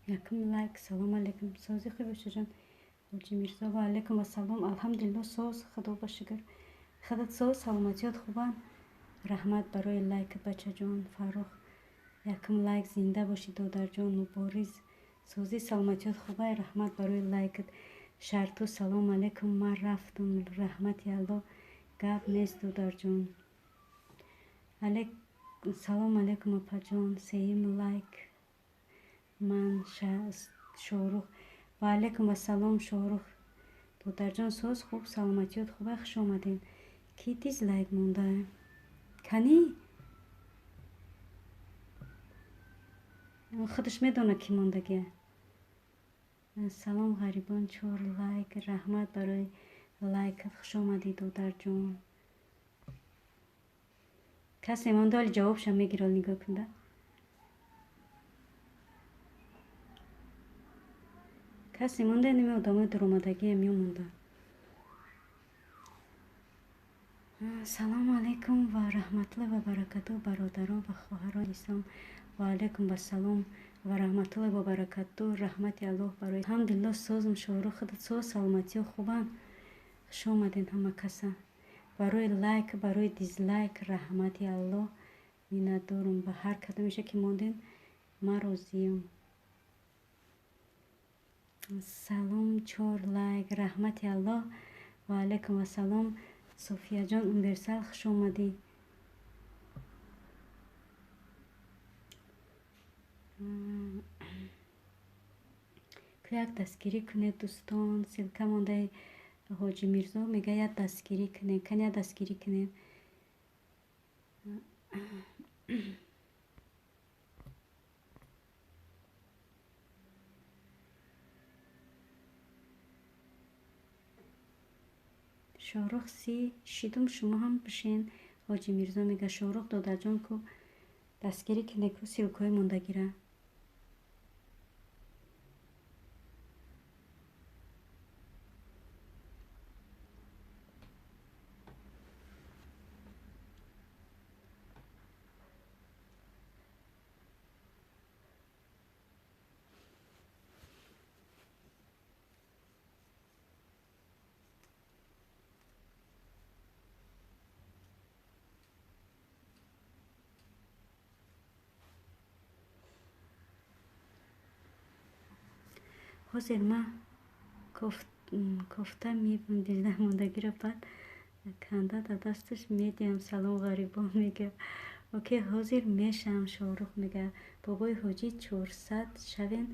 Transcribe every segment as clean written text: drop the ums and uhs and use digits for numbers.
Якум лайк. Салом алейкум, сози хуби бошаҷон. Ҳоҷи Мирзо, ва алейкум ассалом. Алҳамдулилло, соз, худо ба шукр. Худат соз, саломатиёт хубанд? Раҳмат барои лайк, бачаҷон. Фаррух, якум лайк. Зинда бошӣ, додарҷон. Мубориз, созӣ, саломатиёт хубай? Раҳмат барои лайкат. Шарту, салом алейкум, ман рафтум. Раҳмати Аллоҳ, гап нест, додарҷон. Салом алейкум, апаҷон. Сеюм лайк. Ман Шоҳрух. Ва алейкум ассалом, Шоҳрух додарҷон, соз, хуб, саломатиёт хубай? Хуш омадед. Ки дизлайк монда? Канӣ? Худаш медонад, ки мондагия. Салом, ғарибон, чор лайк. Раҳмат барои лайкат. Хуш омадӣ, додарҷон. Касе монда, ҳоли ҷавобша мегирад, нигоҳ кунда. Касе монда, ними одамои дуромадагиам ё монда. Салому алайкум ва раҳматуллоҳи ва баракатуҳ, бародарон ва хоҳарони ислом. Ва алайкум ассалом ва раҳматуллоҳи ва баракатуҳ. Раҳмати Аллоҳ барои. Алҳамдулиллоҳ, созм, Шоҳрух, худат соз, саломатиё хубанд? Хуш омадед ҳама каса. Барои лайк, барои дизлайк раҳмати Аллоҳ, миннатдорум. Ба ҳар кадомеша ки мондем, ман розиям. Салом, чор лайк. Раҳмати Аллоҳ. Ва алайкум ассалом, Софияҷон Универсал, хуш омадӣ. Як дастгирӣ кунед, дӯстон. Ссылка мондаи Ҳоҷи Мирзо мега, як дастгирӣ кунед. Кани, як дастгирӣ кунед. Шоҳрух, си шидум, шумо ҳам бишен. Ҳоҷи Мирзо мега, Шоҳрух додарҷон, ку дастгирӣ кунед, ку ссылкаҳои мондагира. Ҳозир ман кофта мебам, дилда мондагиро баъд канда дар дасташ медиҳам. Салом, ғарибон, мега. Окей, ҳозир мешавам, Шоҳрух мега. Бобои ҳоҷӣ, 400 шавен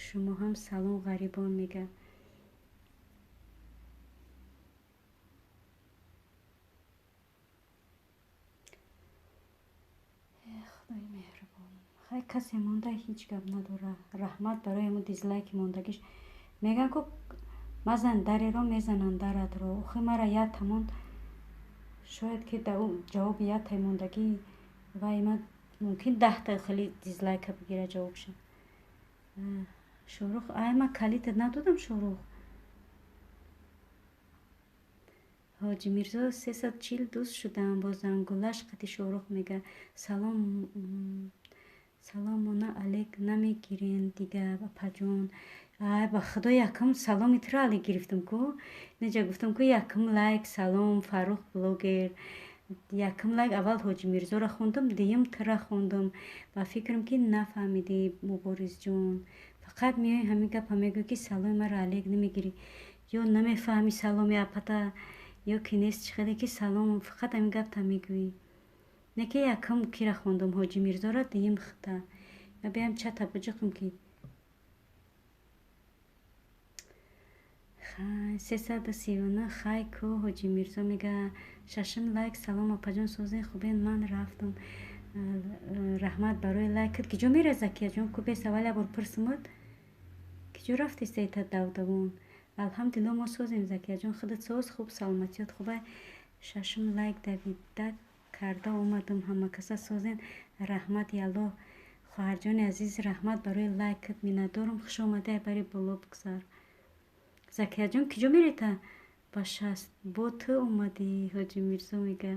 шумо ҳам. Салом, ғарибон, мега. Худои меҳрубон. Хай, касе монда, ҳеҷ гап надора. Раҳмат барои ҳамун дизлайки мондагиш. Мегӯян ку, мазан дареро, мезананд даратро. Охи, мара якта монд, шояд ки ҷавоби яктаи мондагӣ вай ма мумкин 10-та хеле дизлайка бигира ҷавобша. Шоҳрух, ай, ман калитат надодам, Шоҳрух. Ҳоҷи Мирзо, 340 дӯст шудам бо зангулаш қати. Шоҳрух мега, салом, саломона алек намегирен дига, апаҷон. Ай, ба худо, якум саломи туро алек гирифтам ку. Неҷа гуфтам ку, якум лайк. Салом, Фаррух блогер. Якум лайк, аввал Ҳоҷи Мирзоро хондам, дуюм тура хондам. Ба фикрам, ки нафаҳмидӣ, Муборизҷон. Фақат меои, ҳамин гапа мегӯӣ, ки саломи маро алек намегирӣ. Ё намефаҳмӣ саломи апата, ё ки нест, чӣ хеле ки салом, фақат ҳамин гапта мегӯӣ. Не ки якум кира хондам? Ҳоҷи Мирзоро, дуюм хита. Ма биям чата биҷиқам ки. Хай, 339, хай ку, Ҳоҷи Мирзо мега. Шашум лайк. Салом, апаҷон, созен, хубен? Ман рафтам. Раҳмат барои лайкат. Киҷо меравӣ, Закияҷон? Ку бес аввал як бор пурсимуд. Киҷо рафтеста ита давдавон? Алҳамдулилло, мо созем, Закияҷон. Худат соз, хуб, саломатиёт хубай? Шашум лайк. Давида карда омадам. Ҳама каса созен? Раҳмати Аллоҳ, хоҳарҷони азиз, раҳмат барои лайкат, миннатдорам. Хуш омадӣ, бари боло бигзар. Закияҷон, киҷо мерета? Ба 60 бо ту омадӣ, Ҳоҷи Мирзо мега.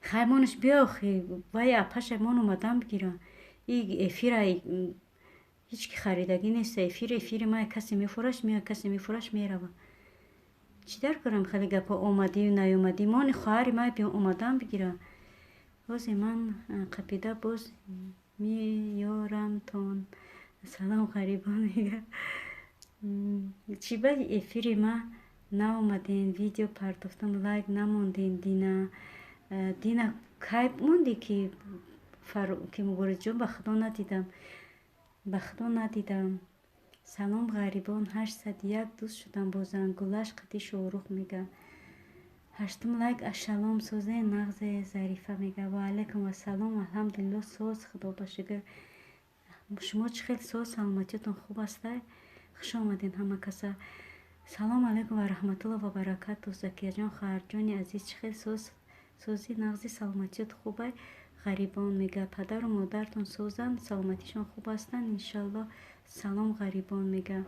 Хай, монаш биёхи, вай апаша мон омадан бигира. И эфира ҳеҷ ки харидагӣ нест. Эфир эфири май, касе мефураш меояд, касе мефураш мерава. Чӣ дар корам хеле гапҳо, омадию наёмадӣ? Мони хоҳари май биё, омадан бигира. Ҳозе ман қапида боз меёрамтон. Салом, ғарибон, мега. Чӣ ба эфири ма наомаден? Видео партофтам, лайк намонден. Дина, Дина, кай мондӣ ки Муборизҷон? Ба худо надидам, ба худо надидам. Салом, ғарибон, 801 дӯст шудам бо зангулаш қати Шоҳрух, мега. Ҳаштум лайк. Ассалом, созе, нағзе? Зарифа мега. Ваалайкум ассалом, алҳамдулилло, соз, худо ба шукр. Шумо чӣ хел, соз, саломатиётон хуб астай? Хуш омадед ҳама каса. Салому алайкум ва раҳматулло ва баракату, Закияҷон, хоҳарҷони азиз, чӣ хел, соз, созӣ, нағзи, саломатиёт хубай? Ғарибон мега, падару модартон созанд, саломатишон хуб ҳастанд, иншалло. Салом, ғарибон, мега.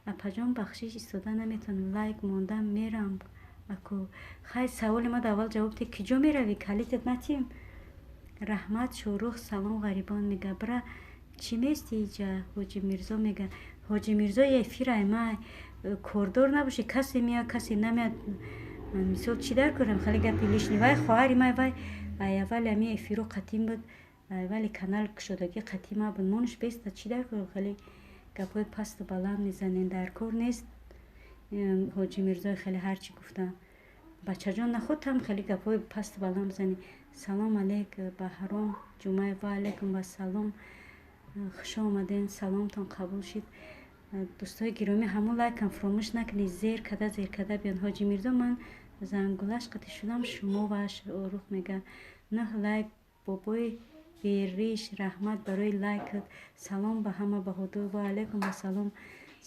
Апаҷон, бахшиш, истода наметавонам, лайк мондам, мерам аку. Хай, саволи мад аввал ҷавоб те, киҷо меравӣ? Калитат натим. Раҳмат, Шоҳрух. Салом, ғарибон, мега. Бира, чӣ мести иҷа? Ҳоҷи Мирзо мега. Ҳоҷи Мирзо, эфирай ма кордор набошӣ, касе меяд, касе намеяд. Мисол, чӣ дар корам хеле гапи лишний? Вай хоҳари май, вай аввали ами эфиру қатим буд, аввали канал кушодагӣ қатима буд. Монаш беста, чӣ дар корам хеле гапҳои пасту баланд мезанем? Дар кор нест, Ҳоҷи Мирзои, хеле ҳарчӣ гуфтам. Бачаҷон, наход там хеле гапҳои пасту баланд бизанӣ. Салом алейк, Баҳром Ҷумаев. Ва алайкум вассалом, хуш омаден, саломтон қабул шид. Дӯстои гиромӣ, ҳамун лайкам фуромӯш накунед, зер када, зер када биён. Ҳоҷи Мирзо, ман зангулаш қатӣ шудам, шумо ва Шоҳрух, мега. Нӯҳ лайк. Бобои бериш, раҳмат барои лайкат. Салом ба ҳама, Баҳодур. Ва алайкум вассалом.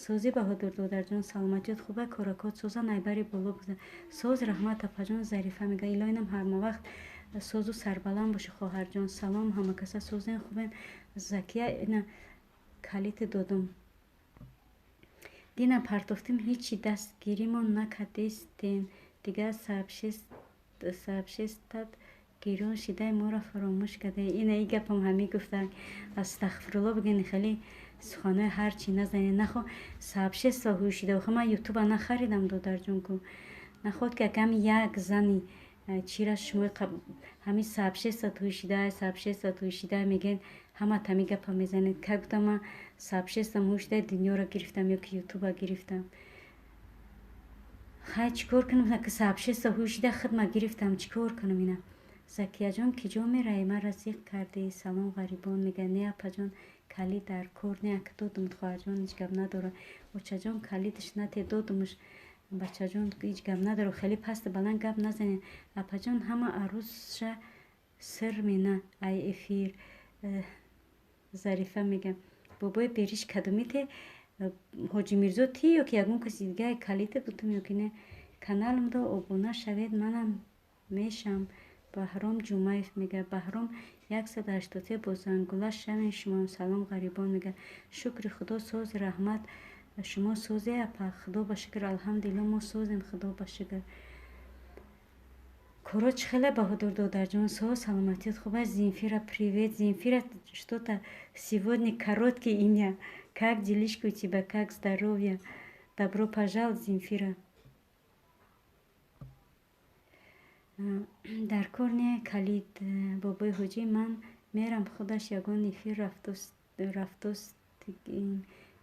Созӣ, Баҳодур додарҷон, саломатиёт хуба, коракот созан, айбари боло буза. Соз, раҳмат, апаҷон. Зарифа мега, илоҳинам ҳамавақт созу сарбаланд бошӣ, хоҳарҷон. Салом ҳамакаса, созен, хубен? Закия, ина калити додум. Дина партофтим, ҳечи дастгиримон накардестен. Дигар сообществат гирён шидай, моро фаромӯш карда. Ина и гапам ҳамӣ гуфтанд. Астағфирулло бигӯен, хеле суханҳои ҳарчи назанед. Нахо сообщество ҳуй шида. Охи ман ютуба нахаридам, додарҷон, ку наход ки аками як зани чира шумо ҳамин сообщество ҳуй шида, сообщество ҳуй шида мегӯен, ҳама тами гапа мезанед. Ка гуфтам, ман сообществом ҳуй шида дунёро гирифтам ё ки ютуба гирифтам? Хай, чӣ кор кунам, ки сообщество ҳуй шида хидма гирифтам, чӣ кор кунам ина? Закияҷон, киҷо меравӣ? Маро зиқ кардӣ. Салом, ғарибон, мега. Не, апаҷон, калид дар кор не, ака додумут, хоҳарҷон, ҳеҷ гап надорад. Очаҷон, калидаш нате, додумуш, бачаҷон, ҳеҷ гап надорад. Хеле пасту баланд гап назанед. Апаҷон, ҳама арӯзша сир мена ай эфир. Зарифа мега, бобои бериш кадомите? Ҳоҷи Мирзо ти ё ки ягон каси дига калита дутум ё ки не? Каналамдо обуна шавед, манам мешам. Баҳром Ҷумаев мега. Баҳром 183, бо зангула шавем шумоам. Салом, ғарибон, мега. Шукри худо, соз, раҳмат. Шумо созе, апа? Худо ба шукр, алҳамдулилло, мо созем, худо ба шукр. Коро чӣ хеле, Баҳодур додарҷон? Соз, саломатият хуб аст? Земфира, привет. Земфира, что-то сегодня короткий имя. Как делишки у тебя, как здоровье? Добро пожаловать, Земфира. Дар кор не калид, бобои ҳоҷӣ, ман мерам, худаш ягон эфир рафтост.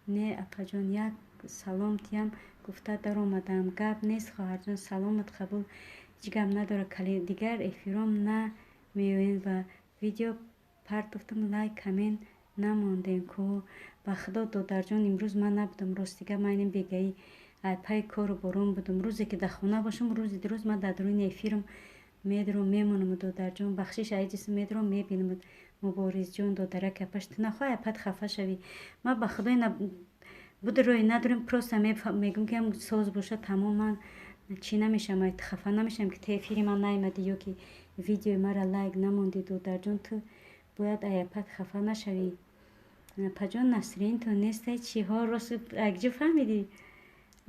Не, апаҷон, як салом тиям гуфта даромадам. Гап нест, хоҳарҷон, саломат қабул, ҳеҷ гап надорад. Калид дигар эфиром на меоед ва видео партофтам, лайк, коммент намондем ку. Ба худо, додарҷон, имрӯз ман набудам, ростига, ман ин бегаӣ пайи кору борон будам. Рӯзе ки дар хона бошам, рӯзи дурӯз ман дар дуруни эфирам медурам, мемонам. Додарҷон, бахшиш, айҷисм медурам, мебинам. Муборизҷон, додараки апаш, ту нахоҳӣ апат хафа шавӣ. Ман ба худо ина буду рӯи надорем, просто мегӯм ки соз бошад, тамом, ман чӣ намешавам, хафа намешавам, ки ту эфири ман наомадӣ ё ки видеои маро лайк намондӣ. Додарҷон, ту бояд ай апат хафа нашавӣ. Апаҷон, настроение нестай чиҳо? Рост, акҷо фаҳмидӣ?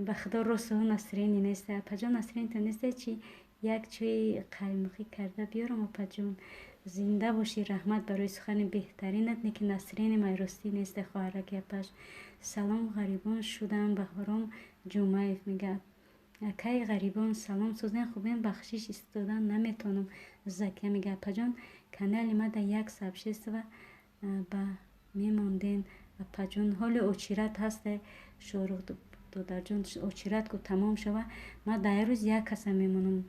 Ба худо, ростҳо настроение нестай. Апаҷон, настроение нестай чи? Як чӯи қаймоқӣ карда биёрам, опаҷон. Зинда бошӣ, раҳмат барои сухани беҳтаринат. Неки насрини майростӣ несте, хоҳараки апаш. Салом, ғарибон шудам. Баҳором Ҷумаев мега: акай ғарибон, салом, сӯзен, хубен? Бахшиш, истодан наметавонам. Закия мега: апаҷон, канали мада як сообщество ба мемонден, апаҷон. Ҳоли очират ҳасте, Шорух додарҷон, очират ку тамом шава, ман дар як рӯз як каса мемонам,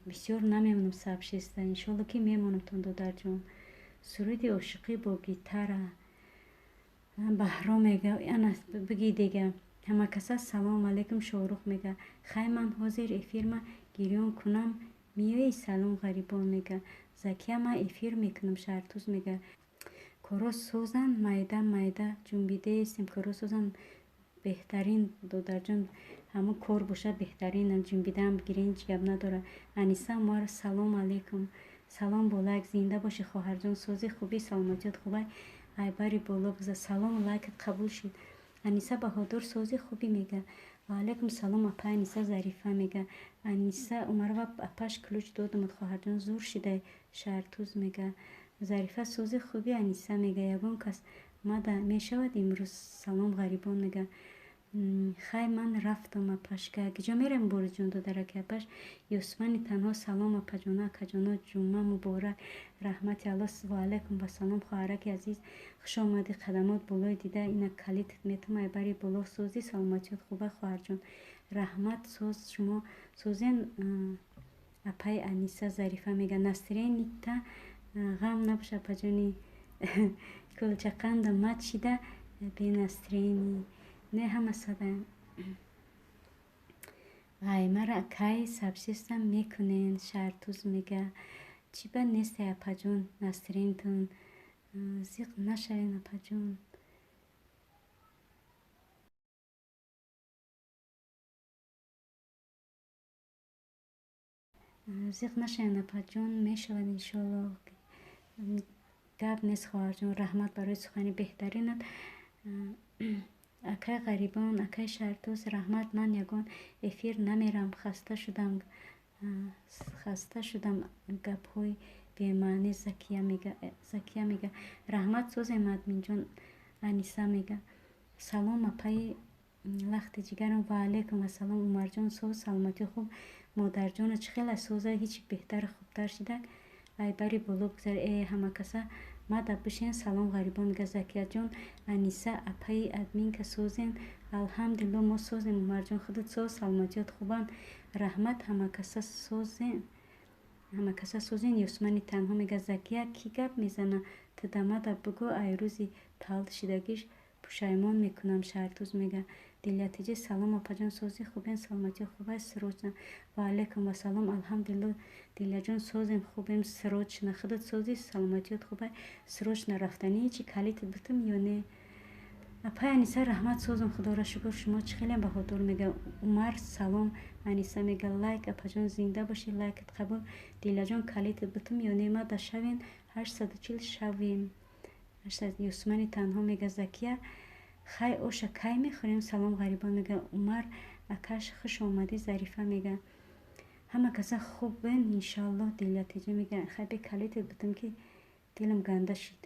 бисёр намемонам сообщество. Иншолло, ки мемонамтон, додарҷон. Суруди ошиқӣ бо гитара. Баҳром мега: ана биги дега. Ҳамакаса салому алайкум. Шоҳрух мега: хай, ман ҳозир эфирма гирён кунам, миёи. Салом, ғарибон, мега Закия. Ман эфир мекунам. Шаҳртуз мега: коро созан, майда майда ҷунбидаестем, коро созан. Беҳтарин, додарҷон, ҳамун кор бошад, беҳтаринам, ҷунбидаам бигирен, ҳеҷ гап надорад. Аниса Умар, салому алайкум. Салом бо лайк. Зинда бошӣ, хоҳарҷон. Сози, хубӣ, саломатиёт хубай? Айбари боло биза. Салом, лайкат қабул шуд. Аниса Баҳодур, сози, хубӣ, мега. Ваалайкум салом, апа Аниса. Зарифа мега: Аниса Умарова, апаш, ключ додамад, хоҳарҷон, зур шидай. Шаҳртуз мега: Зарифа, сози, хубӣ? Аниса мега: ягон кас мада мешавад имрӯз. Салом, ғарибон, мега. Хай, ман рафтам, апашка. Киҷо мерем, Борисҷон, додараки апаш? Юсмани танҳо, салом, апаҷоно, акаҷоно, ҷумъа муборак. Раҳмати Алло. Ваалайкум вассалом, хоҳараки азиз, хуш омадӣ, қадамот болои дида. Ина калитат метам, айбари боло. Созӣ, саломатиёт хуба, хоҳарҷон? Раҳмат, соз, шумо созен, апаи Аниса. Зарифа мега: настроение-та ғам набоша, апаҷони кулчақанду мат шида бе настроение. Не, ҳама сада. Ғаймара кай сообщество мекунен? Шаҳртуз мега: чӣ ба несте, апаҷон, настроение-тон? Зиқ нашавен, апаҷон. Зиқ нашавен, апаҷон, мешавад, иншоалло. Гап нест, хоҳарҷон, раҳмат барои сухани беҳтаринат. Акай ғарибон, акай Шаҳртуз, раҳмат. Ман ягон эфир намерам, хаста шудам, хаста шудам гапҳои бемаънӣ. Закия мега: раҳмат, созем, админҷон. Аниса мега: салом, апаи лахти ҷигарам. Ваалайкум ассалом, Умарҷон, соз, саломатӣ хуб? Модарҷона чӣ хела соза, ҳеҷ беҳтару хубтар шидак? Айбари боло бигзар. Э, ҳамакаса мада бишен. Салом, ғарибон, мега Закияҷон. Аниса апаи админка, созен? Алҳамдулилло, мо созем, Умарҷон, худат соз, саломатиёт хубанд? Раҳмат, ҳамакаса созен, ҳамакаса созен. Юсмани танҳо мега: Закия, кӣ гап мезана? Тудамада бугӯ, ай рӯзи таваллуд шидагиш пушаймон мекунам. Шаҳртуз мега: Дилятиҷи, салом, апаҷон, сози, хубен, саломатӣ хубай? Срочно. Ваалайкум вассалом, алҳамдулилло, Дилияҷон, созем, хубем. Срочно. Худат созӣ, саломатиёт хубай? Срочно рафтанӣ чи, калитат бутум ё не? Апай Аниса, раҳмат, созам, худоро шукр, шумо чӣ хелем? Баҳодур мега: Умар, салом. Аниса мега: лайк, апаҷон, зинда бошӣ, лайкат қабул. Дилияҷон, калитат бутум ё не? Мада шавем, 840 шавем. Юсмани танҳо мега: Закия, хай, оша кай мехӯрем? Салом, ғарибон, мега Умар акаш, хуш омадӣ. Зарифа мега: ҳама каса хубен, иншоаллоҳ. Дилятиҷа мега: хай, бе калитат бутум, ки дилам ганда шид.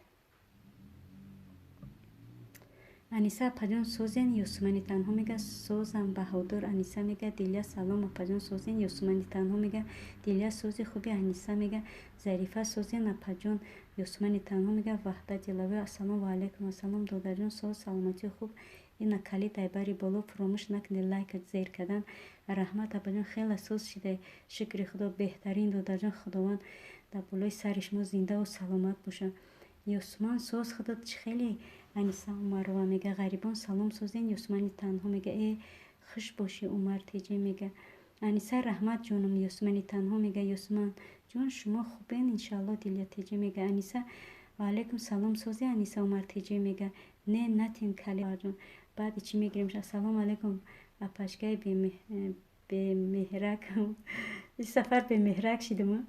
Аниса апаҷон, созен? Юсмани танҳо мега: созам, Баҳодур. Аниса мега: Дилия, салом, апаҷон, созен? Юсмани танҳо мега: Дилия, сози, хуби? Аниса мега: Зарифа, созен, апаҷон? Юсмани танҳо мега: Ваҳдат Дилавӣ, ассалом. Ваалайкум ассалом, додарҷон, соз, саломатӣ хуб? Ина калит айбари боло, фуромӯш накунед лайк зер кардан. Раҳмат, апаҷон, хеле соз шидай, шукри Худо. Беҳтарин, додарҷон, Худованд дар болои сари шумо зиндаву саломат бошад. Юсман, соз, худат чӣ хеле? Аниса Умарова мега: ғарибон, салом, созен? Юсмани танҳо мега: э, хуш бошӣ. Умар Теҷе мега: Аниса, раҳмат, ҷонум. Юсмани танҳо мега: Юсман ҷон, шумо хубен, иншоалло. Дилия Теҷе мега: Аниса, ваалайкум салом, сози? Аниса Умар Теҷе мега: не, натин кали ҷон, баъди чӣ мегирем. Ассалому алайкум, апашкаи бемеҳрак, сафар бемеҳрак шидам.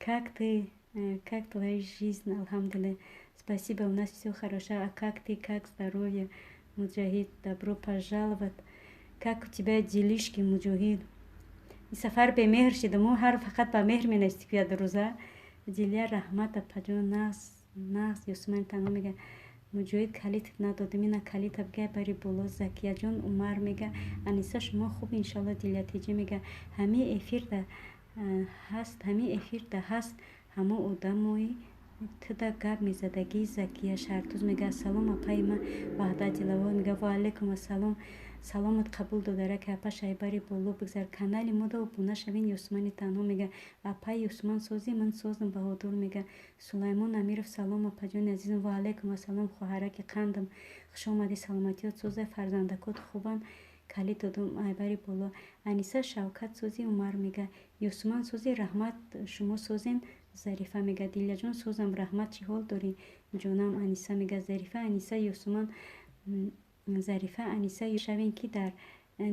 Как ты, как твоя жизнь? Алҳамдулилла, спасибо, у нас всё хорошо. А как ты, как здоровье? Муҷоҳид, добро пожаловать. Как у тебя делишки, Муҷоҳид? Ин сафар бемеҳр шидаму ҳар фақат ба меҳр менависти ку ядрӯза. Дилия, раҳмат, апаҷон, нағз, нағз. Юсмани танҳо мега: Муҷоҳид, калит надодем, ина калита бигай бари боло. Закияҷон, Умар мега: Аниса, шумо хуб, иншалло. Дилятеҷа мега: ҳамин эфирда ҳаст, ҳамин эфирда ҳаст ҳамо одамои туда гап мезадагӣ. Закия Шаҳртуз мега: ассалом, апаи ма. Ваҳдат Дилавор мега: ва алайкум ассалом, саломат қабул, додараки апа, шайбари боло бигзар, канали мода обуна шавин. Юсмани танҳо мега: апаи Юсман, сози? Ман созам. Баҳодур мега: Сулаймон Амиров, салом, апаҷони азизам. Ва алайкум ассалом, хоҳараки қандам, хуш омадӣ, саломатиёт соза, фарзандакот хубанд? Калид додум, айбари боло. Аниса Шавкат сози? Умар мега: Юсман, сози? Раҳмат, шумо созен? Зарифа мега: Дилияҷон, созам, раҳмат, чӣ ҳол дорӣ, ҷонам? Аниса мега: Зарифа, Аниса, Юсман, Зарифа, Аниса шавем, ки дар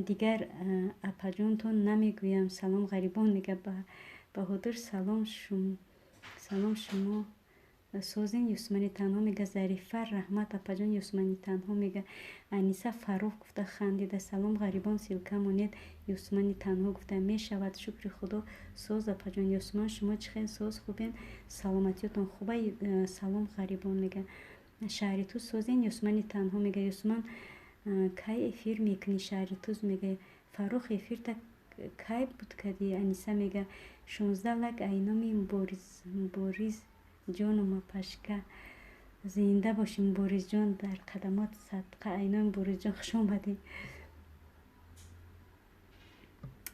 дигар апаҷонтон намегӯям. Салом, ғарибон мега. Баҳодур, салом, салом, шумо созен? Юсмани танҳо мега: Зарифа, раҳмат, апаҷон. Юсмани танҳо мега: Аниса Фаррух гуфта хандида. Салом, ғарибон, ссылка монед. Юсмани танҳо гуфта мешавад. Шукри Худо, соз, апаҷон. Юсман, шумо чӣ хел, соз, хубен, саломатиётон хуба? Салом, ғарибон мега. Шаҳри Туз созен? Юсмани танҳо мега: Юсман, кай эфир мекунӣ? Шаҳри Туз мега: Фаррух, эфирта кай буд кардӣ? Аниса мега: 16 лайк айноми Мубориз ҷону мапашка. Зинда бошӣ, Муборизҷон, дар қадамот садқа. Айноми Муборизҷон, хуш омадӣ.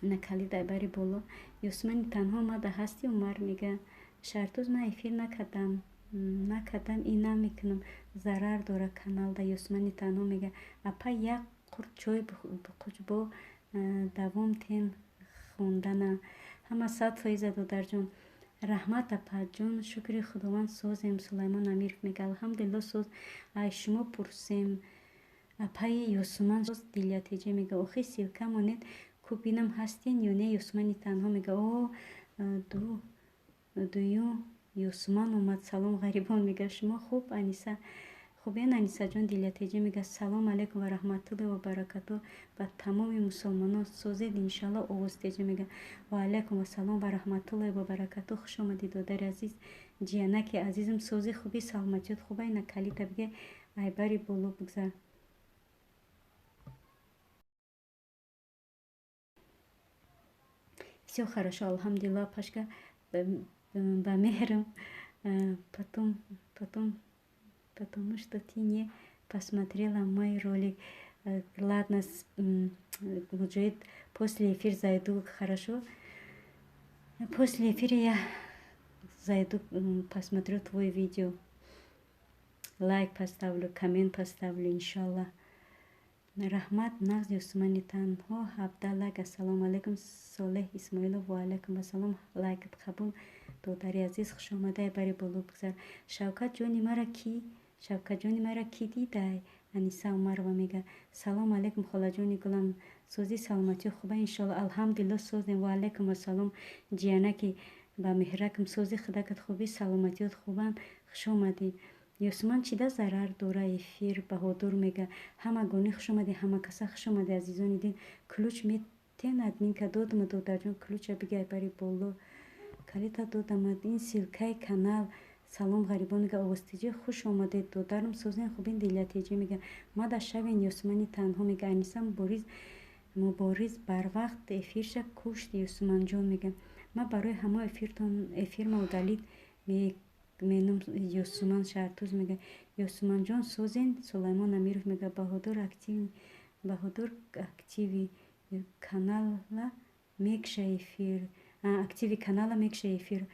На калид айбари боло. Юсмани танҳо омада ҳастӣ? Умар мега: Шаҳртуз, ман эфир накардам, накардам и намекунам, зарар дора каналда. Юсмани танҳо мега: апа, як қурт чой бихӯч, бо давом тен хондана. Ҳама 100%, додарҷон. Раҳмат, апаҷон, шукри Худованд, созем. Сулаймон Амиров мега: алҳамдулилло, соз, ай шумо пурсем, апаи Юсман. Дилятеҷа мега: охи, ссылка монед ку, бинам ҳастен ё не. Юсмани танҳо мега: о, дуюм Юсман омад. Салом, ғарибон мега, шумо хуб, Аниса? Хубен, Анисаҷон? Дилятеҷа мега: салом алайкум ва раҳматуллоҳи ва баракату ба тамоми мусулмонон, созед, иншалло. Овозтеҷа мега: ва алайкум ассалом ва раҳматуллоҳи ва баракату, хуш омадӣ, додари азиз, ҷиянаки азизам, сози, хуби, саломатиёт хуба? Ина калита биге, айбари боло бигзар. Все хорошо, алҳамдулилло, пашка, ба меҳрам. Потом потому что ты не посмотрела мой ролик. Ладно, Муджоид, после эфир зайду, хорошо? После эфира я зайду, посмотрю твой видео. Лайк поставлю, коммент поставлю, иншаллах. Раҳмат, нағз. Юсмани танҳо, 17 лайк. Ассалому алайкум, Солеҳ Исмоилов. Ва алайкум ассалом, лайкат қабул, додари азиз, хушомадай, бари боло бигзар. Шавкат ҷони мара ки, Шавкатҷони мара кӣ дидай? Аниса Умарова мега: салом алайкум, холаҷони гулам, созӣ, саломатӣ хуба, иншолло. Алҳамдулилло, созем. Ва алайкум ассалом, ҷиянаки ба меҳракам, сози, худакат хубӣ, саломатиёт хубанд, хуш омадӣ. Юсман, чида зарар дора эфир? Баҳодур мега: ҳамагонӣ хуш омадӣ, ҳама каса хуш омадӣ, азизони дин. Ключ метен, админка додама, додарҷон, ключа бигай бари боло, калита додамад, ин ссылкаи канал. Салом, ғарибон мега. Овозтиҷӣ, хуш омадед, додарам, созен, хубин? Дилятеҷӣ мега: мада шавен. Юсмани танҳо мега: Аниса Мубориз, Мубориз барвақт эфирша кушт. Юсманҷон мега: ман барои ҳамо эфиртон эфирма удалить менум. Юсман Шаҳртуз мега: Юсманҷон, созен? Сулаймон Амиров мега: Баҳодур, актив, Баҳодур, активи канала мекша эфир, активи канала мекша эфир,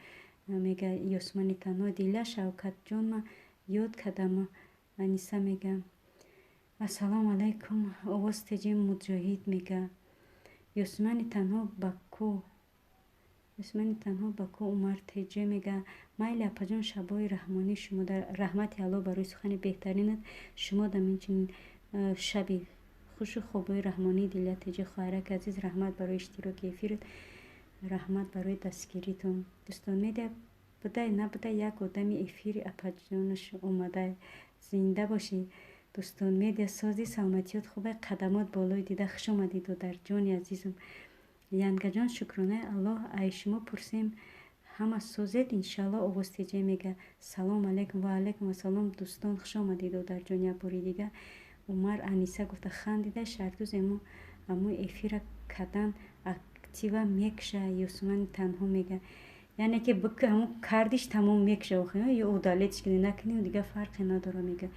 мега Юсмани танҳо. Диля Шавкатҷон, ма ёд кардам. Аниса мега: ассалому алайкум. Овоз теҷи Муҷоҳид мега: Юсмани танҳо ба ку, Юсмани танҳо ба ку. Умар Теҷе мега: майли, апаҷон, шабои раҳмонӣ шумо, раҳмати Аллоҳ барои сухани беҳтаринат, шумо дам инчунин шаби хушу хобои раҳмонӣ. Диля Теҷи, хоҳараки азиз, раҳмат барои иштироки эфират, раҳмат барои дастгиритон. Дӯстон, медиа будай набудай, як одами эфири апаҷонаш омада. Зинда бошӣ, дӯстон. Медиа, сози, саломатиёт хубай, қадамот болои дида, хуш омадӣ, додарҷони азизам. Янгаҷон, шукронаи Аллоҳ, ай шумо пурсем, ҳама созед, иншалло. Овоз теҷе мега: салом алейкум. Ва алейкум ассалом, дӯстон, хуш омадед, додарҷон, як бори дига. Умар Аниса гуфта хандида шартӯз ему аму эфира кадан актива мекша. Юсмани танҳо мега, яъне ки ҳамун кардиш тамом мекша, охи ё удалить ш кунӣ, накунӣ, дига фарқе надора, мега.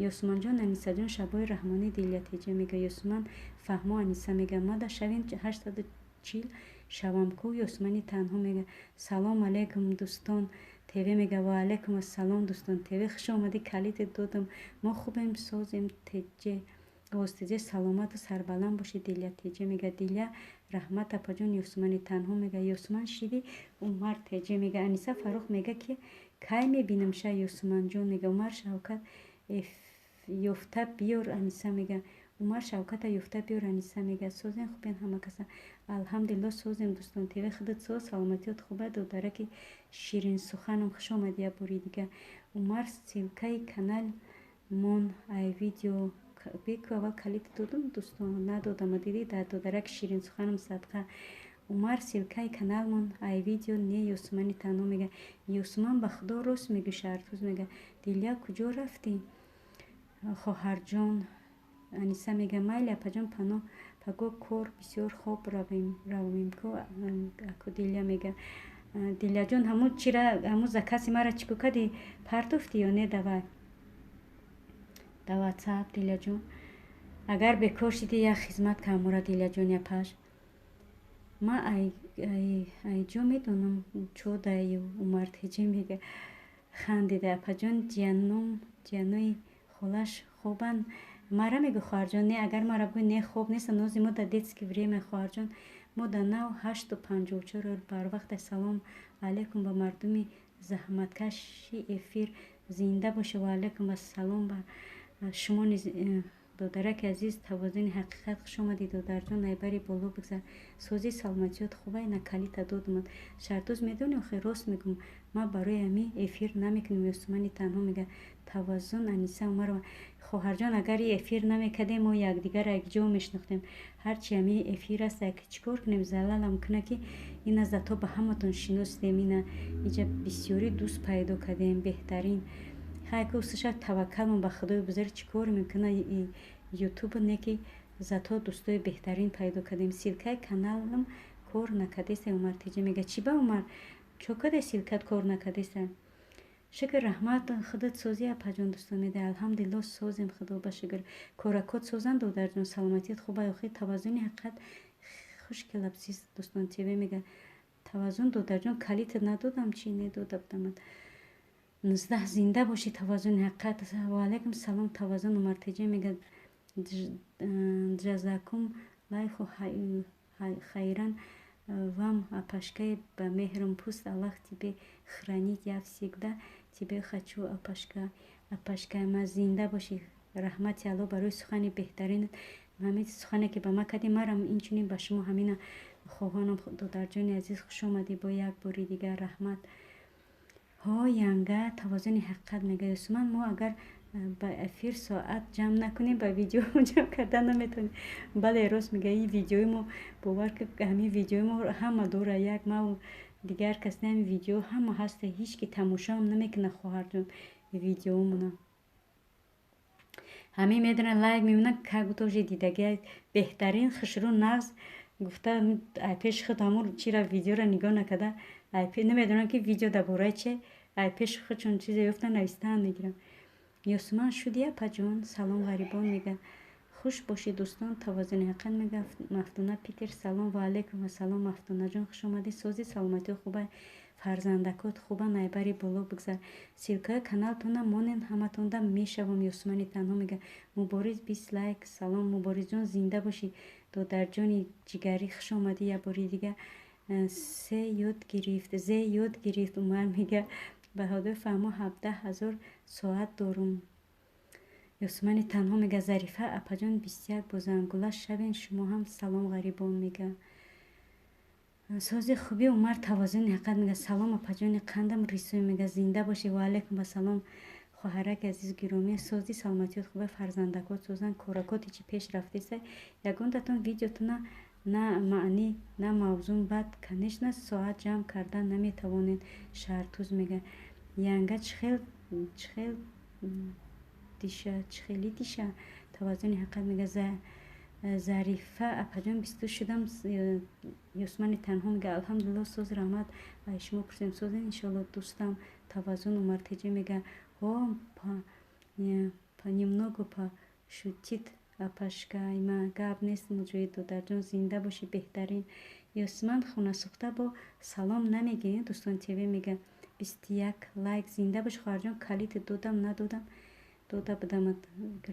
Ёсуманҷон, Анисаҷон, шабои раҳмонӣ. Дилия теҷа мега: Ёсуман фаҳмо. Аниса мега: мада шавем, 840 шавам ку. Ёсумани танҳо мега: салом алейкум, дӯстон ТВ мега: ва алейкум ассалом, дӯстон ТВ, хуш омадӣ, калите додам. Мо хубем, созем, теҷе, овоз теҷе, саломату сарбаланд бошӣ. Дилия теҷе мега: Дилия, раҳмат, апаҷон. Ёсумани танҳо мега: Ёсуман шиди. Умар теҷе мега: Аниса Фаррух мега ки кай мебинам ша, Ёсуманҷон мега. Умар Шавкат ёфта биёр, Аниса мега. Умар Шавката ёфта биёр. Аниса мега: созем, хубен ҳама каса? Алҳамдулилло, созем, дӯстон ТВ, худат соз, саломатиёт хуба? Додараки ширинсуханам, хуш омадӣ як бори дига. Умар, ссылка и канал мон ай видео беку. Аввал калид додум, дӯстон, надодама, дидӣ? Дар додараки ширинсуханам садқа. Умар, ссылка и каналмон ай видео не. Ёсумани танҳо мега: Ёсуман, ба худо, рост мегӯ. Шаҳртӯз мега: Дилия, куҷо рафтӣ, хоҳарҷон? Аниса мега: майли, апаҷон, паноҳ, паго кор бисёр, хоб равем ку. Аку Дилия мега: Дилияҷон, ҳамун чира, ҳамун заказ и мара чӣ ку кардӣ, партофтӣ ё не? Давай да Ватсап, Дилияҷон, агар бекор шидӣ, як хизмат камура, Дилияҷон, япаш. Ма айҷо медонам чо даю. Умар теҷе мега, хандида: апаҷон, ҷияном, ҷиянои холаш хобанд? Мара мегӯ, хоҳарҷон? Не, агар мара бигӯ, не, хоб нестам. Нози мо да детский время, хоҳарҷон, мо да нав 8:54 барвақта. Салом алейкум ба мардуми заҳматкаши эфир, зинда боша. Ва алейкум ассалом ба шумо низ, додараки азиз. Тавозуни ҳақиқат, хуш омадӣ, додарҷон, найбари боло бигзар. Созӣ, саломатиёт хуба? Ина калита додумад. Шартӯз, медонӣ, охи, рост мегӯм, ма барои ҳамин эфир намекунем. Ёсумани танҳо мега: таваззун. Аниса Умарова, хоҳарҷон, агар эфир намекардем, мо якдигарро якҷо мешинохтем. Ҳарчи ҳамин эфир аст, як чӣ кор кунем, залалам куна ки ина зато ба ҳаматон шиносидем, ина иҷа бисёрӣ дӯст пайдо кардем, беҳтарин. Хайку усуша таваккалмон ба Худои бузург, чӣ кор мекуна Ютуб, не ки зато дӯстои беҳтарин пайдо кардем. Ссылка и каналам кор накардеста. Умар теҷа мега: чӣ ба, Умар, чо каде ссылка т кор накардеста? Шукр, раҳмат, худат созӣ, апаҷон? Дӯстон меда: алҳамдулилло, созем, худо ба шукр. Коракот созанд, додарҷон, саломатият хуба? Охи, таваззуни ҳақиқат, хуш келабсиз. Дӯстон ТВ мега: таваззун, додарҷон, калита надодам чӣ? Недода будамад. 19, зинда бошӣ, таваззуни ҳақиқат. Ваалайкум салом, таваззун. Умартеҷа мега: ҷазакум лайху хайран вам, апашкаи ба меҳрум, пусть Аллах тебе хранит, я всегда тебе хочу, апашка. Апашкаи ма, зинда бошӣ, раҳмати Алло барои сухани беҳтарин. Ҳамин сухане ки ба ма кардӣ, марам инчунин ба шумо ҳамина хоҳонам. Додарҷони азиз, хуш омадӣ бо як бори дигар, раҳмат. Ҳо, янга, тавозуни ҳақиқат мега: Юсуман, мо агар ба эфир соат ҷамъ накунем, ба видео ҷамъ кардан наметавонем. Бале, рост мега. Ин видеои мо, бовар ки, ҳамин видеои мо ҳама дора, як мав, дигар кас не, ҳамин видео ҳама ҳаста, ҳеҷ ки тамошоам намекунад, хоҳарҷон, видеомона. Ҳамин медонад, лайк мемонад, как будто уже дидагия, беҳтарин, хушрӯ, нағз гуфта, ай пеши худ ҳамун чира видеоро нигоҳ накарда, намедонам ки видео дар бораи че, ай пеши худ чун чизе ёфта, навистаам мегирам. Ёсуман шуди, апаҷон? Салом, ғарибон мега: хуш бошӣ, дӯстон. Тавозуни ҳақиқат мега: Мафтуна Питер, салом. Ва алайкум ассалом, Мафтунаҷон, хуш омадӣ. Сози, саломатиё хуба, фарзандакот хуба? Найбари боло бигзар. Ссылка и каналтона монен, ҳаматонда мешавам. Ёсумани танҳо мега: Мубориз, 20 лайк. Салом, Муборизҷон, зинда бошӣ, додарҷони ҷигарӣ, хуш омадӣ як бори дига. Се ёд гирифт, зе ёд гирифт. Умар мега: Баҳодур фаҳмо, 17 000 соат дорум. Ёсумани танҳо мега: Зарифа апаҷон, 21 бо зангула шавен шумо ҳам. Салом, ғарибон мега: сози, хуби. Умар тавозуни ҳақиқат мега: салом, апаҷони қандам. Рисӯй мега: зинда бошӣ. Ва алайкум ассалом, хоҳараки азизу гиромӣ. Сози, саломатиёт хуба, фарзандакот созанд, коракоти чӣ пеш рафтеса? Ягонтатон видеотона На маънӣ, на мавзун. Баъд, конечно, соат ҷамъ кардан наметавонед. Шаҳртуз мега: янга чихел чихел диша, чихели диша. Таваззуни ҳақиқат мега: Зарифа апаҷон, 22 шудам. Юсмани танҳо мега: алҳамдулилло, соз, раҳмат. Ай шумо пурсем, созен, иншоалло, дӯстам. Таваззун Умартеҷӣ мега: ҳо, понемногу пошутит, апашкайма, гап нест. Муҷоҳид додарҷон, зинда бошӣ, беҳтарин. Ёсман хонасӯхта бо салом намегӯед. Дӯстон ТВ мега: 21 лайк, зинда бош, хоҳарҷон. Калити додам, надодам, дода будамат,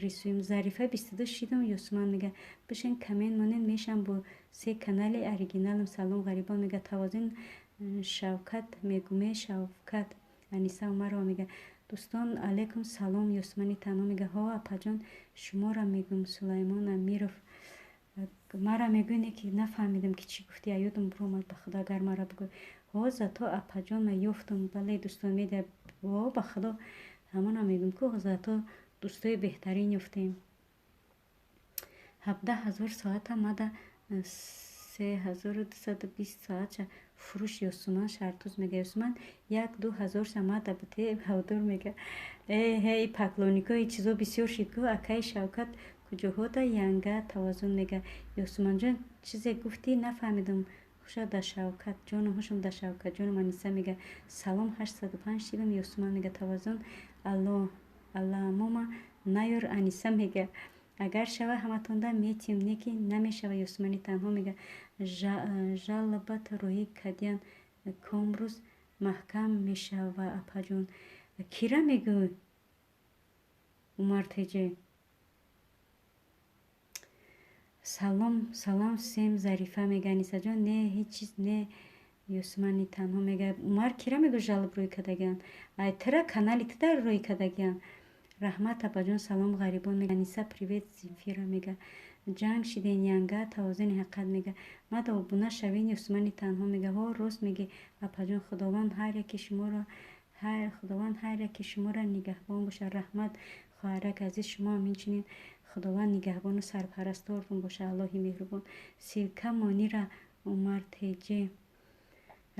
рисуем. Зарифа, 22 шидам. Юсман мега: бишин, коммент монед, мешам бо се канали оригиналам. Салом ғарибон мега. Тавозун Шавкат мегуме, Шавкат. Аниса Умарова мега: дӯстон, алайкум салом. Юсмани танҳо мега: ҳо, апаҷон, шуморо мегӯм. Сулаймон Амиров, мара мегӯне ки нафаҳмидам, ки чӣ гуфтӣ, аёдам биромад. Ба худо, агар мара бигӯй. Ҳо, зато апаҷон ма ёфтум. Бале, дӯстон медиа, о, ба худо, ҳамона мегӯм ку, зато дӯстои беҳтарин ёфтем. 17 000 соата мада 3220 соатша фурӯш. Ёсуман Шартуз мега: Ёсуман, як ду ҳазорша мада бите. Баҳодур мега: э ҳей, поклонникои чизо бисёр шид ку. Акаи Шавкат куҷоҳода, янга? Таваззун мега: Ёсуманҷон, чизе гуфтӣ, нафаҳмидам. Хуша да Шавкат ҷоном, хушам да Шавкат ҷоном. Аниса мега: салом, 805 шидам. Ёсуман мега: Таваззун, алло, алламома наёр. Аниса мега: агар шава, ҳаматонда метиҳем, не ки намешава. Ёсумани танҳо мега: жалобат роҳӣ кардиян, комрӯз маҳкам мешава, апаҷон. Кира мегӯй, Умартеҷе? Салом, салом всем. Зарифа мега: Анисаҷон, не, ҳеҷ чиз не. Юсмани танҳо мега: Умар, кира мегӯ жалоб рӯй кардагиан? Ай тира канали тида рӯй кардагиан. Раҳмат, апаҷон. Салом ғарибон мега. Аниса, привет. Зимфира мега: ҷанг шиден, янга. Тавозуни ҳақиқат мега: мада обуна шавен. Юсмани танҳо мега: ҳо, рост мегӣ, апаҷон. Худованд ҳар яки шуморо нигаҳбон бошад. Раҳмат, хоҳарак азиз, шумо ҳам инчунин, Худованд нигаҳбону сарпарастортон бошад, Аллоҳи меҳрубон. Ссылка монира, Умар Теҷе.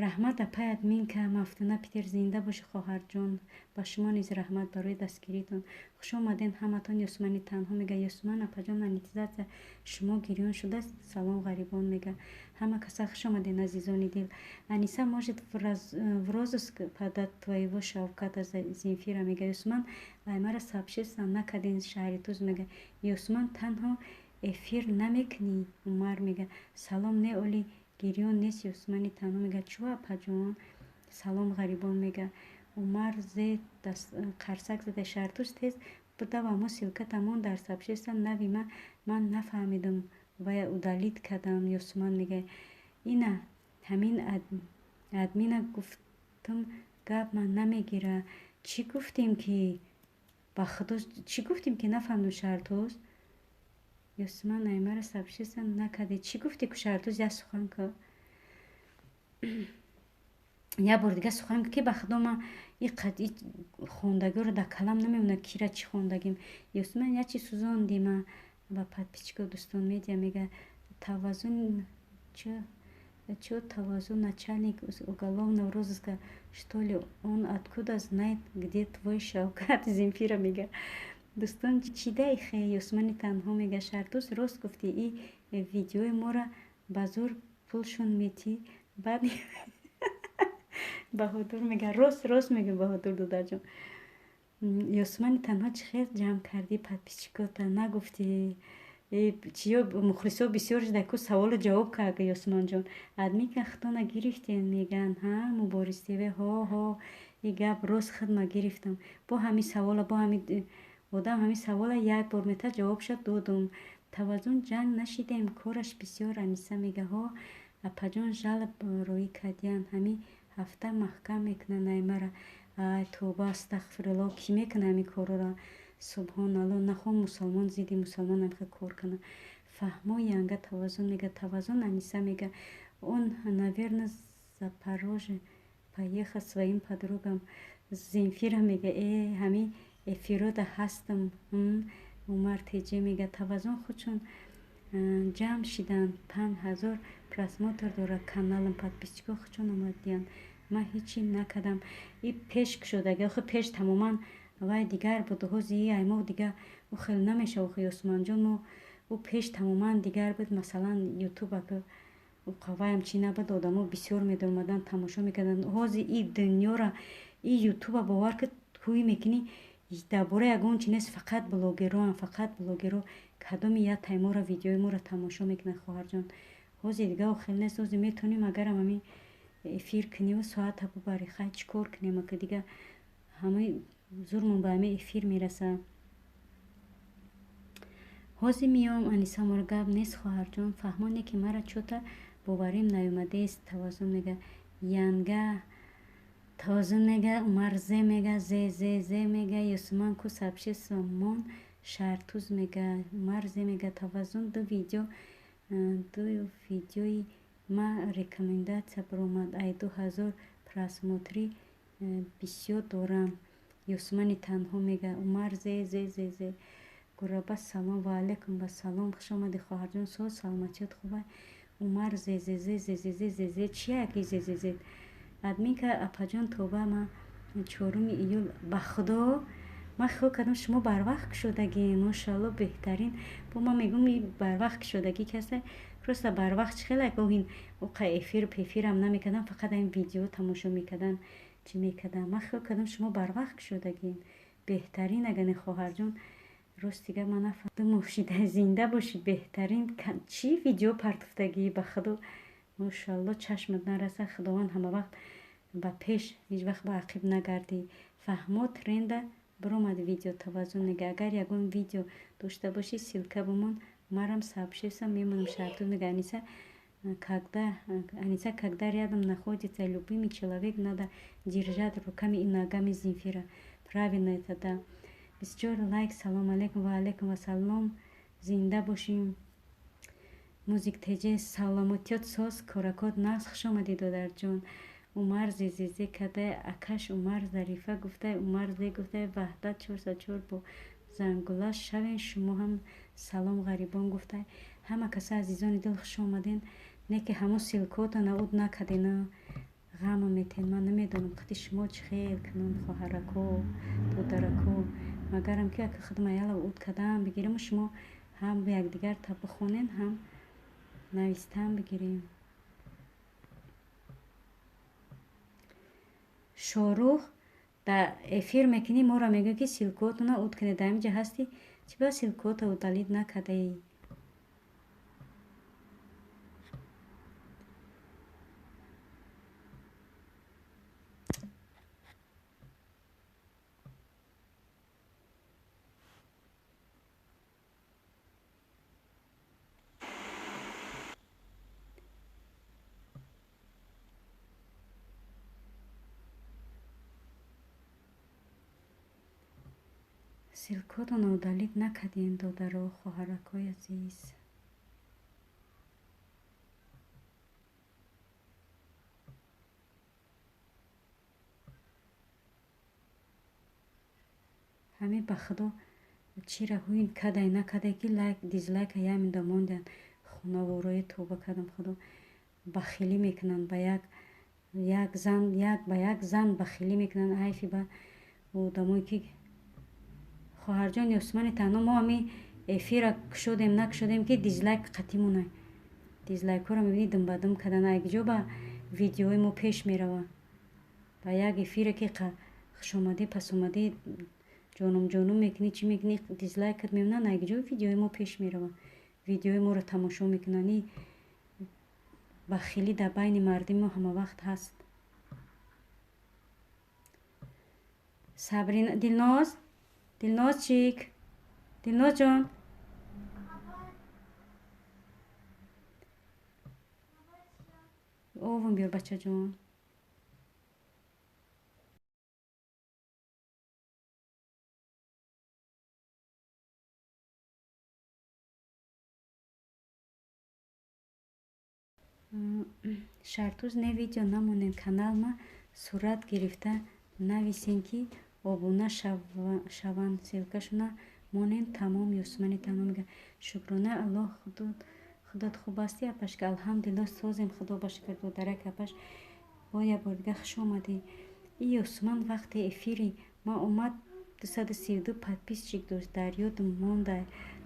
Раҳмат, апай админка. Мафтуна Питер, зинда бошӣ, хоҳарҷон, ба шумо низ раҳмат барои дастгиритон. Хуш омадед ҳаматон. Юсмани танҳо мега: Юсман апаҷон, монетизатсия шумо гирён шудааст. Салом ғарибон мега. Ҳама каса хуш омадед, азизони дил. Аниса может в розыск подать твоего Шавката. Зинфира мега: Юсман, аймара сообщество накарден. Шаҳритуз мега: Юсман, танҳо эфир намекунӣ? Умар мега: салом, не, оли гирён нест. Юсмани танҳо мега: чӯ, апаҷон? Салом ғарибон мега. Умар зе қарсак зада. Шартуз, тез будава, мо ссылка тамон дар сообщество нави ма, ман нафаҳмидам вая удалить кардам. Юсман мега: ина ҳамин админа гуфтам, гап ман намегира. Чӣ гуфтем ки, ба худо, чӣ гуфтем ки нафаҳмидам, Шаҳртуз? Юсман, аймара сообщество накарди, чӣ гуфтӣ ку, Шаҳртуз? Як сухан ку, як бор дига сухан ки, ба худо, ман хондагиро дар калам намемонад, кира чӣ хондагим. Юсман, як чи сӯзонди ма ба подписчико. Дӯстон медиа мега: Таваззун чё, Таваззун начальник уголовного розыска, что ли? Он откуда знает, где твой Шавкат? Земфира мега: дӯстон, чӣ дай хе? Юсмани танҳо мега: Шартуз, рост гуфтӣ, и видеои моро ба зур пулшон метӣ баъд. Баҳодур мега: рост, рост мегӯ, Баҳодур додарҷон. Ёсмани танҳо, чӣ хел ҷамъ кардӣ подписчикота, нагуфтӣ? Чиё, мухлисо бисёр шуда ку, саволу ҷавоб карда. Ёсманҷон, админка худтона гирифтен, мегӯянд. Ҳа, Мубориз ТВ, ҳо, ҳо, и гап рост, худма гирифтам. Бо ҳамин савола, бо ҳамин одам ҳамин савола як бор мета, ҷавобша додум. Таваззун, ҷанг нашидем, кораш бисёр. Аниса мега: ҳо, апаҷон, жалоб роӣ кардиян, ҳамин ҳафта маҳкам мекунанд аймара. Ай тоба, астағфирулло, кӣ мекунад ҳамин корро? Субҳоналло, нахоҳ мусалмон зидди мусалмон ҳамихел кор кунад. Фаҳмо, янга. Таваззун мега: Таваззун. Аниса мега: он, наверно, Запорожье поехал своим подругам. Земфира мега: э, ҳамин эфирода ҳастам. Умар Теҷе мега: Таваззун худшон Ҷамъ шиданд, 5000 просмотр дорад каналам, подписчикҳо хучон омадиянд. Ман ҳечи накардам. И пеш кушодаги, охи пеш тамоман вай дигар буд. Ҳози и ай мо дига ӯ хел намешава. Охи Ёсуманҷон, мо ӯ пеш тамоман дигар буд. Масалан, ютуб ака ваям чӣ набуд, одамо бисёр медомаданд, тамошо мекарданд. Ҳози и дунёра, и ютуба бовар ки ҳуй мекунӣ, дар бораи ягон чи нест, фақат блогероам, фақат блогеро. Кадоми як таймора видеои моро тамошо мекунанд, хоҳарҷон. Ҳози дига хел нест. Ҳози метавонем агарам ҳамин эфир куниву соата бубарӣ. Хай, чӣ кор кунем, ака, дига ҳамаи зурмон ба ҳамин эфир мерасад. Ҳозир меом, Аниса мора гап нест, хоҳарҷон. Фаҳмоне ки мара чота боварим наёмадааст. Таваззун мега, янга таваззун мега, Умар зе мега, зе зе зе мега, Юсуман ку сабши сомон шартуз мега, Умар зе мега, таваззун ду видеои ма рекомендация баромад, ай 2000 просмотри бисёр дорам. Юсумани танҳо мега, Умар зе зе зе зе. Гураба салом, ва алайкум вассалом, хуш омадӣ, хоҳарҷон, соз саломатиёт хуба. Умар зе зе зе зе зе зе зе зе, чия яки зе зе зе? Админка апаҷон, тоба, ма 4 июл, ба худо, ман хиёл кардам шумо барвақт кушодагӣ. Мошоалло, беҳтарин. Бо ман мегӯм, и барвақт кушодагӣ касе просто барвақт чӣ хеле гоҳин оқа эфир пефирам намекардам, фақат ин видео тамошо мекардан, чӣ мекардам. Ман хиёл кардам шумо барвақт кушодагӣ. Беҳтарин агане, хоҳарҷон. Рости гап, ман нафаҳмидам. Шида зинда бошӣ, беҳтарин. Чӣ видео партофтагӣ, ба худо, мошоалло, чашмат нараса, Худованд ҳамавақт ба пеш, ҳеҷ вақт ба ақиб нагардӣ. Фаҳмо, тренда биромад видео. Таваззун мега, агар ягон видео дошта бошӣ, ссылка бимон, марам сообщество мемонам. Шартуз мега, Аниса, когда Аниса, когда рядом находится любимый человек, надо держать руками и ногами. Земфира, правильно это, да. 24 лайк. Салом алейкум, ва алейкум вассалом, зинда бошем. Музик теҷе, саломотиёт соз, коракот нағз, хуш омадӣ, додарҷон. Умар зезезе кадай, акаш Умар Зарифа гуфтай, Умар зе гуфтай, Ваҳдат 404 бо зангула шавен, шумо ҳам салом, ғарибон гуфтай. Ҳама каса, азизони дил, хуш омаден. Не ки ҳамон ссылкота науд накардена, ғама метен. Ман намедонам қати шумо чӣ хел кунам, хоҳарако, додарако. Магарам ки ака худма яла уд кардам бигириму шумо ҳам якдигар та бихонен, ҳам навистан бигирем. Шорух, дар эфир мекунӣ, моро мегӯӣ ки ссылкотона уд кунед. Дар ҳаминҷа ҳастӣ, чӣ ба ссылкота удалить накардаӣ? Ссылкотонро удалить накардем, додаро, хоҳаракҳои азиз. Ҳамин, ба худо, чира ҳуин кадай накадай ки лайк дизлайка яминда мондиянд. Хонавораи, тоба кардам, худо, бахилӣ мекунанд ба як як зан, як ба як зан бахилӣ мекунанд. Ҳайфи ба одамое ки. Хоҳарҷон Ёсумани танҳо, мо ҳамин эфира кушодем накушодем ки дизлайк қатъӣ монай. Дизлайкҳоро мебинӣ, думбадум кардан. Айгиҷо ба видеои мо пеш мерава? Ба як эфире ки хушомадӣ пасомадӣ, ҷоном ҷоном мекунӣ, чӣ мекунӣ, дизлайкат мемонанд. Айгиҷо видеои мо пеш мерава, видеои моро тамошо мекунанд? И бахилӣ дар байни мардуми мо ҳамавақт ҳаст. Сабрина, Дилноз, Дилнозчик, Дилнозҷон, овум биёр, бачаҷон. Шартуз, не видео намонем, каналма сурат гирифта нависем ки обуна шаванд, ссылкашона Монен тамом. Юсмани танҳо мега шукрона Аллоҳ, худат хуб ҳастӣ апашка? Алҳамдулиллоҳ, созем, худо ба шукр. Додарак апаш, бо як бор дига хуш омадӣ. И Юсман вақте эфири ма омад, 232 подписчик дошт, дар ёдам монда.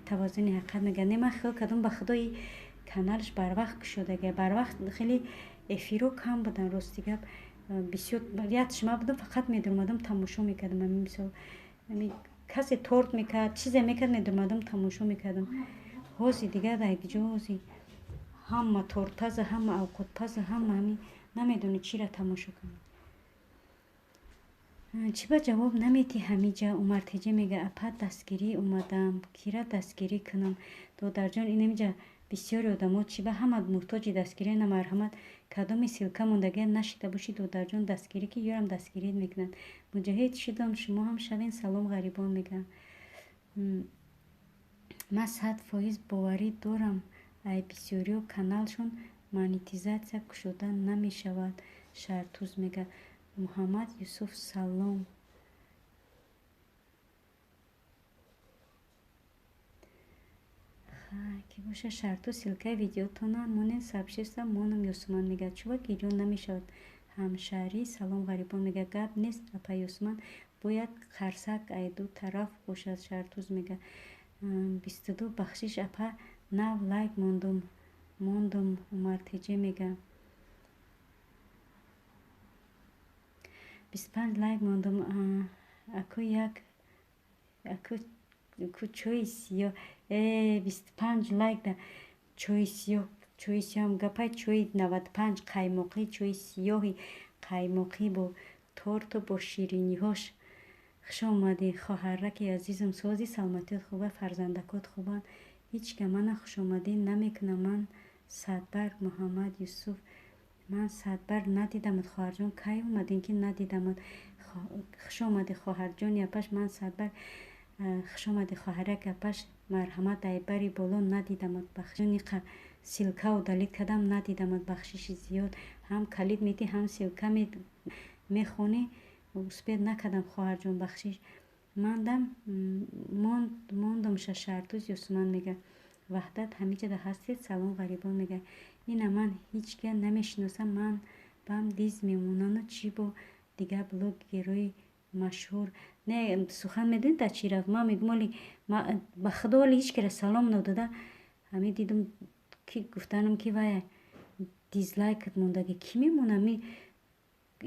Тавозуни ҳақиқат мега не, ман хиёл кардам, ба худои каналаш барвақт кушодага, барвақт хеле эфирҳо кам буданд. Рости гап, бисёр яд шума будам, фақат медурмадам, тамошо мекардам. Ами мисол, ами касе торт мекард, чизе мекард, медурмадам, тамошо мекардам. Ҳози дигар дар ҷо ҳози ҳама тортпаза, ҳама авқотпаза, ҳама ҳами намедонӣ чиро тамошо кунӣ. Чӣ ба ҷавоб наметӣ ҳамиҷа? Умартеҷа мега апа, дастгирӣ омадам, кира дастгирӣ кунам? Додарҷон, инамиҷа бисёри одамо чӣ ба ҳама муҳтоҷи дастгирӣ на. Марҳамат, кадоми ссылка мондагия нашида бошӣ, додарҷон, дастгирӣ ки ёрам дастгирӣ мекунанд. Муҷоҳид шудам, шумо ҳам шавен. Салом ғарибон мега ман 100% боварӣ дорам, ай бисёриҳо каналшон монетизатсия кушода намешавад. Шартуз мега Муҳаммад Юсуф, салом. Ки боша, шарту ссылкаи видеотона монен, сообщество монам. Юсуман мега чува гирён намешавад. Ҳамшаҳрӣ, салом ғарибон мега гап нест апа Юсуман, бояд қарсак ай ду тараф бошад. Шартуз мега 22 бахшиш апа, нав лайк мондум. Умартеҷе мега 25 лайк мондум. Аку як аку ку чои сиёҳ, 25 лайк да чои сиёҳ, чои сиёҳам гапай, чои 95 қаймоқӣ, чои сиёҳи қаймоқӣ бо торту бо шириниҳош. Хуш омадӣ, хоҳараки азизам, сози, саломатиёт хуба, фарзандакот хубанд? Ҳеҷ ка мана хушомадӣ намекунам. Ман Садбарг Муҳаммад Юсуф, ман Садбарг надидамад, хоҳарҷон, кай омадин ки надидамад? Хуш омадӣ, хоҳарҷони апаш. Ман Садбарг, хуш омадӣ, хоҳарак апаш, марҳамат. Айбари боло надидамад, бахшиниқа ссылка удалить кардам, надидамад, бахшиши зиёд. Ҳам калид метӣ, ҳам ссылка мехонӣ, успеть накардам, хоҳарҷон, бахшиш. Мандам мондум. Шашартуз Юсуман мега Ваҳдат ҳамиҷада ҳастед? Салом ғарибон мега ина ман ҳеҷ ка намешиносам, ман бам диз мемонану чӣ бо дигар блогерои машҳур не сухан медонед дар чӣ рафт? Ман мегӯм, оли ба худо, оли ҳеҷ кара салом надода, ҳамин дидум ки гуфтанам ки вай дизлайкат мондаги, кӣ мемона? Ми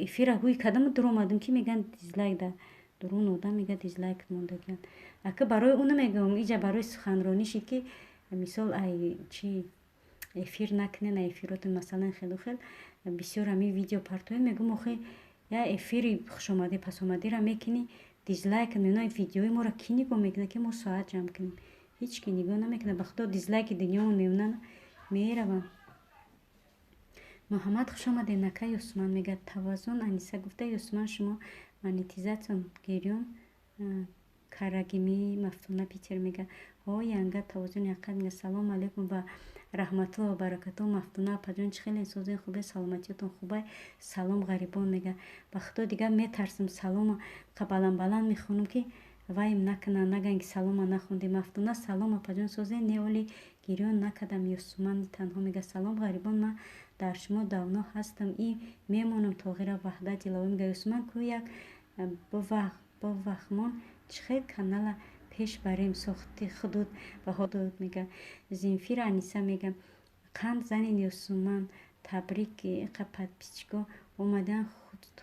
эфира ҳуй кардаму дуромадам, ки мегӯянд дизлайк да дурун одам мега дизлайкат мондагиан. Ака, барои ӯ намегӯям, иҷа барои суханронӣ шид ки мисол ай чи эфир накунен, ай эфиротон масалан хелу хел бисёр ҳамин видео партоем. Мегӯм, охи я эфири хушомадӣ пасомадиро мекунӣ, дизлайк мемона. Видеои моро кӣ нигоҳ мекунад, ки мо соат ҷамъ кунем? Ҳеҷ ки нигоҳ намекунад, ба худо, дизлайки дунёмон мемонанд, мераванд. Муҳаммад, хуш омадед, нака. Юсуман мега таваззун Аниса гуфта Юсуман, шумо монетизатсион гирён карагими. Мафтуна Питер мега ҳо янга. Тавозуни ҳақиқат мега салому алайкум ва раҳматулло ва баракатуҳ. Мафтуна апаҷон, чӣ хеле созен, хубе, саломатиётон хубай? Салом ғарибон мега ба худо, дигар метарсам, салома баланд баланд мехонам, ки вайм накунанд, нагӯянд ки салома нахондем. Мафтуна, салом апаҷон, созен? Не, оли гирён накардам. Юсумани танҳо мега салом ғарибон, ман дар шумо давно ҳастам и мемонам. Тоғира Ваҳдат Диловӣ мега Юсуман ку як бовахмон, чӣ хел канала пеш барем, сохти худуд ва ҳудуд мега. Зинфира Аниса мега қанд занен Юсуман, табрик, иқа подписчико омадан,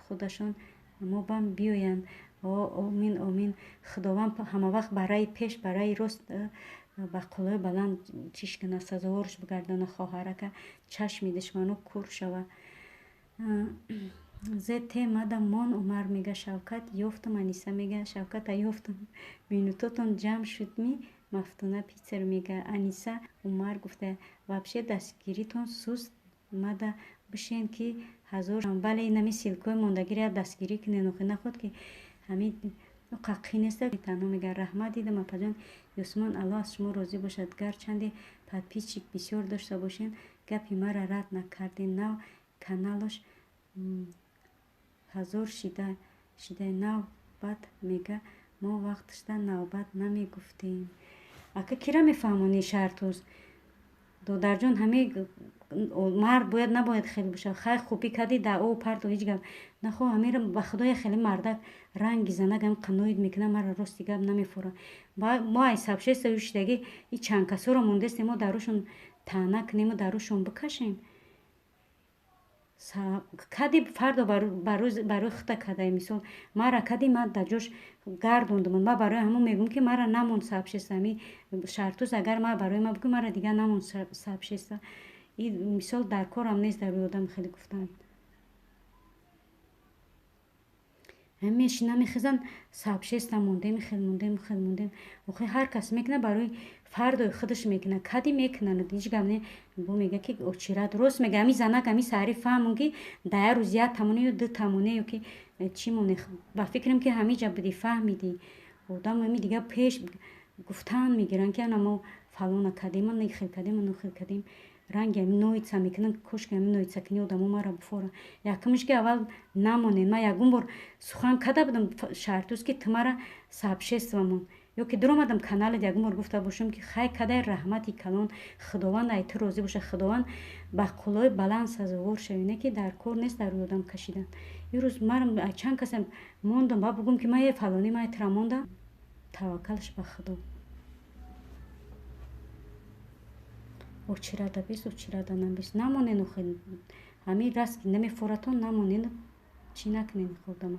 худашон мо бам биёянд. Омин, омин. Худованд ҳамавақт барои пеш, барои рост, ба қуллаи баланд чиш кунад, сазоворш бигардона, хоҳарака, чашми душмано кур шава. Зт мада мон. Умар мега Шавкат ёфтам. Аниса мега Шавката ёфтам, минутотон ҷамъ шудми? Мафтуна Питер мега Аниса Умар гуфта вообще дастгиритон суст, мада бишен ки ҳазор. Бале, инами ссылкаҳои мондагиро дастгирӣ кунед, охи наход ки ҳамин қаққӣ неста. Танҳо мега раҳмат дидам, апаҷон Юсумон, Аллоҳ аз шумо розӣ бошад. Гарчанде подписчик бисёр дошта бошем, гапи мара рад накардед. Нав каналош ҳазор шида нав бад мега Мо вақташда навбат намегуфтем. Ака, кира мефаҳмонӣ, Шаҳртӯз? Додарҷон, ҳамаи мард бояд, набояд хеле бошад. Хай, хубӣ кардӣ, дар о парто, ҳеҷ гап нахо. Ҳамира, ба худоя, хеле мардак ранги занак ҳам қаноид мекунад, мара рости гап намефора. Мо ай сообщество шидаги и чанд касоро мондестем, мо дарушон таъна кунему дарушон бикашем. Кади, фардо барои худа кадай. Мисол, мара кади, ман дар ҷош гардондум. Ман барои ҳамон мегӯм, ки мара намонд сообщество. Ами Шаҳртӯз, агар ма барои ма бигӯ, мара дигар намонд сообщество. И мисол дар корам нест, дар рӯи одам хеле гуфтан. Мешина, мехезан, сообщество мондем, хел мондем, хел мондем. Охи, ҳар кас мекунад, барои фардои худаш мекунад. Кади, мекунад, ҳеҷ гап не. Бо мега, ки очират рост мега. Ами занак ами саҳари фаҳмон, ки дар як рӯз як тамоне ё ду тамоне ё ки чӣ моне. Ба фикрам, ки ҳамиҷа будӣ, фаҳмидӣ. Одам ами дигар пеш гуфтан мегиранд, ки ана мо фалона кардем, ана хел кардем, ана хел кардем. Ранги ами ноица мекунанд. Кошки ами ноица кунӣ, одамо мара буфора. Якумш, ки аввал намонед. Ман ягон бор сухан карда будам, Шаҳртӯз, ки ту мара сообщество мон, ё ки дуромадам каналат, ягон бор гуфта бошам, ки хай кадай, раҳмати калон, Худованд ай ту розӣ боша, Худованд ба қуллои баланд сазовор шавӣ. Не, ки дар кор нест дар рӯи одам кашидан. Ирӯз марам чанд касам мондам, ба бугум, ки ман е фалонӣ, ман тура мондам. Таваккалш ба Худо. Очирада бис, очирада набис, намонен. Охи, ҳамин раст ки намефоратон, намонен, чӣ накунен худама.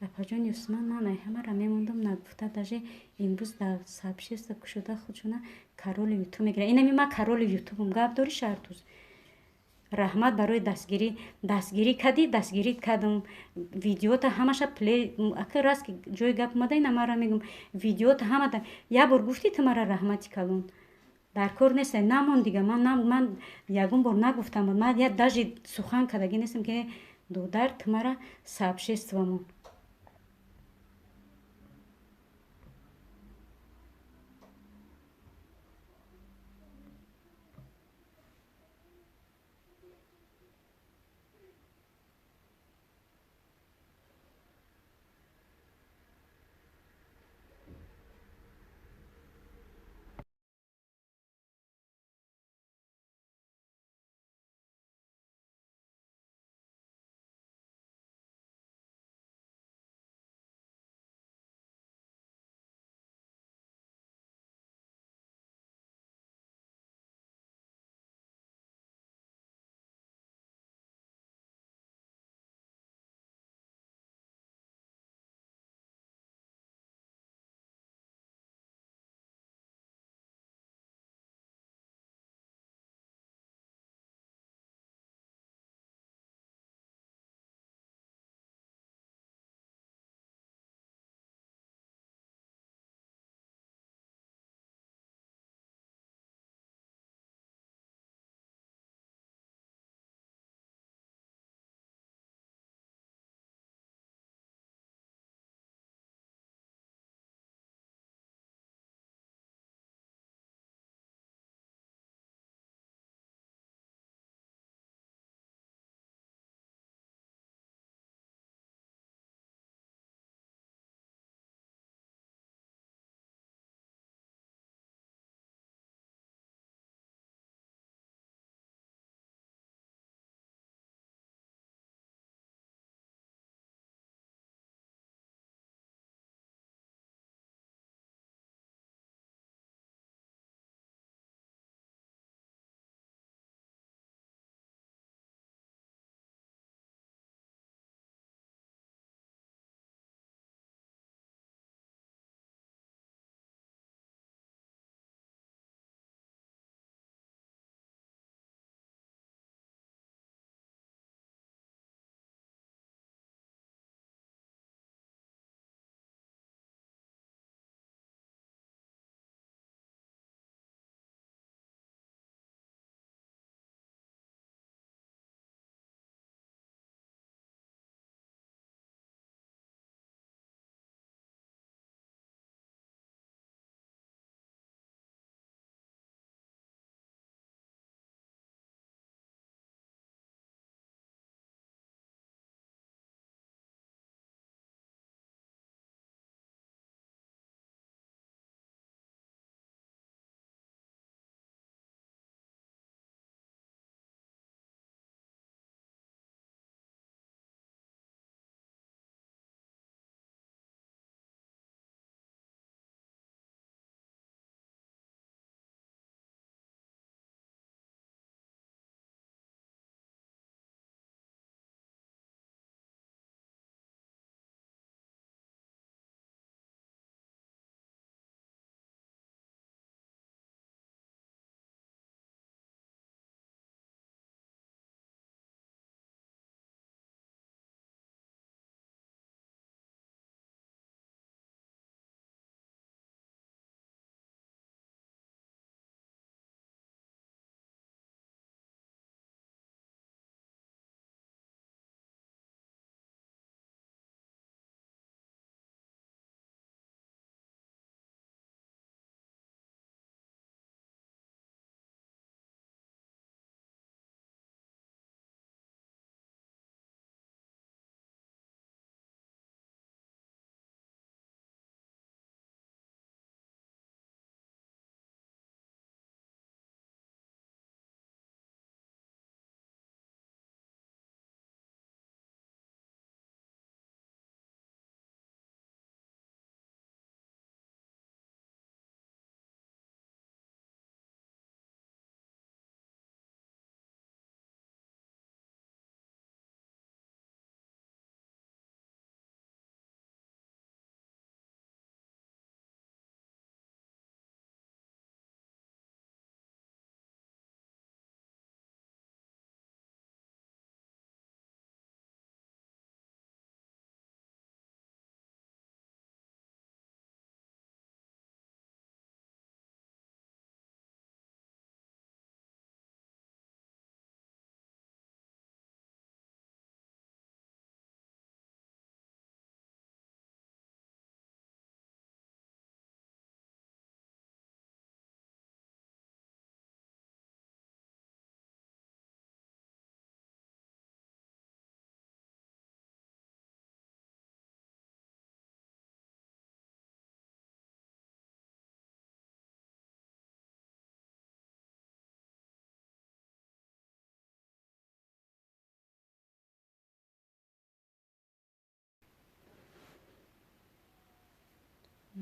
Апаҷон Юсман, ман ай ҳамаро мемондам, нагуфта. Даже имрӯз дар сообщество кушода, худшона короли Ютуб мегирад. Инами ман короли Ютубум, гап дорӣ, Шаҳртӯз? Раҳмат барои дастгирӣ. Дастгирӣ кардӣ, дастгирӣ кардам. Видеота ҳамаша плей. Ака, раст ки ҷои гап омада, ина мара мегӯм, видеота ҳамата як бор гуфтӣ ту мара раҳмати калон. Дар кор нест, намон дига. Ман ягон бор нагуфтам, ман даже сухан кардагӣ нестам, ки додар, ту мара сообщество мон.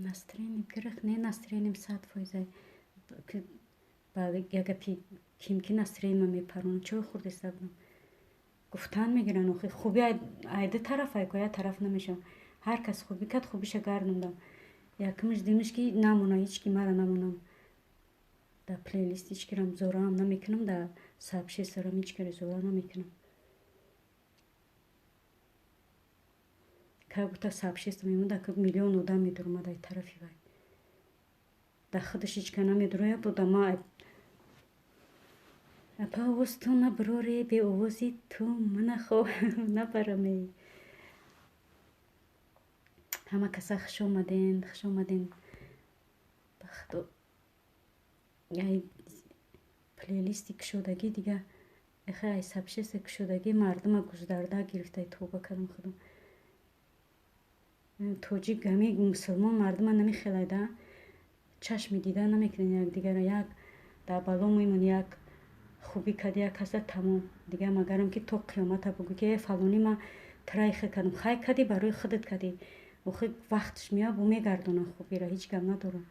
Настроение гирах не, настроением 100%. Ба як гапи ким ки настроениема мепаронад, чой хӯрдеста будам. Гуфтан мегиранд, охи хуби айду тараф айко, як тараф намешавам. Ҳар кас хубӣ кард, хубиша гардондам. Якумш димиш ки намона, ҳеҷ ки мара намонам. Дар плейлист ҳеҷ кирам зораам намекунам, дар сообществорам ҳеҷ киро зора намекунам. Кай гуфта сообщество мемонда, ки миллион одам медуромад ай тарафи вай. Дар худаш ҳеҷ ка намедурояд, буда ма апа овоз ту набуроре, беовози ту манахо набараме. Ҳама каса хуш омаден, хуш омаден. Ба худо ай плейлисти кушодагӣ дига эхе ай сообщество кушодагӣ мардума гуздарда гирифта тоба кардам худо. Тоҷик ҳами мусулмон мардума намехелайда, чашми дида намекунанд якдигара, як дар бало мемон, як хубӣ кард як каса тамом. Дига магарам ки то қиёмата бугӯ ки э фалонӣ ма тирай хел кардам, хай кардӣ барои худат кардӣ. Охи вақташ меояд, бу мегардонад хубиро, ҳеҷ гап надорад.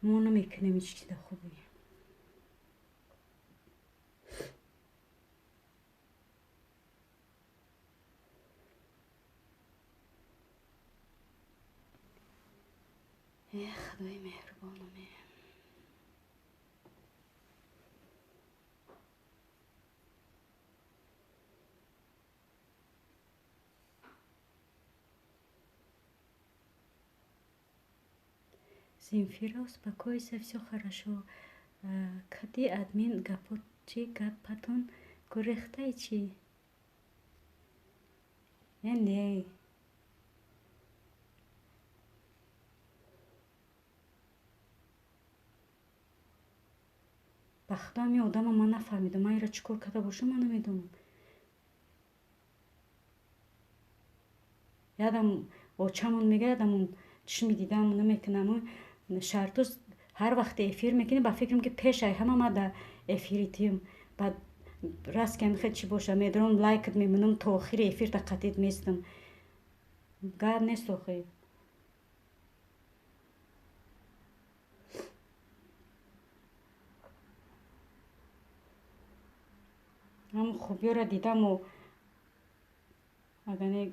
Мо намекунем ҳеҷ чиза хубӣ. Э худои меҳрубонаме. Земфира, успокойся, всё хорошо. Кади админ гапо чӣ гапатон гурехтаи чӣ? Э не. Ба худо ҳамин одама ман нафаҳмидам, ман инро чӣ кор карда бошам, ман намедонам. Ядам очамон мегӯяд, ядамон чишми дидам намекунам. Шартуз ҳар вақте эфир мекунӣ, ба фикрам ки пеш ай ҳама ма дар эфири тиюм. Баъд раст ки ҳамихел чӣ боша, медорам лайкат мемонам, то охири эфир та қатид местам. Гап нест охи. Ҳам хубиёро дидаму агар не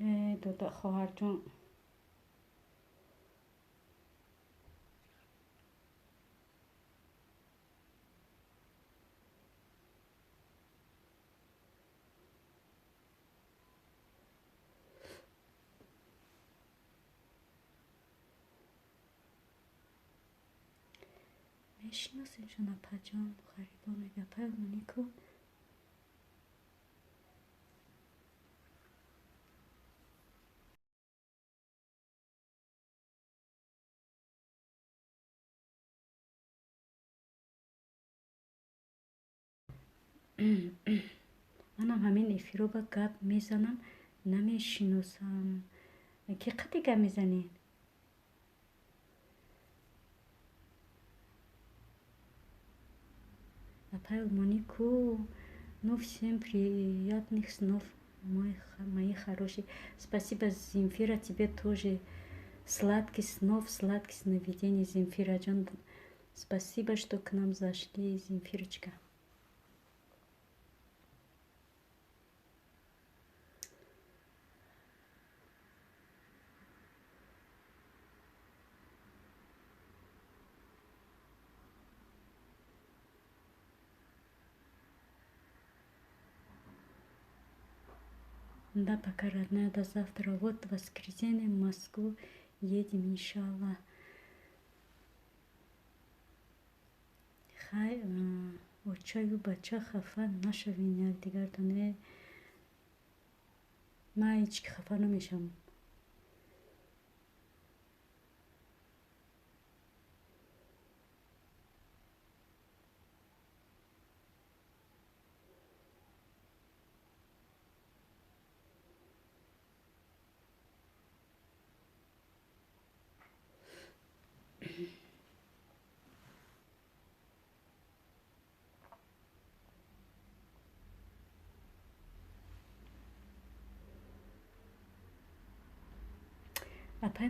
э дода хоҳарҷон. Мешиносемшон апаҷон, ғарибон мега апай Монико. Манам ҳамин эфиро ба гап мезанам, намешиносам. Ки қади гап мезанед? Апай Монико, ну всем приятных снов, мои хорошие. Спасибо, Земфира, тебе тоже сладких снов, сладких сновидений, Земфира ҷон. Спасибо, что к нам зашли, Земфирочка. Да, пока, родная, до завтра. Вот в воскресенье в Москву едем, иншаллах. Хай, очаю бача хафа нашавин якдигартон. Ман ҳеҷ ки хафа намешавам. Апай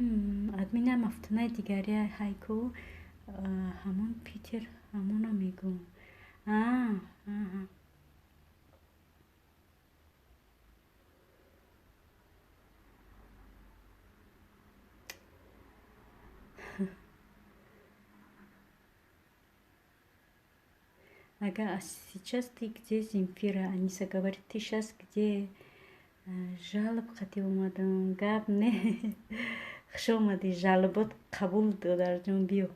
админа Мафтунаи дигария ҳайку, ҳамон Питер, ҳамона мегӯм. Ага, а сейчас ты где, Земфира? Аниса говорит, ты сейчас где? Жалоб қати омадам, гап не. Хуш омадӣ, жалобот қабул, додарҷон, биё.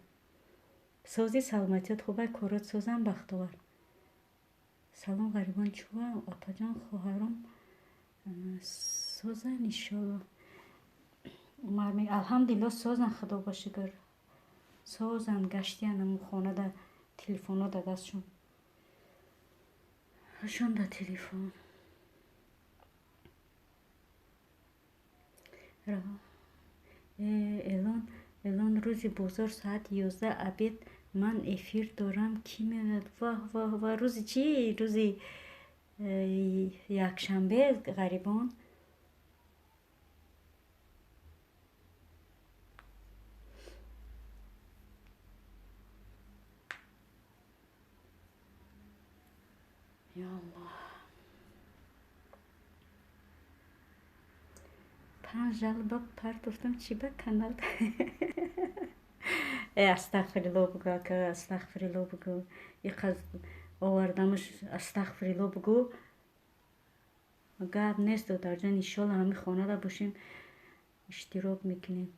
Сози, саломатиёт хубай, корот созам, Бахтовар. Салом, ғарибон, чӯа, апаҷон, хоҳаром созан, иншолло. Умар мега, алҳамдулилло, созан, худо ба шукр. Созан, гаштиян аму хонада, телефонҳо да дастшон. Ҳашон да телефон. Элон, элон, рӯзи бозор соати 11 обед ман эфир дорам, кӣ меояд? Ваҳ, ваҳ, ва, рӯзи чӣ? Рӯзи якшанбе, ғарибон? Ё Аллоҳ. Панҷ жалоба партофтам, чӣ ба канал? Э, астағфирилло бугӯ, ака, астағфирилло бугӯ. Иқаз овардамаш, астағфирилло бугӯ. Гап нест, додарҷон, иншолло, ҳамин хонада бошем, иштирок мекунем.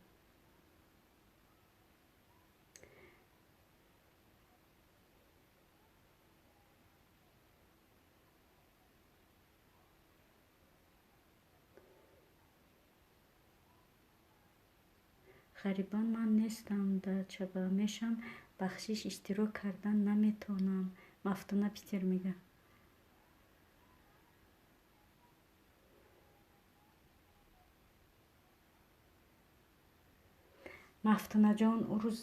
Ғарибон, ман нестам, дар чаба мешам, бахшиш, иштирок кардан наметавонам. Мафтуна Питер мега. Мафтунаҷон, ӯ рӯз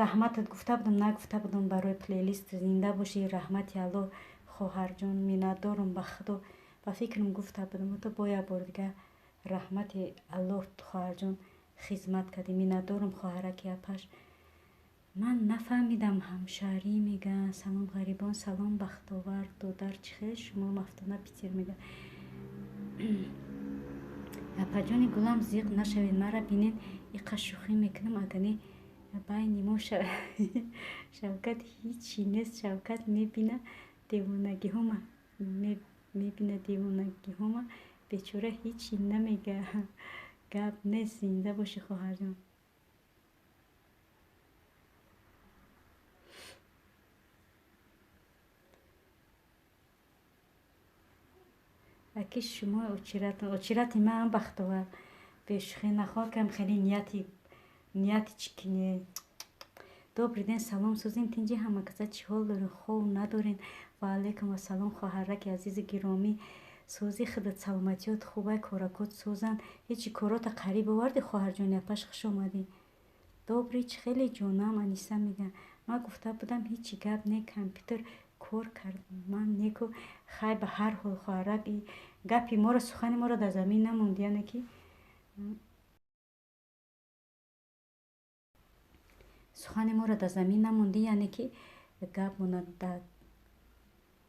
раҳматат гуфта будам, нагуфта будам барои плейлист. Зинда бошӣ, раҳмати Аллоҳ, хоҳарҷон, миннатдорум ба Худо. Ба фикрам гуфта будам, то бо як бор дига раҳмати Аллоҳ, хоҳарҷон, хизмат кардӣ, миннатдорум, хоҳараки апаш. Ман нафаҳмидам, ҳамшаҳрӣ мега. Салом, ғарибон, салом, Бахтовар, додар, чӣ хел шумо? Мафтуна Питер мега. Апаҷони гулам, зиқ нашавед, мара бинед, иқа шӯхӣ мекунам, агар не байни мо Шавкат ҳичи нест. Шавкат мебина девонагиҳома, мебина девонагиҳома, бечора ҳичи намега. Гап нест, зинда бошӣ, хоҳарҷон. Аки шумо очирати ман, Бахтовар, бешӯхӣ нахоҳ кам, хеле нияти чӣ кине. Добрый день, салом, сӯзин, тинҷи, ҳама каса чӣ ҳол дорен, хов надорен? Ва алайкум ассалом, хоҳараки азизи гиромӣ, сӯзи худат, саломатиёт хубай, коракот созанд. Ҳечи корота қариб оварди, хоҳарҷони апаш, хуш омадӣ. Добрый, чӣ хеле ҷонам, Аниса мега. Ман гуфта будам, ҳечи гап не, компютер кор кард, ман неку. Хай, ба ҳар ҳол, хоҳарак, гапи моро, сухани моро дар замин намонд, яъне ки сухани моро дар замин намондӣ, яъне ки гапмона дар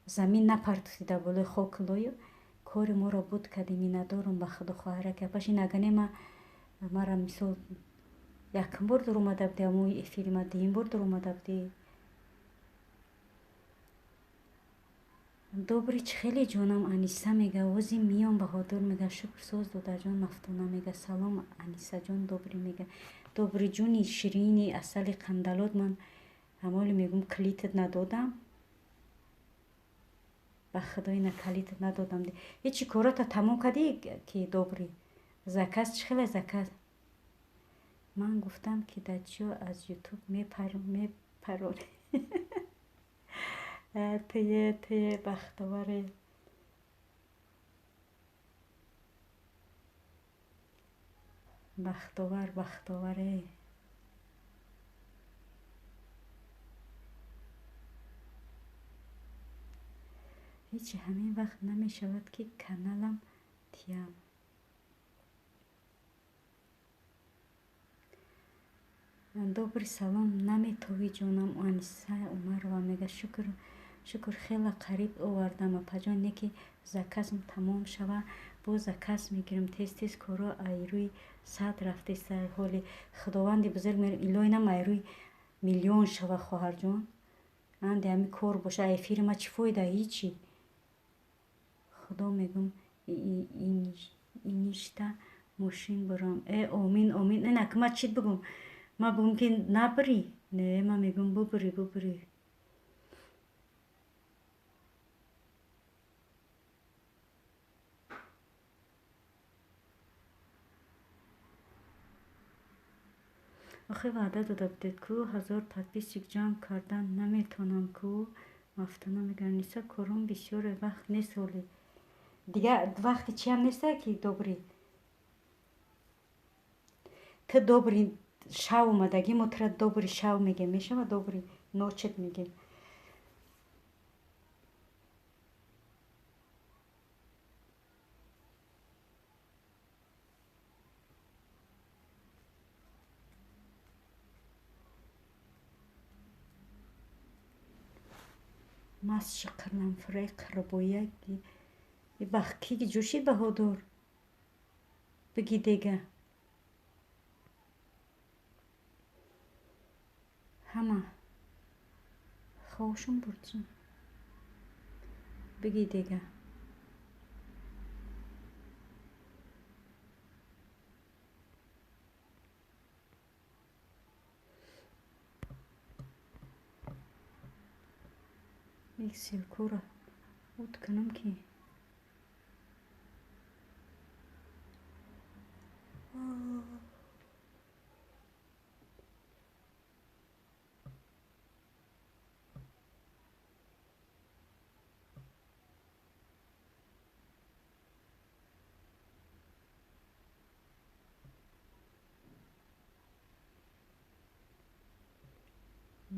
замин напартофтӣ, дар болои хок лою кори моро буд кардӣ. Миннатдорум ба Худо, хоҳараки апаш. Ин агане ма мара мисол якум бор дуромада будӣ амои эфири ма, дуюм бор дуромада будӣ. Добрый, чӣ хеле ҷонам, Аниса мега. Ози миём, Баҳодур мега. Шукр, соз, додарҷон. Мафтуна мега, салом, Анисаҷон, добрый мега. Добрый ҷуни ширини асали қандалот, ман ҳамоли мегӯм, калитат надодам, ба худои на калитат надодам. Ҳечи корота тамом кардӣ ки, добрый? Заказ чӣ хеле заказ? Ман гуфтам, ки дар чиё аз Ютуб мепаронӣ. Тие, тие, Бахтоваре, Бахтовар, Бахтоваре. Ҳечи ҳамин вақт намешавад, ки каналам тиям. Добрый салом наметовӣ ҷонам. Аниса Умарова мега шукр, шукр, хела қариб овардам апаҷон, не ки заказм тамом шава, боз заказ мегирам. Тез тез коро айрӯи сад рафтеста. Ҳоли худованди бузург илоҳи нам айрӯи миллион шава, хоҳарҷон. Анде ҳами кор боша, эфири ма чӣ фоида? Ҳичи. Худо мегум, иништа мошин бурам. Э, омин, омин. Инак ма чӣ бигум? Ма бигум ки набирӣ? Не, ма мегум бубурӣ, бубурӣ. Охи ваъда дода будед ку, 1000 подписчик ҷамъ кардан наметавонам ку. Мафтуна мега Аниса, кором бисёре, вақт нест ҳоле. Дигар вақти чиам неста ки добрый. Ту добрый шав омадагӣ, мо тура добрый шав мегем, мешава? Добрый ночь мегем. Масши қирнамфураи қирбояги бах ки ҷӯшид. Баҳодур, биги дега. Ҳама хобшон бурд. Биги дега. Як ссылкуро ут кунам ки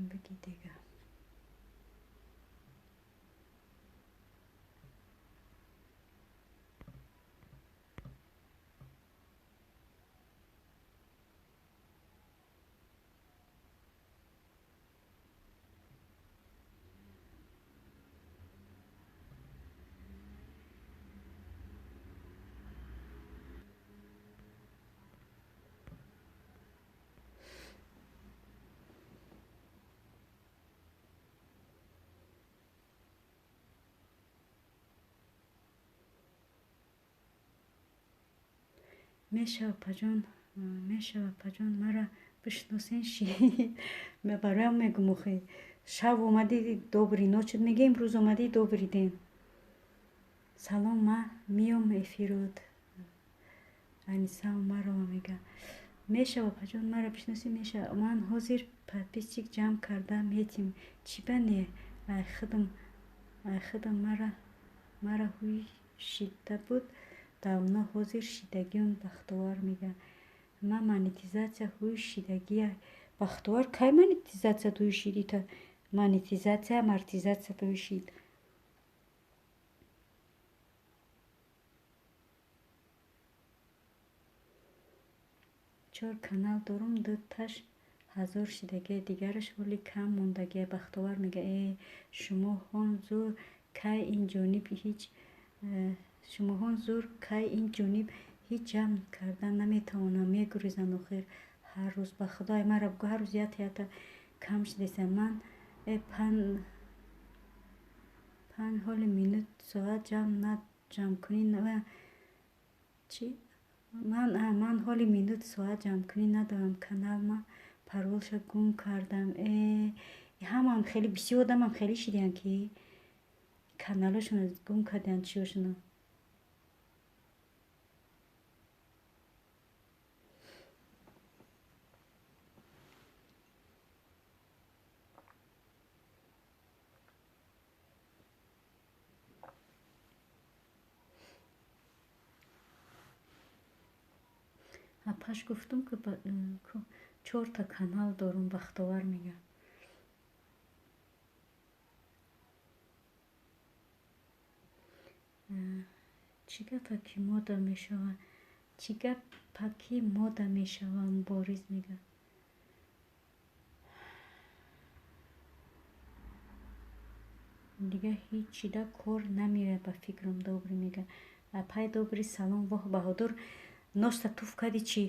биги дега. Мешава, апаҷон, мешава, апаҷон, мара бишносен ши. Бароям мегум охи. Шав омадӣ, добрый ночь мегем, рӯз омадӣ, добрый день. Салом, ма миём эфирот. Аниса Умарова мега. Мешава, апаҷон, мара бишносӣ, мешава. Ман ҳозир подписчик ҷамъ карда метим. Чӣ ба не? Ай худам мара ҳуй шида буд давно, ҳозир шидагиам. Бахтовар мега. Ма монетизатсия ҳуй шидагия. Бахтовар, кай монетизатсия туй шид? Ита монетизатсия, амортизатсия туй шид. Чор канал дорум, дуташ 1000 шидагия, дигараш ҳоли кам мондагия. Бахтовар мега. Э, шумоҳон зур, кай ин ҷониб ҳеҷ, шумоҳон зур, кай ин ҷониб ҳеҷ ҷамъ карда наметавонам, мегурезанд охир ҳар рӯз. Ба худои мара бугӯ, ҳар рӯз ята ята кам шудеса. Ман э панҷ ҳоли минут соат ҷамъ на ҷамъкунӣ чӣ? Ман ҳоли минут соат ҷамъкунӣ надорам, каналма паролша гум кардам. Э, ҳамаам хеле бисёр одамам хеле шидиянд ки каналошонро гум кардиянд, чиёшонро. Апаш, гуфтум ки чорта канал дорум, Бахтовар мега. Чӣ гапа ки мода мешава? Чӣ гапа ки мода мешава? Мубориз мега. Дига ҳеҷ чида кор намеояд ба фикрам. Добрый мега. Апай Добрый, салом. Воҳ, Баҳодур, носта туф кади чӣ?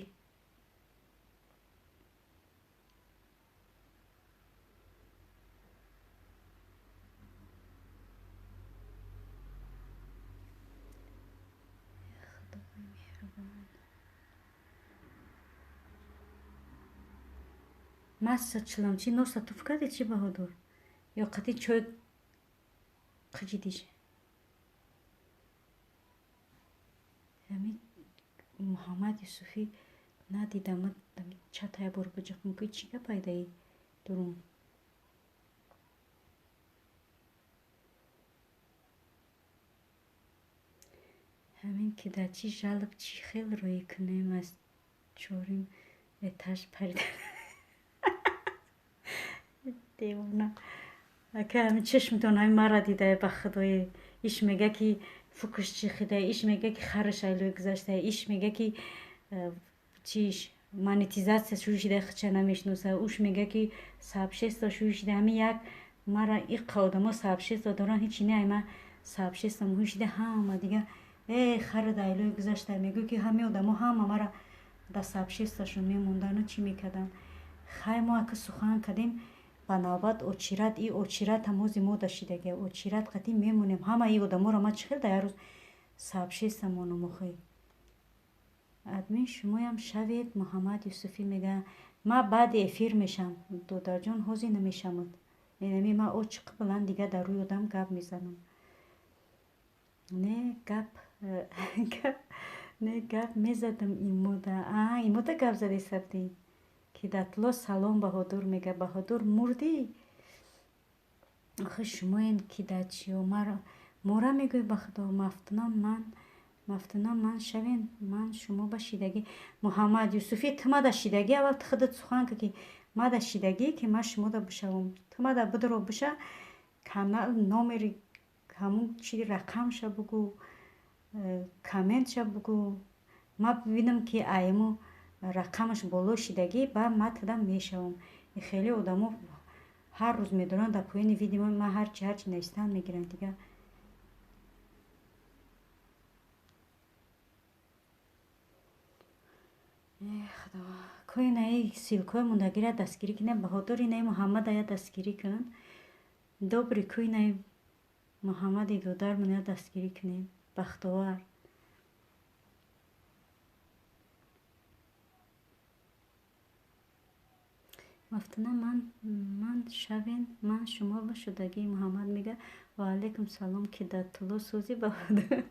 Худои меҳрубон. Масса чиламчи носта туф кади чӣ, Баҳодур? Ё қати чой қиҷидиш? Ҳамин Муҳаммад Юсуфӣ надидам, чата як бор биҷиқм, ки чӣ гапай даи дурун. Ҳамин ки дар чӣ жалоб чӣ хел рӯӣ кунем, аз чорим этаж парида. Девона. Ака, ҳамин чашмтон ҳамин мара дидае, ба худои. Иш мега ки фукш чихида, иш мега ки хараш айлӯи гузашта, иш мега ки чиш монетизатсия шӯй шида, хича намешноса, уш мега ки сообщество шӯй шида. Ҳамин як мара иққа одамо сообщество доран, ҳечи не, ай ма сообщество муҳим шида, ҳама дига э харад айлӯи гузашта мегӯ ки ҳамин одамо ҳама мара дар сообществошон мемондану чӣ мекарданд. Хай, мо ака сухан кардем, ба навбат очират, и очират ҳам ҳози мо дашидага, очират қатӣ мемонем. Ҳама и одаморо ма чӣ хел дар як рӯз сообщество монам охи? Админ шумоям шавед, Муҳаммад Юсуфӣ мега. Ма баъди эфир мешам, додарҷон, ҳозир намешамад. Инами ма очиқи баланд дига дар рӯи одам гап мезанам. Не гап, гап не, гап мезадам имода. А имода гап задесабдӣ? Ки датло салом, Баҳодур мега. Баҳодур, мурдӣ? Охи шумоен кидачиё мора мегӯй, ба худо. Мафтуна ман, мафтуна ман шавен, ман шумо ба шидагӣ. Муҳаммад Юсуфӣ, ту мада шидагӣ, аввал ту худат сухан ка, ки мада шидагӣ, ки ман шумода бишавам. Ту мада бидро биша, канал номери ҳамун чи рақамша бугӯ, комментша бугӯ, ма бибинам ки айму рақамаш боло шидагӣ, ба ма туда мешавам. Хеле одамо ҳар рӯз медоранд дар поёни видео ма ҳарчи ҳарчи навистан мегиранд дига. Худо, ко инаи ссылкаҳои мондагиро дастгирӣ кунем. Баҳодур, инаи Муҳаммада я дастгирӣ кун. Добрый, ку инаи Муҳаммади додармон я дастгирӣ кунем. Бахтовар. Мафтуна ман, ман шавен, ман шумо ба шудагӣ. Муҳаммад мега. Ва алайкум салом, ки дар туло сӯзи, Баҳодур.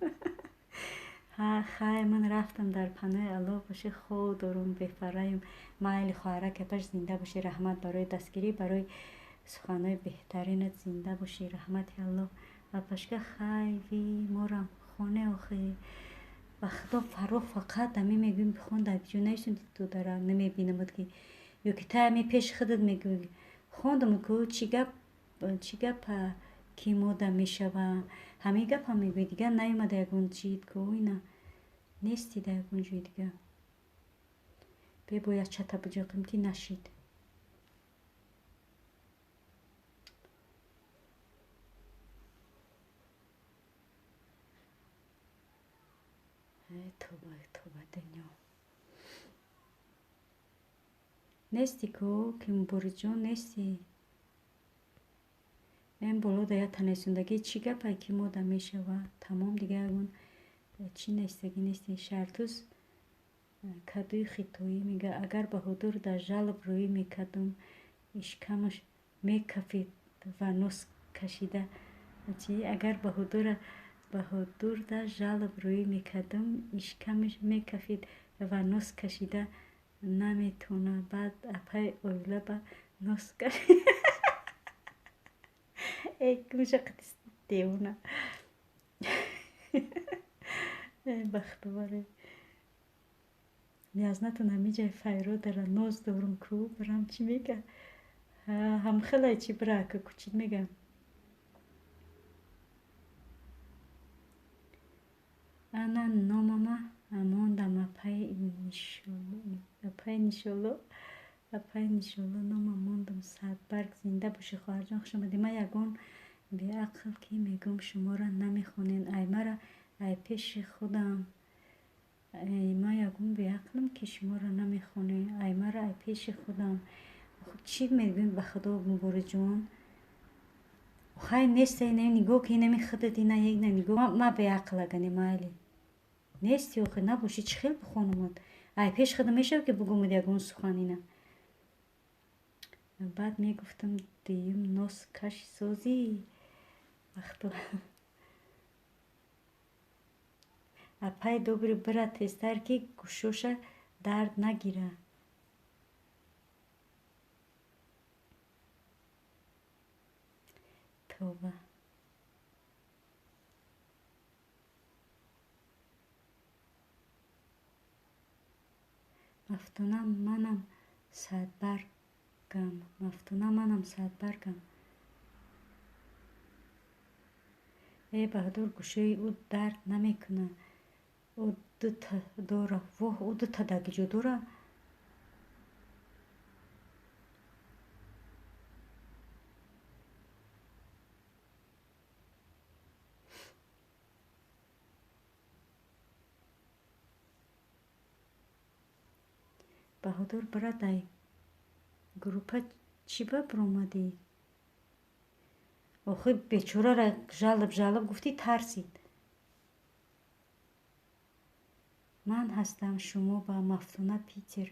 Ҳа, хай, ман рафтам, дар паноҳи Аллоҳ бошӣ, хоб дорум, бефараем. Майли, хоҳарак, апаш, зинда бошӣ. Раҳмат барои дастгирӣ, барои суханҳои беҳтаринат, зинда бошӣ, раҳмати Аллоҳ. Апашка, хай, ви морам хоне охи. Ба худо, Фаррух, фақат ҳамин мегӯем, бихон, дар ҷо нависем, додарам намебинамад ки ё ки та ҳамин пеши худат мегӯӣ. Хондам ку, чӣ гап, чӣ гапа ки мода мешава, ҳамин гапа мегӯӣ, дигар наёмада ягон чиз ку, ина нести дар ягон ҷои дига. Бебояд чата биҷоқим ки нашид. Тоба, тоба, дунё. Нести ку, ки Мубориҷон нести. Эн боло да як танесондагӣ чӣ гапай ки мода мешава, тамом, дига ягон чӣ нестагӣ нести. Шартуз кадуи хитоӣ мега. Агар Баҳодур дар жалоб рӯӣ мекардум, ишкамаш мекафид ва нос кашида чи. Агар Баҳодура, Баҳодур дар жалоб рӯӣ мекардум, ишкамаш мекафид ва нос кашида наметавона. Баъд апаи оила ба нос кашид. Э, кумша қати девона. Бахтоваре. Ниазнатон ҳамиҷай файро дара, ноз дорум ку, барам чӣ мега? Ҳамхелай чӣ бира, ака кучид мега. Ана номама мондам, апаи Нишоло, апаи Нишоло, номам мондам. Садбарг, зинда бошӣ, хоҳарҷон, хуш омадӣ. Ман ягон Беақл ки мегӯм шуморо намехонед. Ай мара ай пеши худам. Ай ма ягон беақлам ки шуморо намехонед. Ай мара ай пеши худам. Чӣ мегӯем ба худо, Муборизҷон? Хай неста, ина нигоҳ ки инами худат, ина ина нигоҳ. Ма беақл агане, майли. Нести охи, набошӣ, чӣ хел бихонумад? Ай пеш худам мешавад ки бугумад ягон сухан ина. Баъд мегуфтам дуюм нос каши созӣ. Вақто апай добри бира тезтар ки гӯшоша дард нагира. Тавба. Мафтуна манам садбаргам. Мафтуна манам садбаргам. Э Баҳодур, гӯшои ӯ дард намекунад. Ӯ дута дора. Воҳ, ӯ дута дагиҷо дора? Баҳодур, брат, ай группа чӣ ба биромадӣ? Охи бечорара жалоб жалоб гуфтӣ, тарсид. Ман ҳастам шумо ба Мафтуна Питер.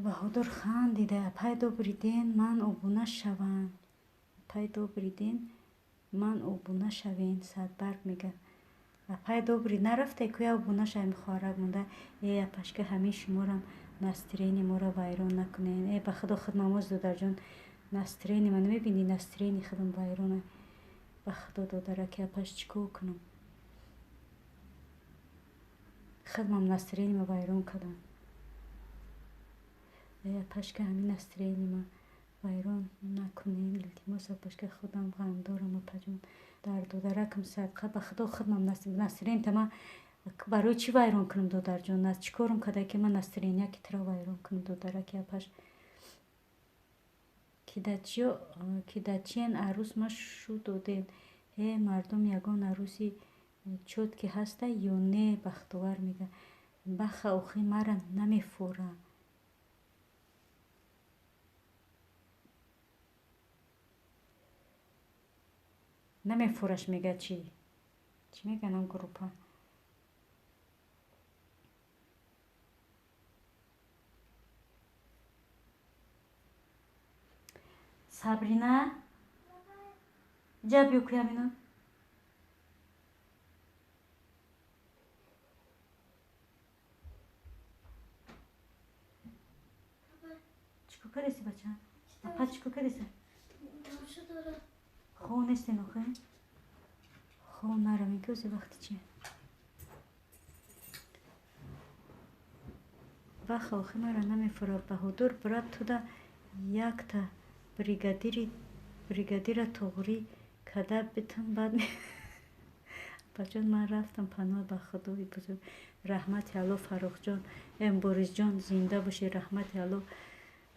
Баҳодур хандида. Апай добрый день, ман обуна шавам. Апай добрый день, ман обуна шавем. Садбарг мега. Апай добрый нарафтай куя обуна шавем, хоҳарак монда. Э апашка, ҳамин шуморам настроение моро вайрон накунед. Э ба худо худмамоз додарҷон, настроение ма намебинӣ, настроение худам вайрона. Ба худо додараки апаш, чӣ кор кунам? Худмам настроение ма вайрон кардам. Э апашка, ҳамин настроение ма вайрон накунед, илтимос апашка, худам ғамдорам апаҷон. Дар додаракам садқа, ба худо худмам настроение та ма барои чӣ вайрон кунам, додарҷон? Чӣ корам карда ки ман настроения ки туро вайрон кунам, додараки апаш? Кидачиен арӯс ма шу додем. Э мардум, ягон арӯси чёткий ҳаста ё не? Бахтовар мега. Баха охи мара намефора. Намефораш мега чӣ? Чӣ меганам группа? Сабрина, ҷа биё куя минут. Чӣ кор кардеси, бача? Апа чӣ кор кардеси? Хов нестен охе? Хов наравем ки ози вақти чи? Ваха охи мара намефора. Баҳодур, брат, туда якта бригадира туғрӣ када битам баъд. Апаҷон, ман рафтам, паноҳ ба худои бузург. Раҳмати Алло, Фаррухҷон, Борисҷон, зинда бошӣ, раҳмати Алло.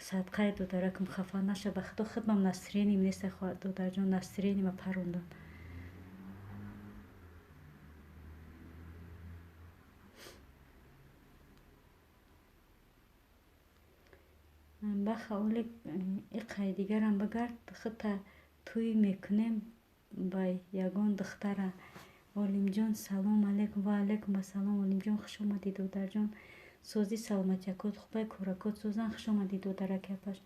Садқаи додаракам, хафа наша, ба худо худмам настроением неста, додарҷон, настроение ма парондам. Баха оли иқай дигарам бигард, худта тӯй мекунем ба ягон духтара. Олимҷон, салом алейкум. Ва алейкум ассалом, Олимҷон, хуш омадӣ, додарҷон. Созӣ, саломатиякот хубай, коракот созан, хуш омадӣ, додараки апаш.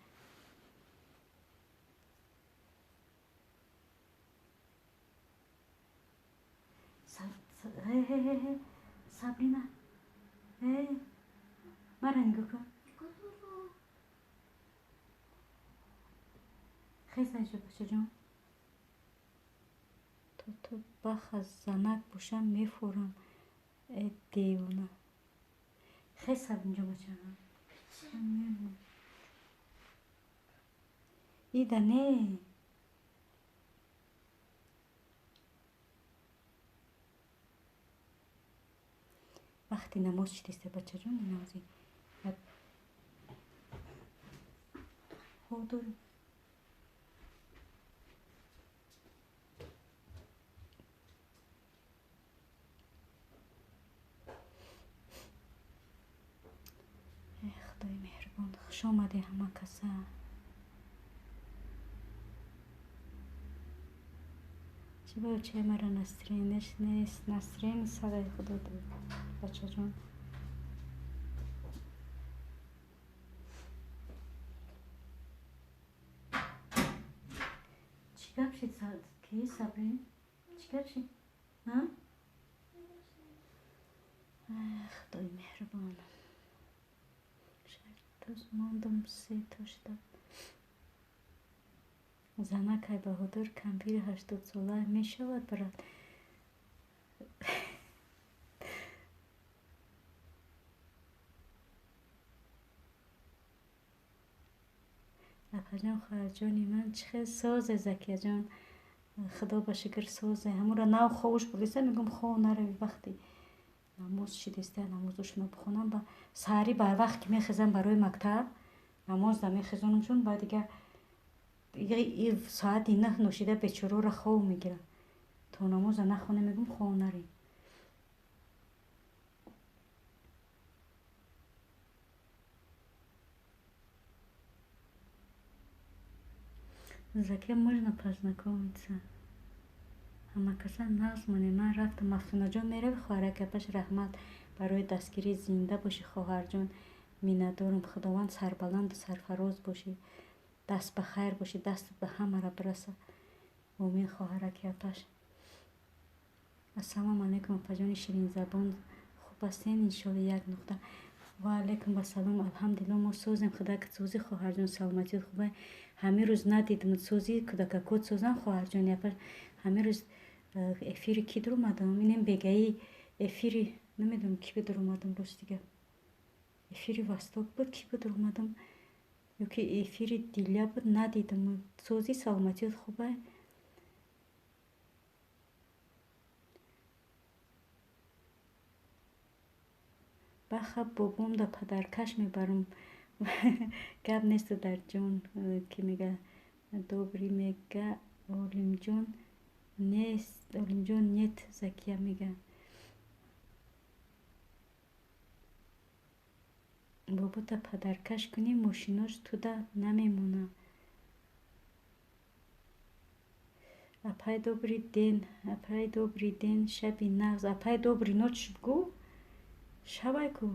Сабрина, мара нигоҳ кун. Хез айҷо, бачаҷон. То ту баха занак бошам мефорам. Э девона. Хез сабинҷо, бача. Ида не. Вақти намоз чидеста, бачаҷон, намози. хоб дорем. Худои меҳрубон, хуш омадед ҳама каса. Чӣ бачаи мара настроенияш нест? Настроение садаи худо бачаҷон. Чӣ гап шид? Ки Сабрин? Чӣ гап шид? Худои меҳрубон. Шартоз мондум се то шуда. Занакай Баҳодур кампири 80-сола мешавад брат. Апаҷон, хоҳарҷони ман чӣ хел созе, Закияҷон? Худо ба шукр созе. Ҳамура нав ховуш бурдиста, мегӯм хов нарави, вақти намоз шидиста, намозошонро бихонам. Ба саҳарӣ барвақт ки мехезам барои мактаб, намоз да мехезонамшон, баъд дига соати 9 ношида бечораро хов мегирам. То намоза нахонем, мегӯм хов нарем. За кем можно познакомиться? Ҳамакаса нағз монем. Ман рафтам. Мафтунаҷон мерави, хоҳараки апаш, раҳмат барои дастгирӣ. Зинда бошӣ, хоҳарҷон, миннатдорам. Худованд сарбаланду сарфароз бошӣ, даст ба хайр бошӣ, дастат ба ҳамара бираса. Омин, хоҳараки апаш. Ассалому алайкум, апаҷони ширинзабон, хуб ҳастен? Иншолло. Як нуқта. Ва алайкум вассалом. Алҳамдулилло, мо созем. Худакат созӣ, хоҳарҷон, саломатият хуба. Ҳамин рӯз надидам созӣ, кӯдакакот созам, хоҳарҷони апаш. Ҳамин рӯз эфири ки дуромадам? Инем бегаи эфири намедонам ки бидуромадам, рости гап. Эфири Восток буд, ки бидуромадам? Ёки эфири Диля буд, надидам. Созӣ, саломатият хуба. Баха бобом да падаркаш мебарам. Гап нест, дарҷон, ки мега добрый мега Олимҷон нест, Олимҷон нет, Закия мега. Бобота падаркаш кунӣ, мошинош туда намемона. Апай добрый день, апай добрый день, шаби нағз. Апай добрый ночь гӯ, шабай ку.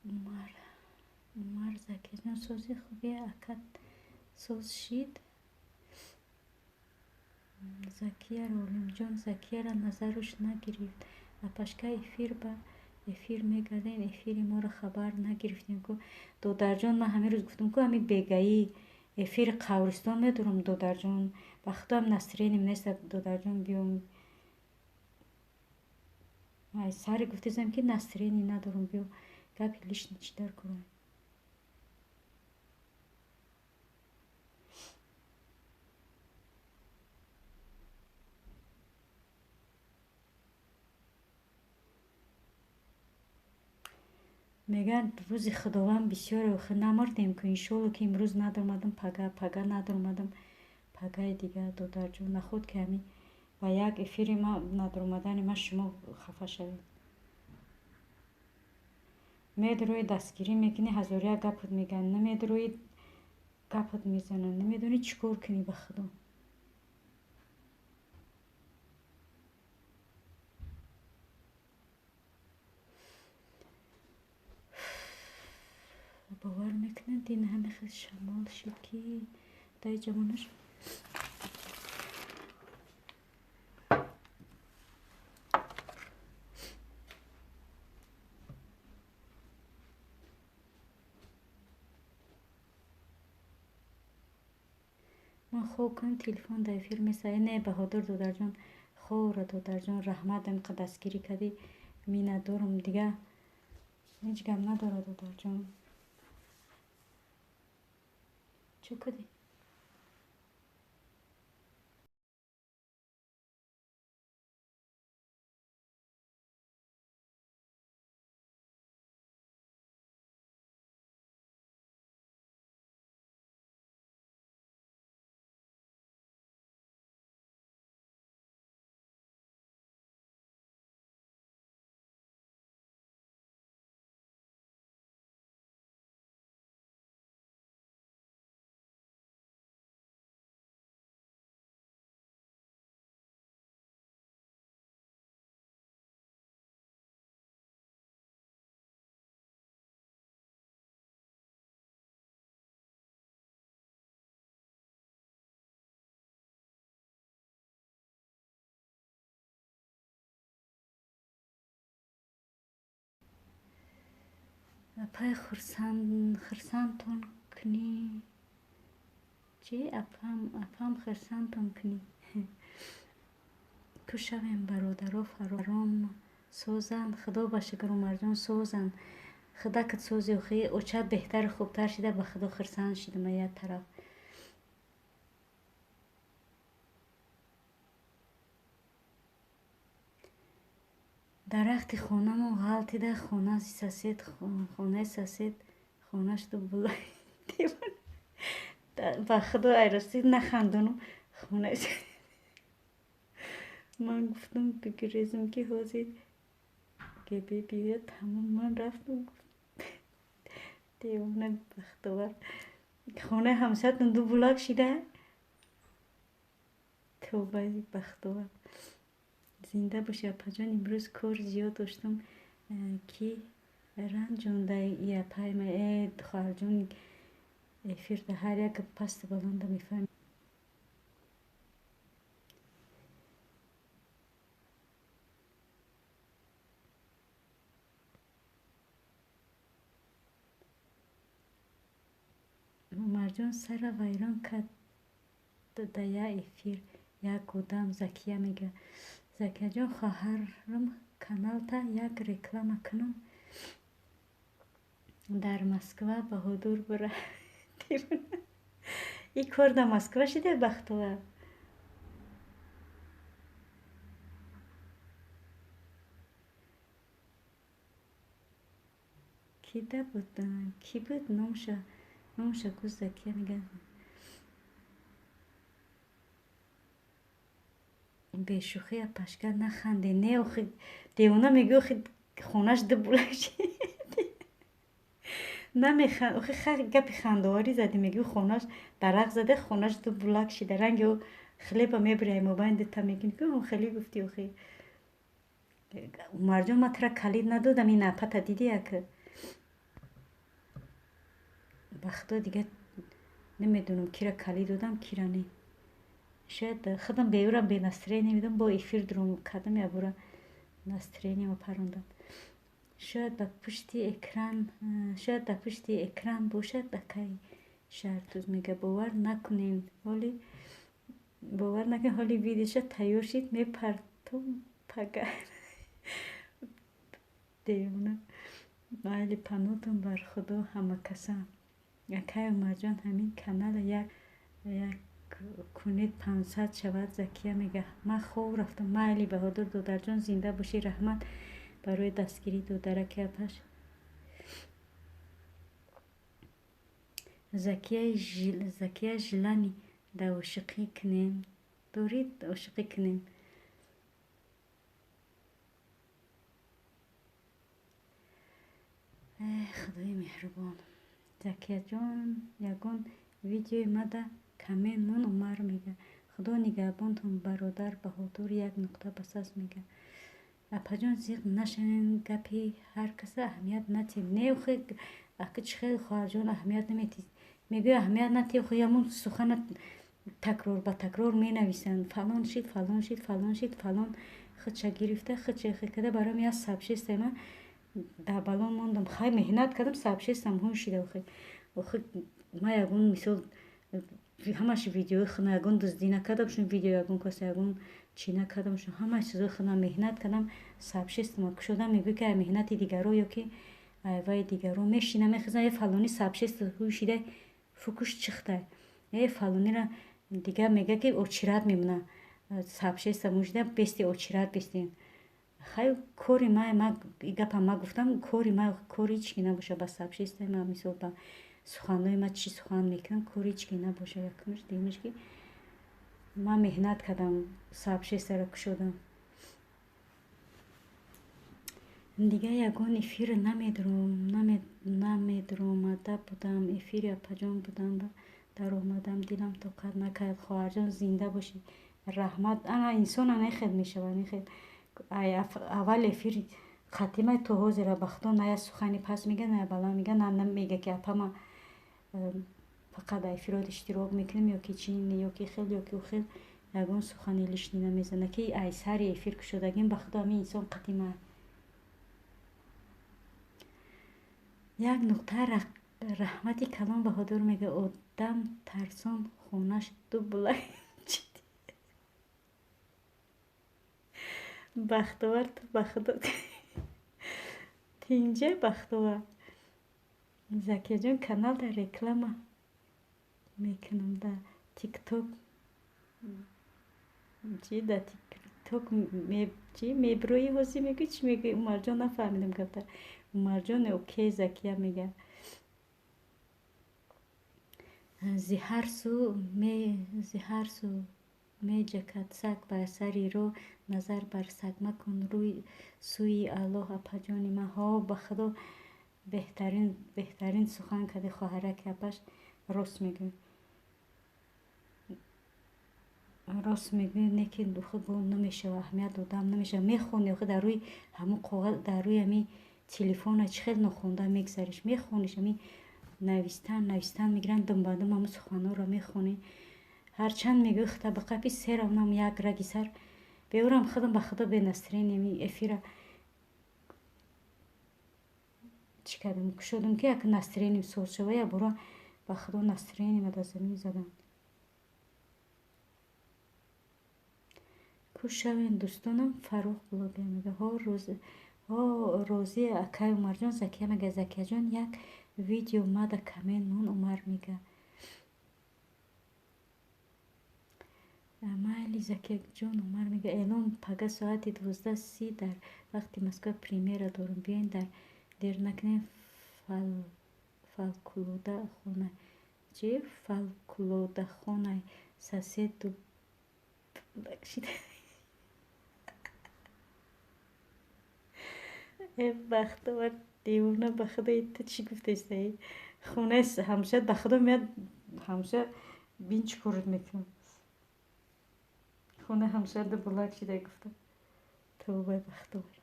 Умар, Умар, Закирҷон, сози хуби, акат соз шид. Закияро Олимҷон, Закияра назаруш нагирифт. Апашка эфир ба эфир мегардем, эфири моро хабар нагирифтем ку. Додарҷон, ман ҳамин рӯз гуфтам ку, ҳамин бегаӣ эфири қабристон медурам, додарҷон. Ба худоам настроением нест, додарҷон, биём. Ай сари гуфтесам ки настроение надорам, биё. Гапи лишний чӣ дар кунам? Мегӯянд рӯзи Худованд бисёре, охир намурдем ку, иншолло ки имрӯз надомадам, пага, пага надомадам, пагаи дигар, додарҷон, наход ки ҳамин ба як эфири ма надомадани ма шумо хафа шавед. Медурӯи дастгирӣ мекунӣ, ҳазору як гапат мегӯянд, намедурӯи гапат мезананд, намедонӣ чӣ кор кунӣ ба худо. Бовар мекунед, ин ҳаме хел шамол шуд ки дай ҷавонаш. Ман хоб кунам, телефон дар эфир меса. Не, Баҳодур додарҷон, Хора додарҷон, раҳмат, амқа дастгирӣ кардӣ, миннатдорум. Дига ҳеҷ гап надора, додарҷон. Чӯ кардӣ? Апай хурсандтон кунӣ. Чӣ? Апам хурсандтон кунӣ. Ку шавем, бародаро, фаром созанд. Худо ба шукр, Умарҷон, созанд. Худакат сози, охи очат беҳтару хубтар шида, ба худо хурсанд шидам як тараф. Дарахти хонамон ғалтида, хонаи сосед хонаш ду булай. Ба худо, айростӣ нахандонам. Хонаи ман гуфтам бигирезам, ки ҳозир гебе биёяд, тамом. Ман рафтам, девона, бахтовар, хонаи ҳамсаятон ду булак шида. Тавбаи, бахтовар, зинда бошӣ, апаҷон. Имрӯз кор зиёд доштам, ки ранҷонда апайма. Э, хоҳарҷон, эфирда ҳар як пасту баланда мефаҳмӣ. Умарҷон сара вайрон кард да як эфир як одам. Закия мега. Закияҷон, хоҳарам, каналта як реклама кунам дар Москва. Баҳодур бура. И кор дар Москва шида, бахтова. Кида буд, кӣ буд, номша гӯ. Закия мега, бешӯхӣ, апашка, наханде. Не, охи девона, мегӯ, охи хонаш ду булак. Намеханд, охи гапи хандаоварӣ задӣ. Мегӯ хонаш дарахт зада, хонаш ду булак шида, ранги ӯ хлеба мебирай, мобайн дута мекунӣ ку, хеле гуфтӣ. Охи Умарҷон, ман тура калид надодам, ин апата дидӣ як. Ба худо, дига намедонам кира калид додам, кира не. Шояд худам беюрам, бе настроение будам, бо эфир дуром кардам, ябора настроениемо парондам. Шояд ба пушти экран, шояд дар пушти экран бошад. Акай Шаҳртуз мега, бовар накунем, ҳоли бовар накунем, ҳоли видеоша тайёр шид, мепартом пага. Девона, майли, панотон бар худо ҳамакаса. Акай Умарҷон, ҳамин канала як як кунед, 500 шавад. Закия мега, ман хоб рафтам. Майли, Баҳодур додарҷон, зинда бошӣ, раҳмат барои дастгирӣ, додараки апаш. Закия, желани да ошиқӣ кунем дорид, ошиқӣ кунем. Худои меҳрубон. Закияҷон, ягон видеои мада коммент мон. Умар мега, худо нигаҳбонтон, бародар Баҳодур. Як нуқта басас мега. Апаҷон, зиқ нашавем, гапи ҳар каса аҳамият натиҳем. Не, охи аки чӣ хел, хоҳарҷон, аҳамият наметиҳ? Мегӯя аҳамият натиҳ, охи ҳамон сухана такрор ба такрор менависанд: фалон шид, фалон шид, фалон шид, фалон худша гирифта, худша када. Барои як сабшеста ма дар балон мондам. Хай, меҳнат кардам, сабшестам ҳун шида. Охи, охи ма ягон мисол Ҳамаш видеои худам, ягон дуздӣ накардам, шун видео ягон кас, ягон чӣ накардам, шун ҳамаи чизои худам меҳнат кардам, сообщество кушодам. Мегӯй ки ай меҳнати дигаро ё ки айваи дигаро мешинам, мехезам, э фалони сообщество ҳӯшида фукуш чихтай, э фалонира дигар мега ки очират мемона, сообщество мушида бести очират бестен. Хай, кори ма, ма гапа ма гуфтам, кори ма, кори ҳеч ки набоша ба сообществои ма, мисол ба суханҳои ма, чӣ сухан мекунам, кори ҳеч ки набоша. Якумш, дуюмаш ки ман меҳнат кардам, сообществоро кушодам. Дигар ягон эфир намедромада будам, эфири апаҷон будам, даромадам, дилам тоқат накард. Хоҳарҷон, зинда бошӣ, раҳмат. Ана инсон ана хел мешавад, хел аввал эфир хатимай то ҳозира, ба худо, на як сухани пас мега, на баланд мега, на мега ки апа, ма фақат дар эфирот иштирок мекунем ё ки чи, ё ки хел, ё ки хел, ягон сухани лишний намезана, ки ай сари эфир кушодагим, ба худо, ҳамин инсон қатима. Як нуқта раҳмати калон. Баҳодур мега, одам тарсон хонаш ду булак. Бахтовар, ту ба худо тинҷа, Бахтовар. Закияҷон, каналда реклама мекунам да Тикток, чи да Тикток чи меброи ҳозир мегӯй, чӣ мегӯй, Умарҷон, нафаҳмидам гапта. Умарҷон, окей. Закия мега, зи ҳар су меҷакад саг бар сари роҳ, назар бар саг макун, рӯй сӯи Аллоҳ, апаҷони ман. Ҳо, ба худо, беҳтарин, беҳтарин сухан кардӣ, хоҳараки апаш, рост мегӯй, рост мегӯй. Не ки худ намешава, аҳамият додам намешава. Мехони охи дар рӯи ҳамун коғаз, дар рӯи ҳамин телефона чӣ хел нохонда мегзариш, мехониш, ҳамин навистан, навистан мегиранд, думбадум ҳамун суханҳоро мехонӣ. Ҳарчанд мегӯй хита ба қапи серавнам як раги сар беорам, худам ба худо бе настроение эфира чӣ кардам, кушодам, ки як настроением соз шава. Як бора ба худо настроениема дар замин задам. Кӯш шавем, дӯстонам. Фаррух блогер мега, ҳо розӣ, акай Умарҷон. Закия мега, Закияҷон, як видео мада коммент мон. Умар мега, майли, Закияҷон. Умар мега, эълон: пага соати 12:30 дар вақти Москва премьера дорам, биёен, дар дер накунем. Фалқулода хона чи, фалқулодахонаи сосед ду. Э Бахтовар, девона, ба худо, ту чӣ гуфтесаи? Хонаи ҳамсоят, ба худо, меяд ҳамсоя, бин чӣ корот мекунам. Хонаи ҳамсоя ду булак шида гуфта. Тавбаи, Бахтовар,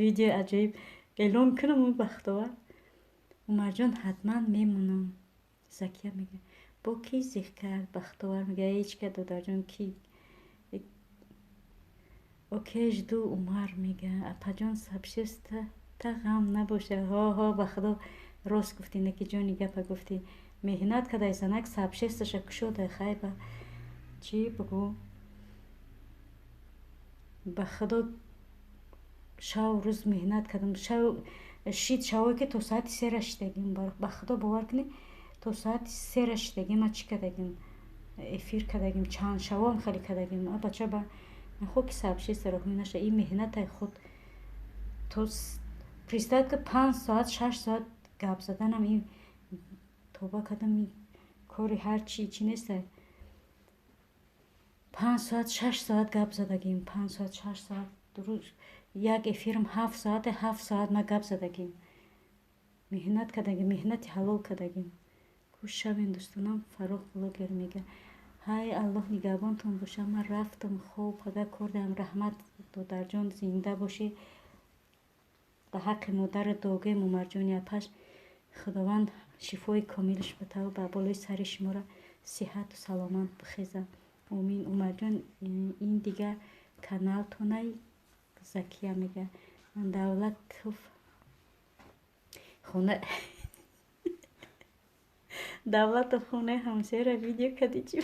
видеои аҷоиб эълон кунам. Бахтовар, Умарҷон, ҳатман мемонам. Закия мега, бо кӣ зиқ кард? Бахтовар мега, ҳеҷ ка, додарҷон, ки окей, жду. Умар мега, апаҷон, сообщество та ғам набоша. Ҳо, ҳо, ба худо, рост гуфтӣ, неки ҷони гапа гуфтӣ. Меҳнат кардай занак, сообществоша кушодай. Хай, ба чӣ бугӯ, ба худо, шаву рӯз меҳнат кардам. Шав шид, шавое ки то соати сера шидагим, ба худо, бовар кунӣ, то соати сера шидагим. Ма чӣ кардагим, эфир кардагим, чанд шавоам хеле кардагим. А бача ба нахо ки сообщество ҳуй наша, ин меҳнатай худ то представь ки 5 соат, 6 соат гап заданам, ин тоба кардам, ин кори ҳар чи чӣ нестай. 5 соат, 6 соат гап задагим, 5 соат, 6 соат, рӯз як эфирам 7 соате, 7 соат ма гап задагим, меҳнат кардагим, меҳнати ҳалол кардагим. Кӯш шавем, дӯстонам. Фаррух блогер мега, ҳай, Аллоҳ нигаҳбонтон боша, ман рафтам, хоб, пага кор дорам. Раҳмат, додарҷон, зинда бошӣ. Ба ҳаққи модари дуогӯем, Умарҷони апаш, Худованд шифои комилаш батаву ба болои сари шуморо сиҳату саломат бихеза. Омин. Умарҷон, ин дигар каналтонай. Закия мега, Давлатов хона Давлатов хонаи ҳамсояро видео кади чи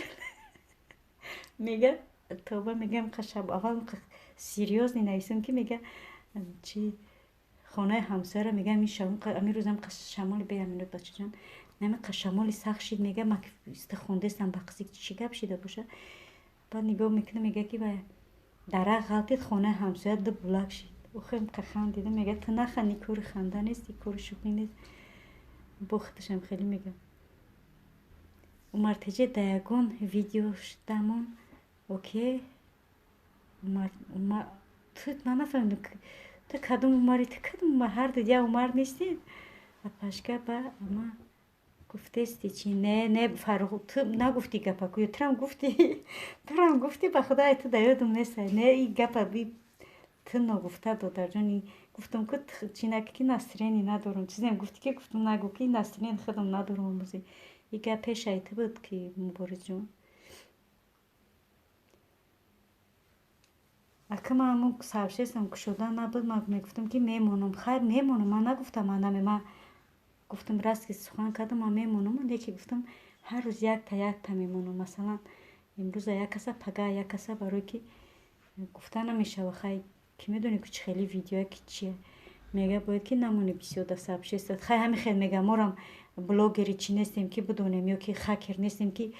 мега, тоба мегам, шаб аввал серьёзный нависам ки мега чи хонаи ҳамсояро мегам, ами рӯзам шамоли беаминот бачаҷон, нами шамоли сахт шид, мега ма хондестам ба қизи чӣ гап шида боша. Баъд нигоҳ мекунам, мега ки ва дарахт ғалтид, хонаи ҳамсоя ду булак шид. Охем қахан дида, мега ту наханди, кори ханда нест, кори шӯхӣ нест. Бо худашам хеле мега. Умартеҷа да ягон видео шудамон окей. Ту ман нафаҳмидам, ту кадом Умари, ту кадом Умар? Ҳар ду як Умар нестед. Апашка ба ама гуфтести чи? Не, не, Фаррух, ту нагуфтӣ гапа ку, турам гуфтӣ, турам гуфтӣ, ба худо, ту да ёдум нест. Не, и гапа ту ногуфта, додарҷон. Гуфтам ку чи наки ки настроение надорам, чизем гуфтӣ ки гуфтам нагӯ ки настроение худам надорам омӯзӣ. И гап пешаи ту буд ки, Муборизҷон. Ака, ман ҳамун сообществом кушода набуд, ман мегуфтам ки мемонам, хайр, мемонам. Ман нагуфтам, ман наме, ман гуфтам, раст ки сухан кардам, ман мемонам, леки гуфтам ҳар рӯз якта якта мемонам, масалан, имрӯза як каса, пага як каса, барое ки гуфта намешава. Хай, ки медонӣ ки чӣ хели видеоя ки чие. Мега бояд ки намонӣ бисёр дар сообщество. Хай, ҳамин хел мега, морам блогери чӣ нестем ки бидонем, ё ки хакер нестем ки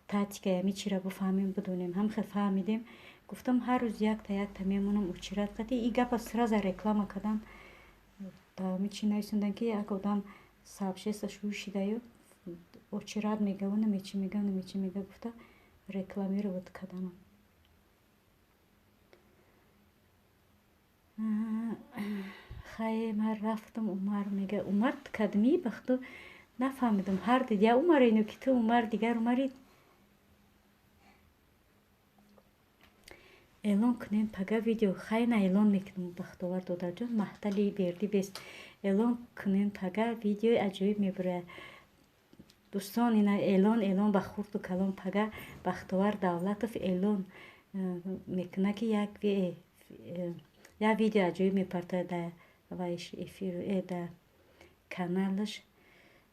тактикаи ҳами чиро бифаҳмем, бидонем. Ҳам хел фаҳмидем. Гуфтам ҳар рӯз якта якта мемонам, очередь қати. И гапа сразу реклама кардан, ами чӣ нависондан ки як одам сообщество шурӯъ шидаю очередь мегаву намечи мега, намечи мега гуфта рекламировать карданам. Хай, ман рафтам. Умар мега, Умар кадмӣ? Ба худо, нафаҳмидам, ҳар ду я Умар ино ки ту Умар дигар Умари. Эълон кунем пага видео. Хай, на, эълон мекунем, Бахтовар додарҷон, маҳтали бердӣ бест. Эълон кунем, пага видеои аҷоиб мебурояд. Дӯстон, ина эълон, эълон ба хурду калон: пага Бахтовар Давлатов эълон мекунад ки як видео аҷоиб мепартояд дар эфир, дар каналаш,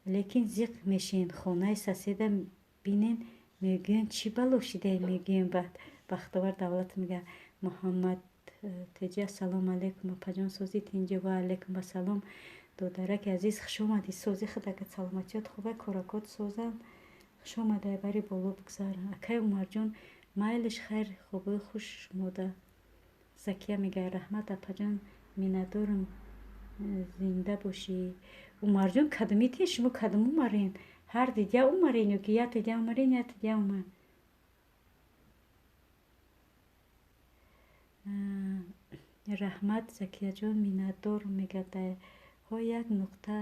лекин зиқ мешин, хонаи соседа бинен, мегӯянд чӣ бало шидаe, мегӯем. Баъд Бахтовар Давлатов мега. Муҳаммад Теҷи, ассалому алайкум, апаҷон, созӣ, тинҷи? Ва алайкум ассалом, додараки азиз, хуш омадӣ. Сози худакат, саломатиёт хуба, коракот созанд. Хуш омадай, бари боло бигзар. Акай Умарҷон, майлиш, хайр, хубои хуш шумода. Закия мега раҳмат, апаҷон, миннатдорам, зинда бошӣ. Умарҷон, кадомите шумо, кадом Умарен? Ҳар дидя Умарен ё ки як дидя Умарен, як дидя Умар? Раҳмат, Закияҷон, миннатдор. Мега ҳо як нуқта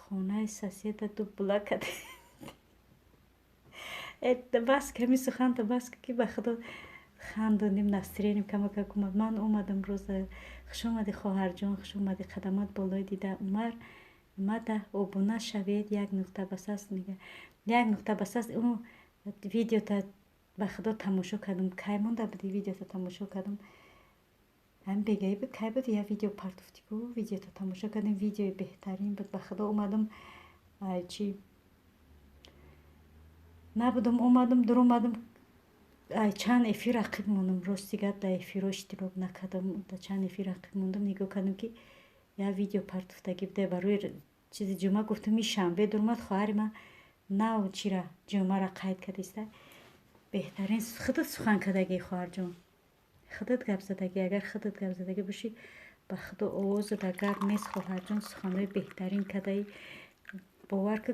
хонаи соседа ду була кад. Бас, ками суханта бас, ки ба худо хандонем, настроением камакак омад. Ман омадам. Рӯза, хуш омадӣ, хоҳарҷон, хуш омадӣ, қадамот болои дида. Умар мада обуна шавед, як нуқта бас аст. Мега як нуқта бас аст. Ӯ видеота ба худо тамошо кардам, кай монда буди, видеота тамошо кардам, ҳамин бегаӣ буд, кай буд, як видео партофтӣ ку, видеото тамошо кардем, видеои беҳтарин буд. Ба худо, омадам, чи набудам, омадам, дуромадам, чанд эфир ақиб мондам. Рости гап, дар эфирҳо иштирок накардам, дар чанд эфир ақиб мондам. Нигоҳ кардам ки як видео партофтагӣ буда барои чизи ҷумъа, гуфтам и шанбе дуромад, хоҳари ман нав чира ҷумъаро қайд кардиста. Беҳтарин худат сухан кардагӣ, хоҳарҷон, худат гап задагӣ. Агар худат гап задагӣ бошӣ, ба худо, овозу дар гап нест, хоҳарҷон, суханҳои беҳтарин кардаӣ. Бовар ки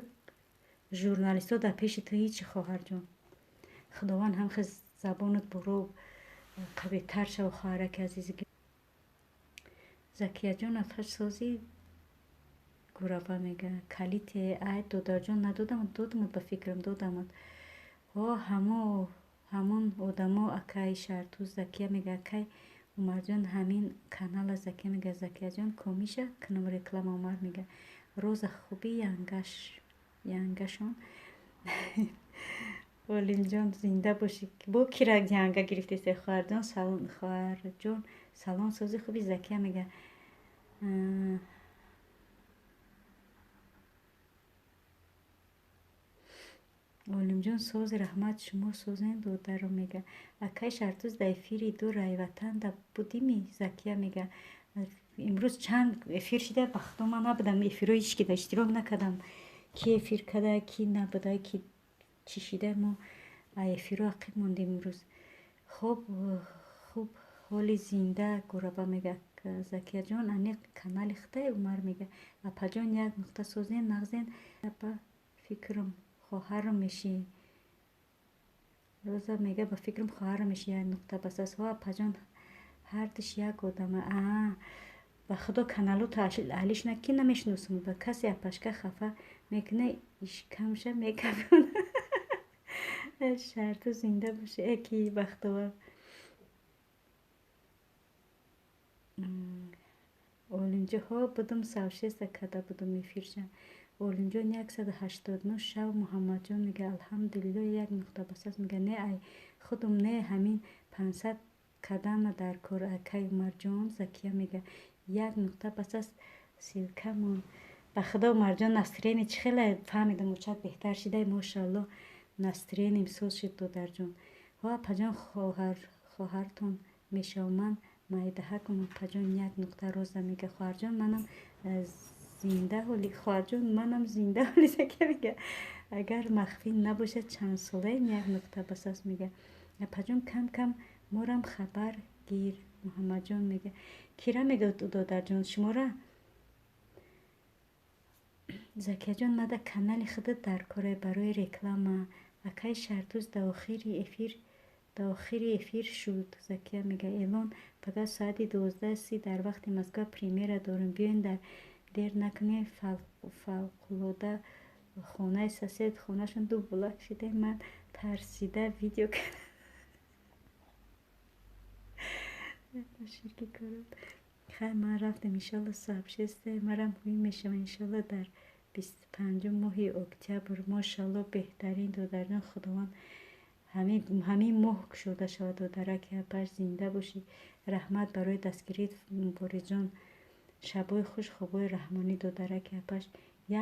журналистҳо дар пеши ту ҳичи, хоҳарҷон. Худованд ҳам хел забонат боро қавитар шава, хоҳараки азизи. Закияҷон, аташ созӣ гураба мега калите. Ай, додарҷон, надодамад, додамад, ба фикрам додамад. Ҳо, ҳамон одамо, акаи Шаҳртуз. Закия мега акай Умарҷон, ҳамин канала. Закия мега Закияҷон, комиша кунам реклама. Умар мега роза хуби янгашон. Олимҷон, зинда бошӣ. Бо кира янга гирифтест, хоҳарҷон? Хоҳарҷон, салом, сози, хуби? Закия мега Олимҷон сози, раҳмат, шумо созен, додаро, мега. Акай Шартуз, дар эфири ду Райватан да будими? Закия мега. Имрӯз чанд эфир шида, ба худо, ман набудам. Эфирҳо ҳеч ки да иштирок накардам. Ки эфир када, ки набуда, ки чӣ шида, мо эфирҳо ақиб мондем имрӯз. Хоб, хуб, ҳоли зинда гураба, мега. Закияҷон, аниқ канали хитай. Умар мега: апаҷон, як нуқта, созен, нағзен? Ба фикрам, хоҳарам мешӣ. Роза мега: ба фикрам, хоҳарам мешӣ, як нуқта бас аст. Ҳо, апаҷон, ҳардуш як одама. А ба худо, каналото алиш на, ки намешиносам. Ба касе апашка хафа мекуна, ишкамша мекафона. Шарту, зинда бошӣ, э ки бахтовар. Олимҷон, ҳо, будум, савшеста када будум эфирша. Олимҷон, 189 шав. Муҳаммадҷон мега: алҳамдулилло, як нуқта бас аст, мега. Не, ай худум не, ҳамин 500 кадама дар кор. Акай Умарҷон, Закия мега: як нуқта бас аст, ссылкамон. Ба худо, Умарҷон, настроение чӣ хеле фаҳмидам, очат беҳтар шидай, мошаалло, настроением соз шуд, додарҷон. Ҳо, апаҷон, хоҳартон мешавам ман, майдаҳакум, апаҷон, як нуқта. Роза мега: хоҳарҷон, манам зинда ҳоли, хоҳарҷон, манам зинда ҳоли. Закия мега: агар махфӣ набошад, чанд солаем? Як нуқта бас аст, мега. Апаҷон, кам кам морам хабар гир. Муҳаммадҷон мега: кира мега, додарҷон, шумора? Закияҷон, мада канали худат дар коре барои реклама. Акай Шартуз, до охири эфир шуд. Закия мега: эълон, пага соати 12:30 дар вақти Москва премьера дорем, биёен, дар дер накунем. Фавқулода хонаи сосед, хонашон ду булак шида, ман тарсида видео кардам. Ширки корот. Хайр, ман рафтам, иншолло, сообщество марам ҳуй мешава, иншолло, дар 25-ум моҳи октябр. Мошалло, беҳтарин, додарҷон, худованд ҳамин моҳ кушода шавад, додараки апаш, зинда бошӣ. Раҳмат барои дастгирит, Мубориҷон. Шабои хуш, хобои раҳмонӣ, додараки апаш.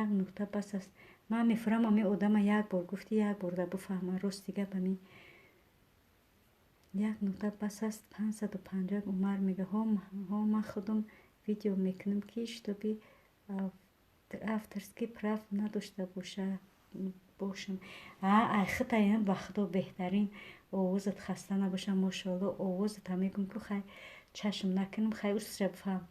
Як нуқта бас аст. Ман мефурам, ами одама як бор гуфтӣ, як бор да буфаҳма. Рости гап, ами як нуқта бас аст, 550. Умар мега: ҳо, ман худам видео мекунам, ки чтобы авторский прав надошта боша бошам. А ай хитаям, ба худо, беҳтарин, овозат хаста набошам, мошоалло, овозата мегум ку, хай, чашм накунам, хай, усша бифаҳм.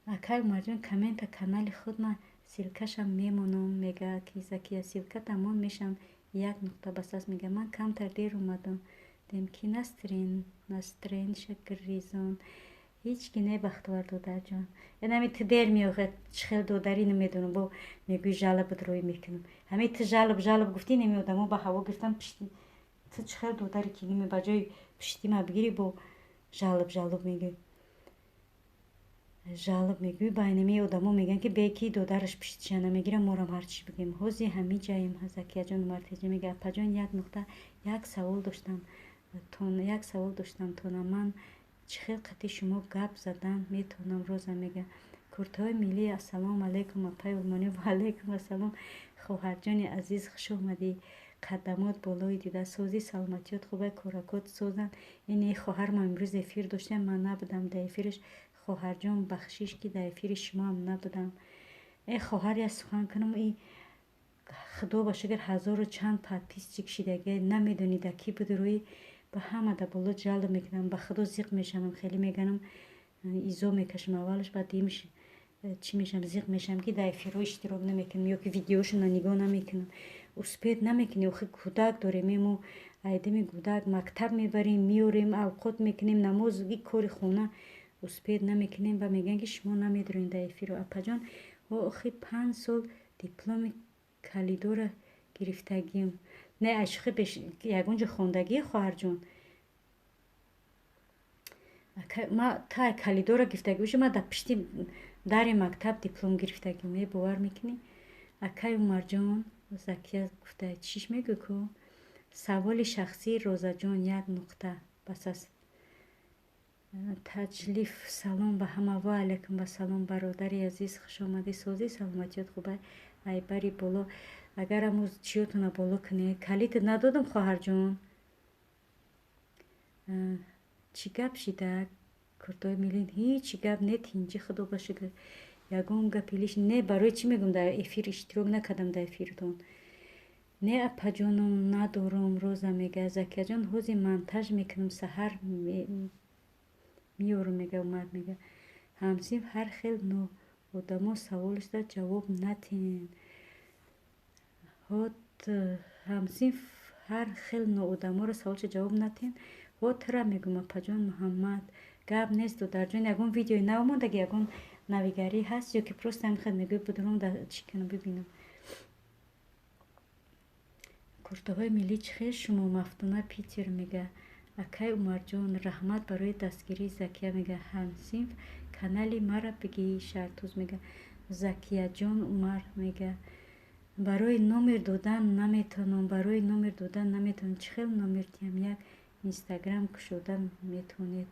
Акай Умарҷон, коммента канали худ ман ссылкашам мемонам, мега ки Закия, ссылка тамом мешавам, як нуқта бас аст, мега. Ман камтар дер омадам, дем ки настроениша гиризон. Ҳеҷ ки не, бахтовар, додарҷон. Ами ту дер меояд, чӣ хел додарӣ намедонам, бо мегӯи жалобат рӯй мекунам. Ҳами ту жалоб, жалоб гуфтӣ, неми одамо ба ҳаво гирифтам пишти ту. Чӣ хел додарӣ, ки ними ба ҷои пишти ма бигирӣ, бо жалоб, жалоб мегӯӣ, жалоб мегӯӣ. Байнами одамо мегӯянд, ки бе ки додараш пиштиша намегирам, морам ҳарчи бигӯем. Ҳози ҳами ҷаем. Закияҷон, Умартеҷа мега: апаҷон, як нуқта, як савол доштам тона, ман чӣ хел қати шумо гап задан метавонам? Роза мега: куртаҳои миллӣ. Ассалому алайкум, апаи Олмонӣ. Ваалайкум ассалом, хоҳарҷони азиз, хуш омадӣ, қадамот болои дида. Созӣ, саломатиёт хуба, коракот созанд. Ини хоҳармам имрӯз эфир доштем, ман набудам дар эфираш. Хоҳарҷон, бахшиш, ки дар эфири шумоам набудам. Э хоҳар, як сухан кунам, и худо ба шукр, ҳазору чанд подписчик шидагӣ, намедонӣ дар кӣ буд рӯи, ба ҳама да боло жалоб мекунам. Ба худо, зиқ мешавам, хеле меганам, изо мекашам аввалаш, баъд димш чӣ мешавам, зиқ мешавам, ки дар эфирҳо иштирок намекунам ё ки видеошона нигоҳ намекунам. Успеть намекунӣ, охи кӯдак дорем, мо айдами кӯдак мактаб мебарем, меорем, авқот мекунем, намоз, и кори хона, успеть намекунем. Ва мегӯянд, ки шумо намедуред дар эфиро. Апаҷон, охи 5 сол дипломи калидора гирифтагим. Не, айшухи ягон ҷо хондагӣ, хоҳарҷон? Ма та калидора гирифтагӣ боша, ма дар пишти дари мактаб диплом гирифтагим. Е, бовар мекунӣ? Акай Умарҷон, Закия гуфта, чиш мегӯй ку? Саволи шахсӣ. Розаҷон, як нуқта бас аст. Таҷлиф, салом ба ҳама. Ва алайкум вассалом, бародари азиз, хушомадӣ. Созӣ, саломатиёт хуба, айбари боло. Агар аму чиётона боло кунед, калит надодам, хоҳарҷон. Чӣ гап шида? Куртои миллин ҳеҷ гап не, тинҷи, худо ба шукр. Ягон гапи лиш не. Барои чӣ мегӯм, дар эфир иштирок накардам, дар эфиртон. Не, апаҷоном, надорум, Роза мега. Закияҷон, ҳозир монтаж мекунам, саҳар меёрам, мега Умар мега. Ҳамсинф ҳар хел одамо саволашда ҷавоб натиҳен. Ҳамсинф ҳар хел ноодаморо саволша ҷавоб натиҳен. Ҳо, тра мегӯм, апаҷон Муҳаммад. Гап нест, додарҷон, ягон видеои нав мондаги, ягон навигарӣ ҳаст ё ки просто ҳамин хел мегӯй, будурум да чӣ кунам, бибинам. Куртаҳои миллӣ чӣ хел шумо, Мафтуна Питер мега. Акай Умарҷон, раҳмат барои дастгирӣ, Закия мега. Ҳамсинф канали мара бигӣ, Шартуз мега. Закияҷон, Умар мега. Барои номер додан наметавонам, барои номер додан наметавонам. Чӣ хел номер диҳам? Як инстаграм кушода метавонед.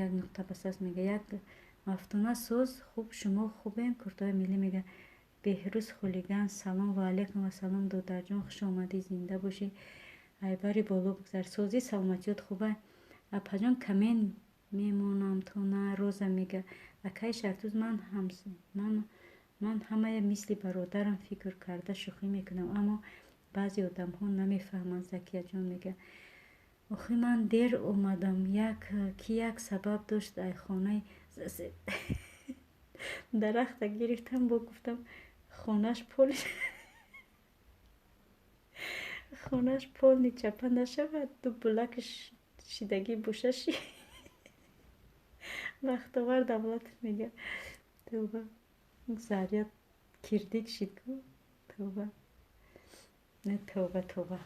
Як нуқта басаст мега. Як Мафтуна соз, хуб, шумо хубем, куртаҳои миллӣ мега. Беҳрӯз Хулиган, салом ва алайкум вассалом, додарҷон, хуш омадӣ, зинда бошӣ. Айбари боло бигзар. Созӣ, саломатиёт хуба? Апаҷон, камен мемонам то на, Роза мега. Акаи Шартуз, ман ҳамая мисли бародарам фикр карда шӯхӣ мекунам, аммо баъзе одамҳо намефаҳманд, Закияҷон мега. Охи ман дер омадам, як ки як сабаб дошт, ай хонаи дарахта гирифтам, бо гуфтам хонаш пол хонаш полни чапа нашавад, ду булакш шидагӣ бошаши. Бахтовар Давлатов мега. Тавба, заряд кирдик шид ку. Тавба, не, тавба, тавба.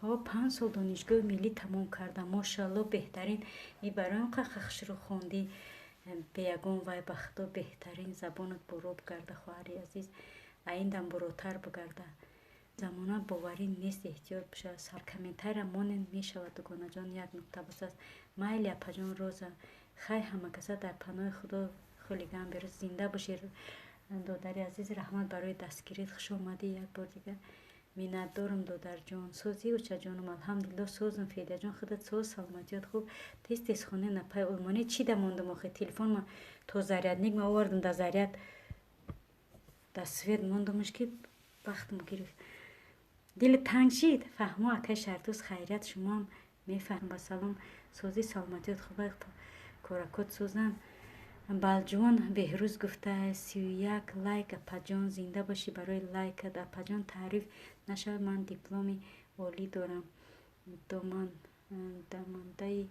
Ҳо, 5 сол донишгоҳи миллӣ тамом кардам. Мошалло, беҳтарин. И барои он хушрӯ хондӣ, бе ягон вай, ба худо, беҳтарин. Забонат боро бигарда, хоҳари азиз, аиндам боротар бигарда. Замона боварӣ нест, эҳтиёт боша. Комментария монен мешавад, дугонаҷон, як нуқта басаст. Майли, апаҷон Роза, хай, ҳамакаса дар паноҳи худо. Хулиган берӯз, зинда бошӣ, додари азиз, раҳмат барои дастгирит, хуш омадӣ як бор дигар. Миннатдорам, додарҷон. Созӣ, очаҷонум? Алҳамдулилло, созум. Федяҷон, худат соз, саломатиёт хуб? Тез тез хоне напай олмонӣ чӣ да мондум охи, телефонма то зарядник ма овардум, да заряд да свет мондумш, ки вақтм гирифт. Дили танг шид, фаҳмо, акай Шартуз, хайрият, шумоам мефаҳм. Ба салом, созӣ, саломатиёт хуба? Коракот созам. Балҷувон Беҳрӯз гуфта: 31 лайк, апаҷон, зинда бошӣ барои лайкат. Апаҷон, таъриф нашавад, ман дипломи олӣ дорам, дамандаи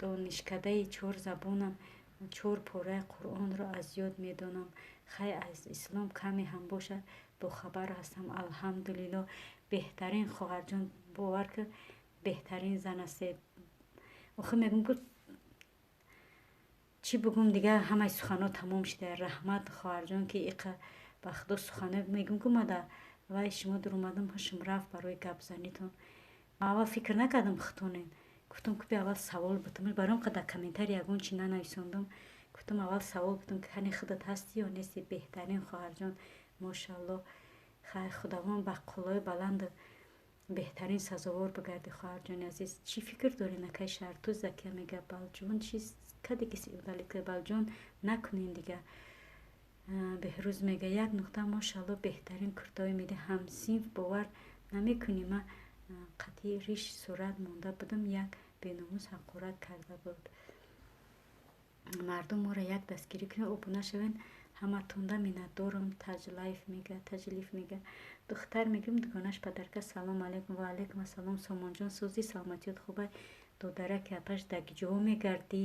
донишкадаи чор забонам. 4 пораи Қуръонро аз ёд медонам. Хай, аз ислом каме ҳам бошад бохабар ҳастам. Алҳамдулилло. Беҳтарин хоҳарҷон, бовар ки беҳтарин зан ҳастед. Охи мегӯм ки чӣ бигӯм, дигар ҳамаи суханҳо тамом шуда. Раҳмат хоҳарҷон, ки иқа ба худо сухано мегӯм ки ма да вай шумо дуромадам, ҳушм рафт барои гапзанитон. Ма аввал фикр накардам хитонен. Гуфтам ки би аввал савол бутам. Баром қа дар комментарий ягон чи нанависондам. Гуфтам аввал савол бутам ки ҳани худат ҳастӣ ё нестӣ. Беҳтарин хоҳарҷон, мошалло. Хай, худованд ба қуллои баланду беҳтарин сазовор бигарди, хоҳарҷони азиз. Чӣ фикр дорӣ, накай шаҳрту Закия мега балҷон чиз каде ки удалит ка балҷон накунен дига. Беҳрӯз мега як нуқта, мошалло, беҳтарин куртаҳои меди ҳамсинф, бовар намекунӣ, ма қатъи риш сурат монда будам, як беномус ҳақорат карда буд. Мардум моро як дастгирӣ кунед, обуна шавед. Ҳаматонда миннатдорам. Таҷлайф мега, Таҷлиф мега. Духтар мегӯм, дугонаш падарка. Салом алейкум. Ва алейкум ассалом. Сомонҷон, сӯзи саломатиёт хубай? Додараки апаш дар гиҷоҳо мегардӣ?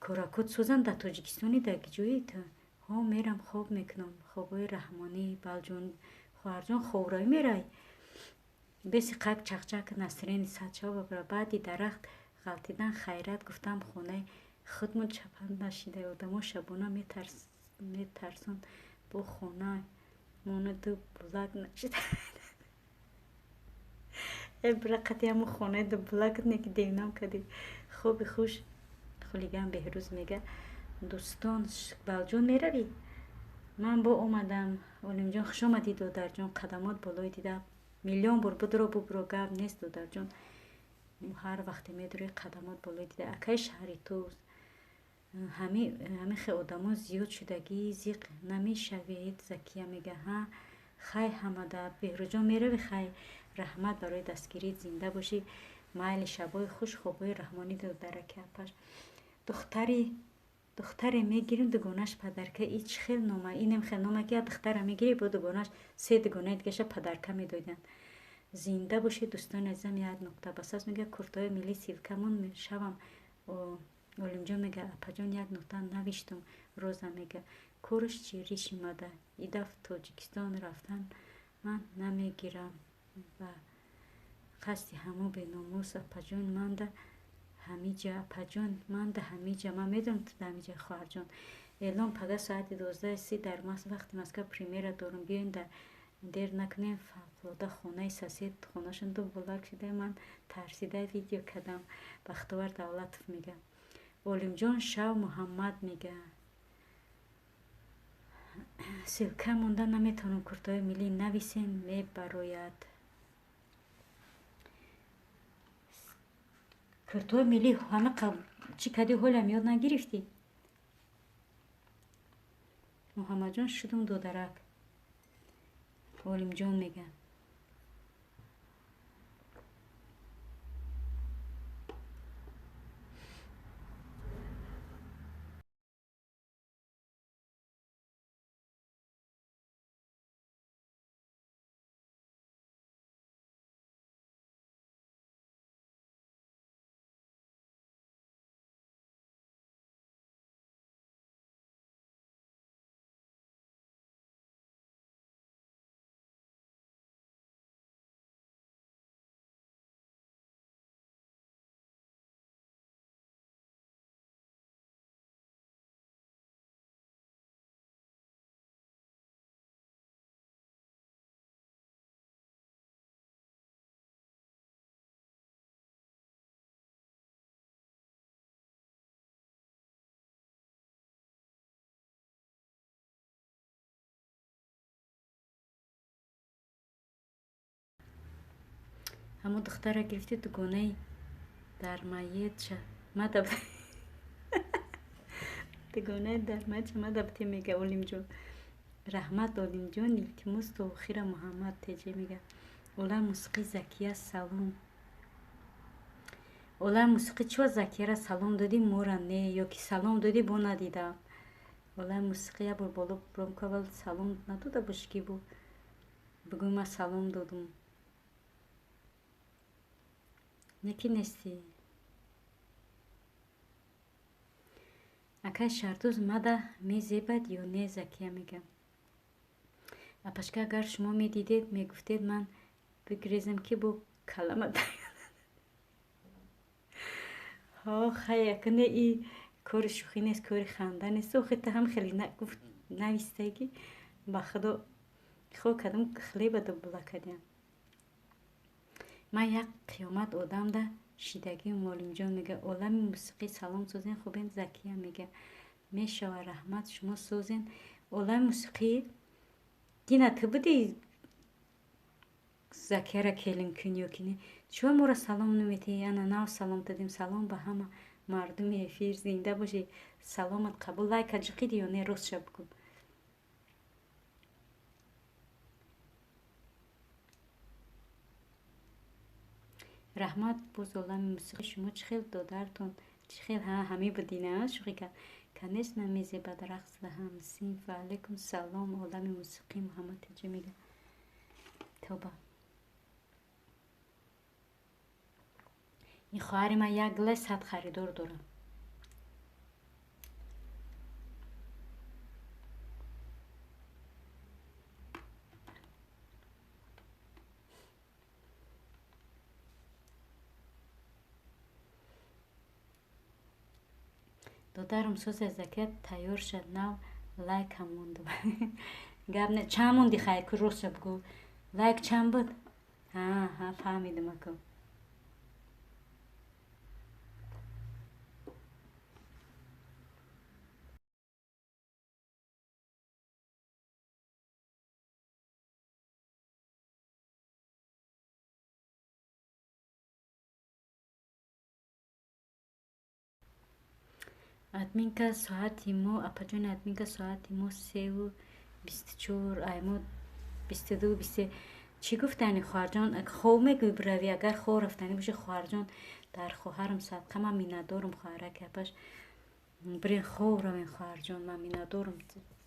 Коракот сӯзан дар Тоҷикистони дар гиҷои ту? Ҳо, мерам, хоб мекунам. Хобҳои раҳмонӣ. Балҷон, хоҳарҷон, хобравӣ мерай? Беси қак чақчак Насрини садшава бара. Баъди дарахт ғалтидан хайрат гуфтам, хонаи худмон чапанд нашида. Одамо шабона метарсон бо хона мона ду булак нашида. Э бира қати ҳамун хонаи ду булак неки девнам кади. Хоби хуш. Хулиган Беҳрӯз мега дӯстон, балҷон меравӣ? Ман бо омадам. Олимҷон, хуш омадӣ додарҷон. Қадамот болои дида миллион бор будро бубро, гап нест додарҷон. Ҳар вақте медурӣ қадамот болои дида. Акай шаҳри туз ҳами хе одамо зиёд шудагӣ, зиқ намешавед. Закия мега ҳа, хай ҳамада. Беҳрӯҷон меравӣ? Хай, раҳмат барои дастгирӣ, зинда бошӣ. Майли, шабои хуш, хобҳои раҳмонӣ додараки апаш. Духтаре мегирим, дугонаш падарка. И чӣ хел нома? Инем хел нома ки як духтара мегирӣ, бо дугонаш се дугонаи дигаша падарка медоданд. Зинда бошед дӯстони азизам. Як нуқта басас мега куртаҳои миллӣ силкамон шавам. Олимҷон мега апаҷон, як нуқта навиштум. Роза мега корш чи ришимада идаф Тоҷикистон рафтан ман намегирам ба қасди ҳамо беномус. Апаҷон манда ҳамиҷа, апаҷон манда ҳамиҷа, ман медонам ту ҳамиҷа хоҳарҷон. Эълон пага соати 12:30 дар вақти Москва премьера дорум. Биёен, да дер накунем. Фавқулода хонаи сосед хонашон ду булак шуда, ман тарсида видео кардам. Бахтовар Давлатов мега Олимҷон шав. Муҳаммад мега ссылка монда наметавонам, куртаҳои миллӣ нависем мебарояд. Куртаҳои миллӣ ҳама чӣ кардӣ, ҳолям ёд нагирифтӣ? Муҳаммадҷон шудум додарак. Олимҷон мега ҳамон духтара гирифти, дугонаи дармаедша мада, дугонаи дармаедша мада бите мега Олимҷон. Раҳмат Олимҷон, илтимос то охира. Муҳаммад теҷе мега олам мусиқӣ Закия салом. Олам мусиқӣ чива Закияра салом додӣ, мора не, ё ки салом додӣ, бо надидам. Олам мусиқӣ як бор боло буром ку, аввал салом надода бошӣ ки бу бигӯй ман салом додум. Не ки нестӣ. Акай Шаҳрдӯз мада мезебад ё не, Закия мега. Апашка, агар шумо медидед, мегуфтед ман бигрезам ки бо калама. Ҳо, хай, акне и кори шӯхӣ нест, кори ханда нест. Охи та ҳам хеле гуфт навистае ки ба худо хо кадам хлеба дубла кардям. Ман як қиёмат одамда шидагӣ. Молимҷон мега, олами мусиқӣ салом, созен, хубен? Закия мега, мешава, раҳмат, шумо созен? Олами мусиқӣ, дина ту будӣ Закияра келин кун ё ки не? Чӯ моро салом наметиҳӣ? Ана нав салом дадем. Салом ба ҳама мардуми эфир, зинда бошӣ, саломат қабул. Лайка ҷиқиди ё не, ростша бигӯ. Раҳмат. Боз олами мусиқӣ, шумо чӣ хел, додартон чӣ хел? Ҳа, ҳамин будина, шӯхӣ кард. Конечно, мезебад, рақс ва ҳам синф. Ва алайкум салом, олами мусиқӣ. Муҳаммад Теҷӣ мега, тоба. Ин хоҳари ман як гулай 100 харидор дорад. Додарам созе, Закия тайёр шад, нав лайкам мондум. Гап не, чанд монди, хай ку, ростша бигӯ, лайк чанд буд? Ҳа, ҳа, фаҳмидам аку. Админка, соати мо, апаҷони админка, соати мо 3:24, ай мо 22, 23. Чӣ гуфтани, хоҳарҷон? Хов мегӯй, биравӣ? Агар хов рафтанӣ бошӣ, хоҳарҷон, дар хоҳарам садқа, ман миннатдорум. Хоҳараки апаш, бирен, хов равен. Хоҳарҷон, ман миннатдорум.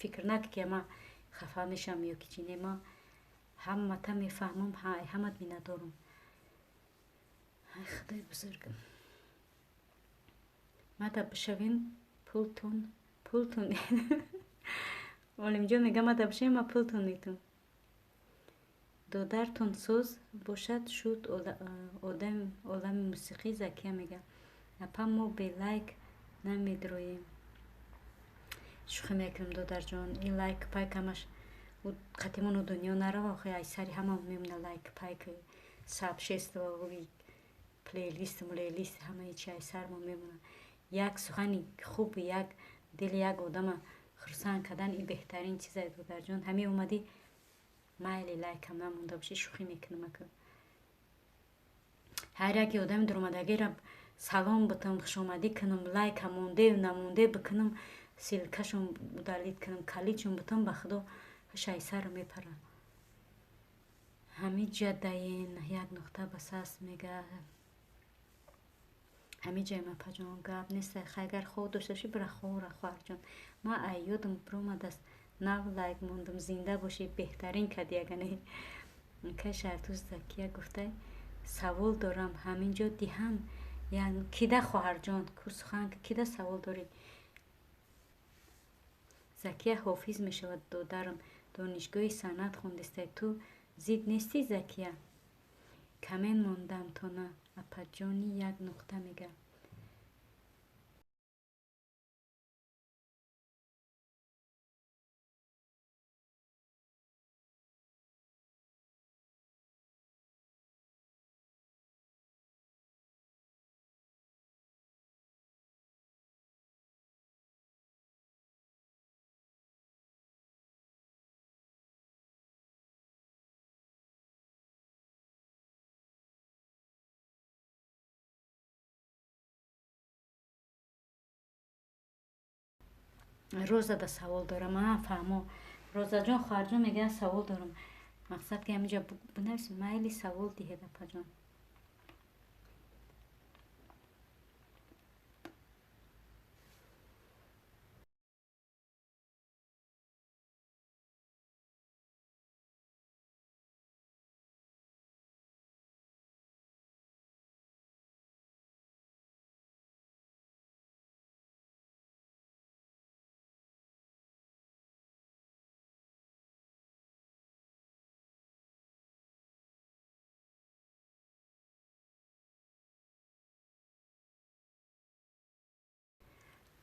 Фикр накӣ ки ман хафа мешавам ё ки чӣ. Не, ман ҳамата мефаҳмам, ҳамат миннатдорум. Ай худои бузургам, мада бишавем, пултон, пултон. Олимҷон мега, мада бишавем, ма пултон метум. Додартон соз бошад, шуд. Олами мусиқӣ, Закия мега, апа, мо бе лайк намедроем. Шӯхӣ мекунам, додарҷон. Ин лайк пайк ҳамаш қатимону дунё нарава. Охи ай сари ҳама мемона лайк пайк, сообщество, плейлист, млейлист, ҳамаи чи ай сармо мемона. Як сухани хуб, як дили як одама хурсанд кардан ин беҳтарин чизе, додарҷон. Ҳамин омадӣ, майли, лайкам намонда бошӣ, шӯхӣ мекунам ака. Ҳар яке одами дуромадагиро салом бутам, хушомадӣ кунам, лайка монде намонде бикунам, ссылкашон удалить кунам, калидшон бутам, ба худо ҳушай сарро мепара. Ҳамин ҷа даен як нуқта басас мега. Ҳамин ҷай, мапаҷон, гап нест. Хай, агар хов дошта бошӣ, бира ховра, хоҳарҷон. Ман ай ёдам биромадааст, нав лайк мондум. Зинда бошӣ, беҳтарин кади. Ягане кай Шаҳртӯз Закия гуфта, савол дорам, ҳамин ҷо диҳам кида? Хоҳарҷон, ку сухан кида савол дорӣ? Закия ҳофиз мешавад, додарам донишгоҳи санъат хондистай. Ту зид нестӣ, Закия? Камен мондам тона, апаҷони як нуқта мега. Розада савол дорам. А, фаҳмо, Розаҷон, хоҳарҷон мегӯяд, савол дорам. Мақсад ки ҳаминҷа бинавис, майли, савол диҳед, апаҷон.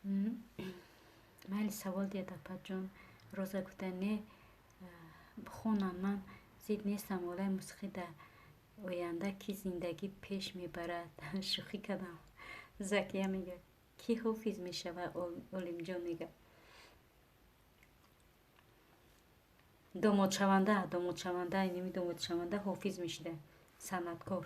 Майли, савол диҳед, апаҷон. Роза гуфта, не хонанд, ман зид нестам. Олаи мусиқӣ дар оянда кӣ зиндагӣ пеш мебарад? Шӯхӣ кардам. Закия мега, кӣ ҳофиз мешавад? Олимҷон мега, домодшаванда, домодшаванда, иними домодшаванда ҳофиз мешида, санъаткор.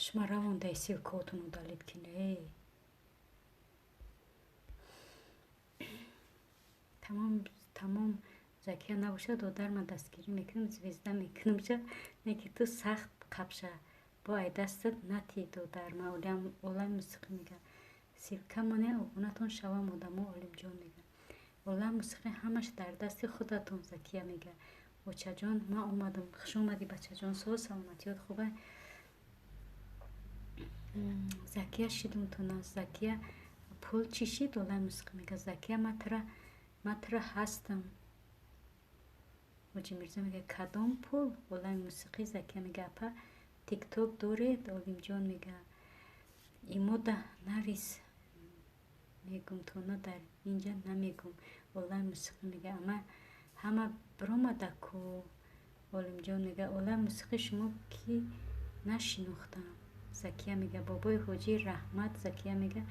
Шума равондаи ссылкаотон удалить кине. Тамом, тамом, Закия набошад, додар, ман дастгирӣ мекунам, звезда мекунам ша, не ки ту сахт қабша. Бо ай дастат нати, додар ма. Олами мусиқӣ мега: ссылка моне, обунатон шавам одамо. Олимҷон мега: олам мусиқӣ ҳамаш дар дасти худатон. Закия мега: очаҷон, ман омадам. Хуш омадӣ, бачаҷон. Соз, саломатиёт хуба? Закия, шидумтона. Закия, пул чӣ шид? Олами мусиқӣ мега: Закия, ман тура ҳастам. Ҳоҷи Мирзо мега: кадом пул, олами мусиқӣ? Закия мега: апа, тикток доред? Олимҷон мега: имода навис, мегум тона, дар инҷа намегум. Олами мусиқӣ мега: ама ҳама биромада ку. Олимҷон мега: олами мусиқӣ, шумо ки нашинохтам. Закия мега: бобои ҳоҷӣ, раҳмат. Закия мега: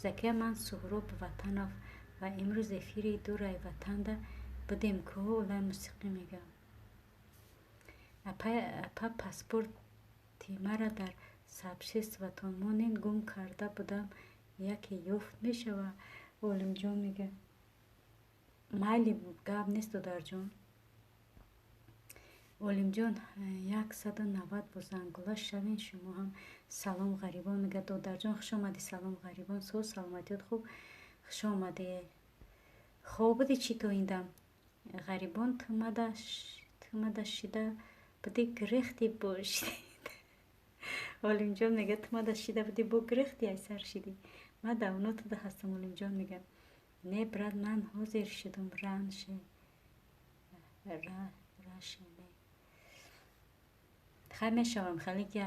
Закия, ман Суҳроб Ватанов ва имрӯз эфири дурай ватанда будем ку. Олами мусиқӣ мега: апа, паспорти мара дар сообществатон монен, гум карда будам, яке ёфт мешава? Олимҷон мега: майли, гап нест, додарҷон. Олимҷон, 190 бо зангула шавен шумо ҳам. Салом, ғарибон, мега. Додарҷон, хуш омадӣ. Салом, ғарибон, соз, саломатиёт хуб? Хуш омадӣ. Хоб буди чӣ то ин дам, ғарибон? Тумада шида буди, гирехти бо. Олимҷон мега: тумада шида буди, бо гирехти, ай сар шидӣ. Ман давно туда ҳастам. Олимҷон мега: не, брат, ман ҳозир шудум, раньше раше не. Хай, мешавам хеле ки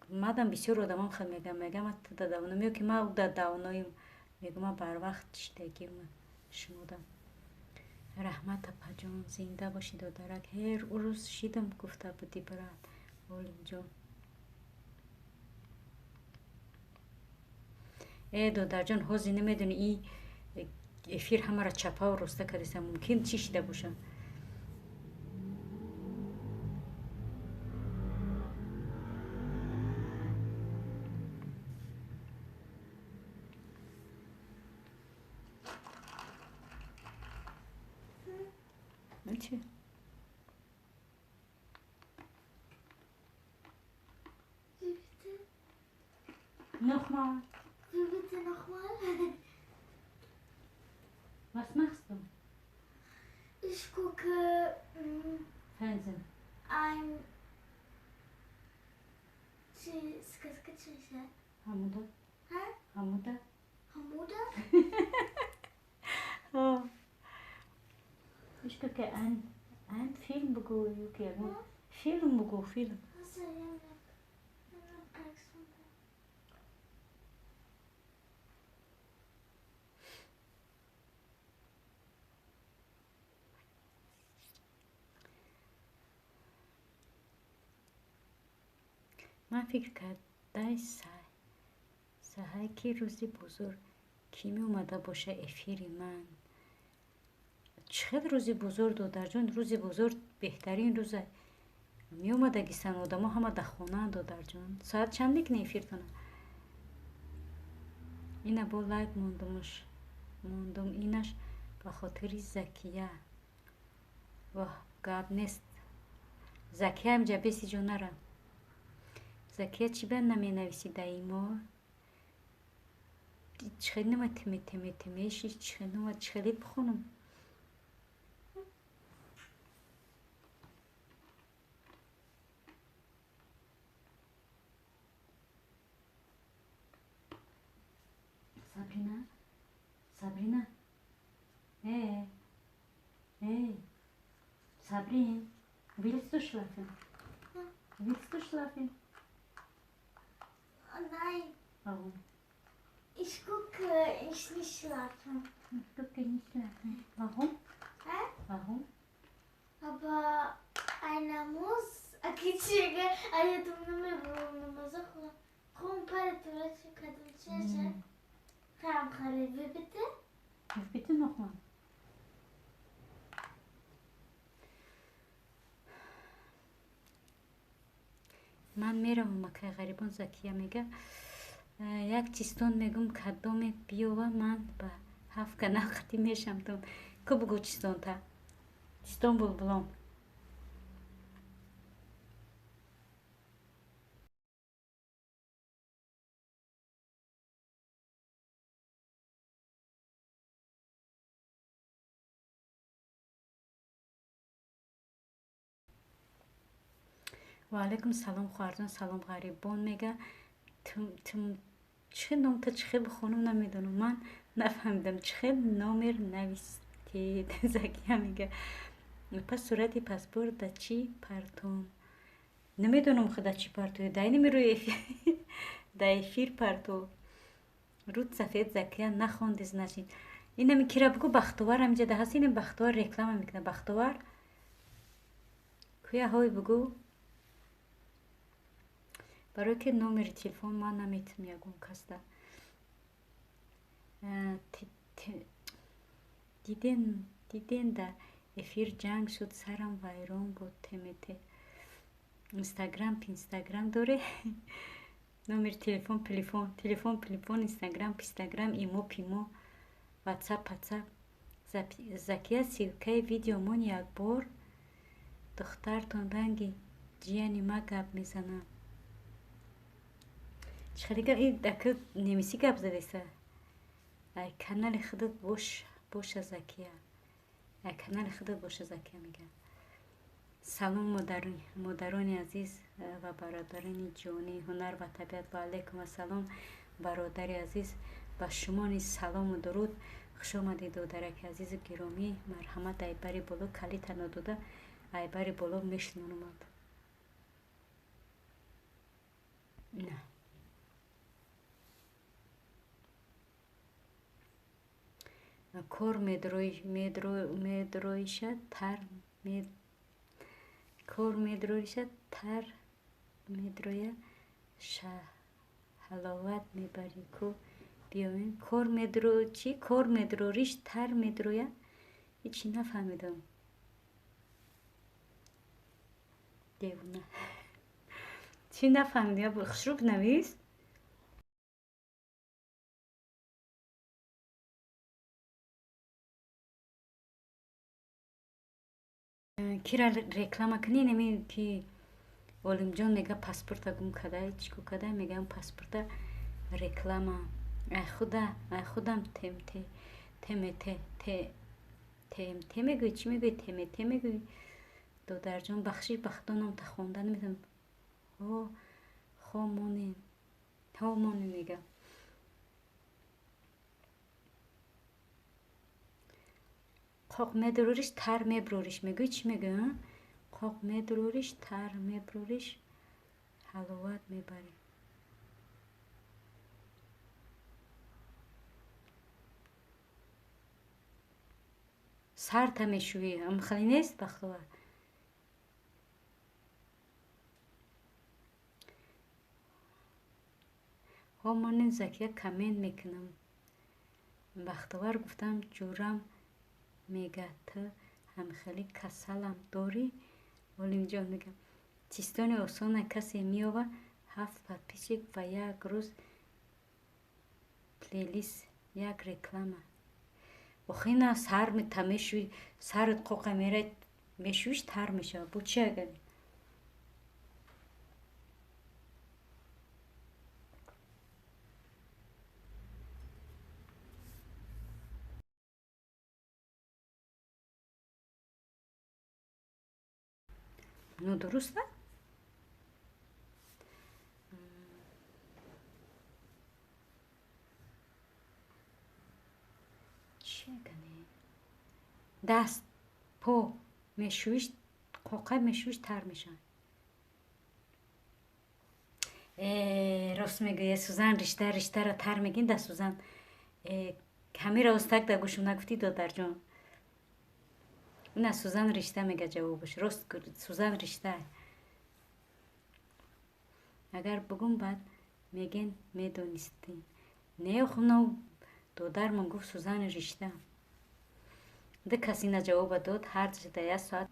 мадам бисёр одамон хел мегам, мегам туда давно меё ки ма да давноим, мегум ма барвақт шидагим шумода. Раҳмат, апаҷон, зинда бошӣ, додарак. Ҳер рӯз шидам гуфта будӣ, брат. Олимҷон, э, додарҷон, ҳозир намедони, и эфир ҳамаро чапаву роста кардеса, мумкин чӣ шида бошам. Чи? Wie bitte? Nochmal. Wie bitte nochmal? Was machst du? Ich gucke Fernsehen. Ein сказка чиша. Ҳамуда. Ҳа? Ҳамуда. Ҳамуда? Oh. Ich gucke ein Film بگو یکی ягон филм بگو، филм. Ҳозир як аксум. Ман фикр кардай саҳай ки рӯзи бозор кӣ меомада боша эфири ман. Чӣ хел рӯзи бозор, додарҷон? Рӯзи бозор беҳтарин рӯза, меомадагисан одамо, ҳама дар хонаанд, додарҷон. Соат чанд мекунӣ эфиртона? Ина бо лайк мондумш, мондум, инаш ба хотири Закия. Воҳ, гап нест, Закия, инҷа беси ҷо нара. Закия, чӣ ба наменависӣ даимо? Чӣ хел нама тиме тиме тимеши, чӣ хел нама, чӣ хелит бихонам? Сабрина, Сабрина, э, э, Сабрин, willst du schlafen? Willst du schlafen? Oh nein. Warum? Ich gucke, ich nicht schlafen. Ich gucke nicht schlafen. Warum? Hä? Warum? Aber einer muss. Акичига, а я думаю, намазахла. Хум паре турачи кадам чеша. Хам харе, wie bitte? Wie bitte nochmal? Ман меравам, акай Ғарибон. Закия мега, як чистон мегум, кадоме биёва, ман ба ҳафт канал қатӣ мешамтон. Ку бугӯ чистонта, чистон булбулон. Ва алайкум салом, хоҳарҷон. Салом, Ғарибон мега. Чӣ хел ном та, чӣ хел бихонам, намедонам. Ман нафаҳмидам, чӣ хел номер навистед. Закия мега, пас сурати паспорт да чӣ партом? Намедонам, худа чӣ партои, дай намерӯи да эфир парто. Руд сафед. Закия нахонди, значит. Инами кира бугӯ, Бахтовар ҳаминҷа да ҳаст. Инам Бахтовар реклама мекунад. Бахтовар куя ҳой бугӯ, барое ки номери телефон ман наметунам ягон касда. Диден, да эфир ҷанг шуд, сарам вайрон буд. Тмт, инстаграм, пинстаграм доре? Номери телефон, телефон, телефон, телефон, инстаграм, пинстаграм, имо, пимо, ватсап, патсап. Закия, ссылкаи видеомон якбор. Духтартон ранги ҷияни ма гап мезанад. Чӣ хеле дака немисӣ гап задеса? Ай канали худат бош, боша, Закия, ай канали худат боша. Закия мега, салом, модарони азиз ва бародарони ҷонӣ, ҳунар ва табиат. Ва алайкум ассалом, бародари азиз, ба шумо низ салому дуруд. Хуш омадед, додараки азизу гиромӣ. Марҳамат, айбари боло калита надода, айбари боло мешунонамад. На кор медроиша тар, кор медроиша тар медроя, ҳаловат мебарӣ ку биёем. Кор медро чӣ? Кор медрориш тар медроя, ҳечи нафаҳмидам. Девона, чӣ нафаҳмидам? Хушрӯ навис. Кира реклама кунӣ? Неми ки Олимҷон мега, паспорта гум када, чӣ ко када, мегам, паспорта реклама. Ай худа, ай худам тмт, тмт, тмт мегӯӣ, чӣ мегӯӣ, тмт мегӯӣ. Додарҷон, бахшиш, ба худо, номта хонда наметавонам. Ҳо, хо монем, ҳо монем, мега. Қоқ медурориш, тар мебурориш мегӯӣ, чӣ мегӯӣ? Қоқ медурориш, тар мебурориш, ҳаловат мебарӣ. Сарта мешӯӣ, амхеле нест, Бахтовар? Ҳо монем, Закия, коммент мекунам. Бахтовар, гуфтам, ҷӯрам мега, ту ҳамхеле касалам дорӣ? Олимҷон мега, чистони осона касе меёва, ҳафт подписчик ва як рӯз плейлист, як реклама. Охи на, сар та мешӯӣ, сарат қоқа мерад, мешӯиш, тар мешавад. Бо чи агар нодуруст? Чи агане даст по мешӯиш, қоқа мешӯиш, тар мешавад. Рост мегӯя, сӯзан ришта, риштаро тар мегин да сӯзан. Ҳамира устак да гӯшум нагуфтӣ, додарҷон. На, сӯзан ришта мега ҷавобаш. Рост, сӯзан ришта. Агар бугум, баъд меген медонистем. Не, хунав, додармон гуфт сӯзани ришта. Ду кас ина ҷавоба дод, ҳар да як соат.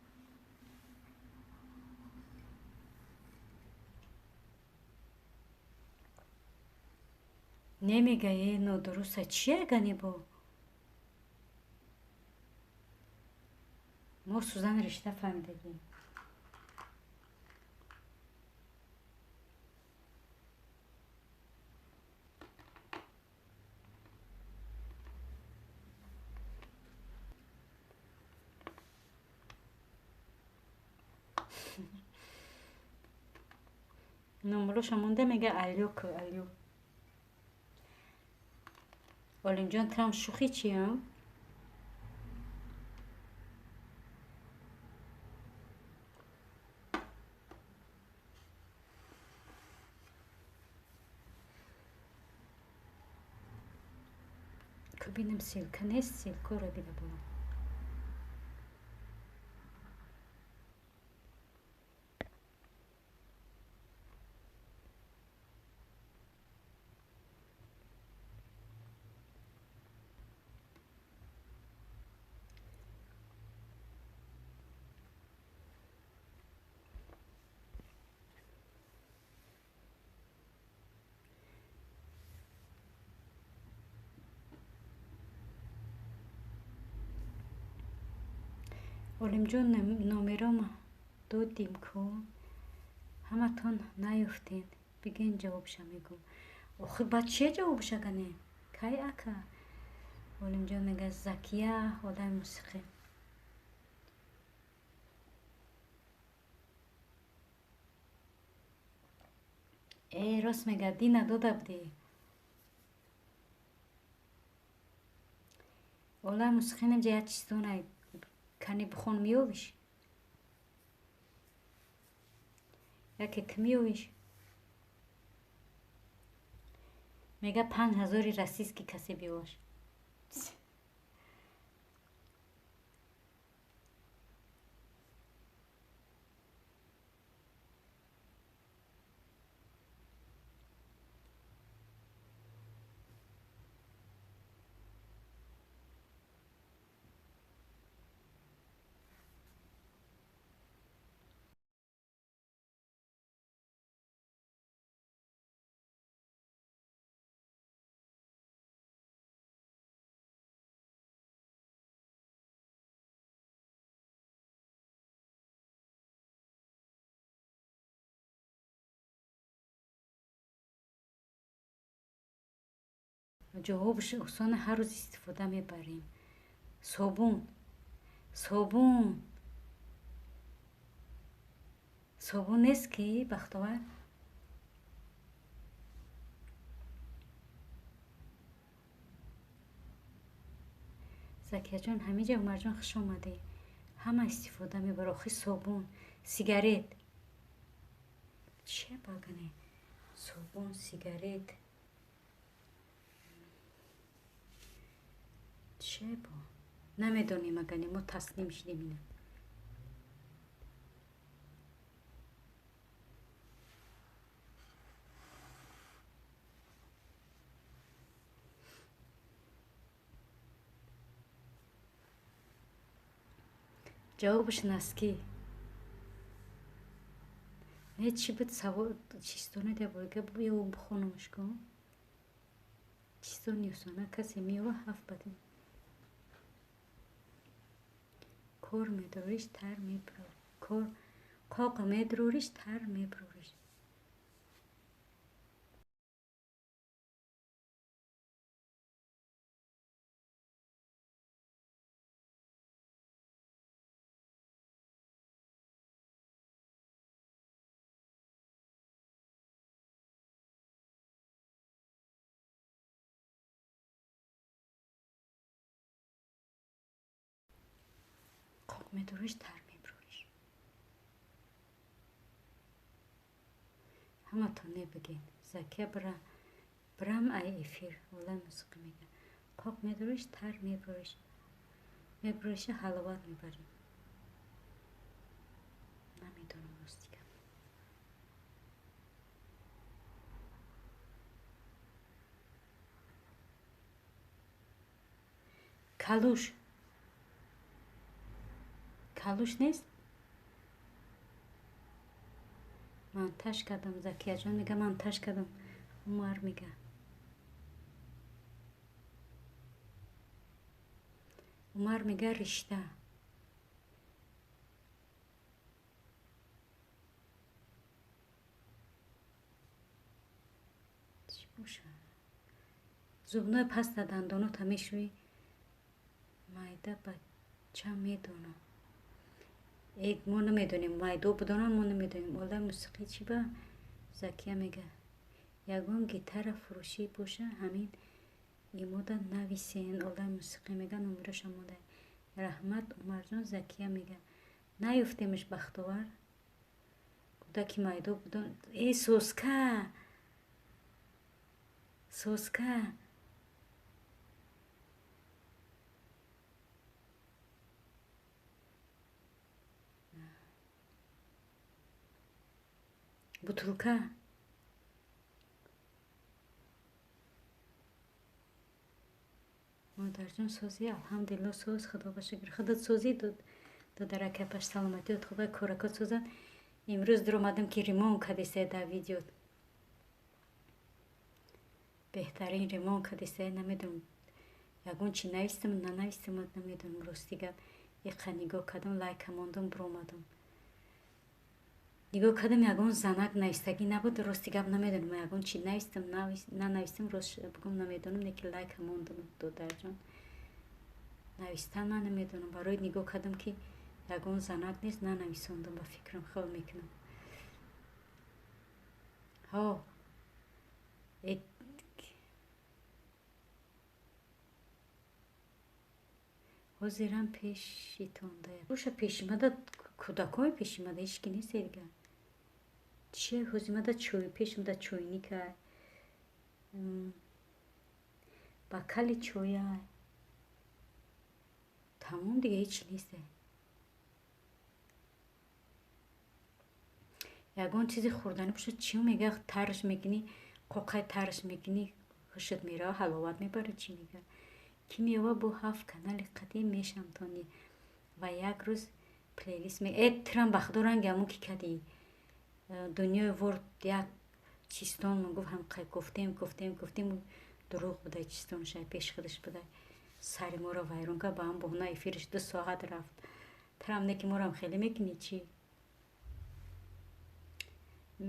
Немега, е нодуруста. Чия ганебо? Мо сӯзан ришта фаҳмидагем. Номболоша монда мега алё ку алё. Олимҷон трам шӯхӣ чиям? Ку бинам ссылка нест, ссылкаро бида боло. Олимҷон номером додим ку ҳаматон наёфтед. Бигӯен ҷавобша мегӯм. Охи баъд чия ҷавобша гане? Кай ака? Олимҷон мега Закия одами мусиқӣ. Э рост мега дина дода будӣ. Олами мусиқӣ немҷа як чизтонай кани бихон меёвиш? Яке ту меёвиш? Мега 5000 российский касе биёваш. Ҷавобш осона ҳар рӯз истифода мебарем. Собун. Собун. Собун нест ки Бахтовар? Закияҷон ҳамиҷа Умарҷон хуш омадӣ. Ҳама истифода мебара. Охи собун, сигарет. Чия багане? Собун, сигарет. Че бо? Намедонем агане мо таслим шудем ина. Ҷавобаш носки. Не чӣ буд савол чистоне дебоига биё бихонумш ку. Чистони осона касе меёва ҳафт бадем. Кор медориш тар меброриш. Кор қоқ медрориш тар меброриш. Қоқ медориш тар меброриш. Ҳаматон небигин. Закия бира бирам ай эфир. Олай мусиқӣ мега. Қоқ медориш тар меброриш. Меброриша ҳаловат мебарӣ. Намедонам рости гап. Калуш. Калуш нест? Ман таш кардам. Закияҷон мега ман таш кардам. Умар мега. Умар мега ришта. Чӣ боша? Зубной паста дандонота мешӯӣ? Майда бача медонам. Э, мо намедонем, майдо будонам мо намедонем. Олаи мусиқӣ чӣ ба? Закия мега. Ягон гитара фурӯшӣ боша, ҳамин имода нависен. Олаи мусиқӣ мега, номероша монда. Раҳмат, Умарҷон. Закия мега. Наёфтемш, Бахтовар. Кӯдаки майдо будон. Э, соска! Соска! Бутылка. Модарҷон, созӣ? Алҳамдулилло, соз, худо ба шукр. Худат созӣ, додаракапаш, саломатиёт хуба, коракот созанд. Имрӯз дуромадам, ки ремонт кадисе дар видео. Беҳтарин ремонт кадисе, намедонам. Ягон чи навистам, нанавистам, намедонам, рости гап. Иқа нигоҳ кардам, лайка мондам, биромадам. Нигоҳ кардам, ягон занак навистагӣ набуд, рости гап намедонам, ягон чи навистам, нанавистам, рост бигӯм намедонам, лекин лайка мондам, додарҷон. Навистан ман намедонам, барои нигоҳ кардам, ки ягон занак нест, нанависондам, ба фикрам, хел мекунам. Ҳо, ҳозирам пешитонда. Боша, пешимада кӯдакҳои пешимада ҳеч ки нест дига. Чия ҳозимада чой пешимада чойникай. Бакали чояй. Тамом, дига ҳеч нест. Ягон чизи хӯрданӣ бошад, чӣ мега, тарш мекунӣ, қоқай тарш мекунӣ, хушат мерава, ҳаловат мебара, чӣ мега. Ки меова бо ҳафт канали қадим мешамтонӣ ва як рӯз плейлист ме э тирам, ба худо, ранги ҳамон ки кадӣ дунёи ворд як чистон ман гуфт, ҳам гуфтем, гуфтем, гуфтем, дурӯғ буда, чистонша пеши худаш буда, сари моро вайрон кард, ба ҳам боҳона эфираш 2 соат рафт. Тирам не ки морам хеле мекунӣ, чӣ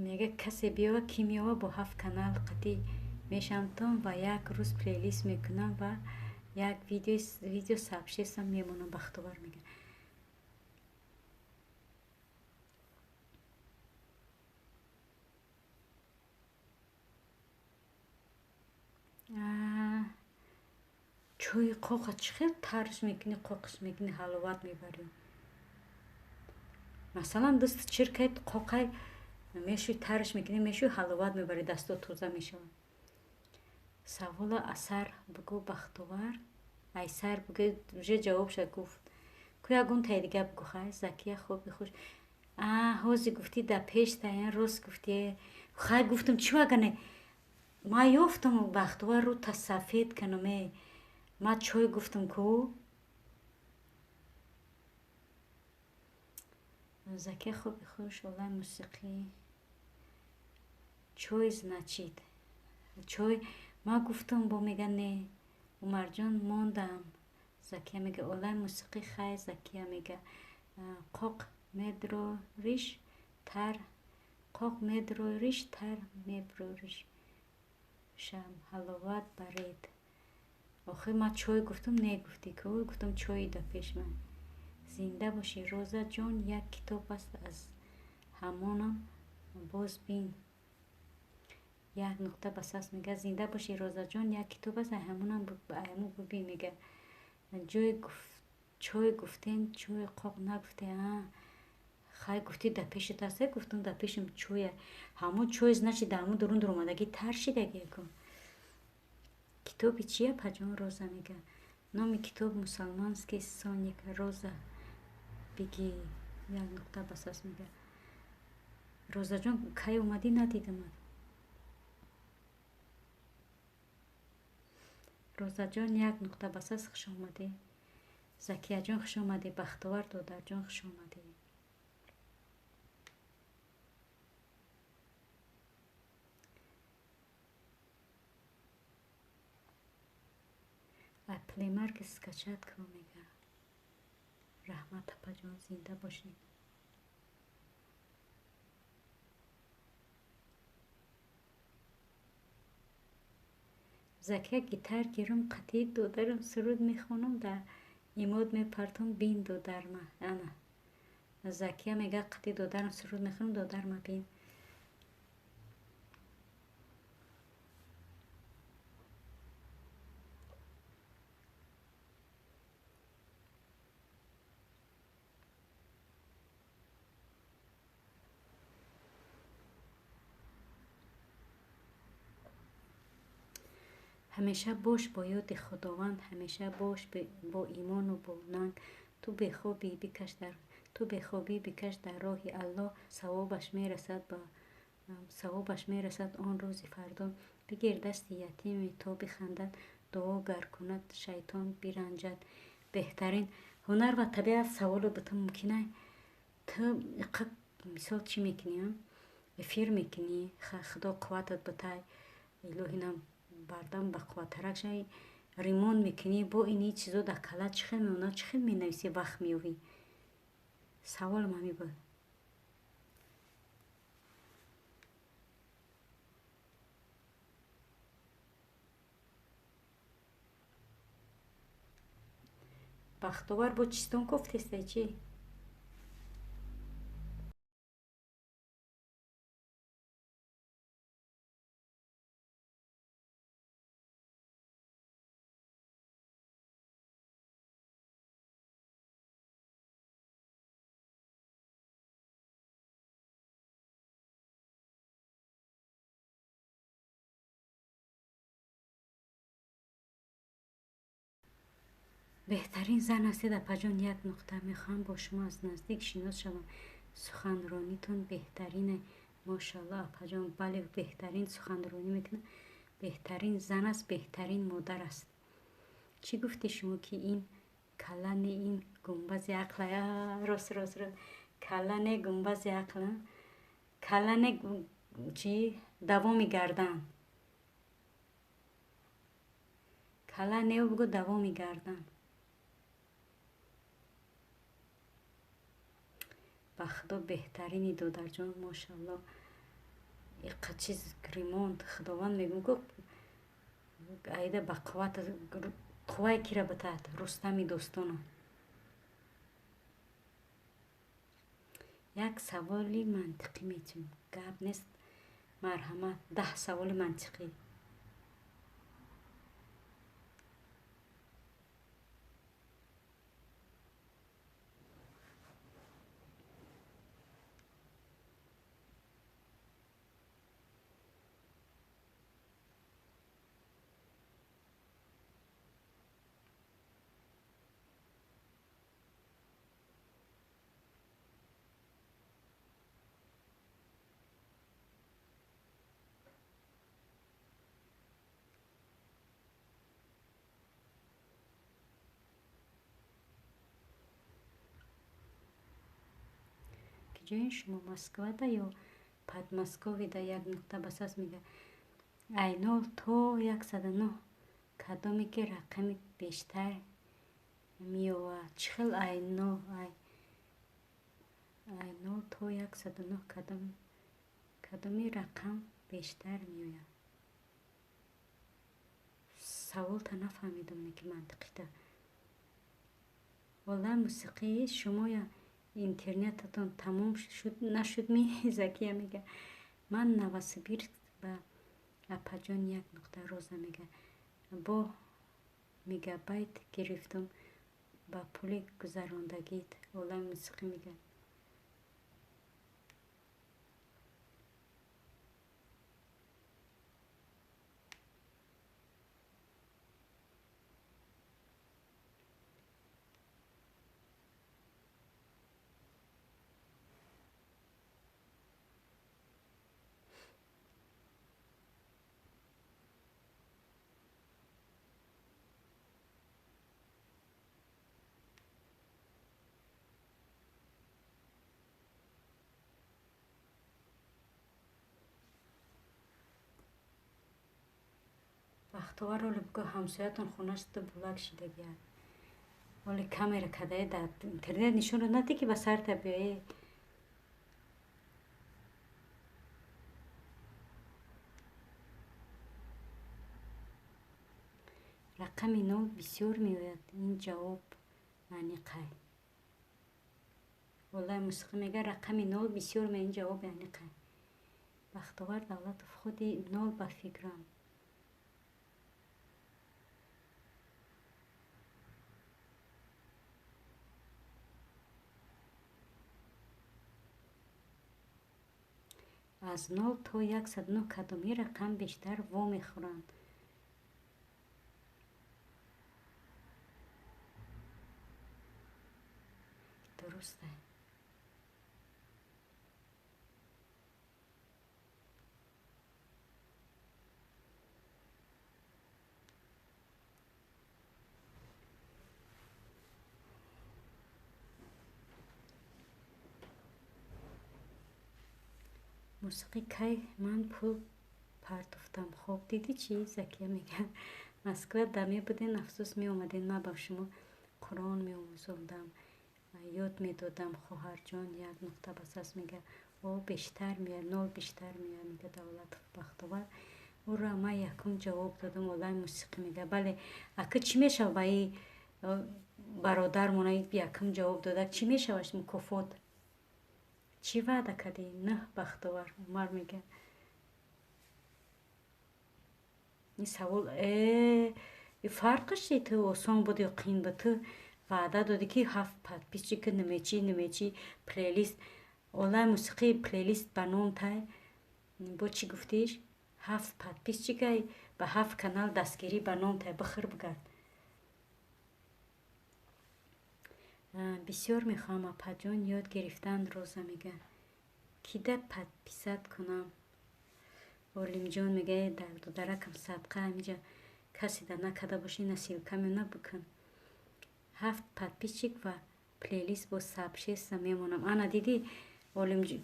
мега, касе биёва, ки меова бо ҳафт канал қатӣ мешамтон ва як рӯз плейлист мекунам ва як видео сообществом мемонам. Бахтовар мега. Чои қоқа чӣ хел тарш мекунӣ, қоқш мекунӣ, ҳаловат мебарӣ? Масалан, даст чиркай, қоқай мешӯй, тарш мекунӣ, мешӯй, ҳаловат мебарӣ, дасто тоза мешавад. Савола асар бугӯ, Бахтовар, айсар бугӯ, уже ҷавобша гуфт ку, ягон таи дига бугӯ. Хай, Закия, хоби хуш. А ҳози гуфтӣ, да пеш таян рост гуфтӣ. Хай, гуфтам, чӣ вагане ма ёфтам, Бахтовар, рӯ та сафед канам. Э, ма чой гуфтам ку. Закия, хоби хуш. Олай мусиқӣ чой, значит чой ма гуфтам, бо мега не. Умарҷон, мондам. Закия мега, олай мусиқӣ. Хай, Закия мега, қоқ медрориш, тар қоқ медрориш, тар меброриш шам, ҳаловат баред. Охир ма чой гуфтам, не гуфтӣ ку, гуфтам чои да пеш ман. Зинда бошӣ, Роза ҷон. Як китоб аст, аз ҳамонам боз бин. Як нуқта бас аст, мега. Зинда бошӣ, Розаҷон. Як китоб аст, ҳамонам ҳамон бубин, мега. Ҷой чой гуфтем, чойи қоқ нагуфте. А хай, гуфтӣ да пешат аст, гуфтам, да пешам чоя. Ҳамон чой, значит, дар ҳамон дурун дуромадагӣ тар шидаги ку. Китоби чия, паҷон? Роза мега, номи китоб «Мусалманский сонник». Роза биги, як нуқта бас аст, мега. Розаҷон, кай омадӣ, надидамат. Розаҷон, як нуқта бас аст, хуш омадӣ. Закияҷон, хуш омадӣ. Бахтовар додарҷон, хуш омадӣ. Плеймаркет скачать кун, мега. Раҳмат, апаҷон, зинда бошед. Закия, гитар гирум, қатъи додарам суруд мехонам, дар имод мепартом, бин додарма. Ана Закия мега, қатъи додарам суруд мехонам, додарма бин. Ҳамеша бош бо ёди Худованд, ҳамеша бош бо имону бо нанг. Ту бехобӣ бикаш дар роҳи Аллоҳ, савобаш мерасад он рӯзи фардо. Бигир дасти ятиме, то бихандад, дуо гар кунад, шайтон биранҷад. Беҳтарин ҳунар ва табиат. Саволо ба ту мумкина? Ту мисол чӣ мекунӣ? Эфир мекунӣ, Худо қувватат битай, илоҳинам бардам ба қувваттарак шавӣ, ремонт мекунӣ, бо ини чизо дар кала чӣ хел меонад, чӣ хел менависӣ, вақт меёвӣ? Саволам ҳамин буд. Бахтовар, бо чистон кофтестай чӣ? Беҳтарин зан ҳастед, апаҷон, як нуқта. Мехоҳам бо шумо аз наздик шинос шавам. Суханронитон беҳтарине. Мошалло, апаҷон, бале, беҳтарин суханронӣ мекунад. Беҳтарин зан аст, беҳтарин модар аст. Чӣ гуфтӣ шумо, ки ин калла не, ин гумбази ақл? Рост, рост, рост. Калла не, гумбази ақл. Калла не, чӣ? Давоми гардан. Калла не, бугӯ давоми гардан. Ба Худо, беҳтарини, додарҷон, мошалло. Иқа чиз ремонт, Худованд мегӯм, ку айда ба қувват, қуввае кира битаҳад, Рустами дӯстоно. Як саволи мантиқӣ метиҳем. Гап нест, марҳамат, 10 саволи мантиқӣ. Ҷои шумо Москвада ё Подмосковида? Як нуқта басас мега. Ай 0 то 109 кадоме ки рақами бештар меовад? Чӣ хел ай 0, ай 0 то 109 кадоми рақам бештар меояд? Саволта нафаҳмидам, ки мантиқита. Олам мусиқии шумоя интернетатон тамом шуд нашуд ми? Закия мега, ман Новосибирск ба, апаҷон, як нуқта. Роза мега, бо мегабайт гирифтум ба пули гузарондагит. Олами мусиқӣ мега. Бахтовар, оле бигӯ, ҳамсоятон хонаш ду булак шидагиад. Оли камера кадае дар интернет нишонро надӣ, ки ба сарта биёе. Рақами нол бисёр меояд, ин ҷавоб аниқай. Олай мусиқӣ мега, рақами нол бисёр меояд, ин ҷавоби аниқай. Бахтовар Давлатов, худи нол ба фикрам. Аз нол то 109 кадоми рақам бештар вомехӯранд? Дуруст. Мусиқӣ, кай ман пул партофтам? Хоб дидӣ чӣ? Закия мега, Москва да мебуден, афсӯс, меомаден, ман ба шумо Қуръон меомӯзондам, ёд медодам. Хоҳарҷон, як нуқта бас аст, мега. О, бештар меяд, нол бештар меяд, мега Давлатов Бахтовар. Ӯро ман якум ҷавоб додам. Олай мусиқӣ мега, бале. Ака, чӣ мешава ба и бародармона якум ҷавоб дода, чӣ мешаваш мукофот? Чӣ ваъда кардӣ? Наҳ, Бахтовар Умар мега. Ин савол фарқаш чи? Ту осон буд ё қин буд? Ту ваъда додӣ, ки ҳафт подписчика, намечи намечи, плейлист, олай мусиқӣ, плейлист ба ном тай. Бо чӣ гуфтиш? Ҳафт подписчика, ба ҳафт канал дастгирӣ ба ном тай, бихӯр, бигард. Бисёр мехоҳам, апаҷон, ёд гирифтан. Роза мега, кида подписать кунам? Олимҷон мега, додаракам, садқа, ҳамиҷа касе да накарда бошӣ, ина ссылка мена бикун. Ҳафт подписчик ва плейлист бо сообщество мемонам. Ана дидӣ,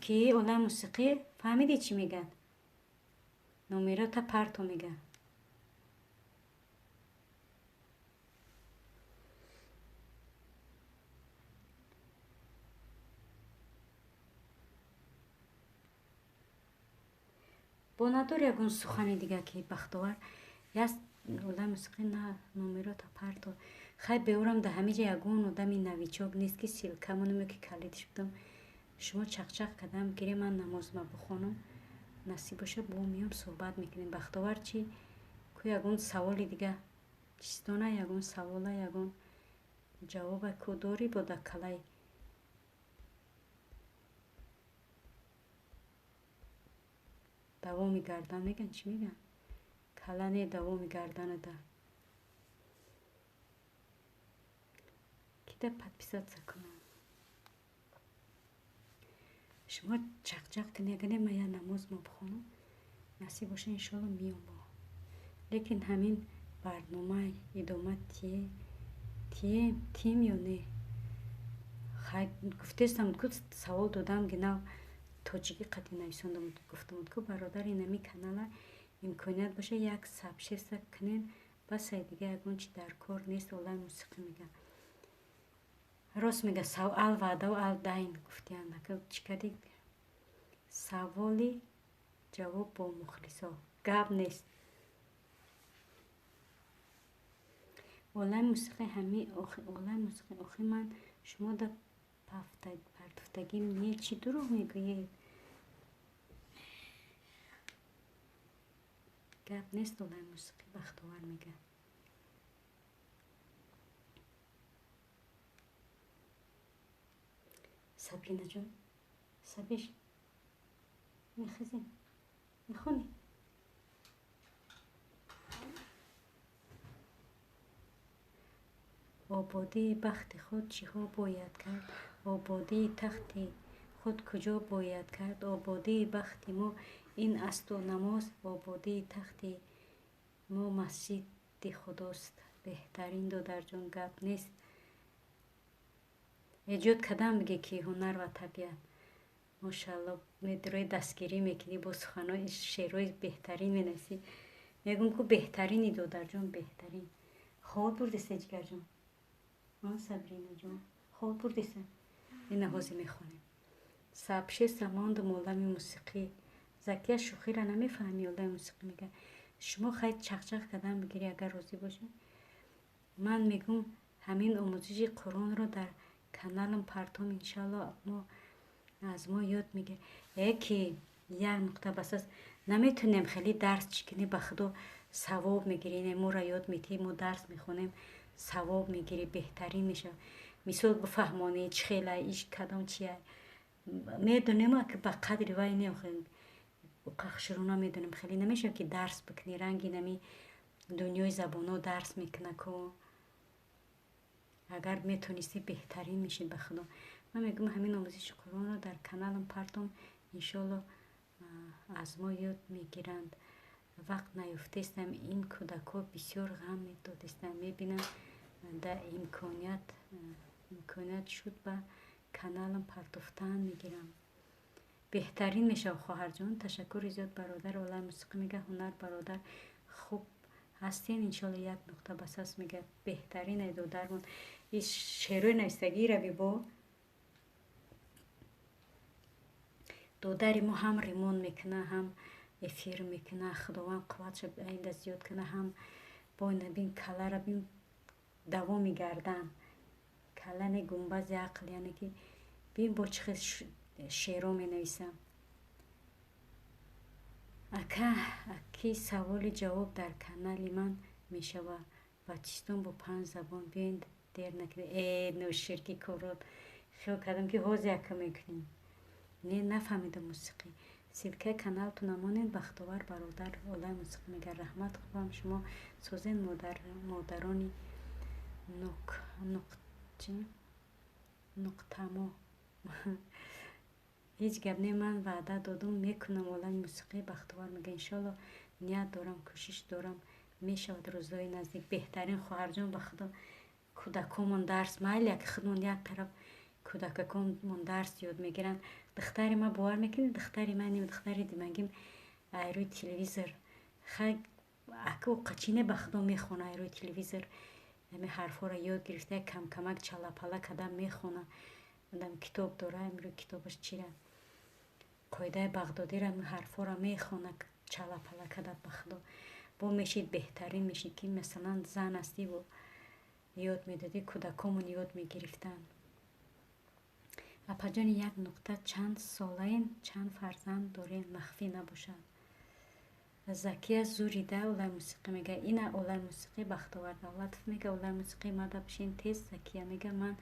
ки олам мусиқӣ, фаҳмидӣ, чӣ мегӯяд? Номерота парто, мега. Бо надор ягон сухани дига, ки Бахтовар яст? Олами мусиқӣ, на, номерота парто. Хай, беорам, да ҳамиҷа ягон одами новичок нест, ки ссылка монам ё ки калидиш будам. Шумо чақчақ кардам гире, ман намозма бихонам, насиб боша, бо миём, суҳбат мекунем. Бахтовар, чӣ ку, ягон саволи дига чистона, ягон савола, ягон ҷавоба ку дорӣ? Бо дар калай давоми гардан меган, чӣ меган? Кала не, давоми гарданада. Кида подписаться кунам? Шумо чақчақ кунед, агар не, ман я намозмо бихонам, насиб боша, иншоалло, миём бо. Лекин ҳамин барнома идома тие, тием, тим ё не? Хай, гуфтестам ку, савол додам, гинав тоҷикӣ қатъи нависондам, гуфтамуд ку, бародар, инами канала имконият боша, як сообщество кунем, басай, дига ягон чи дар кор нест. Олай мусиқӣ мега, рост мега, ал ваъдау ал дайн гуфтиянд. Чӣ кардӣ? Саволи ҷавоб бо мухлисо, гап нест. Олай мусиқӣ, ҳами олай мусиқӣ, охи ман шумо да партофтагим не, чӣ дурӯғ мегӯед? Гап нест, олай мусиқӣ, Бахтовар мега. Сабринаҷон, Сабиш, мехезем, мехонӣ? Ободии бахти худ чиҳо бояд кард? Ободии тахти худ куҷо бояд кард? Ободии бахти мо ин асту намоз, ободии тахти мо масҷиди Худост. Беҳтарин, додарҷон, гап нест. Эҷод кардам, биге, ки ҳунар ва табиат, мошалло, медрои дастгирӣ мекунӣ, бо суханои шеърҳои беҳтарин менависӣ. Мегӯм ку, беҳтарини, додарҷон, беҳтарин. Хоб бурдисе, ҷигарҷон? Сабринаҷон, хоб бурдиса? Ина ҳозир мехонем. Сабше мондум олами мусиқӣ. Закия, шӯхира намефаҳми? Олами мусиқӣ мега. Шумо хай чақчақ кардан бигирӣ, агар розӣ бошед. Ман мегӯм, ҳамин омӯзиши Қуръонро дар каналам партом, иншалло, мо аз мо ёд мегирем. Э, ки як нуқта бас аст, наметонем хеле дарс чӣ кунӣ. Ба худо, савоб мегирӣ. Моро ёд метиҳӣ, мо дарс мехонем, савоб мегирӣ, беҳтарин мешавад. Мисол, бифаҳмонӣ, чӣ хела иш, кадом чия медонем, ки ба қадри вай не, қахшуру намедонем. Хеле намешавад, ки дарс бикунӣ, ранги нами дунёи забонҳо дарс мекуна ку. Агар метонистӣ, беҳтарин мешид. Ба худо, ман мегӯм, ҳамин омӯзиши Қуръонро дар каналам партом, иншолло, аз мо ёд мегиранд. Вақт наёфтаистам, ин кӯдакҳо бисёр ғам медодистанд. Мебинам, да имконият шуд, ба каналам партофтан мегирам, беҳтарин мешавад. Хоҳарҷон, ташаккури зиёд. Бародар олами мусиқӣ мега, ҳунар бародар, хуб ҳастен? Иншолло, як нуқта бас аст мега. Беҳтарин ай додармон. И шеърои навистагиро бибо. Додари мо ҳам ремонт мекуна, ҳам эфир мекуна. Худованд қувватша айнда зиёд куна. Ҳам бо бин, калара бин, давоми гардан калане, гумбази ақл, яъне ки бин, бо чӣ хел шеъро менависам. Ака, ки саволи ҷавоб дар канали ман мешавад. Бачистон бо панҷ забон биёен, дер накунед. Э, ноширки корот, хиёл кардам, ки ҳозир яка мекунем. Не, нафаҳмидам. Мусиқӣ, ссылкаи каналтона монед. Бахтовар бародар олами мусиқӣ мега, раҳмат, хубам, шумо созен? Модарони чи нуқтамо, ҳеҷ гап не, ман ваъда додум, мекунам. Олами мусиқӣ Бахтовар мега, иншолло, ният дорам, кӯшиш дорам, мешавад рӯзҳои наздик. Беҳтарин, хоҳарҷон. Ба худо, кӯдакомон дарс майли, як худмон як тараф, кӯдакакомон дарс ёд мегиранд. Духтари ман, бовар мекунед, духтари ман, духтари димагим, айрӯи телевизор хай аку қачине, ба худо, мехона. Айрӯи телевизор ҳами ҳарфҳоро ёд гирифта, камкамак чалапала када мехона. Одам китоб дора, амрӯи китобаш чира, қоидаи бағдодиро, ҳарфҳоро мехона чалапала када. Ба худо, бо мешид, беҳтарин мешид, ки масалан зан ҳастиву ёд медодӣ, кӯдакомон ёд мегирифтанд. Апаҷони як нуқта, чанд солаен, чанд фарзанд дорен, махфӣ набошад? Закия зурида олаи мусиқӣ мега. Ина олаи мусиқӣ Бахтовар Давлатов мега, олаи мусиқӣ мада бишин тез. Закия мега, ман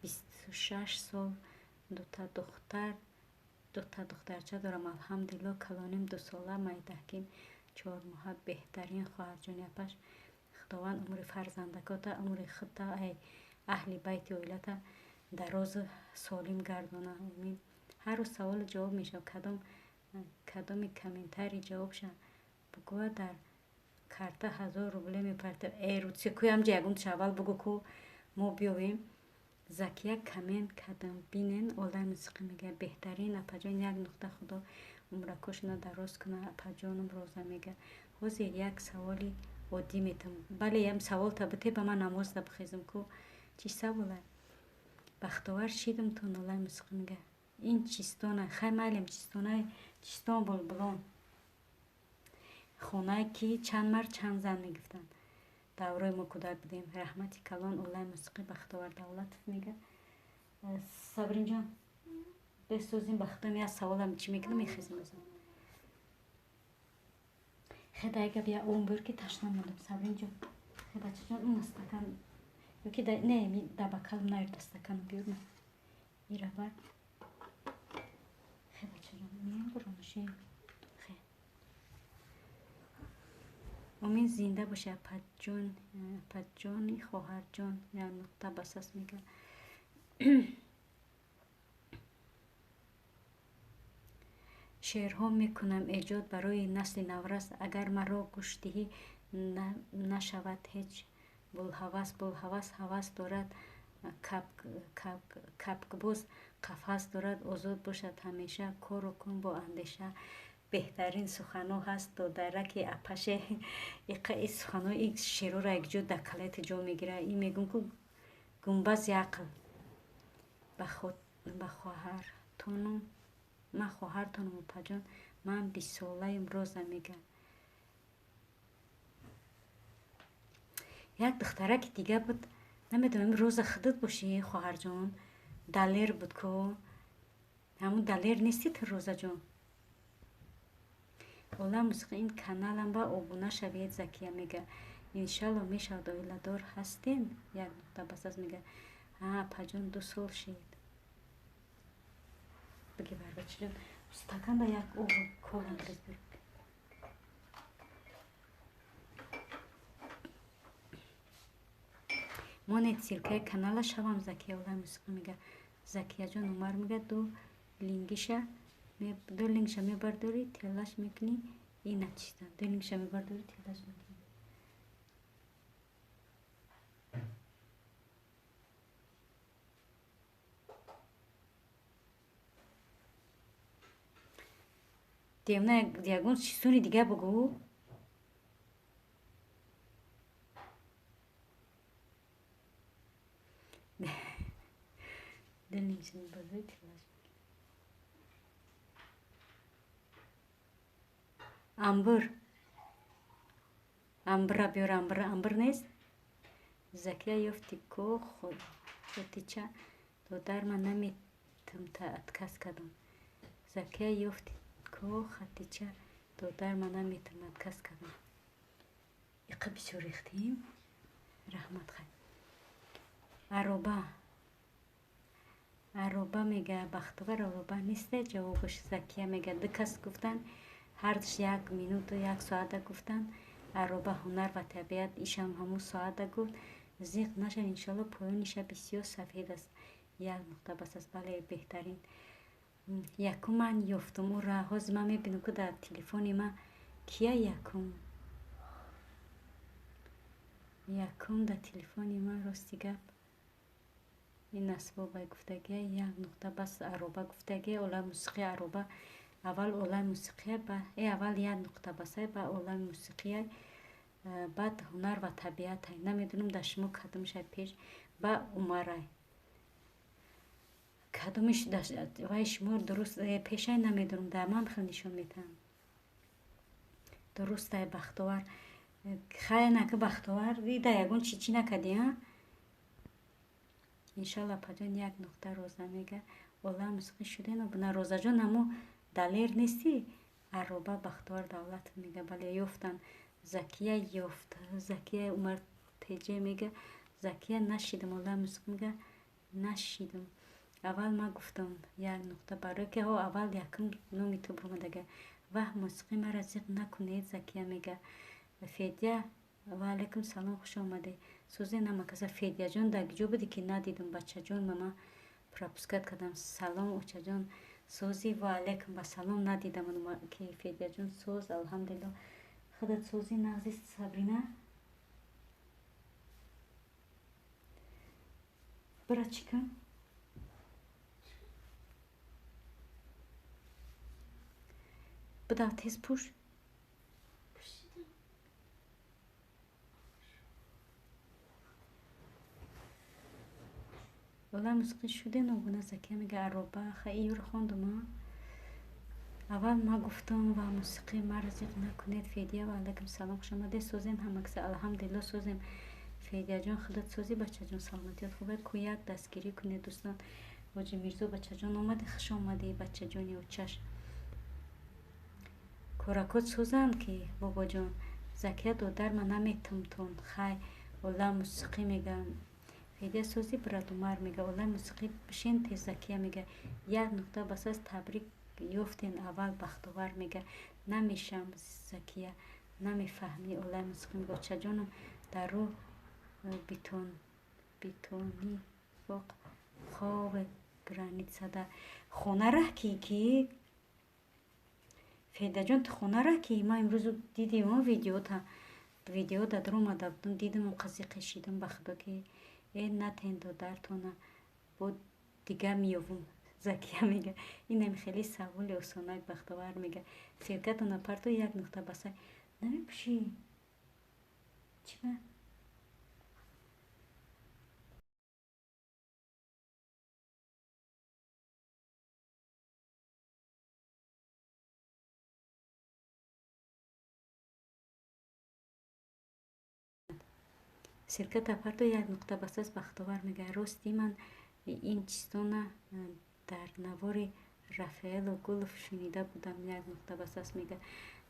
26 сол, дута духтар, дута духтарча дорам, алҳамдулилло. Калоним 2 сола, майдаҳким 4 моҳа. Беҳтарин, хоҳарҷони апаш. Худованд умри фарзандакота, умри худта, аҳли байти оилата дарозу солим гардона, омин. Ҳар рӯз саволу ҷавоб мешавад. Кадом кадоми комментарий ҷавобша бугӯя, дар карта 1000 рубле мепартав. Э, рӯци кӯямҷа, ягонташа аввал бугӯ, ку мо биёвем. Закия, коммент кардам, бинен. Олаи мусиқӣ мега, беҳтарин, апаҷон як нуқта, худо умракошона дароз куна, апаҷонум. Роза мега, ҳозир як саволи оддӣ метам. Бале, ям саволта бите, ба ман намозда бихезам ку. Чӣ савола? Бахтовар шидамтон. Олаи мусиқӣ мега, ин чистона. Хай, майлем, чистонай, чистон булбулон, хонае ки чанд мард, чанд зан мегуфтанд, даврои мо кӯдак будем. Раҳмати калон, олаи мусиқӣ Бахтовар Давлатов мега. Сабринҷон, бесӯзим, ба худом, як саволам чӣ мекунам, мехезам. Хеда, гап, я ом бур, ки ташна мондам. Сабринҷон, хе, бачаҷон, ун стакан ёки не, да бакалам наёр, да стакану биёрма, ира бар. Хе, бачаҷон, меям буронуши. Хе, умин, зинда боша, апаҷон, апаҷони хоҳарҷон. Як нуқта басас мега. Шеърҳо мекунам эҷод барои насли наврас. Агар маро гӯш диҳӣ, нашавад ҳеҷ булҳавас. Булҳавас ҳавас дорад, кабкбоз қафас дорад. Озод бошад ҳамеша, кору кун бо андеша. Беҳтарин суханҳо ҳаст, додараки апаше. И суханҳо, и шеърҳоро якҷо дар калати ҷо мегирад. И мегӯм, ку Гумбази ақл. Ба хоҳартонум, ман хоҳартонум, опаҷон, ман 20-солаем, Роза мега. Як духтараки дига буд, намедонам, Роза худат бошӣ, хоҳарҷон, Далер буд ко. Ҳамун Далер нести ту, Розаҷон? Олам мусиқӣ, ин каналам ба обуна шавед, Закия мега. Иншалло мешавад, оиладор ҳастен? Як нуқта бас аст, мега. Ҳа, апаҷон, 2 сол шид. Биги бар, бачаҷон, стаканда як об кола бирез, бир. Монед ссылка и канала шавам, Закия, олами мусиқӣ мега. Закияҷон, Умар мега, ду лингша мебардорӣ, телаш мекунӣ, ина чиста. Ду лингша мебардорӣ, телаш мекунӣ. Демна ягон чизони дига бугӯ. Ду лингша мебардорӣ, телаш мекунӣ. Амбир. Амбира биёр, амбир, амбир нест? Закия ёфти ко Хотича додар, ман наметумта, отказ кардам. Закия ёфти ко Хатича додар, ман наметум, отказ кардам. Иқа бисёр рехтем. Раҳмат, хай. Ароба. Ароба мега, Бахтовар, ароба несте ҷавобаш, Закия мега. Ду кас гуфтанд, ҳардуш як минуту як соата гуфтанд. Ароба ҳунар ва табиат, ишам ҳамун соата гуфт. Зиқ нашав, иншалло, поёни шаб бисёр сафед аст. Як нуқта бас аст, бале, беҳтарин. Якум ман ёфтум ура. Ҳозир ман мебинам, ки дар телефони ман кия якум. Якум дар телефони ман, рости гап, ин асбобай гуфтагия, як нуқта бас, ароба гуфтагия, олами мусиқӣ, ароба аввал, олами мусиқия, аввал як нуқта басай, ба олами мусиқия, баъд ҳунар ва табиатай. Намедонам, дар шумо кадомшай пеш, ба Умарай. Кадомиш вай шумо дуруст пешай, намедонам, дар ман хел нишон метаҳам. Дурустай, Бахтовар. Хай, наки Бахтовар, дида ягон чи чӣ накардӣ, а? Иншалло, апаҷон, як нуқта, Роза мега. Олам мусиқӣ шуден обуна, Розаҷон, ҳамо Далер нестӣ? Ароба, Бахтовар Давлатов мега, бале, ёфтан. Закия ёфт. Закия, Умар Теҷе мега. Закия, нашидам, олам мусиқӣ мега, нашидам. Аввал ман гуфтам як нуқта, барое ки ҳо аввал якум номи ту буромадага. Ваҳ, мусиқӣ, мара зиқ накунед, Закия мега. Федя, ва алайкум салом, хуш омадед. Сӯзе намакаса, Федяҷон, дар куҷо будӣ, ки надидам, бачаҷон, мама пропускать кардам. Салом, очаҷон, созӣ? Ва алайкум ба салом, надидам, ки Федяҷон соз, алҳамдулилло. Худат созӣ, нағзи, Сабрина? Бира, чӣ кун? Бидав, тез пӯш. Пӯшидам. Олам мусиқӣ шуден обуна, Закия мега, ароба, ха, июро хондум, а? Аввал ма гуфтам ва мусиқӣ, мара зиқ накунед, Федия, ва алайкум салом, хуш омадед, созем ҳамакса, алҳамдулилло, созем. Федияҷон, худат созӣ, бачаҷон, саломатият хубе? Ку як дастгирӣ кунед, дӯстон. Ҳоҷи Мирзо, бачаҷон, омадӣ, хуш омадӣ, бачаҷони очаш. Коракот созанд ки, бобоҷон. Закия додар, ман наметумтон. Хай, олам мусиқӣ мега. Федия созӣ, брат, Умар мега, олам мусиқӣ, бишен тез, Закия мега. Як нуқта бас аст, табрик, ёфтен аввал, Бахтовар мега. Намешам, Закия, намефаҳмӣ, олам мусиқӣ мега. Очаҷонам, дар роҳ битон битони фоқ хове границада хона раҳ ки Федаҷон, ту хона раҳ ки ман имрӯз дидим видеота, видео дар омада будум, дидим, қазиқ шидам, ба худо ки э натен додартона, бо дига меёвум. Закия мега, инам хеле саволи осонак, Бахтовар мега, ссылка тона парто, як нуқта басай, намепӯшӣ чиба? Ссылка тапарто як нуқта басас Бахтовар мега. Рости ман ин чизтона дар навори Рафаэло Гулов шунида будам. Як нуқта басас мега.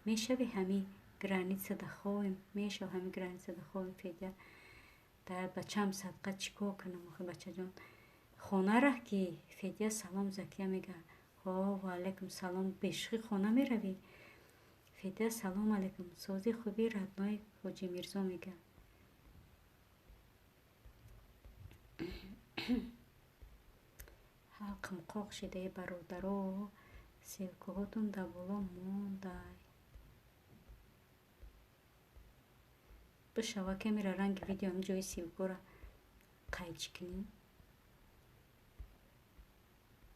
Мешави ҳами граница да ховем, мешав ҳами граница да ховем. Федя, дар бачам садқа чӣ кор кунам охи, бачаҷон? Хонара ки. Федя, салом, Закия мега. Ҳо, ваалайкум салом. Бешухӣ хона меравӣ? Федя, салом алайкум, сози хуби, родной. Ҳоҷи Мирзо мега. Ҳалқам қоқ шидаи, бародаро, ссылка ҳотон дар боло мондай. Бишава камера ранги видео ҳам ҷои ссылка ра қайчӣ кунӣ,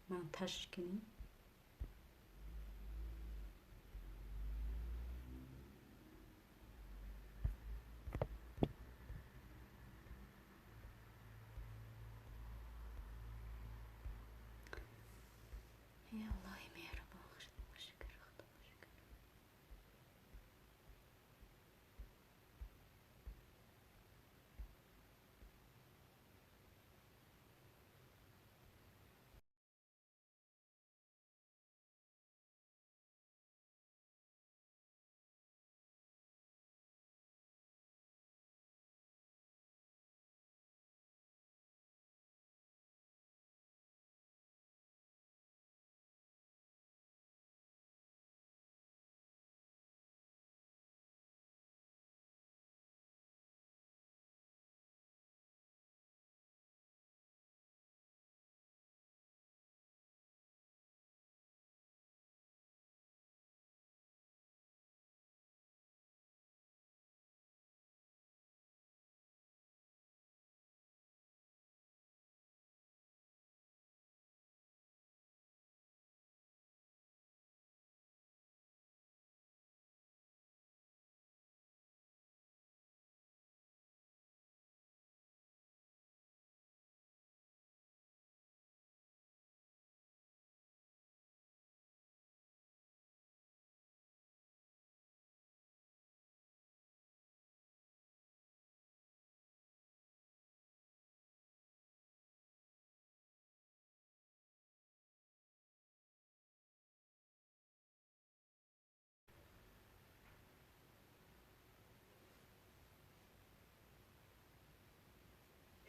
монтаж кунӣ. Эй Аллоҳи меҳрубон, шукр, Худо шукр.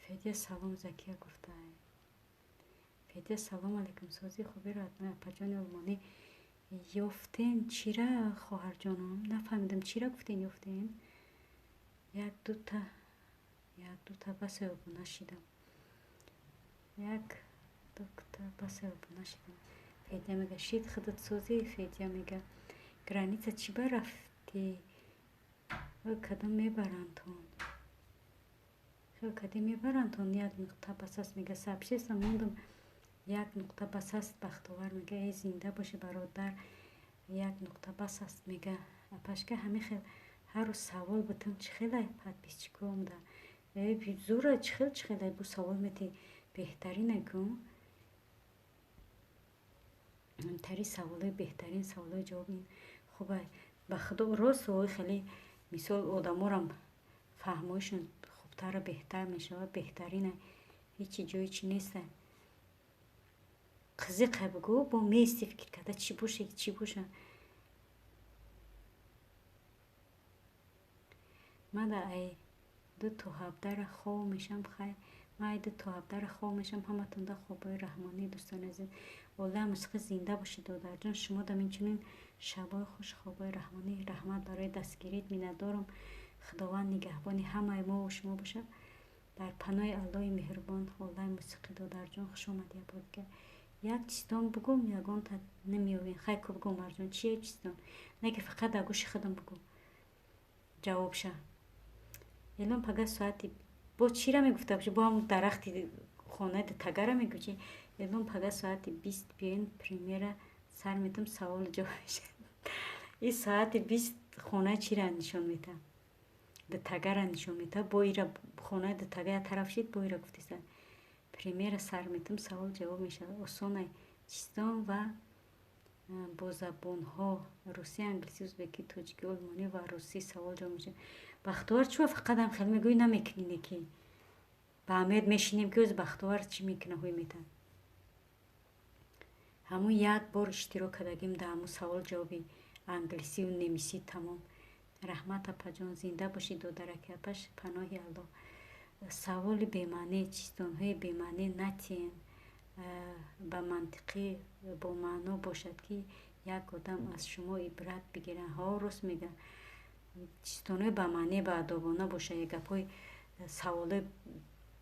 Федя, салом, Закия гуфтаа. Федя, салом алейкум, сози хуби, родной. Апаҷони олмонӣ ёфтен чира, хоҳарҷоном? Нафаҳмидам, чира гуфтен ёфтен? Як дута, як дута басе обуна шидам. Як дута басе обуна шидам. Федя мега, шид худат созӣ? Федя мега, граница чӣ ба рафтӣ? Кадом мебарандтон? Кади мебарандтон? Як нуқта басас мега. Сообщество мондум. Як нуқта бас аст. Бахтовар мега, эй, зинда бошӣ, бародар. Як нуқта бас аст мега. Апашка, ҳамин хел ҳар рӯз савол бутам, чӣ хелай подписчик о омада? Зура, чӣ хел, чӣ хелай бу савол мети? Беҳтарина ку тари саволои, беҳтарин саволои ҷавоб ин хубай. Ба худо, рост суоли хеле мисол одаморам фаҳмоишон хубтару беҳтар мешавад. Беҳтарина, ҳечи ҷои чӣ неста. Қизиқе бугӯ, бо мести фикр карда, чӣ боше, чӣ боша. Мада ай 2 то 17-ра хоб мешам. Хай, ман ай 2 то 17-ра хоб мешам. Ҳаматонда хобҳои раҳмонӣ, дӯстони азиз. Олам мусиқӣ, зинда бошед, додарҷон. Шумо дам инчунин шабҳои хуш, хобҳои раҳмонӣ. Раҳмат барои дастгирит, миннатдорам. Худованд нигаҳбони ҳамаи мову шумо бошад. Дар паноҳи Аллоҳи меҳрубон. Олами мусиқӣ, додарҷон, хуш омадӣ як бор дигар. Як чизтон бугӯм, ягонта намеёбем. Хай ку, бугӯ, Умарҷон, чие чизтон? Не ки фақат дар гӯши худам бугӯ ҷавобша. Элон пага соати бо чира мегуфта боши? Бо ҳамун дарахти хонаи тагара мегӯ чи? Элон пага соати 20 биёен, премьера сар метам, саволу ҷавоб мешавад. И соати 20 хонаи чира нишон метам? Дутагара нишон метавад. Бо ира хонаи дутага як тараф шид, бо ира гуфтеса премьера сар метам, савол ҷавоб мешавад. Осонай чистон ва Бо забонҳо русӣ, англисӣ, узбекӣ, тоҷикӣ, олмонӣ ва русӣ савол ҷавоб мешавад. Бахтовар чӣ фақат ам хел мегӯӣ, намекунӣ неки. Ба амед мешинем ки оз Бахтовар чӣ мекуна, ҳуй метан. Ҳамун як бор иштирок кардагим дар ҳамун савол ҷавоби англисию немисӣ, тамом. Раҳмат, апаҷон, зинда бошӣ, додараки апаш, паноҳи Аллоҳ. Саволи бемаъне, чистонҳои бемаъне натиҳен, ба мантиқӣ бо маъно бошад, ки як одам аз шумо ибрат бигирад. Ҳо, рост мега. Чистонҳои бамаъне, баадобона бошад, як гапҳои саволои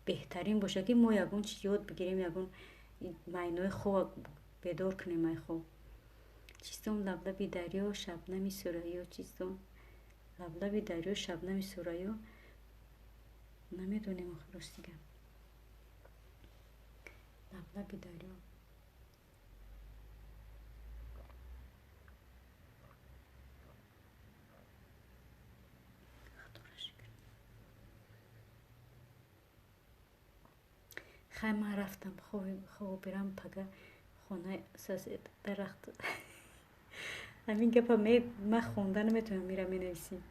беҳтарин бошад, ки мо ягон чиз ёд бигирем, ягон маънои хуб бедор кунем ай хоб. Чистон лаблаби дарё, шабнами сурайё. Чистон лаблаби дарё, шабнами сурайё. Намедонем, рости гап. Лаблаби дарё. Хай, ман рафтам, хоб бирам, пага хонаи сосед дарахт. Ҳамин гапа ман хонда наметавонам, мира менависем.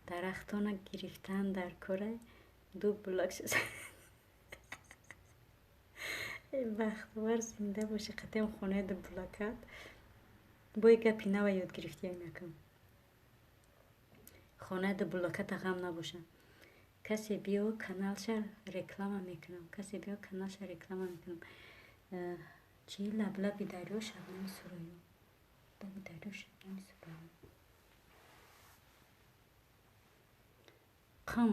Дарахтона гирифтан дар кора ду булак. Бахтовар, зинда бошӣ, қатъиан хонаи ду булакат. Бо гапи нава ёд гирифтиам якам. Хонаи ду булаката ғам набоша. Касе биё, каналша реклама мекунам. Касе биё, каналша реклама мекунам. Чӣ лаблаби дарё, шабнами сурайё. Лаби дарё, шабнами сурайё. Қум,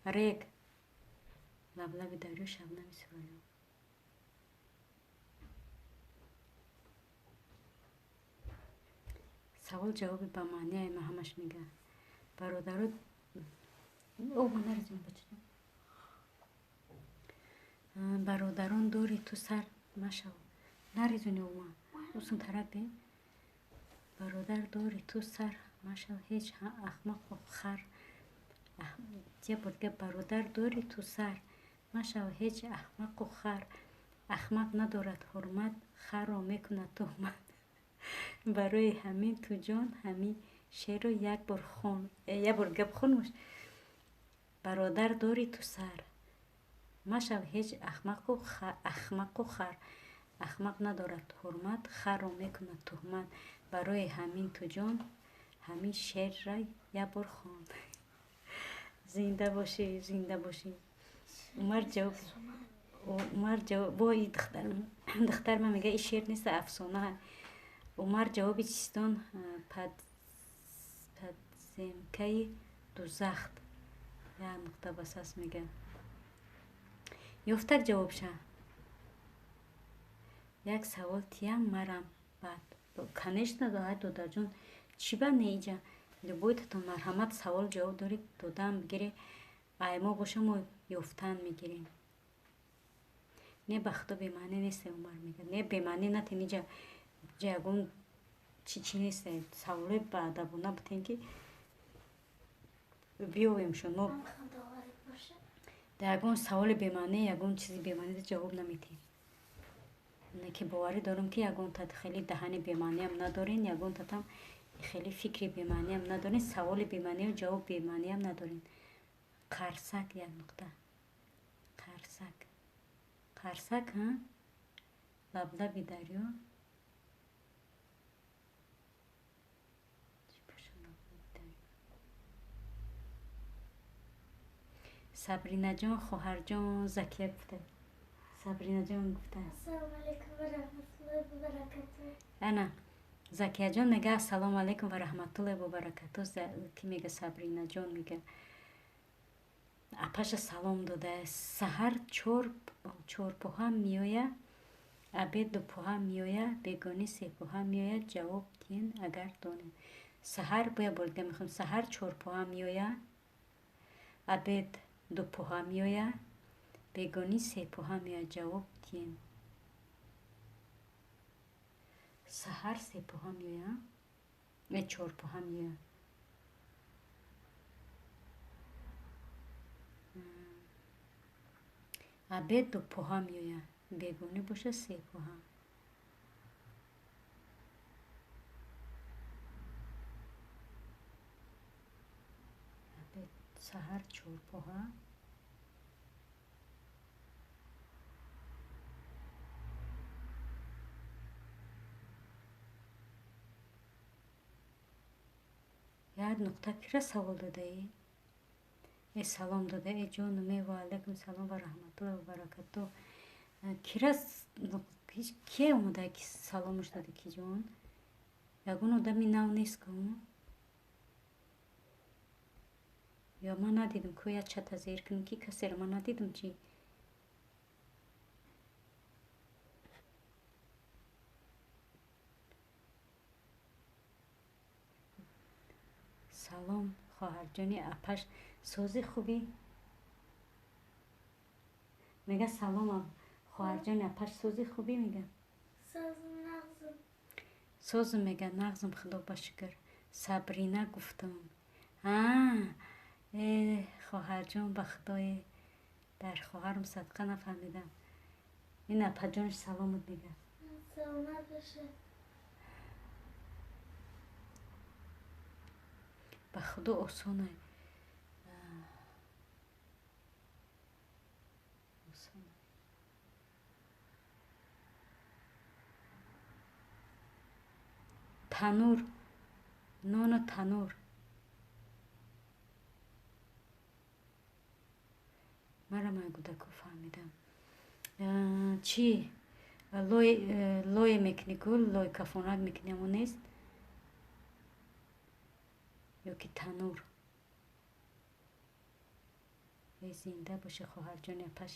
рег, лаблаби дарё, шабнами сурайё. Савол ҷавоби ба маънияи ма ҳамаш мега. Бародаро, о, нарезем, бачаҷон. Бародарон дори ту сар машав. Нарезони ома. Усын тарабе. Бародар дори ту сар машав ҳеҷ ахмақу хар. Як бор дига: бародар дори ту сар машав ҳеҷ ахмақу хар. Ахмақ надорад ҳурмат, харро мекунад туҳмат. Барои ҳамин ту ҷон ҳамин шеърро як бор хон. Як бор дига бихонмаш. Бародар дори ту сар машав ҳеҷ ахмақу хар. Ахмақ надорад ҳурмат, харро мекунад туҳмат. Барои ҳамин ту ҷон ҳамин шеърро як бор хон. Зинда бошӣ, зинда бошӣ. Умар ҷавоб, Умар ҷавоб, бо и духтар ман мега, и шеър нест, афсона. Умар ҷавоби чистон подземкаи дузахт. Як нуқта басас мега. Ёфтак ҷавобша. Як савол тиям марам баъд. Конечно, додарҷон, чӣ ба не иҷа? Любойтатон марҳамат, савол ҷавоб доред, додаам бигире. Ай мо боша, мо ёфтан мегирем. Не, ба худо бемаъне несте, Умар мега. Не, бемаъне натен иҷа, иҷа ягон чӣ чӣ несте. Саволои баадабона бутен, ки биёвемшон. Мо дар ягон саволи бемаъне, ягон чизи бемаъне ҷавоб наметиҳем. Не ки боварӣ дорам, ки ягонта хеле даҳани бемаъниам надорен, ягонтатам хеле фикри бемаъниам надорен, саволи бемаънию ҷавоб бемаъниам надорен. Қарсак як нуқта. Қарсак. Қарсак, ҳа? Лаблаби дарё. Чӣ боша лаблаби дарё? Сабринаҷон, хоҳарҷон, Закия гуфта. Сабринаҷон гуфта. Ассалому алайкум ва раҳматуллоҳи ва баракатуҳ. Ана, Закияҷон мега ассалому алайкум ва раҳматуллоҳи ва баракатуҳ. Ки мега? Сабринаҷон мега. Апаша салом дода. Саҳар чорпоҳа меоя, обед дупоҳа меоя, бегонӣ сепоҳа меояд. Ҷавоб диҳен, агар донед. Саҳар, бо як бор дига мехонам. Саҳар чорпоҳа меоя, обед дупоҳа меоя, бегонӣ сепоҳа меояд. Ҷавоб диҳен. Саҳар сепоҳа меоя, э, чорпоҳа меоя. Обед дупоҳа меояд, бегонӣ боша сепоҳа. Саҳар чорпоҳа. Як нуқта кира савол додаӣ? Э, салом дода, э ҷонуме, ва алайкум салом ва раҳматуллоҳи ва баракатуҳ. Кира кие омада ки саломаш дода, ки ҷон? Ягон одами нав нест ку? Ё ман надидам ку, як чата зер кунем, ки касеро ман надидам чӣ? Салом, хоҳарҷони апаш, сози хубӣ? Мега салом, хоҳарҷони апаш, сози хубӣ мега? Созм, нағзм. Созм мега, нағзм, худо ба шукр. Сабрина гуфтам. А, э, хоҳарҷон, ба худое, дар хоҳарам садқа, нафаҳмидам. Ин апаҷонаш саломат мега. Саломат бошад. Ба худо осонай. Осонай. Танур, нону танур. Мара ман гудаку фаҳмидам. Чӣ? Лой, лое мекунӣ ку, лой кафонак мекунӣ, ҳамон нест? Ё ки танур? Э, зинда бошӣ, хоҳарҷони апаш.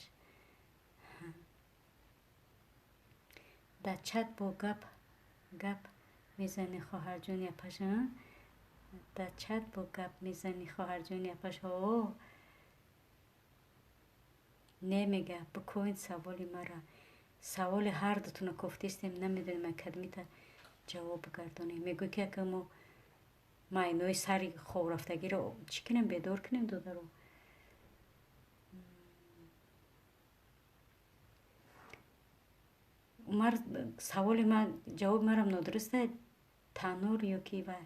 Дар чат бо гап гап мезанӣ, хоҳарҷони апаш, дар чат бо гап мезанӣ, хоҳарҷони апаш. О, не, мега, бикӯед саволи мара. Саволи ҳар дутона кофтистем, намедонем академита ҷавоб бигардонем. Мегӯй ки ака мо майнои сари хобрафтагиро чӣ кунем, бедор кунем, додаро? Умар, саволи ман, ҷавоби марам нодуруста, танур ё ки вай?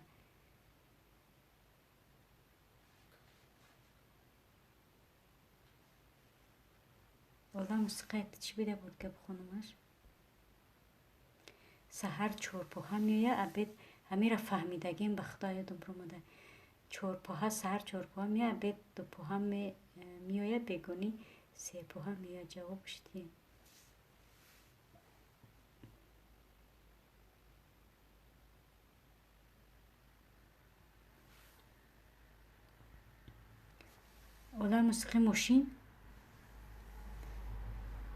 Олам мусиқаят чӣ бида буд гап хонумаш? Саҳар чорпоҳа меояд, обед ҳамира фаҳмидагим, ба худо ёдам омада. Чорпоҳа, саҳар чорпоҳа меояд, обед дупоҳа меояд, бегонӣ сепоҳа меояд. Ҷавобаш диҳем. Олам мусиқӣ мошин?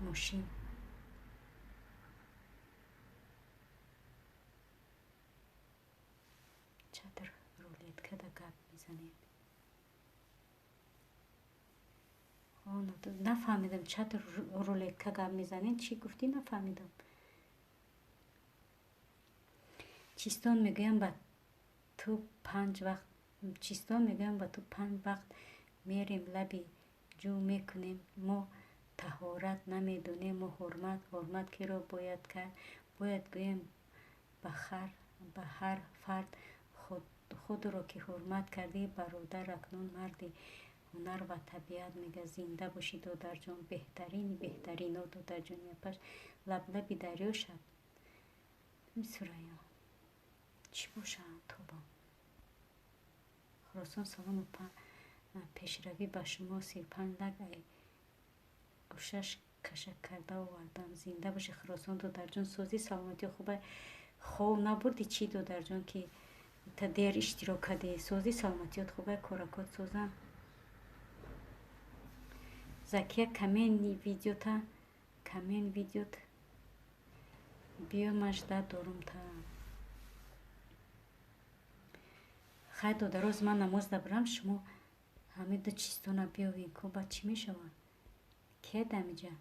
Мошин. Чатр рулеткада гап мезанед. Нафаҳмидам, чатр рулетка гап мезанед, чӣ гуфтӣ, нафаҳмидам. Чистон мегӯям ба ту панҷ вақт, чистон мегӯям ба ту панҷ вақт мерем, лаби ҷӯ мекунем, мо таҳорат намедонем, мо ҳурмат, ҳурмат киро бояд кард? Бояд гӯем ба ҳар фард худро ки ҳурмат кардӣ, бародар, акнун марди ҳунар ва табиат мега. Зинда бошӣ, додарҷон, беҳтарини беҳтарино, додарҷони апаш. Лаблаби дарё шаб. Сурайё. Чӣ бошад, тобо? Хуросон салому пешравӣ ба шумо, 35 лак ай гӯшаш кашак карда овардам. Зинда бошӣ, Хуросон додарҷон, созӣ, саломатӣ хуба. Хов набурдӣ чӣ, додарҷон, ки та дер иштирок кардӣ? Созӣ, саломатиёт хуба, коракот созам. Закия, камен видеота, камен видеот биё, ман ждать дорум та. Хай, додароз, ман намоз дабарам, шумо ҳамин ду чизтона биёвед ку, баъд чӣ мешавад? Кия дамиҷа?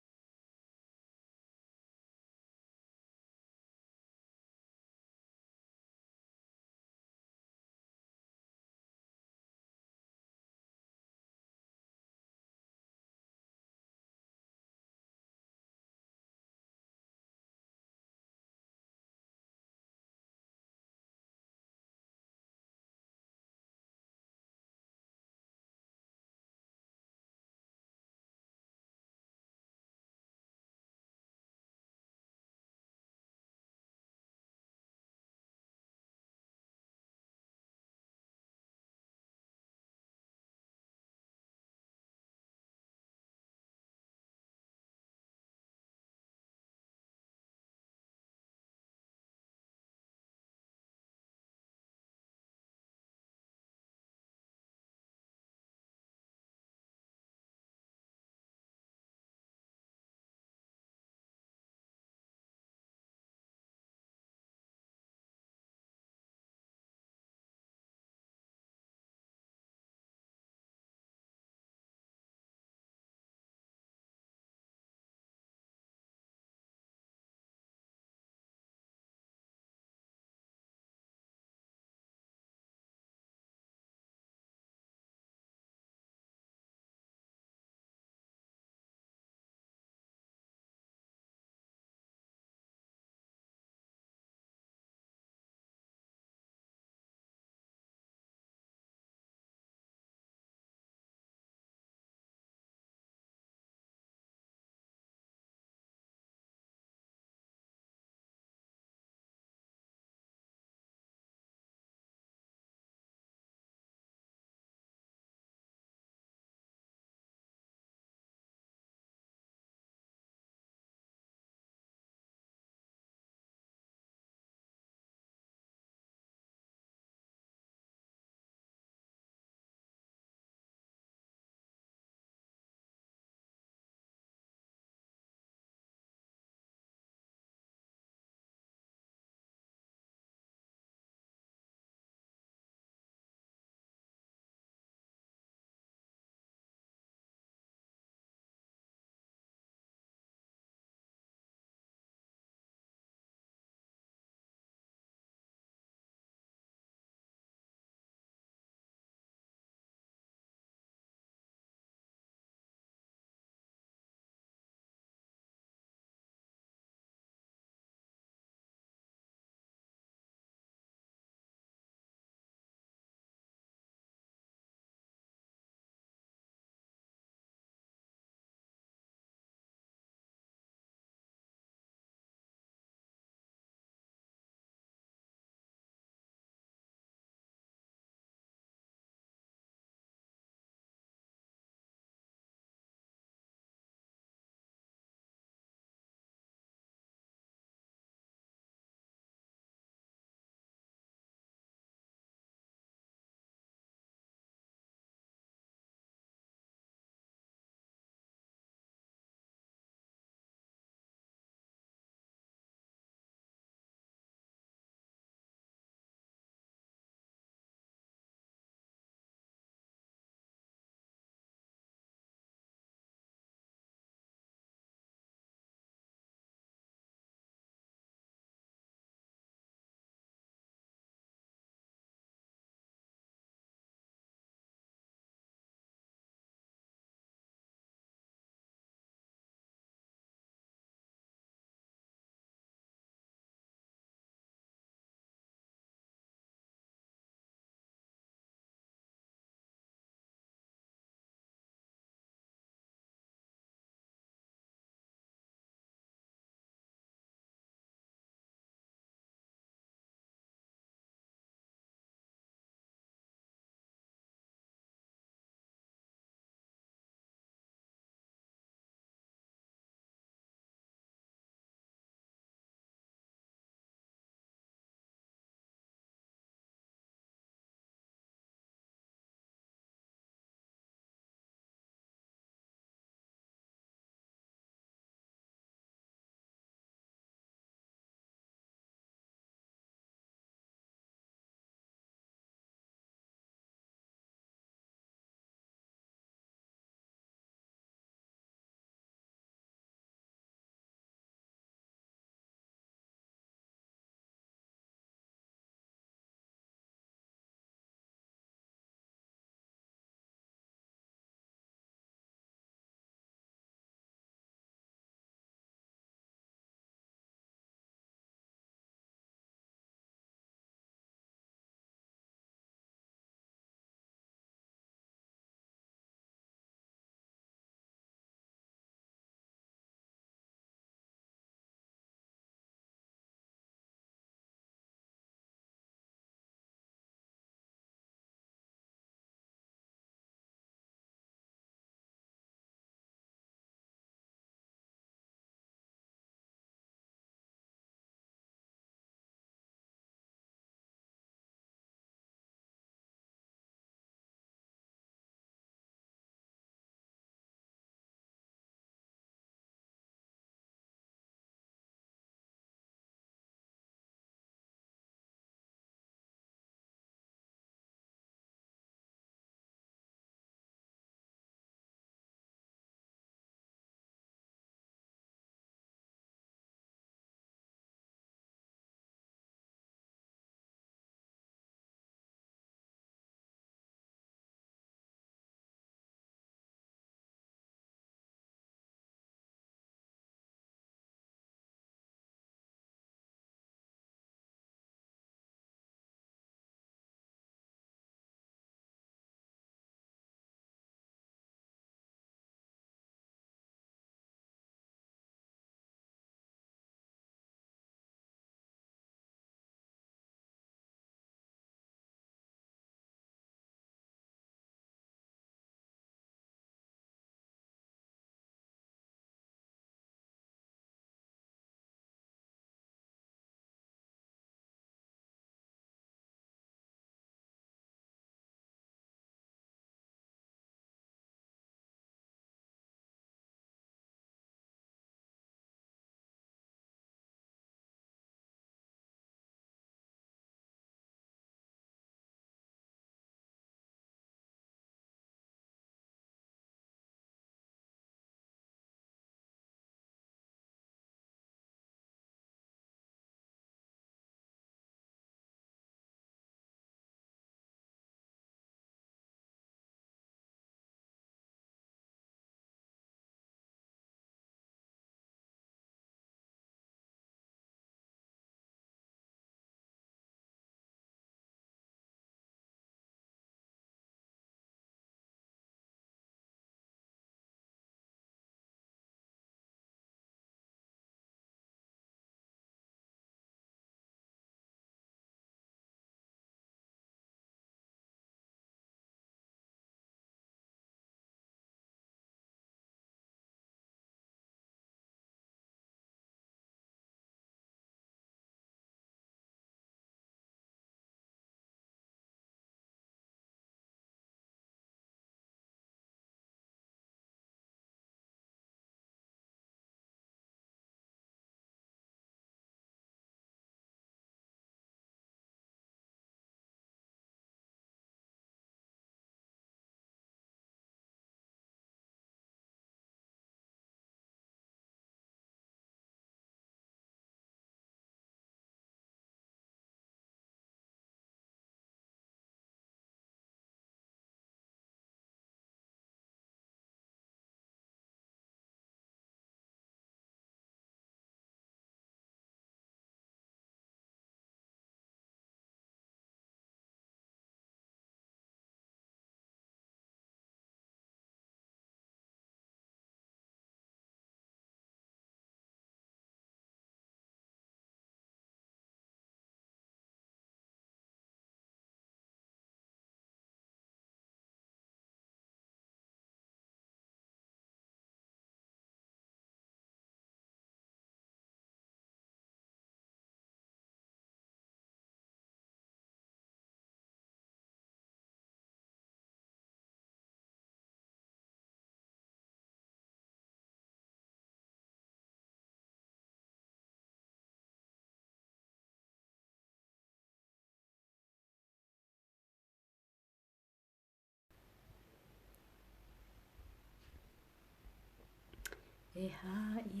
Эҳа, и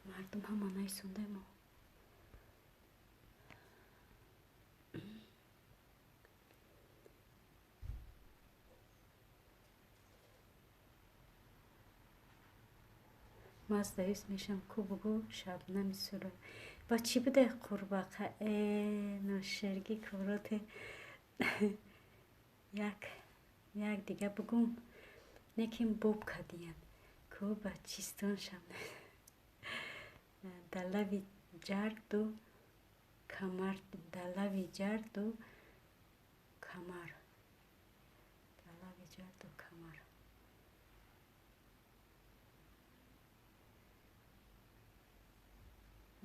мардум ҳама найсондамо. Ман сдаюсь мешам, ку бугӯ, Шабнами Сура. Ба чӣ буде қурбақа? Э, ноширги короте. Як як дига бугум, неким боб кардиян. Ку ба чистон Шабнам. Дар лави ҷарду камар, дар лави ҷарду камар, дар лави ҷарду камар.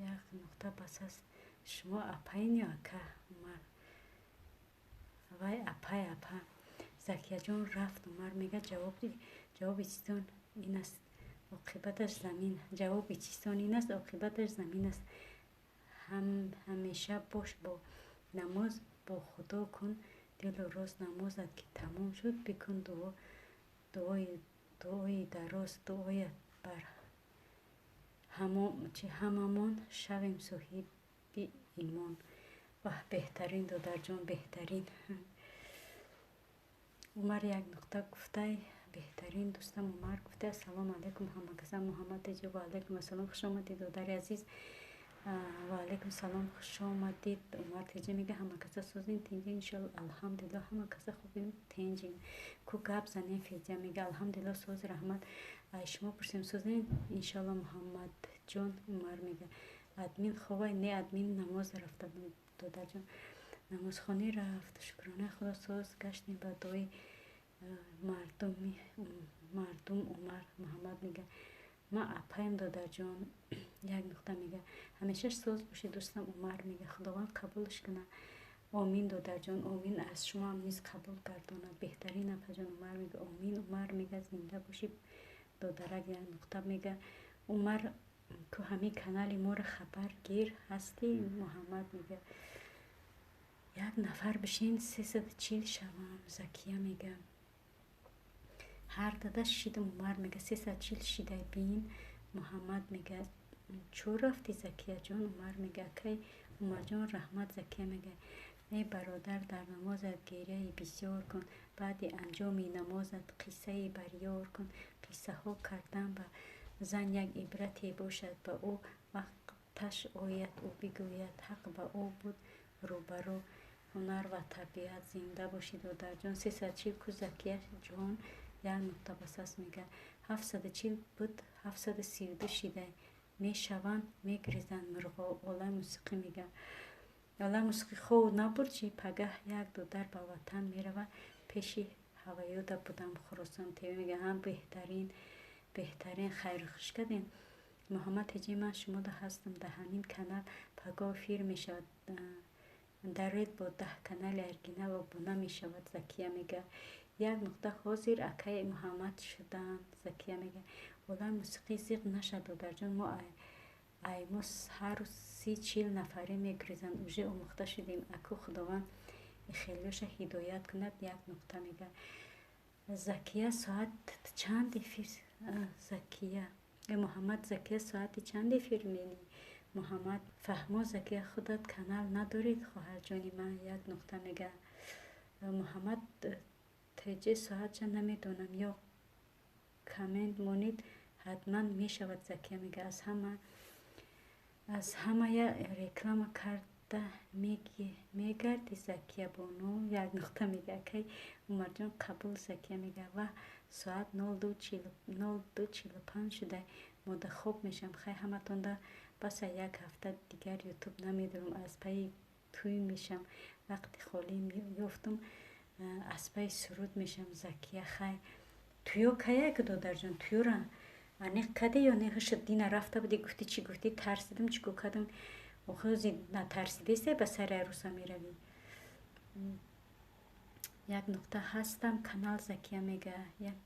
Як нуқта бас аст. Шумо апаин ё ака, Умар? Вай, апай, апа. Закияҷон рафт. Умар мега, ҷавоби чистон ин аст, оқибаташ замин. Ҷавоби чистон ин аст, оқибаташ замин аст. Ҳамеша бош бо намоз, бо Худо кун дилу роз. Намозат ки тамом шуд, бикун дуо, дуои дароз. Дуоят бар ҳамамон, шавем соҳиби имон. Ваҳ, беҳтарин, додарҷон, беҳтарин. Умар як нуқта гуфтай, беҳтарин дӯстам Умар гуфта. Ассалому алайкум ҳамакаса, Муҳаммад Теҷи. Ва алайкум ассалом, хуш омадед, додари азиз. Ва алайкум салом, хуш омадед. Умар Теҷи мега, ҳамакаса созин, тинҷин? Иншоалло, алҳамдулилло, ҳамакаса хубем, тинҷин. Ку гап занем. Федя мега, алҳамдулилло, соз, раҳмат. Ай шумо пурсем, созин иншоалло, Муҳаммадҷон. Умар мега, админ ховай? Не, админ намоз рафта, додарҷон, намозхонӣ рафт. Шукронаи Худо, соз гаштем ба дуои мардум. Умар Муҳаммад мега, ман апаем, додарҷон. Як нуқта мега, ҳамеша соз бошӣ, дӯстам. Умар мега, Худованд қабулш кунад. Омин, додарҷон, омин, аз шумоам низ қабул гардонад. Беҳтарин, апаҷон. Умар мега, омин. Умар мега, зинда бошӣ, додарак. Як нуқта мега, Умар, ку ҳамин канали моро хабаргир ҳастӣ? Муҳаммад мега, як нафар бишин, 340 шавам. Закия мега, ҳар дада шидам. Умар мега, 340 шидай бин. Муҳаммад мега, чӯ рафтӣ, Закияҷон? Умар мега, акай Умарҷон, раҳмат. Закия мега, эй бародар, дар намозат гиряи бисёр кун, баъди анҷоми намозат қиссае бар ёр кун. Қиссаҳо кардан ба зан як ибрате бошад, ба ӯ вақташ ояд, ӯ бигӯяд, ҳақ ба ӯ буд рӯбарӯ. Ҳунар ва табиат. Зинда бошӣ, додарҷон. 340 ку, Закияҷон. Як нуқта бас аст мега, 740 буд, 732 шида мешаванд, мегрезанд мурғо. Олами мусиқӣ мега, олами мусиқӣ хов набурд чи? Пагаҳ як додар ба ватан меравад, пеши ҳаваёда будам. Хуросон ТВ мега, ҳам беҳтарин, беҳтарин, хайру хуш кардем. Муҳаммад Ҳеҷи, ман шумода ҳастам дар ҳамин канал, пагоҳ эфир мешавад. Даред, бо 10 канали оригинал обуна мешавад. Закия мега, як нуқта, ҳозир акаи Муҳаммад шуданд. Закия мега, олами мусиқӣ, зиқ нашад, додарҷон, мо ай мо ҳар рӯз 30-40 нафарӣ мегрезанд, уже омӯхта шудем. Аку Худованд хелиёша ҳидоят кунад. Як нуқта мега, Закия, соат чанд эфир? Закия, Муҳаммад, Закия, соати чанд эфир менӣ? Муҳаммад фаҳмо. Закия, худат канал надоред, хоҳарҷони ман? Як нуқта мега, Муҳаммад Теҷи, соатша намедонам, ё коммент монед, ҳатман мешавад. Закия мега, аз ҳамая реклама карда мегарди, Закия бону. Як нуқта мега, акай Умарҷон, қабул. Закия мега, ва соат 02:45 шуда, мода хоб мешавам. Хай, ҳаматонда баса, як ҳафта дигар Ютуб намедорам, аз пайи тӯй мешам. Вақти холӣ ёфтум, аз пайи суруд мешам. Закия, хай, тӯё каяк, додарҷон? Тӯёра аниқ каде ё не? Ҳушат дина рафта будӣ, гуфтӣ, чӣ гуфтӣ? Тарсидам, чӣ кор кардам? Охози натарсидесте, ба сари арӯса меравӣ. Як нуқта, ҳастам канал. Закия мега, як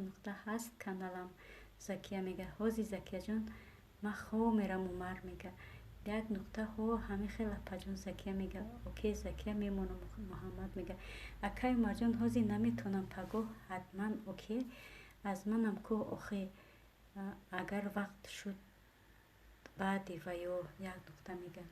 нуқта, ҳаст каналам. Закия мега, ҳози, Закияҷон, ман хоб мерам. Умар мега, як нуқта, ҳо, ҳамин хел, апаҷон. Закия мега, окей, Закия, мемонам. Муҳаммад мега, акай Умарҷон, ҳозир наметавонам, пагоҳ ҳатман, окей. Аз манам ку охи. Агар вақт шуд баъди ва ё як нуқта мега.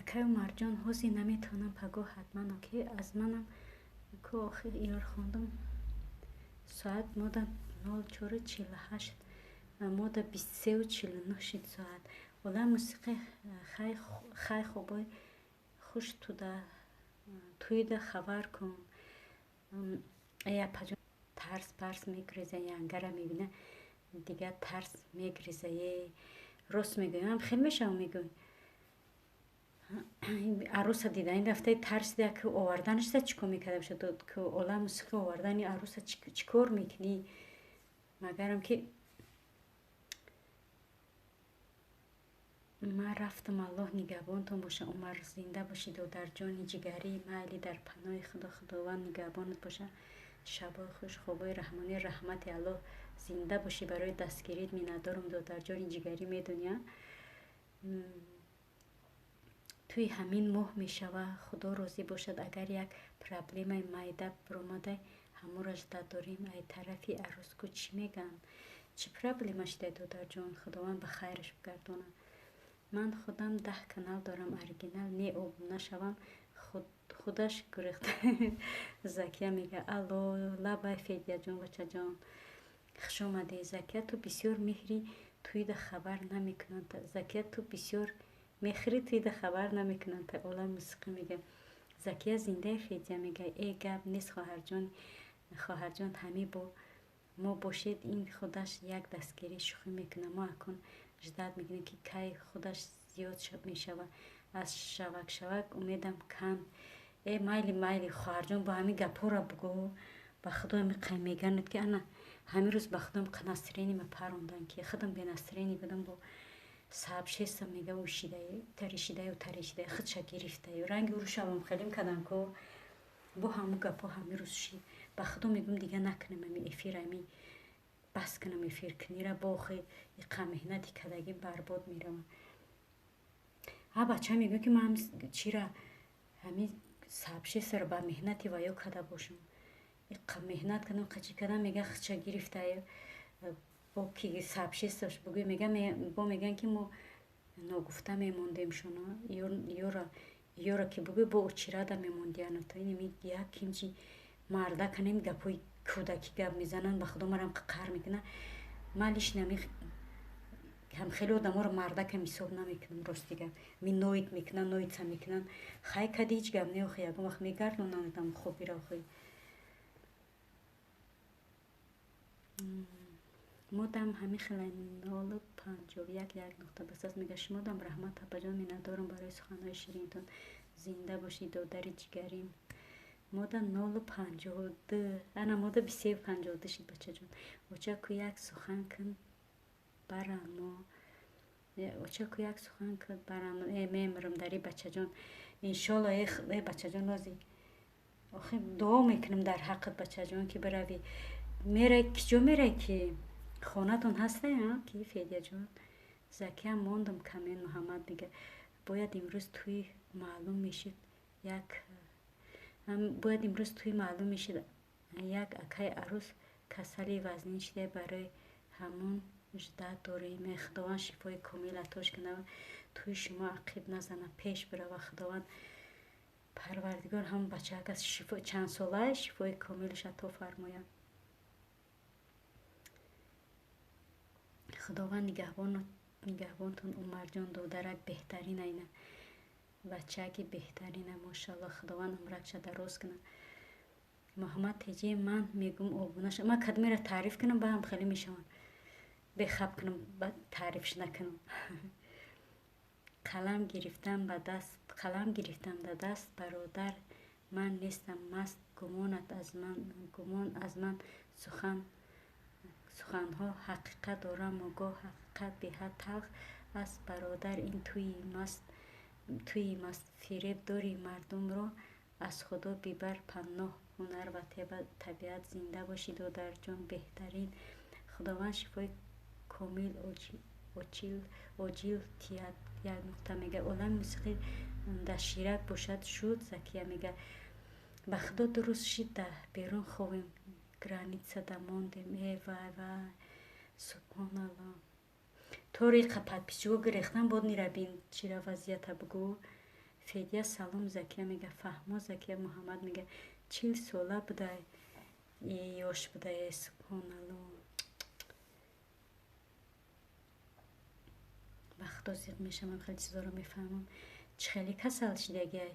Акай Умарҷон, ҳозир наметавонам, пагоҳ ҳатман. Окей, аз манам ку охир иёр хондум. Соат мода 04:48, мода 23:49 шид соат. Олам мусиқӣ хай хобои хуш туида хабар кун. Эй апаҷон, тарс парс мегреза, янгара мебина, дигар тарс мегреза. Е рост мегӯям, хел мешавам мегӯй. Аруса дида ин дафтаи тарсида ки оварданашда чӣ кор мекарда бошад, ки олам мусиқӣ овардани аруса чӣ кор мекунӣ? Магарам ки ман рафтам, Аллоҳ нигаҳбонтон боша. Умар, зинда бошӣ, додарҷони ҷигарӣ, майли дар паноҳи Худо, Худованд нигаҳбонат боша. Шабои хуш, хобои раҳмонӣ, раҳмати Аллоҳ. Зинда бошӣ, барои дастгирит миннатдорум, додарҷони ҷигарӣ, медония. Тӯи ҳамин моҳ мешава, Худо розӣ бошад, агар як проблемаи майда биромадай, ҳамонро жда дорем. Ай тарафи арӯску чӣ мегӯянд? Чӣ проблема шидай, додарҷон? Худованд ба хайраш бигардонад. Ман худам 10 канал дорам, оригинал не обуна шавам, худаш гурехта. Закия мега: алло, лабай Федияҷон, бачаҷон, хуш омадӣ. Закия, ту бисёр меҳри туида хабар намекунанд. Закия, ту бисёр мехри туида хабар намекунанд. Олам мусиқӣ мега. Закия зиндаи Федия мега: э гап нест, хоҳарҷон, хоҳарҷон, ҳамӣ бо мо бошед, ин худаш як дастгирӣ. Шӯхӣ мекунам. Мо акун ждать мекунем, ки кай худаш зиёд мешава. Аз шавак шавак умедам кам. Э майли, майли, хоҳарҷон, бо ҳамин гапҳоро бугӯ. Ба худо меқай меганад, ки ана ҳамин рӯз ба худом настроение ма парондан, ки худам бенастроение будам, бо сабшеста мега ушидаю, таришидаю, таришидаю, худша гирифтаю. Ранги урушавам хелим кадам ку бо ҳамун гапҳо ҳамин рӯз шид. Ба худо мегӯм, дига накунам ами эфир, ами бас кунам эфир кунира, бо охи иқа меҳнати кардагим барбод меравам. Ҳа бача мегӯ, ки ман чира ҳамин сабшестаро ба меҳнати ваё карда бошам. Иқа меҳнат кардам, қачи кардам, мега худша гирифтаю. Бо ки сабшесташ бугӯй, мега бо мегӯянд, ки мо ногуфта мемондем шуно. Ёра ки бугӯй, бо очирада мемондияну то инами як кимчи марда канем гапҳои кӯдакӣ гап мезананд, ба худо марам қаҳр мекунад. Ман лично ҳам хеле одаморо мардакам ҳисоб намекунам, рости гап. Ми ноит мекунанд, ноитса мекунанд. Хай кади ҳеҷ гап не, охи ягон вақт мегардонанд хобира охи. Модам ҳамин хела 0:51 як нуқта басаст мега. Шумодам раҳмат, апаҷон, миннатдорам барои суханҳои ширинтон. Зинда бошӣ, додари ҷигарим. Мода 0:52, ана мода 23:52 шид, бачаҷон. Оча ку як сухан кун баран мо. Очаку як сухан кад барам, э мемирам дари бачаҷон. Иншолло, э бачаҷон, ози охи дуо мекунам дар ҳаққат, бачаҷон, ки биравӣ. Мерай, киҷо мерай, ки хонатон ҳаста, ки Федяҷон? Закиям мондам камен. Муҳаммад мега, бояд имрӯз тӯй маълум мешид, як бояд имрӯз тӯй маълум мешид. Як акаи арӯс касали вазнин шуда, барои ҳамун ждать дорем. Худованд шифои комил атош кунад, тӯи шумо ақиб назана, пеш бирава. Худованд Парвардигор ҳамон бачаак аз шифо чандсолаа шифои комилаш ато фармояд. Худованд нигаҳбонтон. Умарҷон додарак беҳтарин, айна бачаки беҳтарина, мошалло. Худованд умракша дароз кунад. Муҳаммад Теҷи, ман мегум обуна. Ман кадмеро таъриф кунам, ба ҳам хеле мешаванд, бехаб кунам, таърифш накунам. Қалам гирифтам ба даст, қалам гирифтам да даст, бародар, ман нестам маст, гумонат аз ман, гумон аз ман сухан, суханҳо ҳақиқат дорам, гоҳ ҳақиқат беҳад талх аст, бародар. Ин тӯи маст, тӯи маст, фиреб дори мардумро, аз Худо бибар паноҳ, ҳунар ва табиат. Зинда бошӣ, додарҷон, беҳтарин. Худованд шифои комил оҷил тиҳад. Як нуқта мега, олами мусиқӣ дар ширак бошад шуд. Закия мега, ба Худо дуруст шид, да берун ховем, границада мондем. Э вай, вай, субҳоналло. Тори подписчико гирехтан бод, нирабин чира вазъията бугӯ. Федя, салом. Закия мега, фаҳмо. Закия Муҳаммад мега, 40 сола будай, ёш будай, субҳоналло. Ба Худо зиқ мешавам, хеле чизоро мефаҳмам. Чӣ хеле касал шидагиай?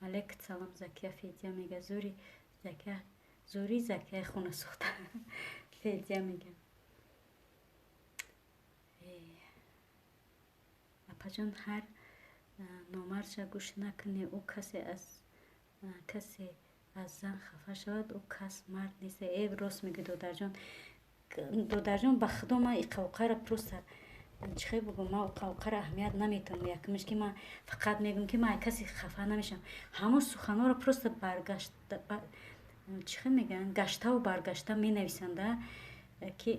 Алек салом, Закия. Федя мега, зури Закия, зури Закия хона сӯхта. Федя мега, апаҷон, ҳар номардша гӯш накунӣ, ӯ касе аз зан хафа шавад, ӯ кас мард нест. Э, рост мегӯ, додарҷон. Додарҷон, ба Худо, ман иқавқара просто чӣ хел бугӯм, ман уқавқара аҳамият наметавонам. Якумш, ки ман фақат мегӯм, ки ман касе хафа намешавам. Ҳамон суханҳоро просто баргашта, чӣ хел мегӯянд, гаштаву баргашта менависанда, ки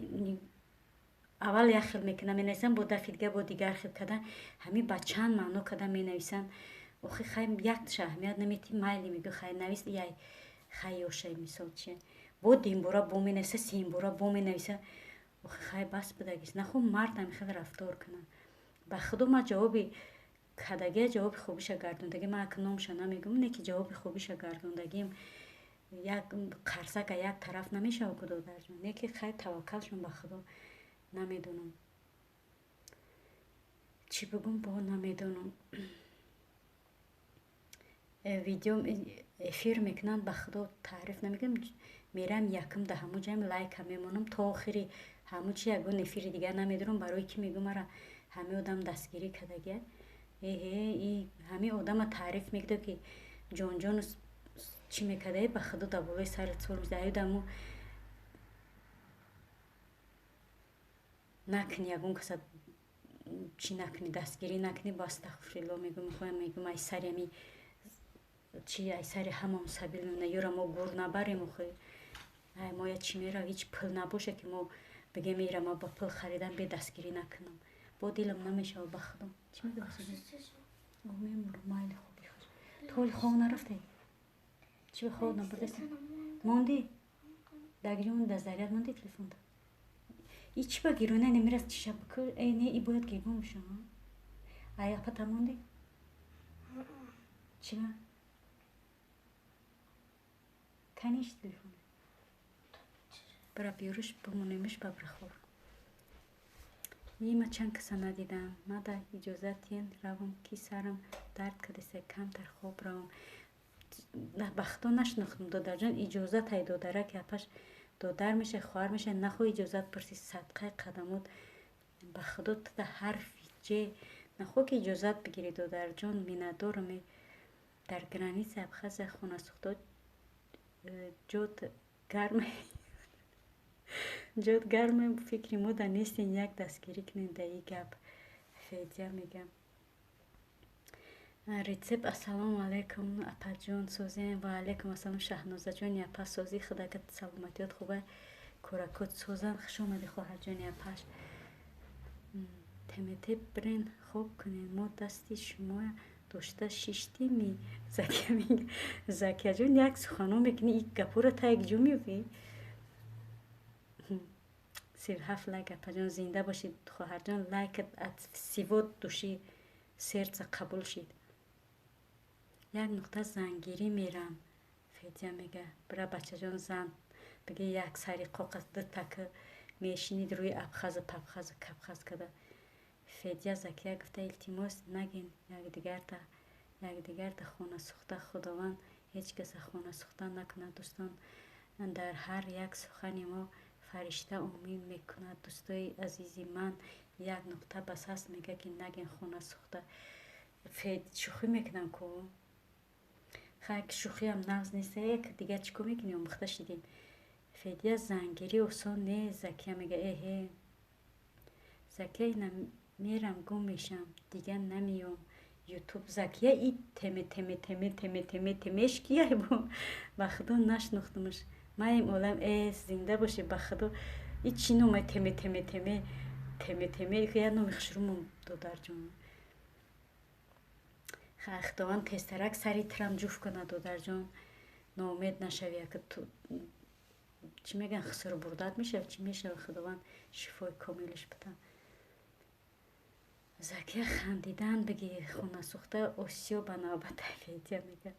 аввал як хел мекунам, менависам, бо дафъи дигар бо дигар хел карда, ҳамин ба чанд маъно карда менависанд. Охи хай, якташа аҳамият наметӣ, майли, мегӯ, хай навис, яй хай ёшай, мисол чи, бо димбора бо менависа, сеюмбора бо менависа. Охи хай, бас будагис. Нахо мард ҳамин хел рафтор кунад. Ба Худо, ман ҷавоби кадагия, ҷавоби хубиша гардондагӣ. Ман ака номша намегӯм, не ки ҷавоби хубиша гардондагим. Як қарсака як тараф намешава ку, додарҷон. Не ки хай, таваккалшон ба Худо. Намедонам чӣ бигӯм, бо намедонам. Видео эфир мекунанд, ба Худо, таъриф намекунам. Мерам якум да ҳамун ҷаем, лайка мемонам то охири ҳамун чи, ягон эфири дигар намедорам. Барои ки мегӯм, мара ҳамин одам дастгирӣ кардагия. Эҳе, ҳамин одама таъриф мекунад, ки ҷонҷону чӣ мекарда, ба Худо, дар болои сари цор мезад. Аюдаму накунӣ, ягон каса чӣ накунӣ, дастгирӣ накунӣ, бо астағфирулло мегӯм, мехоҳам, мегӯм, ай сари ами чи, ай сари ҳамам сабил мемона. Ёра мо гур набарем, охи ай мо я чӣ мерав, ҳеҷ пул набоша, ки мо бигем, ира ма ба пул харидам, бе дастгирӣ накунам, бо дилам намешава. Ба Худо, чӣ мегӯӣ? Мемурам, майли, хуби хуш. Ту ҳоли хоб нарафтаӣ? Чӣ ба хоб набурдаси? Мондӣ? Дагиҷо монди, дар заряд монди телефонта? И чӣ ба гирона немирас, чиша бикӯ? Э, не, и бояд гиргон боша. Ай апата мондӣ? Чӣ ба каниш телефон бира биёриш, бимонемиш, ба бира хоб. Ма чанд каса надидам. Мада иҷозат тиҳен, равам, ки сарам дард кардеса, камтар хоб равам. Ба Худо, нашинохтам, додарҷон. Иҷозат ай додара, ки апаш додар меша, хоҳар меша, нахоҳ иҷозат пурсӣ, садқаи қадамот. Ба Худо, туда ҳарфи ҷе нахоҳ, ки иҷозат бигирӣ, додарҷон, миннатдорам. Дар граница Абхазия хонасӯхто ҷот гарм. Ҷод гарме, фикри мо да нестен, як дастгирӣ кунен да и гап. Федя мега. Рецепт. Ассалому алайкум, апаҷон, созем? Ва алайкум ассалом, Шаҳнозаҷони апа, созӣ, худакат саломатиёт хуба, кӯракот созан. Хуш омадӣ, хоҳарҷони апаш. Темете бирен, хоб кунен, мо дасти шумо дошта шиштими. Закия мега. Закияҷон, як сухано мекунӣ, и гапҳоро та як ҷо меёбӣ. 37 лайк, апаҷон, зинда бошед, хоҳарҷон. Лайкат от всего души сердца қабул шид. Як нуқта зангирӣ мерам, Федя мега. Бира, бачаҷон, зан биги, як сари қоқас ду така мешинид рӯи абхазу пабхазу кабхаз када. Федя Закия гуфта, илтимос, нагин якдигарта, якдигарта хона сӯхта. Худованд ҳеҷ каса хона сӯхта накунад, дӯстон. Дар ҳар як сухани мо фаришта омин мекунад. Дӯстои азизи ман, як нуқта бас аст, мега, ки нагин хона сӯхта. Шӯхӣ мекунам ку, хай, шӯхиам нағз нест, як дигар чӣ кор мекунӣ, омӯхта шидем. Федя, зангирӣ осон не, Закия мега. Эҳе, Закия, ина мерам, гум мешам, дигар намеём Ютуб. Закия, и теме теме теме теме теме темеш кияй бу? Ба худо, нашнохтумаш. Маем олам, э, зинда бошӣ, ба худо, и чӣ номай, теме теме теме теме теме, як номи хушрумон, додарҷон. Худованд тезтарак сари тирам ҷуфт кунад, додарҷон, ноумед нашавӣ. Ака ту чӣ мегӯян, хусуру бурдат мешавад, чӣ мешавад, Худованд шифои комилаш бита. Закия, хандидан биги, хонасӯхта осиё ба навбат, Федя мега.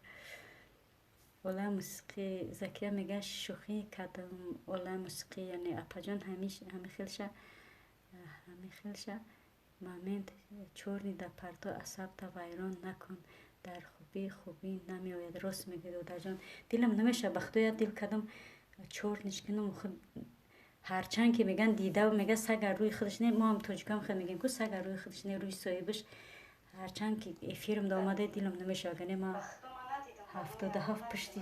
Ола мусиқӣ, Закия мега, шӯхӣ кардам. Ола мусиқӣ, яъне апаҷон, ҳамихелша момент чёрный да парто, асабта вайрон накун, дар хубӣ хубӣ намеояд. Рост мегӯӣ, додарҷон, дилам намешавад, ба худо, як дил кардам чёрный ш кунам. Ҳарчанд ки меган, дида мега, саг рӯи худаш не, мо ҳам тоҷикам хел мегем ку, саг рӯи худаш не, рӯи соҳибаш. Ҳарчанд ки эфирам да омада, дилам намешавад, гане ма 77 пушти,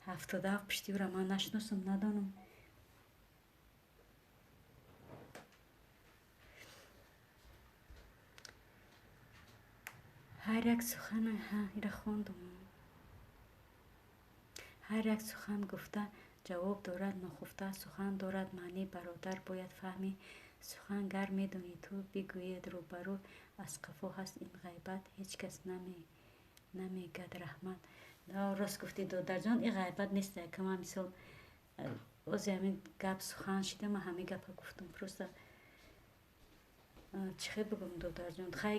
77 пушти ӯра ман нашиносам, надонам. Ҳар як сухан ира хондум. Ҳар як сухан гуфта ҷавоб дорад, нохуфта сухан дорад маънӣ. Бародар, бояд фаҳмӣ, сухан гар медонӣ ту бигӯед рӯбарӯ, аз қафо ҳаст ин ғайбат, ҳеҷ кас намегад раҳмат. Рост гуфтӣ, додарҷон, ин ғайбат нест. Кама мисол ози ҳамин гап сухан шида, ман ҳамин гапа гуфтам. Просто чӣ хел бигӯм, додарҷон, хай,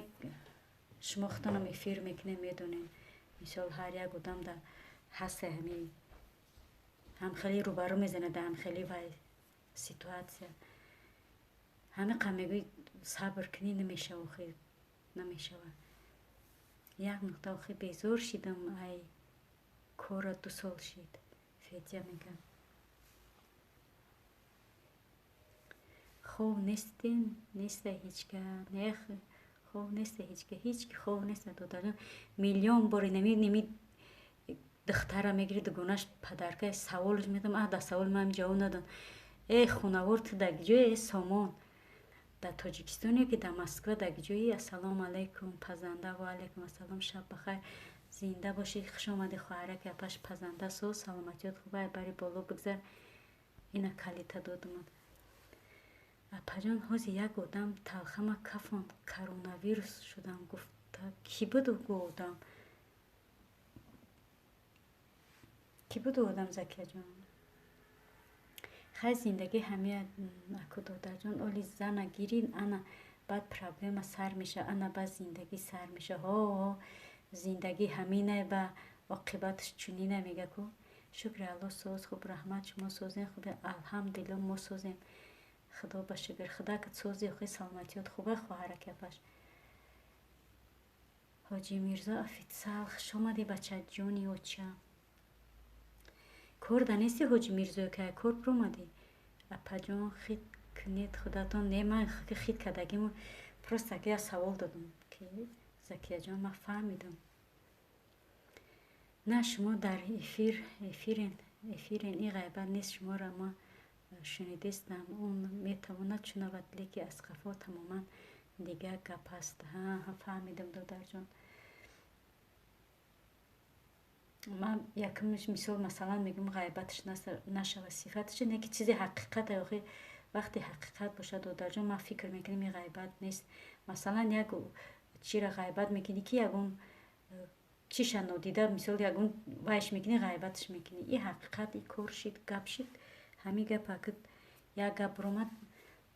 шумо худтонам эфир мекунед, медонед, мисол ҳар як одам да ҳаста ҳамин ҳам хеле рӯбарӯ мезанад, ҳам хеле вай ситуация. Ҳамин қа мегӯӣ, сабр кунӣ, намешава, охир намешава. Як нуқта, охир безор шидам, ай кора 2 сол шид, Федя мега. Хов нестем, неста ҳечка, нех, хов неста ҳечка, ҳеч ки хов неста, додарҷон. Миллион бори неми духтара мегири, дугонаш падарка саволш медам, а да саволи ман ҷавоб надон. Э, хонавор, ту дар ҷое, э, сомон, дар Тоҷикистоне ки дар Москва, дар ҷои? Ассалому алайкум, пазанда. Ва алайкум ассалом, шаб бахайр, зинда бошӣ, хуш омадӣ, хоҳараки апаш, пазанда соз, саломатиёт хуба, бари боло бигзар, ина калита додумад. Апаҷон, ҳози як одам талхама кафон, коронавирус шудам гуфта, кӣ буду гу одам, кӣ буду одам, Закияҷон? Хай, зиндагӣ ҳамия аку, додарҷон, оли зана гирин, ана баъд проблема сар меша, ана баъд зиндагӣ сар меша. Ҳо, зиндагӣ ҳаминай, ба оқибаташ чунина мега ку. Шукри Алло, соз, хуб, раҳмат, шумо созем, хуб, алҳамдулилло, мо созем, худо ба шукр. Худакат сози, охи саломатиёт хуба, хоҳараки апаш. Ҳоҷи Мирзо офитсал, хуш омадӣ, бачаҷони оча. Кор да нести, Ҳоҷи Мирзо, ка кор биромадӣ? Апаҷон, хит кунед худатон. Не, ман хит кардагиму, просто як савол додам, ки Закияҷон, ман фаҳмидам. На, шумо дар эфир, эфирен. Эфирен и ғайбат нест, шуморо ма шунидестам. Он метавонад шунавад, леки аз қафо тамоман дигар гап аст. Фаҳмидам, додарҷон. Ман якумш мисол, масалан, мегӯм, ғайбаташ нашавад, сифаташ не ки чизи ҳақиқат. Охи, вақте ҳақиқат бошад, додарҷон, ман фикр мекунам, ин ғайбат нест. Масалан, як чиро ғайбат мекунӣ, ки ягон чиша нодида, мисол, ягон вайш мекунӣ, ғайбаташ мекунӣ. И ҳақиқат, и кор шид, гап шид. Ҳамин гап аки як гап буромад,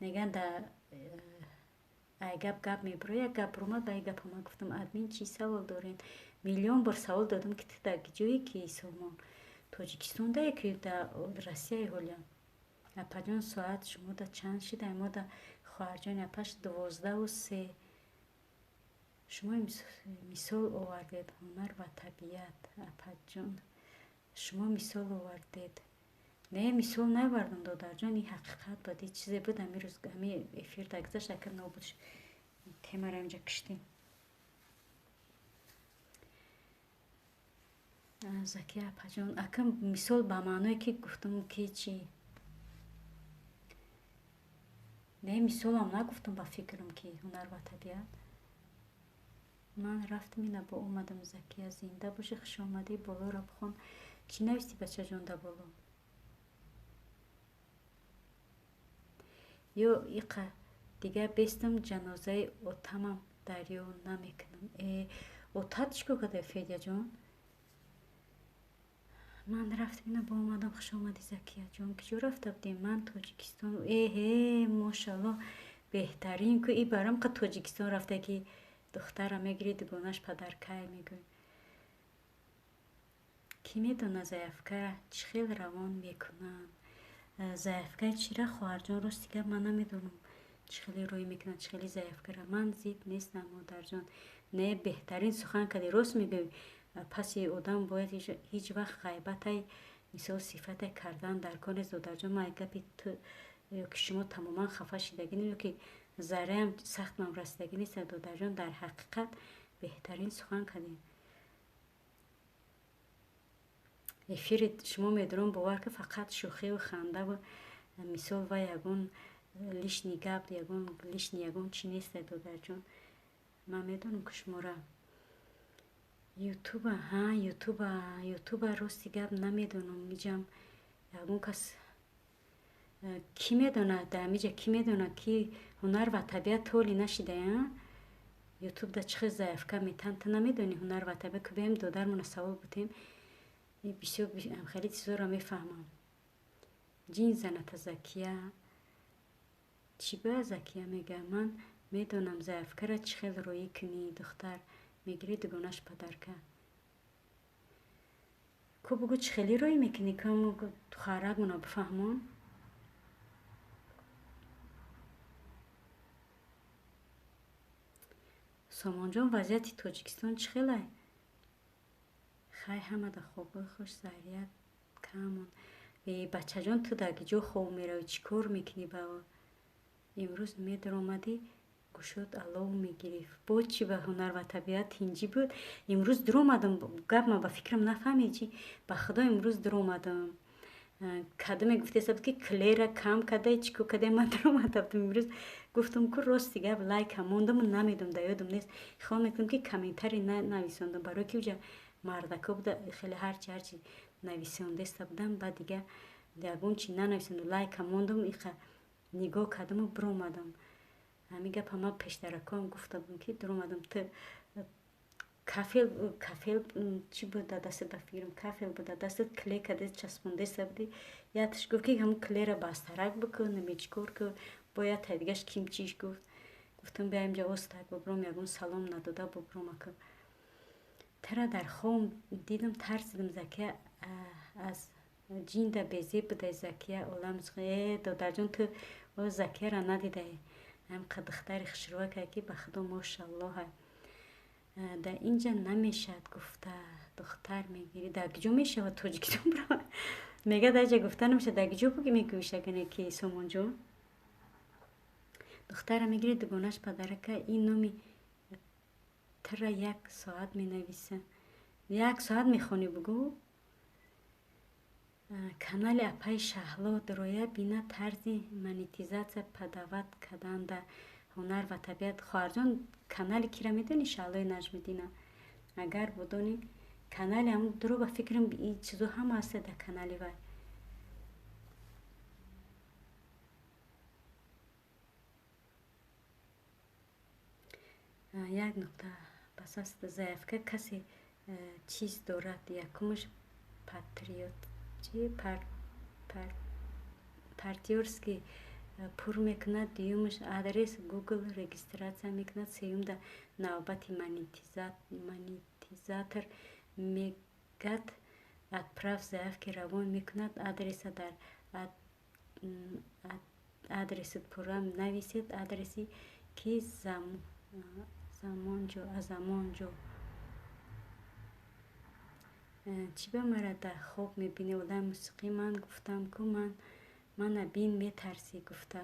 мегӯянд, да ай гап гап мебуро, як гап буромад. Ба ин гапа ман гуфтам: админ, чӣ савол дорен? Миллион бор савол додам, ки ту дар ҷое ки, Сомон, Тоҷикистон дае ки дар Россияи ҳолия? Апаҷон, соат шумода чанд шида? Мода, хоҳарҷони апаш, 12:03. Шумо мисол овардед ҳунар ва табиат. Апаҷон, шумо мисол овардед. Не, мисол наовардам, додарҷон, ин ҳақиқат буд. И чизе буд, ҳамин рӯз ҳамин эфир дагзашт, ака нобуд шуд. Темаро инҷа киштем. Закия апаҷон, ака, мисол ба маъное ки гуфтам, ки чӣ? Не, мисолам нагуфтам, ба фикрам, ки ҳунар ва табиат. Ман рафтам, ина бо омадам. Закия, зинда бошӣ, хушомадӣ. Болоро бихон. Чӣ навистӣ, бачаҷон, да боло? Ё иқа дигар бестам, ҷанозаи отамам дарё намекунам. Э, отат чӣ кор карда, Федяҷон? Ман рафтам, ина бо омадам. Хушомадӣ, Закияҷон. Куҷо рафта будем? Ман Тоҷикистон. Эҳе, мошалло, беҳтарин ку и барам қа Тоҷикистон рафта, ки духтара мегири, дугонаш падаркай мегӯй. Кӣ медонад, заявкара чӣ хел равон мекунанд? Заявкаи чира, хоҳарҷон? Рости гап, ман намедонам, чӣ хеле рӯй мекунанд, чӣ хели заявкара. Ман зид нестам, модарҷон. Не, беҳтарин сухан кардӣ, рост мегӯй. Паси одам бояд ҳеҷ вақт ғайбатай, мисол, сифатай кардан дар кор нест, додарҷон. Ман гапи ту ё ки шумо тамоман хафа шидагӣ ё ки зарраам сахтмам расидагӣ нест, додарҷон. Дар ҳақиқат беҳтарин сухан кардем. Эфири шумо медорам, бовар ки, фақат шӯхиву хандаву, мисол, ва ягон лишний гап, ягон лишний, ягон чӣ нест, додарҷон. Ман медонам, ки шуморо ютуба, ҳа, ютуба, ютуба, рости гап, намедонам. Иҷам ягон кас кӣ медонад, дар ҳамиҷа кӣ медонад, ки ҳунар ва табиат толи нашидая? Ютуб да чӣ хел заявка метан, ту намедонӣ? Ҳунар ва табиат ку беем, додармона савол бутем. Бисёр хеле чизоро мефаҳмам. Ҷин заната, Закия. Чӣ ба Закия мега? Ман медонам, заявкара чӣ хел роӣ кунӣ. Духтар мегирӣ, дугонаш падарка ку. Бугӯ, чӣ хеле роӣ мекунӣ, кам хоҳаракмона бифаҳмон. Сомонҷон, вазъияти Тоҷикистон чӣ хелай? Хай, ҳамада хобҳои хуш, заррият камон. Э, бачаҷон, ту дар ҷо хоб меравӣ? Чӣ кор мекунӣ? Ба имрӯз медаромадӣ, гӯшот алов мегирифт. Бо чӣ ба ҳунар ва табиат тинҷӣ буд? Имрӯз дуромадам, гап ма ба фикрам нафаҳмед чӣ. Ба худо, имрӯз дуромадам. Кадоме гуфтеста буд, ки клера кам кардай, чӣ кор кардай? Ман дуромада будам имрӯз, гуфтам ку, рости гап, лайка мондаму намедонам, дар ёдам нест. Хиёл мекунам, ки комментарий нависондам, барое ки уҷа мардако буда, хеле ҳарчи ҳарчи нависондеста будам. Баъд дига ягон чи нанависондам, лайка мондам, иқа нигоҳ кардаму биромадам. Ҳамин гапа ман пештаракоам гуфта будам, ки дуромадам. Ту кафел, кафел чӣ буд дар дастат? Ба фикрам, кафел буд дар дастат, клей карда часпондеста будӣ. Яташ гуфт, ки ҳамун клера бастарак бикун, наме чӣ кор кун. Бо ятаи дигаш ким чиш гуфт. Гуфтам, бия инҷа остак бубром, ягон салом надода бубром. Ака, тара дар хом дидам, тарсидам. Закия, аз ҷинда безеб будай, Закия олам. Э, додарҷон, ту о Закияра надидай. Ҳамқа духтари хушрӯяке, ки ба худо, мошаллоҳ. Дар инҷа намешавад гуфта, духтар мегирӣ. Дар куҷо мешавад? Тоҷикистон бирава, мега, дар ҷа гуфта намешавад. Дар куҷо буги мегӯӣ, шагане ки, Сомонҷон? Духтара мегирӣ, дугонаш падарака. Ин номи тра як соат менависа, як соат мехонӣ, бугӯ. Канали апаи Шаҳло дроя бина тарзи монетизатсия подавать карданда ҳунар ва табиат. Хоҳарҷон, канали кира медонӣ? Шаҳлои Наҷмиддина. Агар будонӣ канали ҳам дро, ба фикрам чизо ҳама ҳаста дар канали вай. Як нуқта бас аст. Заявка касе чиз дорад. Якумаш патриот чи партнёрский пур мекунад, дуюмаш адрес Google регистрация мекунад, сеюмда навбати монетизатор мегад, отправь заявки равон мекунад, адреса дар адресат пурра нависед, адреси ки замонҷо азамонҷо. Чӣ ба мара дар хоб мебинӣ, олами мусиқӣ? Ман гуфтам ку мана бин, метарсӣ гуфта.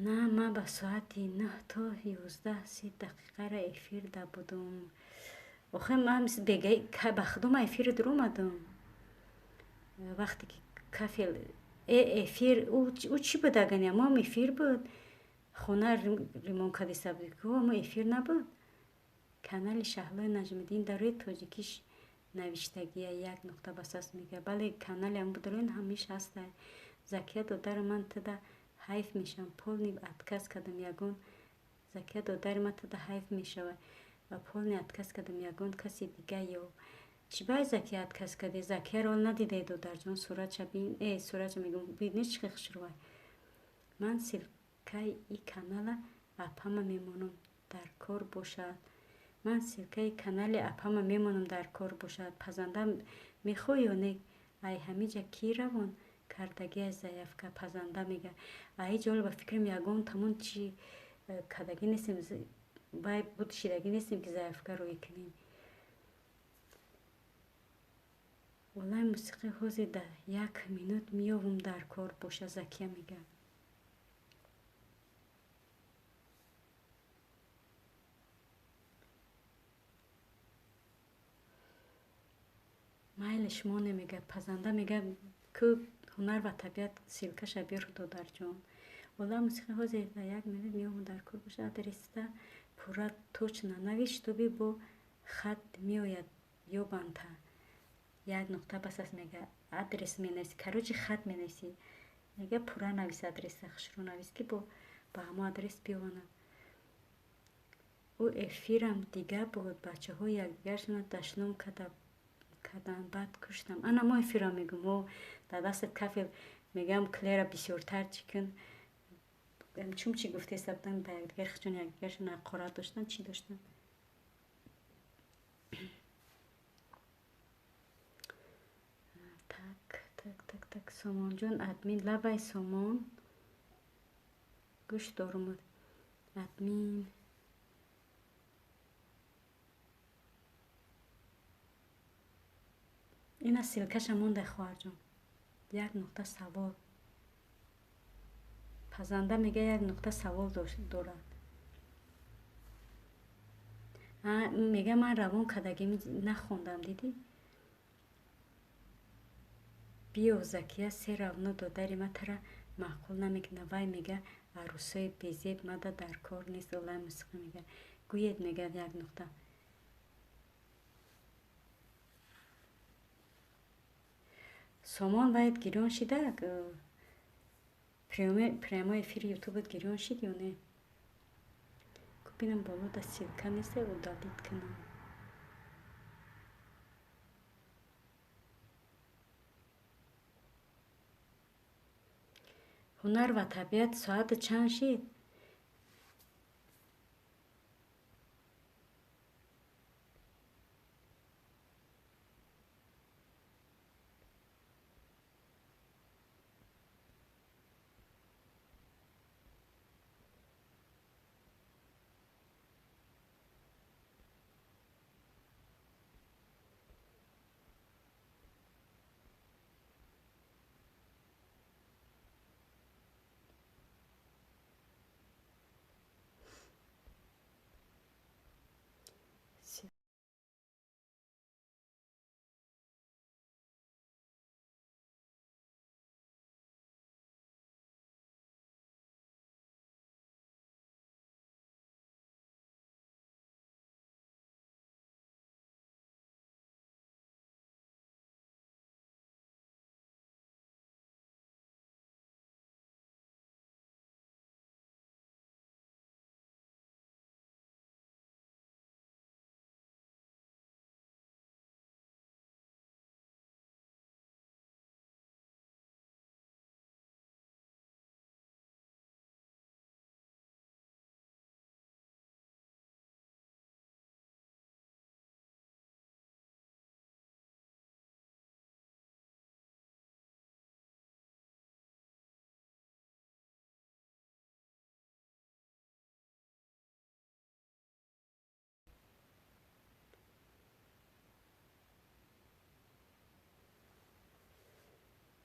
На, ман ба соати 9 то 11:30 дақиқара эфирда будум. Охе ман ба худо ман эфири дуромадам. Вақте ки кафел эфир ӯ чӣ буд, агани амоам эфир буд. Хона ремонт кардиста буд, ку амо эфир набуд. Канали Шаҳлои Наҷмиддин дар рӯи тоҷикиш навиштагия як нуқта бас аст мега. Бале, канали ам буд, рӯи ҳамиш ҳаста. Закия додари ман туда ҳайф мешавам, полный отказ кардам ягон. Закия додари ман туда ҳайф мешавад ва полный отказ кардам ягон каси дига ё. Чӣ бай Закия отказ кардӣ? Закияро ҳол надидаи, додарҷон, суратша бин, суратша мегӯм, бинеш чӣ хушрӯвай. Ман ссылкаи и канала апама мемонам, дар кор бошад. Ман ссылкаи канали апама мемонам, дар кор бошад. Пазанда мехоҳӣ ё не? Ай ҳамиҷа кӣ равон кардагиаш заявка? Пазанда мега. Ай ҷоли ба фикрам ягон тамон чи кардагӣ нестем, вай буд шидагӣ нестем, ки заявка рӯй кунем. Олами мусиқӣ ҳозир дар як минут меёвум, дар кор боша, Закия мега. Майли, шумо намега. Пазанда мега ку ҳунар ва табиат ссылкаша биёр, додарҷон. Олами мусиқӣ ҳозир дар як минут меёвум, дар кор боша. Адреста пурра точно навис, чтобы бо хат меояд ёбанта. Як нуқта бас аст мега. Адрес менависӣ, короче, хат менависӣ. Мега пурра навис адреса, хушрӯ навис, ки бо ба ҳамо адрес биёванад. Ӯ эфирам дига буд, бачаҳо якдигаршона дашном карданд, баъд куштам. Ана мо эфирам мегӯм, мо дар дастат кафел мегӯям, клера бисёртар чӣ кун. Чун чӣ гуфтеста буданд ба якдигар, чун якдигаршон ҳақорат доштанд, чӣ доштанд. Так, так, так, так, Сомонҷон админ, лабай Сомон. Гӯш дорум админ. Ина ссылкаша мондай, хоҳарҷон. Як нуқта савол. Пазанда мега як нуқта савол дорад. Мега ман равон кардагим нахондам, дидӣ? Биё, Закия, се равно додари ма тара маъқул намекунад. Вай мега арӯсои безеб мада дар кор нест, олами мусиқӣ мега. Гӯед мега як нуқта. Сомон вайд гирён шида? Прямой эфири ютубат гирён шид ё не? Ку бинам, боло да ссылка нест, удалить кунам. Ҳунар ва табиат соати чанд шид?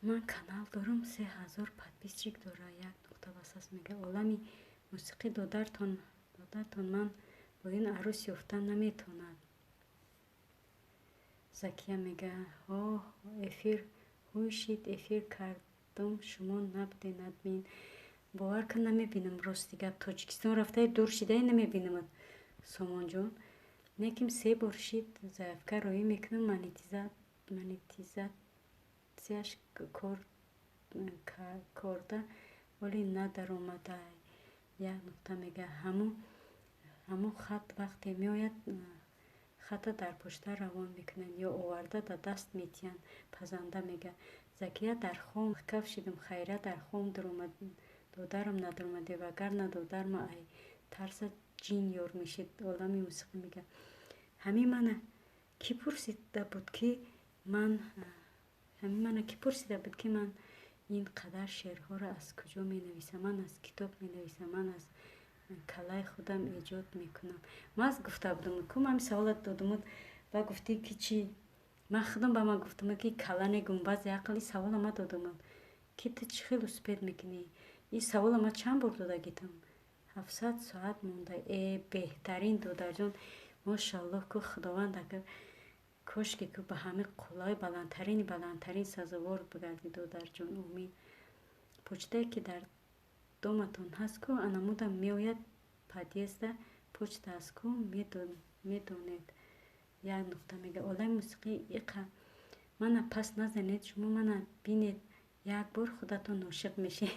Ман канал дорам, 3000 подписчик дора, як нуқта бас аст мега. Олами мусиқӣ додартон ман бо ин арӯс ёфта наметавонад. Закия мега, ҳо эфир ҳуй шид, эфир кардум, шумо набуден админ. Бовар кун, намебинам, рости гап, Тоҷикистон рафтаи дур шидаи намебинамад, Сомонҷон. Неким се бор шид, заявка роӣ мекунам, монетизатсияш корда вале надаромадай. Як нуқта мега. Ҳамун хат вақте меояд, хата дар пошта равон мекунанд ё оварда да даст метиҳанд. Пазанда мега. Закия дар хом каф шидам, хайра дар хом дуромад, додарам надуромаде, вагарна додарма ай тарса ҷин ёр мешид. Олами мусиқӣ мега. Ҳамин мана кӣ пурсида буд, ки ман ҳамин мана кӣ пурсида буд, ки ман ин қадар шеърҳоро аз куҷо менависам? Ман аз китоб менависам, ман аз калаи худам эҷод мекунам. Ман аз гуфта будам, ку ман саволат додумуд ва гуфтӣ, ки чӣ? Ман худам ба ман гуфтам, ки калане гумбази ақли савола ма додумуд, ки ту чӣ хел успеть мекунӣ? Ин савола ма чанд бор додагитам? 700 соат монда. Э, беҳтарин, додарҷон, мошаллоҳ, ку худованд агар кошке ку ба ҳамин қуллаи баландтарини баландтарин сазовор бигардӣ, додарҷон, омин. Почтае ки дар доматон ҳаст ку, анамуда меояд, подъезда почта аст ку, медонед. Як нуқта мега. Олами мусиқӣ иқа мана пас назанед, шумо мана бинед, як бор худатон ошиқ мешед.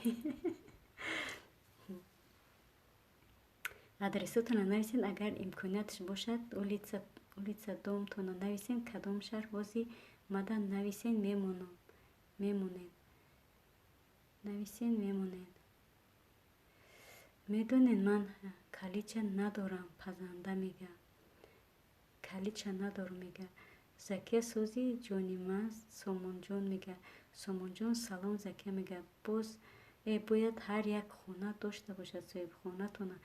Адресотонро нависед, агар имконияташ бошад, улица, домтонро нависед, кадом шаҳр бози мада нависен, мемонед. Нависен, мемонед. Медонед, ман калича надорам, пазанда мега. Калича надорам мега. Закия сӯзи ҷонима, Сомонҷон мега. Сомонҷон салом, Закия мега. Боз э бояд ҳар як хона дошта бошад, соҳибхонатона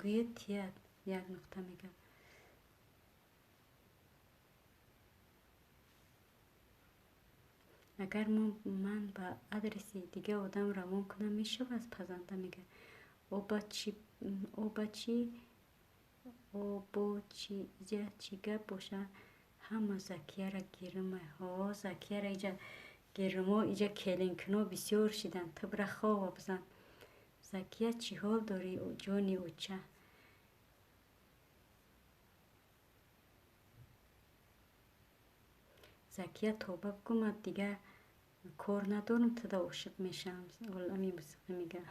гӯед тият. Як нуқта мега. Агар ман ба адреси дига одам равон кунам, мешавад? Пазанда мега. Оба чӣ обо чӣ иҷа чӣ гап боша, ҳама Закияра гирма. Ҳо, Закияра иҷа гирмо, иҷа келинкино бисёр шиданд. Ту бира хова бизан. Закия, чӣ ҳол дорӣ, ҷони оча? Закия, тоба бигӯ, ман дигар кор надорам, туда ошиқ мешавам. Олами мусиқӣ мега.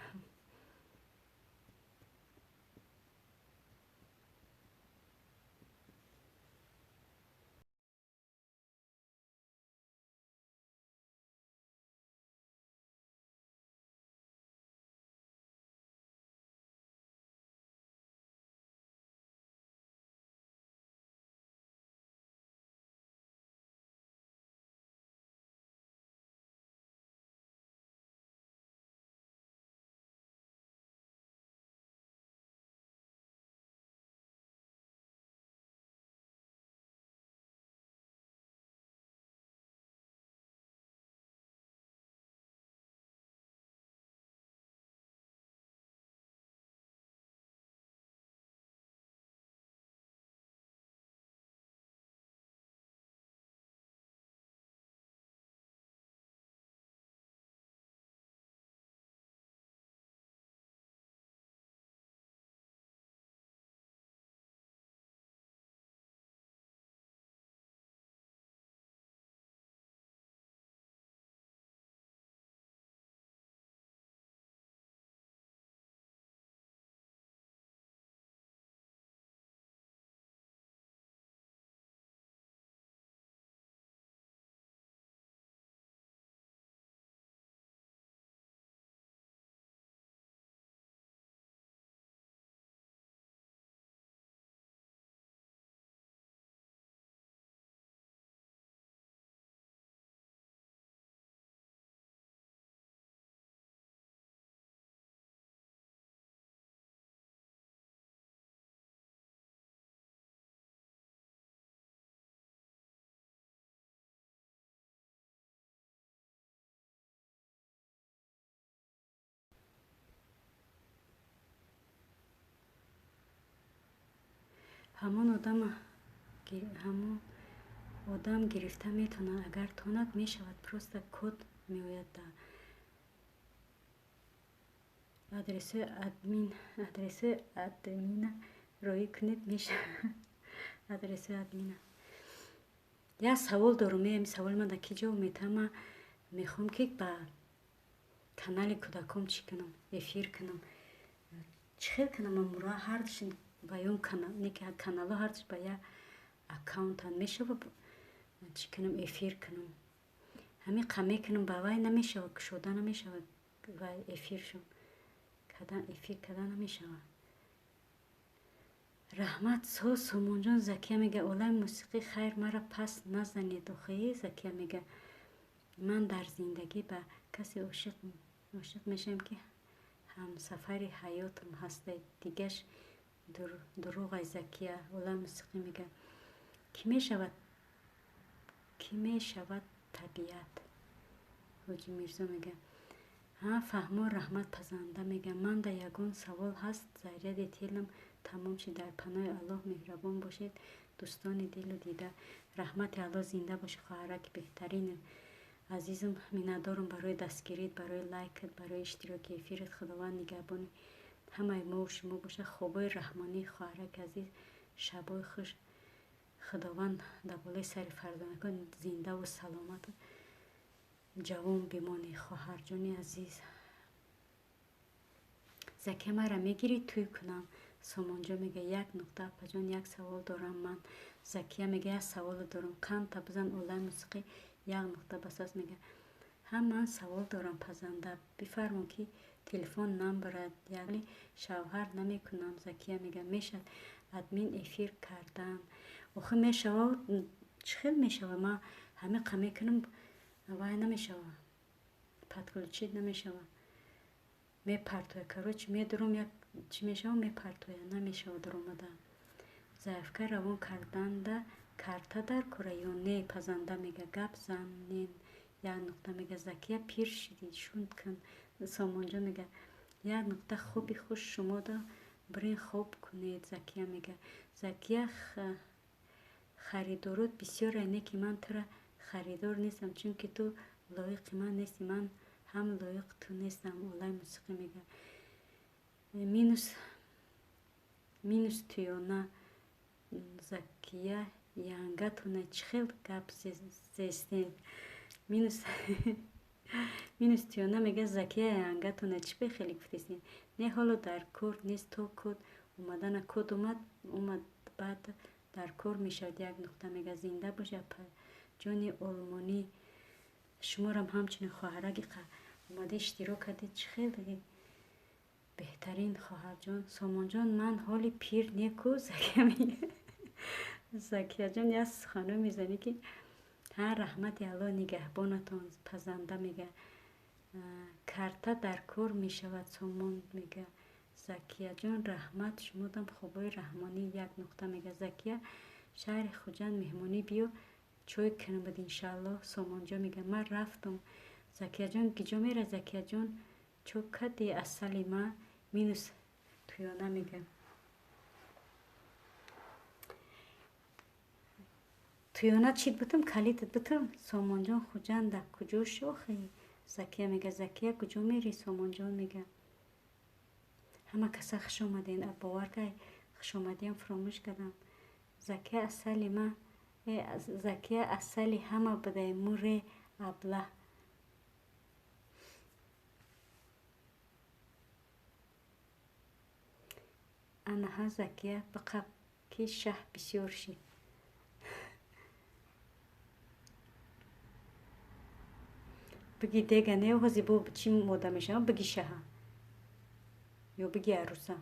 Ҳамон одам гирифта метавонад, агар тонад мешавад, просто код меояд да адресои админ, адресои админа роӣ кунед, мешавад адресои админа. Як савол дорум, ами саволи ман дар ки ҷавоб метавам? Ман мехоҳам, ки ба канали кӯдаком чӣ кунам, эфир кунам. Чӣ хел кунам? Ман ҳардуш ба ён не, каналҳо ҳардуш ба як аккаунтанд, мешава чӣ кунам, эфир кунам? Ҳамин қа мекунам, ба вай намешава, кушода намешава, вай эфиршон эфир карда намешавад. Раҳмат соз, Сомонҷон. Закия мега: олами мусиқӣ, хайр, маро пас назанед охи. Закия мега: ман дар зиндагӣ ба касе ошиқ мешавам, ки ҳамсафари ҳаётам ҳаста, дигаш дурӯғай. Закия, олами мусиқӣ мега: кӣ мешавад, кӣ мешавад табиат. Ҳоҷи Мирзо мега: ҳа, фаҳмо, раҳмат. Пазанда мега: манда ягон савол ҳаст? Заряди телам тамом шид. Дар паноҳи Аллоҳ, меҳрабон бошед, дӯстони дилу дида. Раҳмати Аллоҳ, зинда бошӣ, хоҳараки беҳтарин, азизам. Миннатдорам барои дастгирит, барои лайкат, барои иштироки эфират. Худованд нигаҳбони ҳамаи мову шумо бошад. Хобои раҳмонӣ, хоҳараки азиз, шабои хуш. Худованд дар болои сари фарзандакон зиндаву саломату ҷавон бимонӣ, хоҳарҷони азиз. Закия, маро мегирӣ, тӯй кунам? Сомонҷон мега: як нуқта, апаҷон, як савол дорам ман. Закия мега: як саволе дорам, қандта бизан. Олами мусиқӣ, як нуқта бас аст, мега: ҳам ман савол дорам. Пазанда, бифармо, ки телефон намбарад, яъне шавҳар намекунам. Закия мега: мешавад админ эфир кардан? Охи, мешава, чӣ хел мешава? Ман ҳамин қа мекунам, вай намешава, подключить намешава, мепартоя. Короче, медурам, як чӣ мешава, мепартоя, намешава дуромада. Заявка равон карданда карта дар кора ё не? Пазанда мега: гап занен, як нуқта. Мега: Закия, пир шидӣ, шунд кун. Сомонҷон мега: як нуқта, хоби хуш шумода, бирен хоб кунед. Закия мега: Закия, харидорот бисёре, не ки ман тура харидор нестам, чунки ту лоиқи ман нестӣ, ман ҳам лоиқи ту нестам. Олами мусиқӣ мега: минус туёна. Закия, янгатона чӣ хел гап зестед? Минус туёна мега: Закия, янгатона чӣ бехеле гуфтестед? Не, ҳоло дар кор нест, то код омадана. Код омад, баъд дар кор мешавад. Як нуқта мега: зинда бошад, ҷони олмонӣ. Шуморам ҳамчунин, хоҳараки омада иштирок кардед, чӣ хел беҳтарин, хоҳарҷон. Сомонҷон, ман ҳоли пир неку. Закияҷон, як суханро мезанӣ, ки ҳа. Раҳмати Аллоҳ нигаҳбонатон. Пазанда мега: карта дар кор мешавад. Сомон мега: Закияҷон, раҳмат, шумодам хобои раҳмонӣ. Як нуқта мега: Закия, шаҳри Хуҷанд меҳмонӣ биё, чой кунам, иншааллоҳ. Сомонҷон мега: ман рафтам. Закияҷон, киҷо мера? Закияҷон, чо кади, асали ма? Минус туёна мега: туёна чит бутум, калитат бутум. Сомонҷон, Хуҷанда куҷо шохи? Закия мега: Закия, куҷо мери? Сомонҷон мега: ҳама каса хуш омаден. Бовар кай, хушомадиам фуромӯш кардам. Закия, асали ма, Закия, асали ҳама будай, муре аблаҳ. Анаҳа, Закия, биқаб, ки шаҳ бисёр шид. Биги дега не, ҳози бо чӣ мода мешавам? Биги шаҳа ё биги арӯса.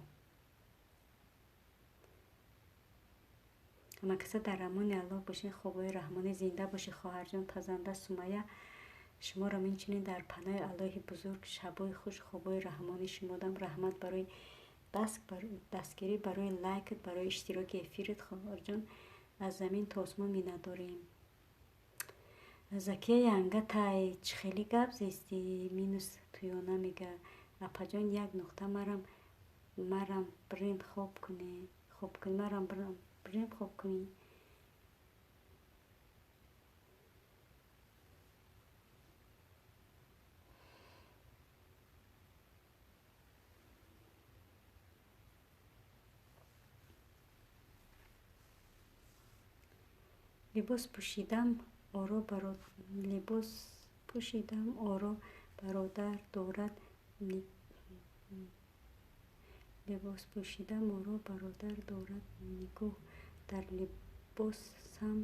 Ҳама каса дар амони Аллоҳ бошед, хобои раҳмонӣ, зинда бошед, хоҳарҷон. Пазанда Сумая, шуморо инчунин дар паноҳи Аллоҳи бузург, шабои хуш, хобои раҳмонӣ шумодам. Раҳмат барои дастгирӣ, барои лайкат, барои иштироки эфират, хоҳарҷон, аз замин то осмон миннатдорем. Закия, янгатай, чӣ хеле гап зестӣ? Минус туёна мега: апаҷон, як нуқта, марам бирен хоб кунед, хоб кунед, марам бирам. Бирем хоб кунӣ. Либос пӯшидам оро либос пӯшидам оро бародар дорад либос пӯшидам оро бародар дорад нигоҳ дар либосам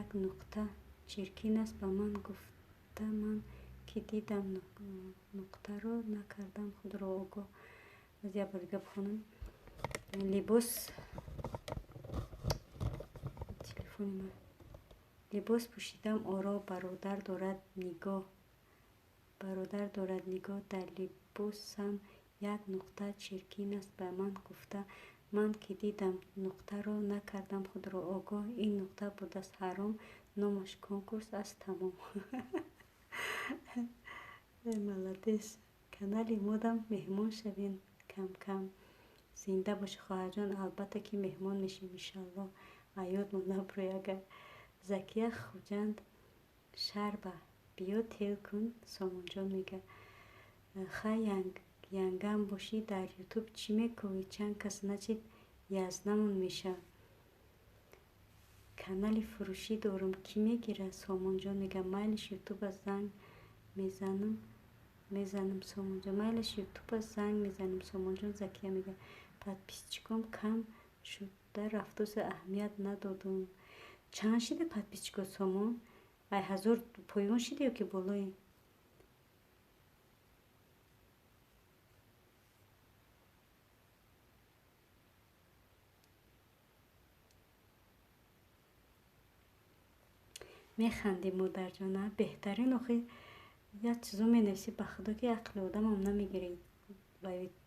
як нуқта чиркин аст ба ман гуфта ман ки дидам нуқтаро накардам худро огоҳ. Аз як бор дига бихонам. Либос телефони ман. Либос пӯшидам оро бародар дорад нигоҳ бародар дорад нигоҳ дар либосам як нуқта чиркин аст ба ман гуфта ман ки дидам нуқтаро накардам худро огоҳ. Ин нуқта будааст ҳаром номаш конкурс аст тамом. Молодец. Канали модам меҳмон шавем кам-кам. Зинда бошӣ хоҳарҷон, албатта ки меҳмон мешем иншаллоҳ. Аёдмон набурӯй агар. Закия Хуҷанд шарба биё тел кун Сомонҷон мега. Хай янгам бошӣ дар ютуб чӣ мекӯвӣ? Чанд кас значит язнамон меша. Канали фурӯшӣ дорум кӣ мегирад? Сомонҷон мега. Майлиш ютуба занг мезанам мезанам Сомонҷон. Майлиш ютуба занг мезанам Сомонҷон. Закия мега. Подписчиком кам шуда рафтоса аҳамият надодум. Чанд шида подписчико Сомон? Ай ҳазор поён шида ё ки болои? Механдӣ модарҷон, а? Беҳтарин охи як чизо менависӣ ба худо ки ақли одамам намегирӣ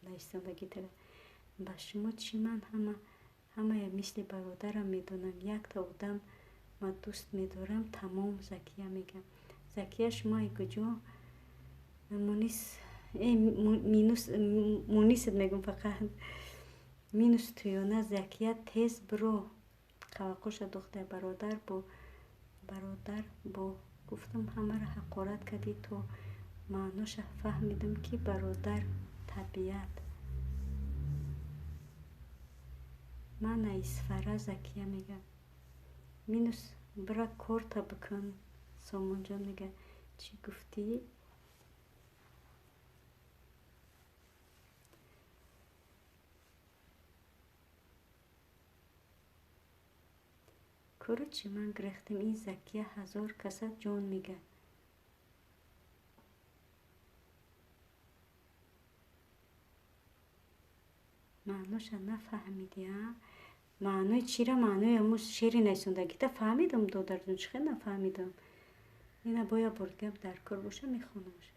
нависандагитара. Ба шумо чӣ ман ҳамая мисли бародарам медонам. Якта одам ма дӯст медорам тамом. Закия мега. Закия шумо ай куҷо? Мунис минус мунисат мегум фақат. Минус туёна. Закия тез биро. Қаваққоша духтар бародар бо бародар бо гуфтам ҳамаро ҳақорат кардӣ то маъноша фаҳмидам ки бародар табиат. Ман Исфара. Закия мега. Минус бира корта бикун. Сомонҷон мега. Чӣ гуфтӣ? Короче ман гирехтам ин Закия ҳазор каса ҷон мега. Маъноша нафаҳмидӣ, а? Маънои чира? Маънои ҳамун шеъри нависондагита фаҳмидам, додарҷон, чӣ хел нафаҳмидам? Ина бо як бор дига дар кор боша мехонамш.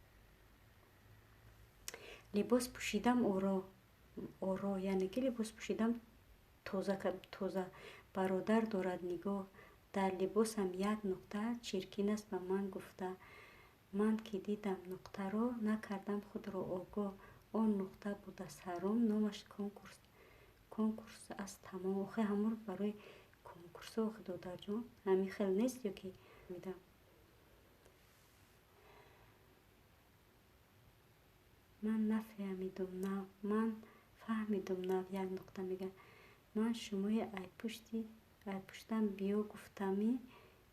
Либос пӯшидам оро оро яъне ки либос пӯшидам тоза тоза бародар дорад нигоҳ дар либосам як нуқта чиркин аст ба ман гуфта ман ки дидам нуқтаро накардам худро огоҳ. Он нуқта будааст ҳаром номаш конкурс конкурс аст тамом. Охи ҳамур барои конкурсо охи додарҷон ҳамин хел нест ё ки медам. Ман нафаҳмидум нав ман фаҳмидум нав як нуқта мега. Ман шумои айпушти айпуштам биё гуфтамӣ.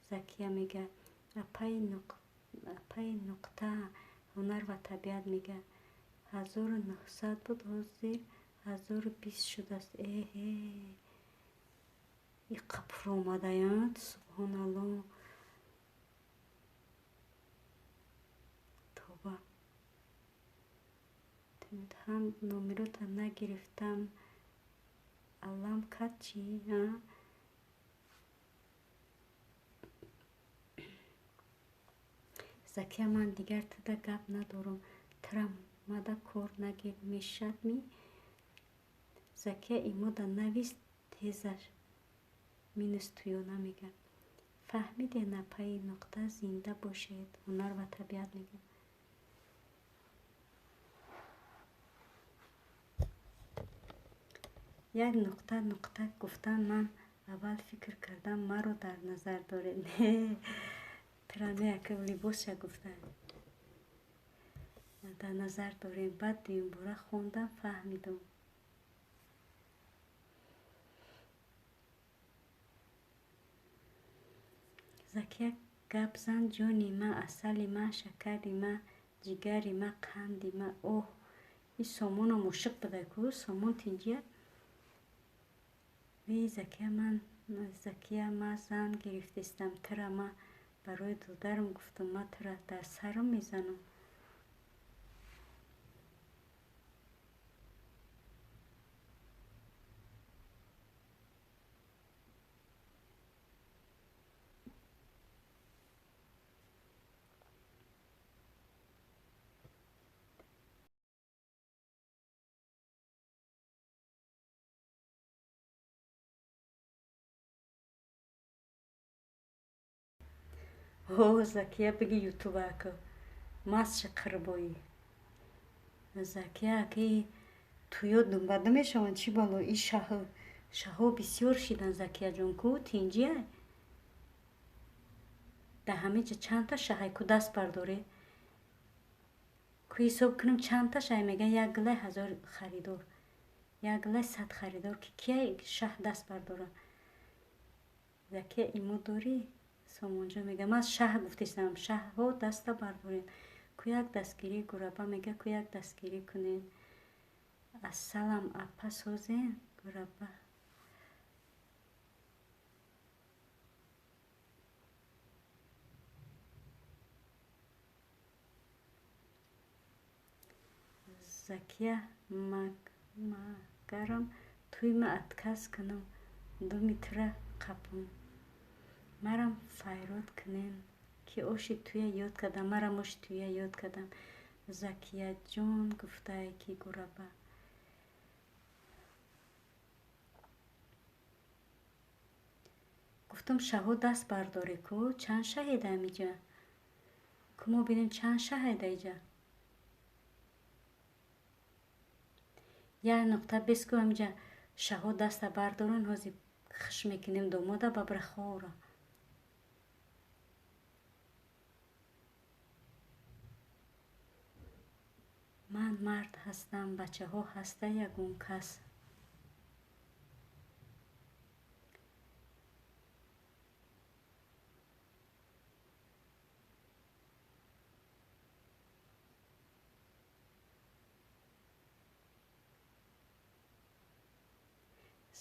Закия мега. Апаи нуқта ҳунар ва табиат мега. 1900 буд ҳозир 1020 шудааст. Эҳе иқа пуромадаянд субҳоналлоҳ. Тоба. Ҳам номерота нагирифтам. Аллам кард чӣ? А? Закия ман дигар туда гап надорам. Тра мада кор нагир мешад ми? Закия имода навис тезаш минус туёна мега. Фаҳмиде напаи нуқта зинда бошед ҳунар ва табиат мега. Як нуқта нуқта гуфтан ман Аввал фикр кардам, маро дар назар доред. Не, трамеяка либосша гуфта дар назар дорем. Баъд дуюмбора хондам, фаҳмидам. Закия гап зан, ҷони ма, асали ма, шакари ма, ҷигари ма, қанди ма. Оҳ, ин сомонам ошиқ буда ку, сомон тинҷия. Вей Закия, ман Закия, ма зан гирифтистам, тура ма барои додарам гуфтам, ма тура дар сарам мезанам. О, Закия, биги ютубака масши қирбоӣ. Закия, аки туё думбада мешаванд, чӣ бало? И шаҳо бисёр шидан, Закияҷон, ку тинҷия? Дар ҳамин ҷа чандта шаҳай, ку даст бардоре, ку ҳисоб кунем чандта шаҳай. Мегӯян як гулай 1000 харидор, як гулай 100 харидор, ки кияй шаҳ даст бардора? Закия, имо дорӣ? Сомонҷон мега, ман шаҳ гуфтистам, шаҳҳо даста бардоред. Ку як дастгирӣ, гураба мега, ку як дастгирӣ кунед. Ассалам, апа, созен? Гураба. Закия, магарам туйма отказ кунам, думи тура қапум. Марам файрод кунен, ки оши туя ёд кардам, марам оши туя ёд кардам. Закияҷон гуфтае ки гураба. Гуфтам, шаҳо даст бардоре, ку чанд шаҳеда амиҷа? Ку мо бинем чанд шаҳеда иҷа? Як нуқта бес, ку амиҷа шаҳо даста бардоран, ҳозир хиш мекунем домода бабра хора. Ман мард ҳастам, бачаҳо ҳаста ягон кас?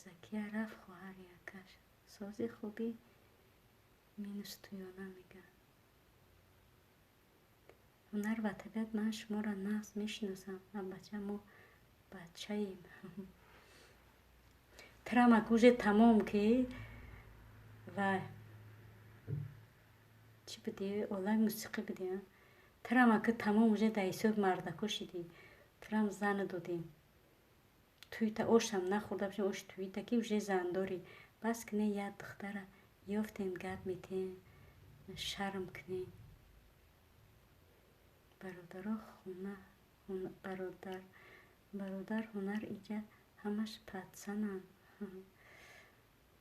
Закия рафт, хоҳари акаш. Сози хубӣ, минус туёна мега. Ҳунар ва табиат, ман шуморо нағз мешиносам, бача, мо бачаем. Трамак уже тамом ки вай чӣ будӣ, олами мусиқӣ будӣ. Трамаки тамом уже дар ҳисоби мардако шидӣ. Трам зана додем. Туйта ошам нахӯрда бошем, ош туита ки уже зандорӣ. Бас кине, як духтара ёфтем, гап метем, шарм кунем. Бародаро хона, бародар, бародар ҳунар иҷа ҳамаш патсананд.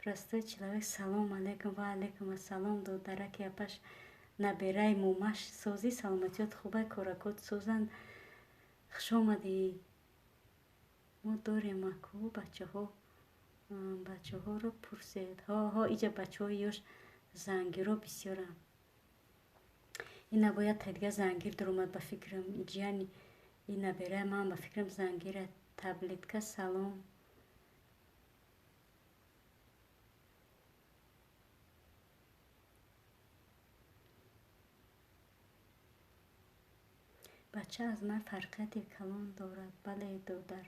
Простой человек, салом алейкум, ва алейкум ассалом, додараки апаш, набераи момаш, созӣ, саломатиёт хубай, коракот созанд, хуш омадӣ. Мо дорем аку бачаҳо, бачаҳоро пурсед. Ҳо, ҳо, иҷа бачаҳои ёш зангиро бисёранд. Ин набояд тадига зангир дуромад ба фикрам. Иҷияни ин набераи ман ба фикрам зангира. Таблетка, салом. Бача аз ман фарқияти калон дорад. Бале, додар.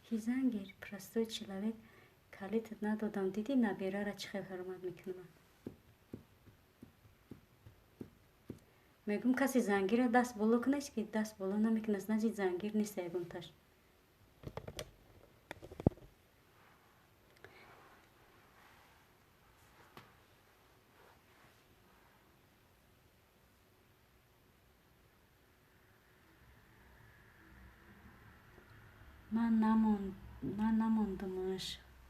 Ки зангир? Простой человек, калитат надодам. Дидӣ наберара чӣ хел ҳурмат мекунам? Мегӯм, касе зангира даст боло кунад, ки даст боло намекунад, значит зангир нест ягонташ. Ман намондумаш,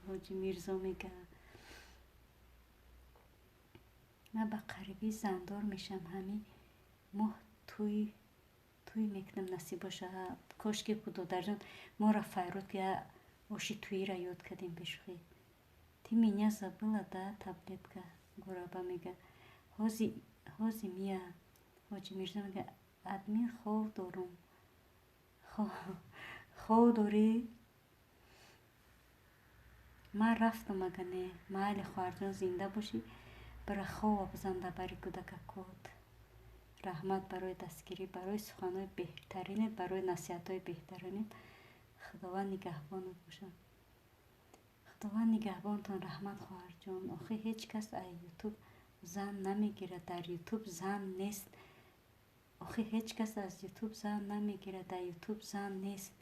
Ҳоҷи Мирзо мега. Ман ба қарибӣ зандор мешам, ҳамин моҳ тӯй мекунам, насиб боша. Кошки ку додарҷон моро файрод ки оши тӯиро ёд кардем бешухӣ. Ты меня забыла, да, таблетка? Гураба мега. Ҳози мия. Ҳоҷи Мирзо мега, админ хов дорум. Хов дорӣ? Ман рафтам ага не. Майли хоҳарҷон, зинда бошӣ. Бира хова бизан дар бари кӯдакакот. Раҳмат барои дастгирӣ, барои суханҳои беҳтаринет, барои насиҳатҳои беҳтаринет. Худованд нигаҳбонат бошад. Худованд нигаҳбонтон. Раҳмат хоҳарҷон. Охи ҳеҷ кас аз ютуб зан намегирад. Дар ютуб зан нест. Охи ҳеҷ кас аз ютуб зан намегирад. Дар ютуб зан нест.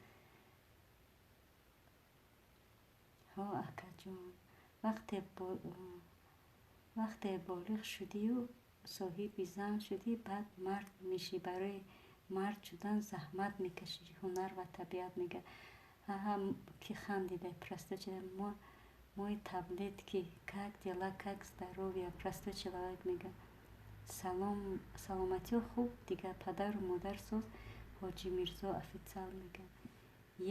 Ҳо акаҷон, вақте болиғ шудию соҳиби зан шудӣ, баъд мард мешӣ. Барои мард шудан заҳмат мекашӣ. Ҳунар ва табиат мега. Ҳа, ки хандида, простой человек. Мой таблетки, как дела, как здоровье, простой человек мега. Саломатиё хуб, дигар падару модар соз. Ҳоҷи Мирзо официал мега.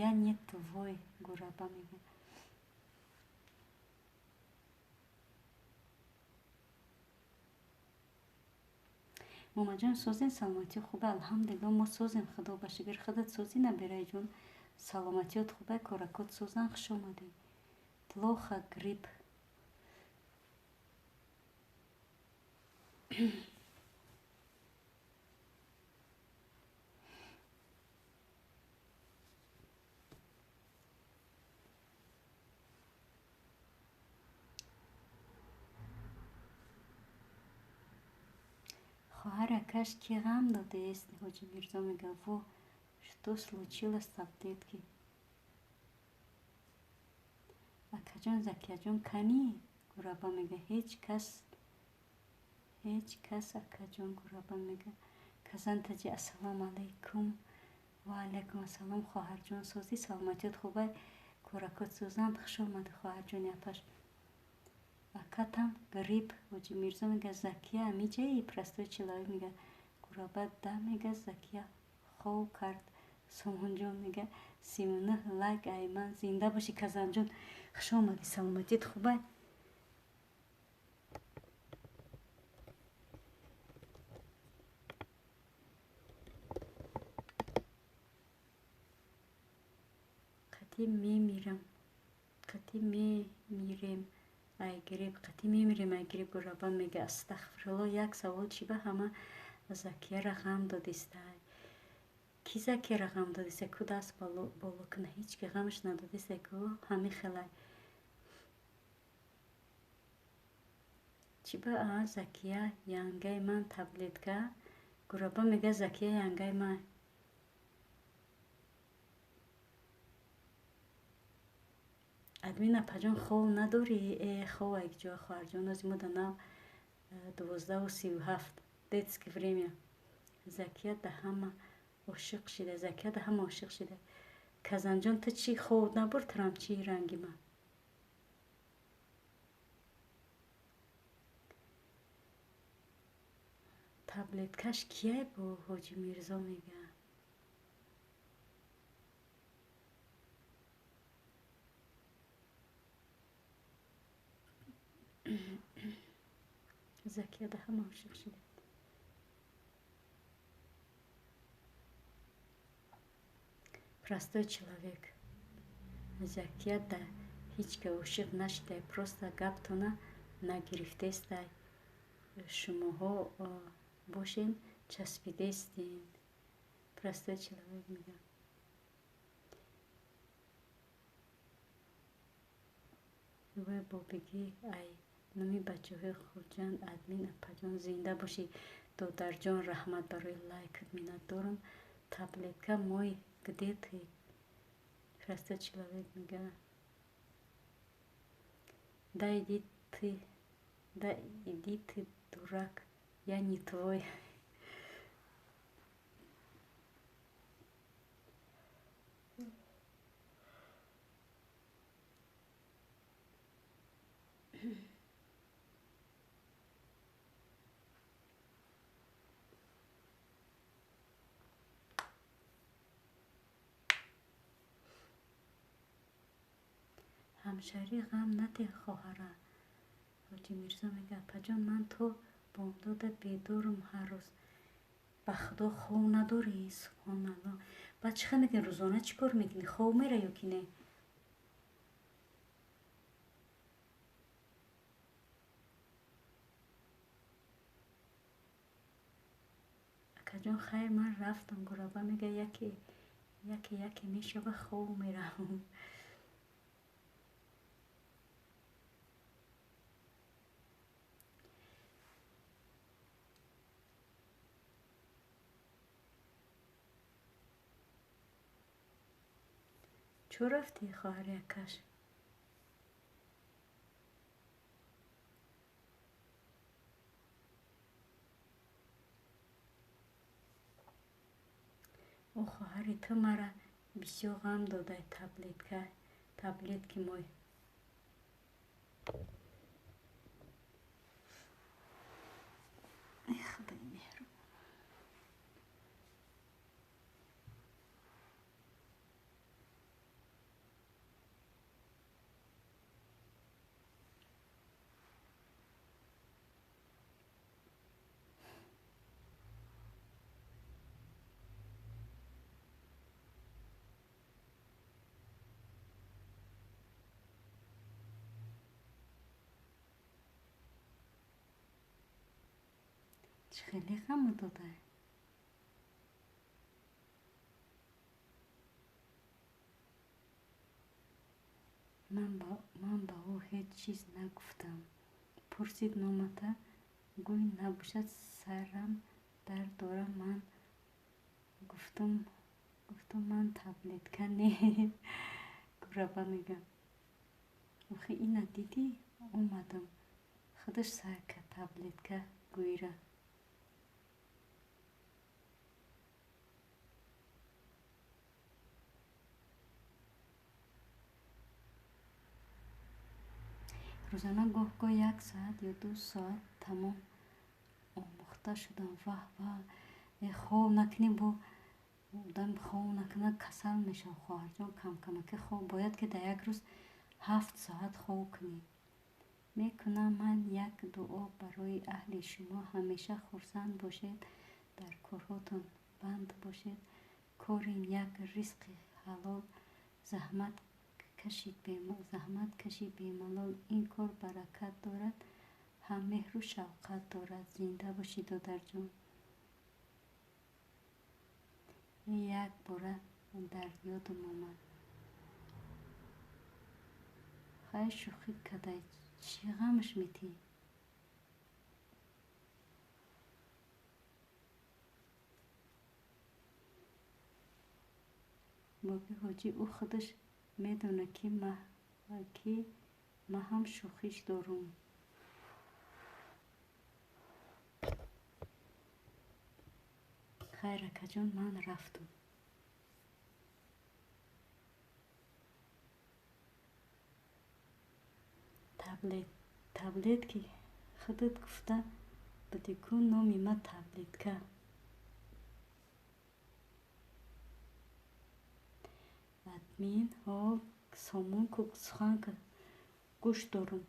Я не твой, Гураба мега. Момаҷон, созен, саломатиё хубе, алҳамдулилло, мо созем, худо ба шукр. Худат созӣ, набираҷон, саломатиёт хубе, коракот созан, хуш омадӣ. Плохо грипп. Хоҳар акаш ки ғам додааст? Ҳоҷи Мирзо мега. Во, что случилось, таблетки? Акаҷон, Закияҷон канӣ? Гураба мега. Ҳеҷ кас, акаҷон, Гураба мега. Казантаҷи, ассалому алайкум. Ва алайкум ассалом, хоҳарҷон, созӣ, саломатиёт хубай, коракот созанд, хуш омадӣ, хоҳарҷони апаш. Акатам грипп. Ҳоҷи Мирзо мега. Закия амиҷаи? Простой человек мега. Гураба да мега. Закия хов кард. Сомонҷон мега. 39 лайк айман. Зинда бошӣ, Казанҷон, хуш омадӣ, саломатият хубай. Қатӣ мемирам, қатӣ мемирем ай грипп, қатӣ мемирем ай грипп. Гураба мега. Астағфирулло, як савол: чӣ ба ҳама Закияра ғам додистай? Ки Закияра ғам додистай? Ку даст боло куна? Ҳеҷ ки ғамаш надодистай ку, ҳамин хелай. Чӣ ба Закия янгаи ман таблетка? Гураба мега. Закия янгаи ман. Админ апаҷон, хов надорӣ? Э, хов якҷоя, хоҳарҷон, ози мо да нав 12:37, детский время. Закия да ҳама ошиқ шида, Закия да ҳама ошиқ шида. Казанҷон, ту чӣ, хов набурд трам чӣ ранги ман? Таблеткаш кияй бо? Ҳоҷи Мирзо мега. Закия да ҳама ошиқ шида. Простой человек. Закия да ҳеҷ ка ошиқ нашидай, просто гаптона нагирифтестай. Шумоҳо бошен, часпидестен. Простой человек мега. Вой, бобигӣ, ай номи бачаҳои Хуҷанд. Админ апаҷон, зинда бошӣ, додарҷон, раҳмат барои лайкат, миннатдорам. Таблетка мой, где ты? Простой человек мега. Да иди ты, да иди ты, дурак, я не твой. Ҳамшаҳрӣ ғам надеҳ, хоҳара. Ҳоҷи Мирзо мега: апаҷон, ман то бомдода бедорум ҳар рӯз. Ба худо, хов надорӣ? Субҳоналло. Баъд чӣ хел мекунӣ? Рӯзона чӣ кор мекунӣ? Хов мера ё ки не? Акаҷон, хайр, ман рафтам. Гураба мега: яке яке яке мешава, хов меравам. Чӯ рафтӣ, хоҳари акаш? Ӯ хоҳари ту мара бисёр ғам додай, таблетка, таблетки мой. Эй, худои меҳрубон. Чӣ хеле ғаму додай? Ман ба ӯ ҳеҷ чиз нагуфтам. Пурсид: номата гӯй, набошад сарам дард дорам. Ман гуфтум, ман таблетка не. Гураба мега: охи, ина дидӣ, омадам. Худаш сар кард таблетка гӯйра. Рӯзона гоҳ-гоҳ як соат ё 2 соат тамом омӯхта шудам. Ваҳ, ваҳ! Хов накунӣ, бо одам хов накунад, касал мешавад, хоҳарҷон. Камкамаки хов бояд, ки дар як рӯз 7 соат хов кунӣ. Мекунам ман як дуо барои аҳли шумо: ҳамеша хурсанд бошед, дар корҳотон банд бошед, корин як ризқи ҳалол, заҳмат кашӣ бемалол, ин кор баракат дорад, ҳам меҳру шавқат дорад. Зинда бошӣ, додарҷон. Як бора дар ёдам омад. Хай, шӯхӣ кадай, чӣ ғамаш метиҳӣ? Боби ҳоҷӣ, ӯ худаш медонад, ки ма ҳам шӯхиш дорум. Хайр, акаҷон, ман рафтум. Таблетки худат гуфта будӣ ку, номи ма таблетка. Админ ҳо, сомон ку, сухан гӯш дорум.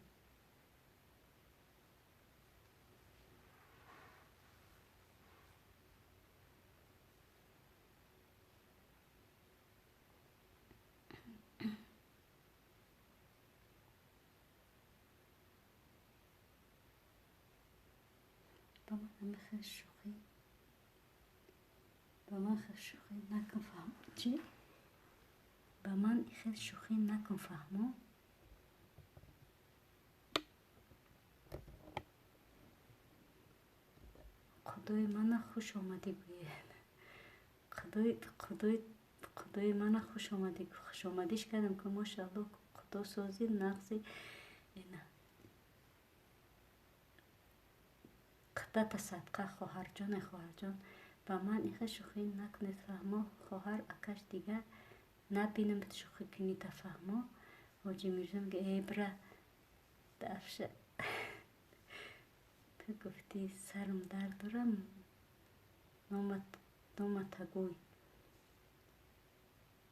Ба ман хел шӯхӣ накун, фаҳмо. Чӣ? Ба ман хел шӯхӣ накун, фаҳмо. Худои мана хуш омадӣ гӯед. Худои мана хуш омадӣ. Хушомадиш кардам ку, мошаалло, худо сози нағзи ина. Қиддата садқа, хоҳарҷоне, хоҳарҷон. Ба ман ихел шӯхӣ накунед, фаҳмо, хоҳар акаш, дигар набинам шӯхӣ кунида, фаҳмо. Ҳоҷи Мирзо мега: э, бра, дафша, ту гуфтӣ сарам дард дорам, номата гӯй.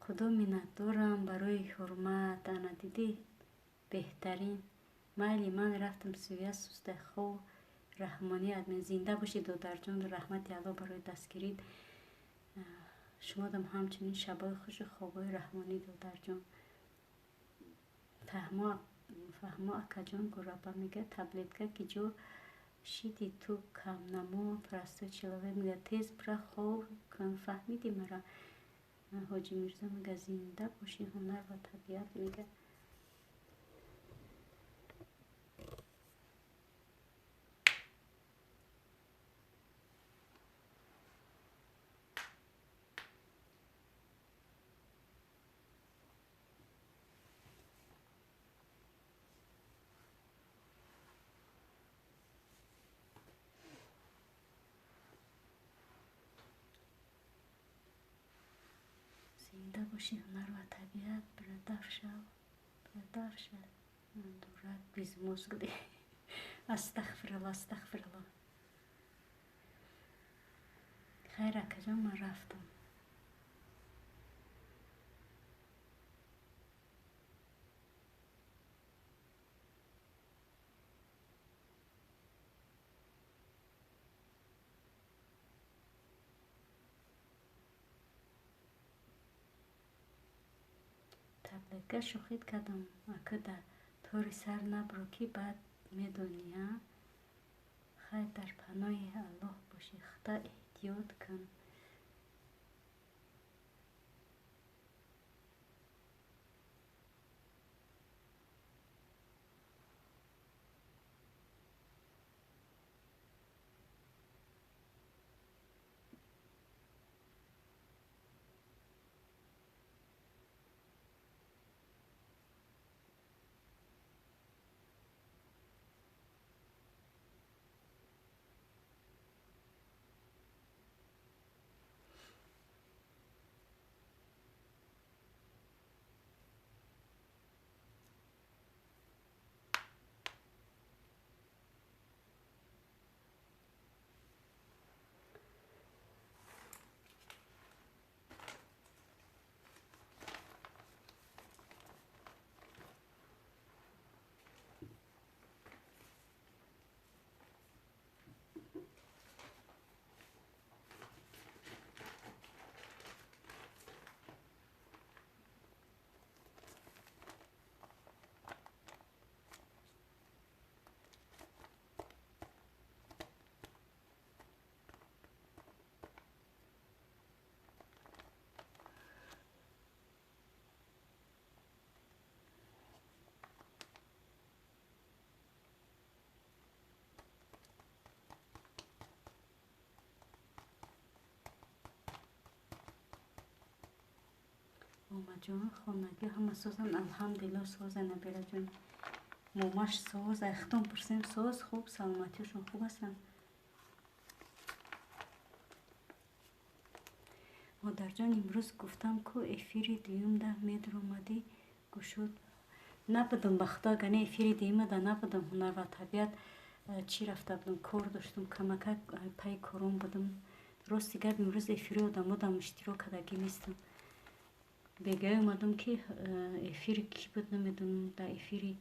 Худо миннатдорам барои ҳурмат. Ана дидӣ? Беҳтарин. Майли, ман рафтам, сувя суста, хоб раҳмонӣ админ. Зинда бошед, додарҷон, раҳмати Аллоҳ барои дастгирит. Шумодам ҳамчунин шабои хушу хобои раҳмонӣ, додарҷон. Фаҳмо акаҷон, гурапа мега, таблетка ки ҷо шиди ту камнамо, простой человек мега, тез бира хоб кун, фаҳмиди мара. Ҳоҷи Мирзо мега, зинда бошӣ, ҳунар ва табиат мега. Зинда бошӣ, ҳунар ва табиат, бирадаф шав, бирадаф шав. Дурак безмозглый. Астағфиралло, астағфиралло. Хайр, акаҷон, ман рафтам. Таблетка шӯхит кардам, ака, да тори сар набро, ки баъд медонӣ, а? Хайр, дар паноҳи Аллоҳ бошӣ, худо эҳтиёт кун. Момаҷон, хонагӣ ҳама созанд, алҳамдулилло, соза, набираҷон. Момаш соз, айхтон пурсем, соз, хуб, саломатиашон хуб ҳастанд. Модарҷон, имрӯз гуфтам ку эфири дуюмда медаромадӣ, гӯшуд. Набудам, ба худо, агар не эфири дуюмада набудам, ҳунар ва табиат чӣ рафта будам, кор доштам, камакак пайи корон будам. Рости гап, имрӯз эфири одамодам иштирок кардагӣ нестам. Бегаё омадам, ки эфири кӣ буд, намедонам, дар эфири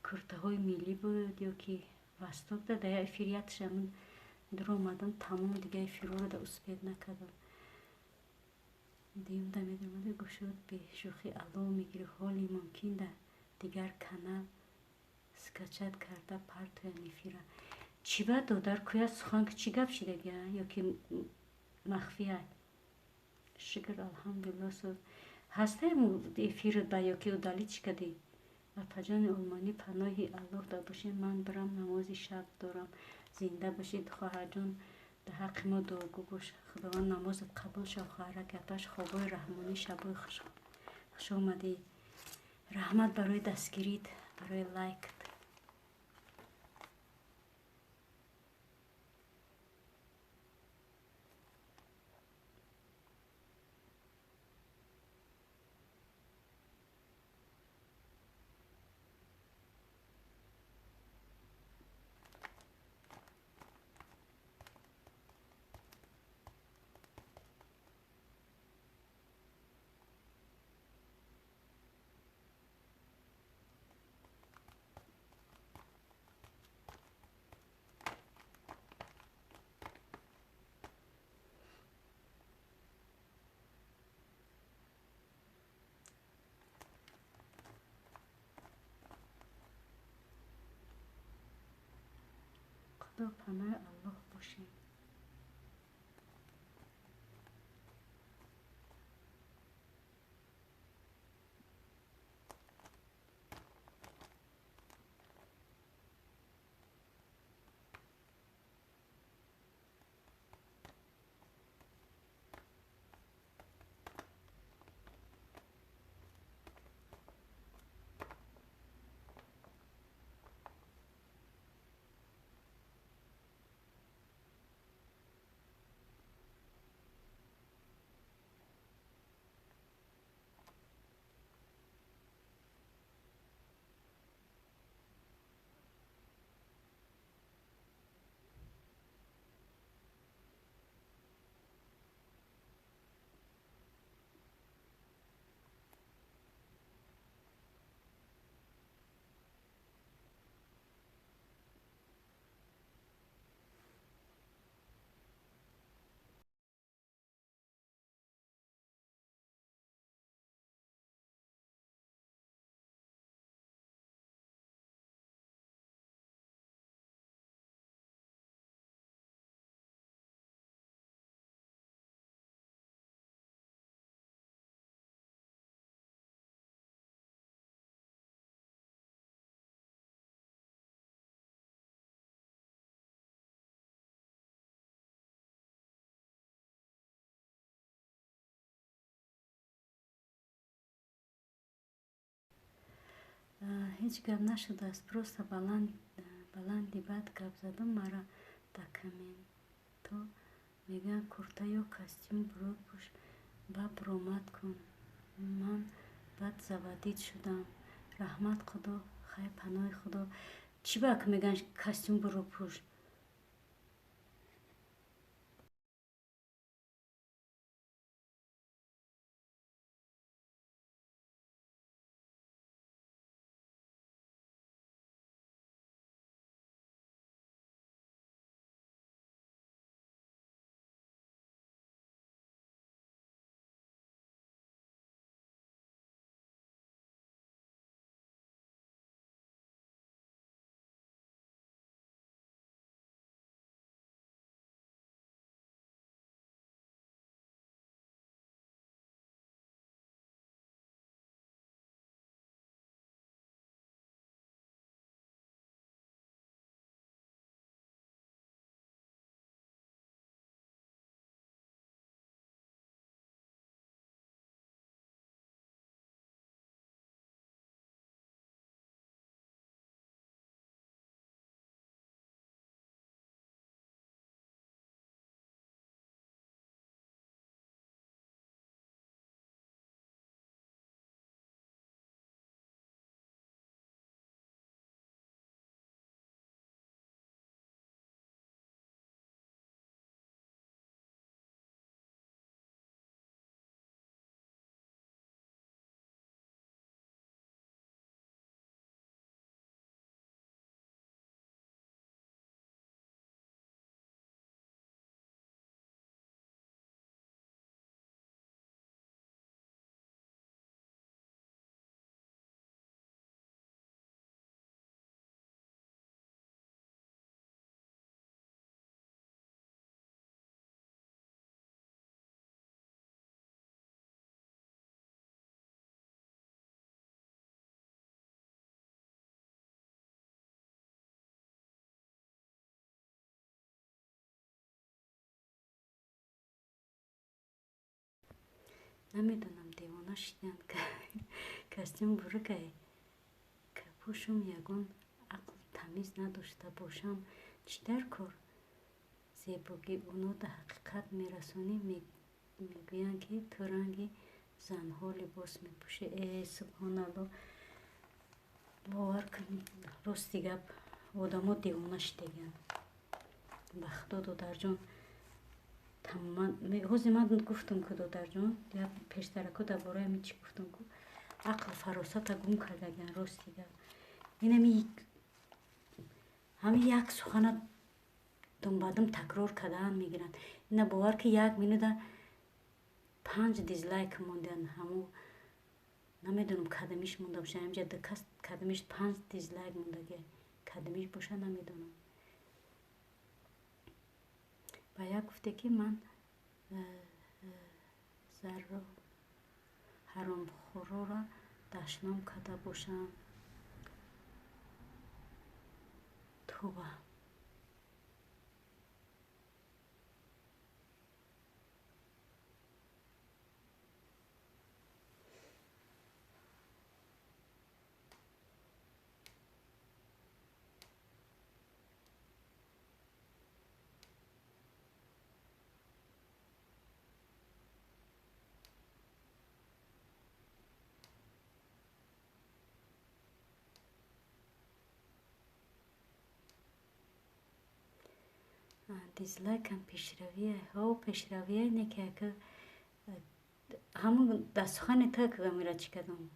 куртаҳои миллӣ буд ё ки Востокда, дар як эфир якшамн дур омадам, тамом дига эфирҳоро да успеть накардам. Дуюмда медаромадӣ, гӯшуд, бешӯхӣ алло мегирӣ, ҳоли мумкин дар дигар канал скачать карда партоян эфира. Чӣ ба, додар, кӯя сухан ки чӣ гап шидагия ё ки махфия? Шукр, алҳамдулилло, соз. Ҳастаем эфират ба ё ки удалить чӣ кардӣ? Апаҷони олмонӣ, паноҳи Аллоҳ да бошед, ман бирам, намози шаб дорам. Зинда бошед, хоҳарҷон, дар ҳаққи мо дуогӯ бош. Худованд намозат қабул шав, хоҳарак апаш, хобои раҳмонӣ, шабои хуш. Хуш омадӣ. Раҳмат барои дастгирит, барои лайкт. Худо паноҳи Аллоҳ бошем. Ҳеҷ гап нашудааст, просто баланди бад гап задум. Мара дар комментҳо мегӯянд курта ё костюм буро пӯш ба буромад кун. Ман бад заводить шудам. Раҳмат Худо, хай паноҳи Худо. Чӣ ба мегӯянд костюм буро пӯш? Намедонам, девона шиданд. Костюм бурикай капӯшум, ягон ақл тамиз надошта бошам. Чӣ дар кор? Зебогӣ оно да ҳақиқат мерасонӣ. Мегӯянд, ки ту ранги занҳо либос мепӯшӣ. Э, субҳоналло, бовар кун, рости гап, одамо девона шидагианд. Ба худо, додарҷон, тамоман. Ҳозир ман гуфтам ку, додарҷон, пештарако дар бораи ҳамин чӣ гуфтам ку, ақл фаросата гум кардагианд, рости гап. Инами ҳамин як сухана думбадум такрор кардаан мегиранд. Ина бовар ки як минута 5 дизлайк монданд. Ҳамо намедонам, кадамиш монда боша. Ҳамҷа кас кадамиш 5 дизлайк мондаги, кадамиш боша, намедонам. Ба як гуфте, ки ман зарро ҳаромхӯрора дашном карда бошам. Туба. Дизлайкам пешравие. Ҳо, пешравие не ки ака ҳамун дастухани та кагамира чӣ кардам.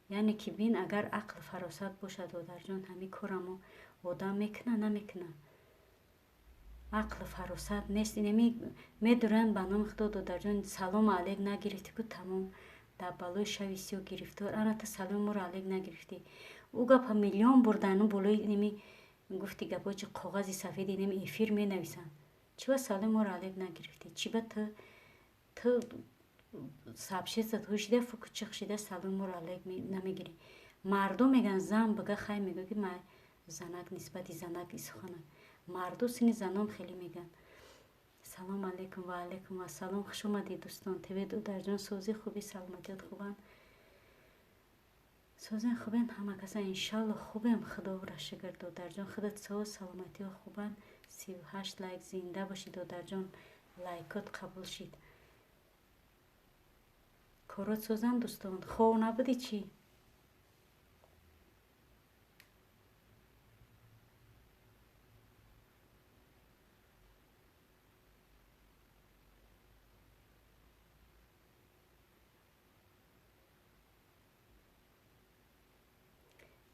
Яъне ки бин, агар ақл фаросат бошад, додарҷон, ҳамин корамо одам мекуна, намекуна. Ақл фаросат нест. Инами медуранд ба номи худо, додарҷон, салому алейк нагирифтӣ ку тамом дар балои шави сиё гирифтор. Ана ту саломи моро алейк нагирифтӣ. Ӯ гапа миллион бурдану болои инами гуфти гапҳои чи коғази сафеди инами эфир менависанд. Чӣ ба саломи моро алейк нагирифтӣ? Чӣ ба ту сообществат ҳушида фуку чихшида саломи моро алейк намегирӣ? Мардум мегӯянд, зан бага хай мегӯяд, ки ма занак нисбати занак исуханак. Марду сини занон хеле мегӯянд. Салом алейкум. Ва алейкум ассалом. Хуш омадед, дӯстон. ТВ додарҷон, созӣ, хубӣ, саломатият хубанд? Созен, хубен ҳама каса? Иншалло, хубем, худоро шукр, додарҷон. Худат соз, саломатиҳо хубанд? 38 лайк. Зинда бошӣ, додарҷон, лайкот қабул шид. Корот созанд, дӯстон? Хов набудӣ чӣ?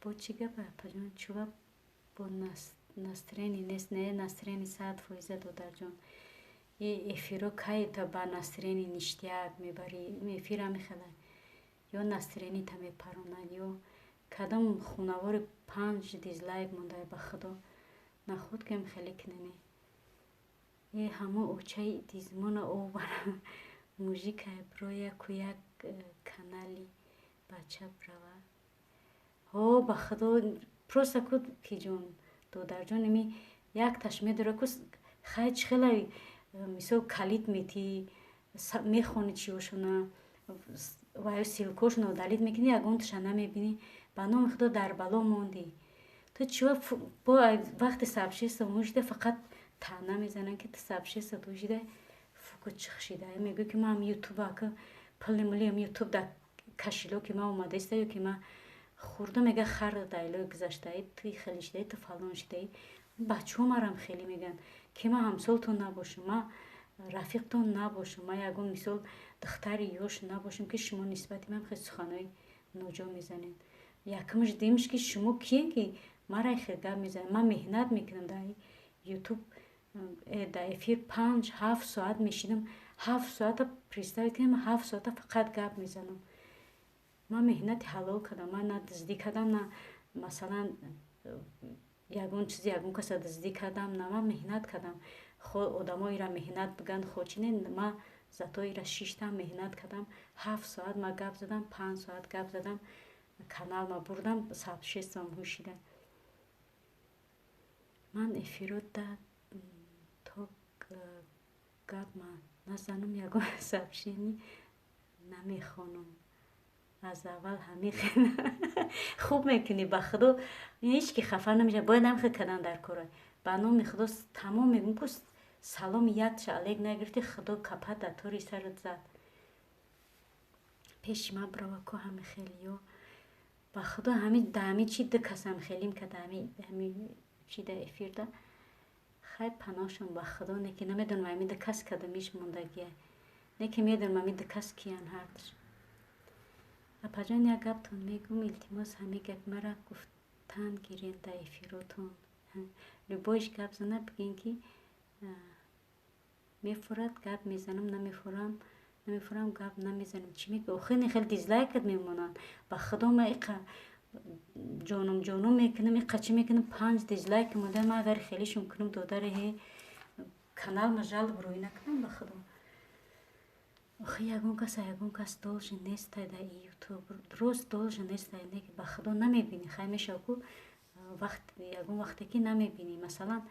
Бо чӣ гапа, апаҷон? Чува бо настроение нест? Не, настроение 100%, додарҷон. И эфиро кай та ба настроение ништяк мебарӣ? Эфира мехела ё настроениета мепаронад, ё кадом хунавори панҷ дизлайк монда. Ба худо, нахуд кем хеле кинене. Е ҳамо очаи дизмона овара мужикай бро яку як канали бача брава. Ҳо, ба худо, просто ку киҷон, додарҷон, ими якташ медора ку хай чӣ хела мисол калид метӣ, мехони чиёшона ва ё ссылкошона удалить мекунӣ, ягонташа намебинӣ. Ба номи худо, дар бало мондӣ. Ту чива бо вақти сообщество мушида фақат таъна мезананд, ки ту сообщество ушида фуку чихшида. Мегӯй, ки ман ютуб ака пули мулиам ютуб дар кошелёки ман омадаиста ё ки ман хурда мега хар дайлои гузаштаи ту хеле шидаи, ту фалон шидаи. Бачаҳо марам хеле мегӯянд, ки ман ҳамсолтон набошам, ман рафиқтон набошам, ман ягон мисол духтари ёш набошам, ки шумо нисбати ман хеле суханҳои ноҷо мезанед. Якумш димш, ки шумо киен, ки мара хел гап мезанед? Ман меҳнат мекунам дар ютуб, дар эфир 5-7 соат мешинам. 7 соата представить кунем, 7 соата фақат гап мезанам. Ман меҳнати ҳалол кардам, ман на дуздӣ кардам, на масалан ягон чизи ягон каса дуздӣ кардам, на ман меҳнат кардам. Хо одамо ира меҳнат бигӯянд, хо чи не, ман зато ира шиштам, меҳнат кардам. 7 соат ман гап задам, 5 соат гап задам, каналма бурдам, сообществом ҳушида. Ман эфиро да то гап ман назанам, ягон сообщение намехонам. Аз аввал ҳамин хуб мекунӣ, ба худо, ҳеҷ ки хафа намешавад. Бояд ҳамин хел кардан дар кора. Ба номи худо, тамом мегӯм ку, саломи якша алейк нагирифтӣ, худо капа дар тори сарат зад. Пеши ман брава ку ҳами хел ё ба худо, ҳами да ҳами чи ду касам хелим карда, ҳами чи да эфирда. Хай, паноҳшон ба худо, не ки намедонам ҳами ду кас кадамиш мондагия, не ки медонам ҳами ду кас киян ҳардуш. Апаҷон, як гаптон мегӯм, илтимос, ҳамин гапи мара гуфтан гирен дар эфиротон. Любойш гап зана, бигӯен, ки мефурад, гап мезанам, намефурам, намефурам, гап намезанам. Чӣ мегӯ? Охир хеле дизлайкат мемонанд. Ба худо, ман иқа ҷоном ҷоном мекунам, иқа чӣ мекунам, панҷ дизлайк монда. Ман агар хелишон кунам, додаре, ҳе. Канал ма жалоб рӯй накунам ба худо. Охи ягон кас, ягон кас должен нестай да ютуб. Рост должен нестай, не ба худо намебинӣ. Хай мешава ку вақт ягон вақте ки намебинӣ. Масалан,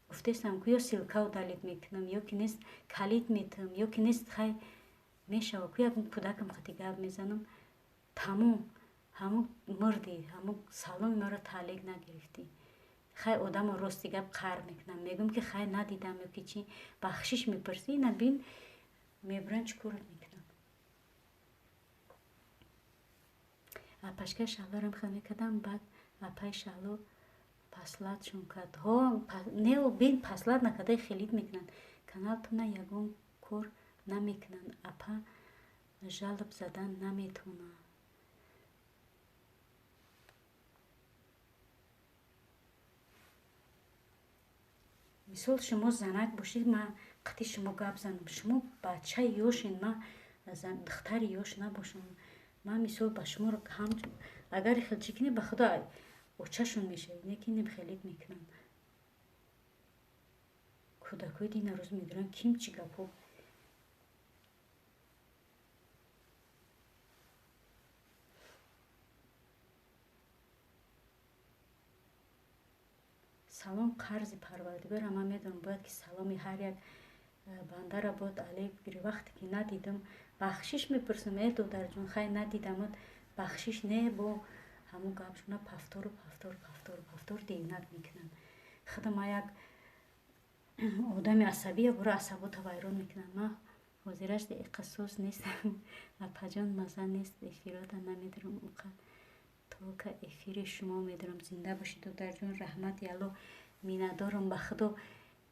гуфтестам ку ё ссылка удалить мекунам, ё ки нест калид метам, ё ки нест хай мешава ку ягон кӯдакам қати гап мезанам. Тамом, ҳамун мурдӣ, ҳамун саломи маро таълиқ нагирифтӣ. Хай одамо рости гап қаҳр мекунам. Мегӯям ки хай надидам ё ки чӣ, бахшиш мепурсӣ, ина бин мебуранд чӣ корат мекунанд. Апашкаи Шаҳлоро хел мекардам, баъд апаи Шаҳло паслатшон кард. Ҳо, не, бин паслат накарда хелит мекунанд. Каналтона ягон кор намекунанд. Апа жалоб задан наметавонад. Мисол шумо занак бошед, ман қати шумо гап занам. Шумо бачаи ёшен, ман духтари ёш набошам. Ман мисол ба шумо ҳам агар хел чӣ кунед, ба худо очашон мешавед, не ки нем хелит мекунанд. Кӯдакҳои дина рӯз медоранд ким чӣ гапҳо. Салом қарзи Парвардигора, ман медонам, бояд ки саломи ҳар як бандаро бояд алейк бигирӣ. Вақте ки надидам, бахшиш мепурсам: э додарҷон, хай надидамат, бахшиш. Не, бо ҳамун гапшона пафтору пафтор пафтор пафтор динат мекунанд. Худо ман як одами асабия, буро асабота вайрон мекунанд. Ман ҳозираш иқисос нестам. Апаҷон, маза нест, эфирота намедорам, уқа только эфири шумо медорам. Зинда бошед, додарҷон, раҳмат, ялло миннатдорам. Ба худо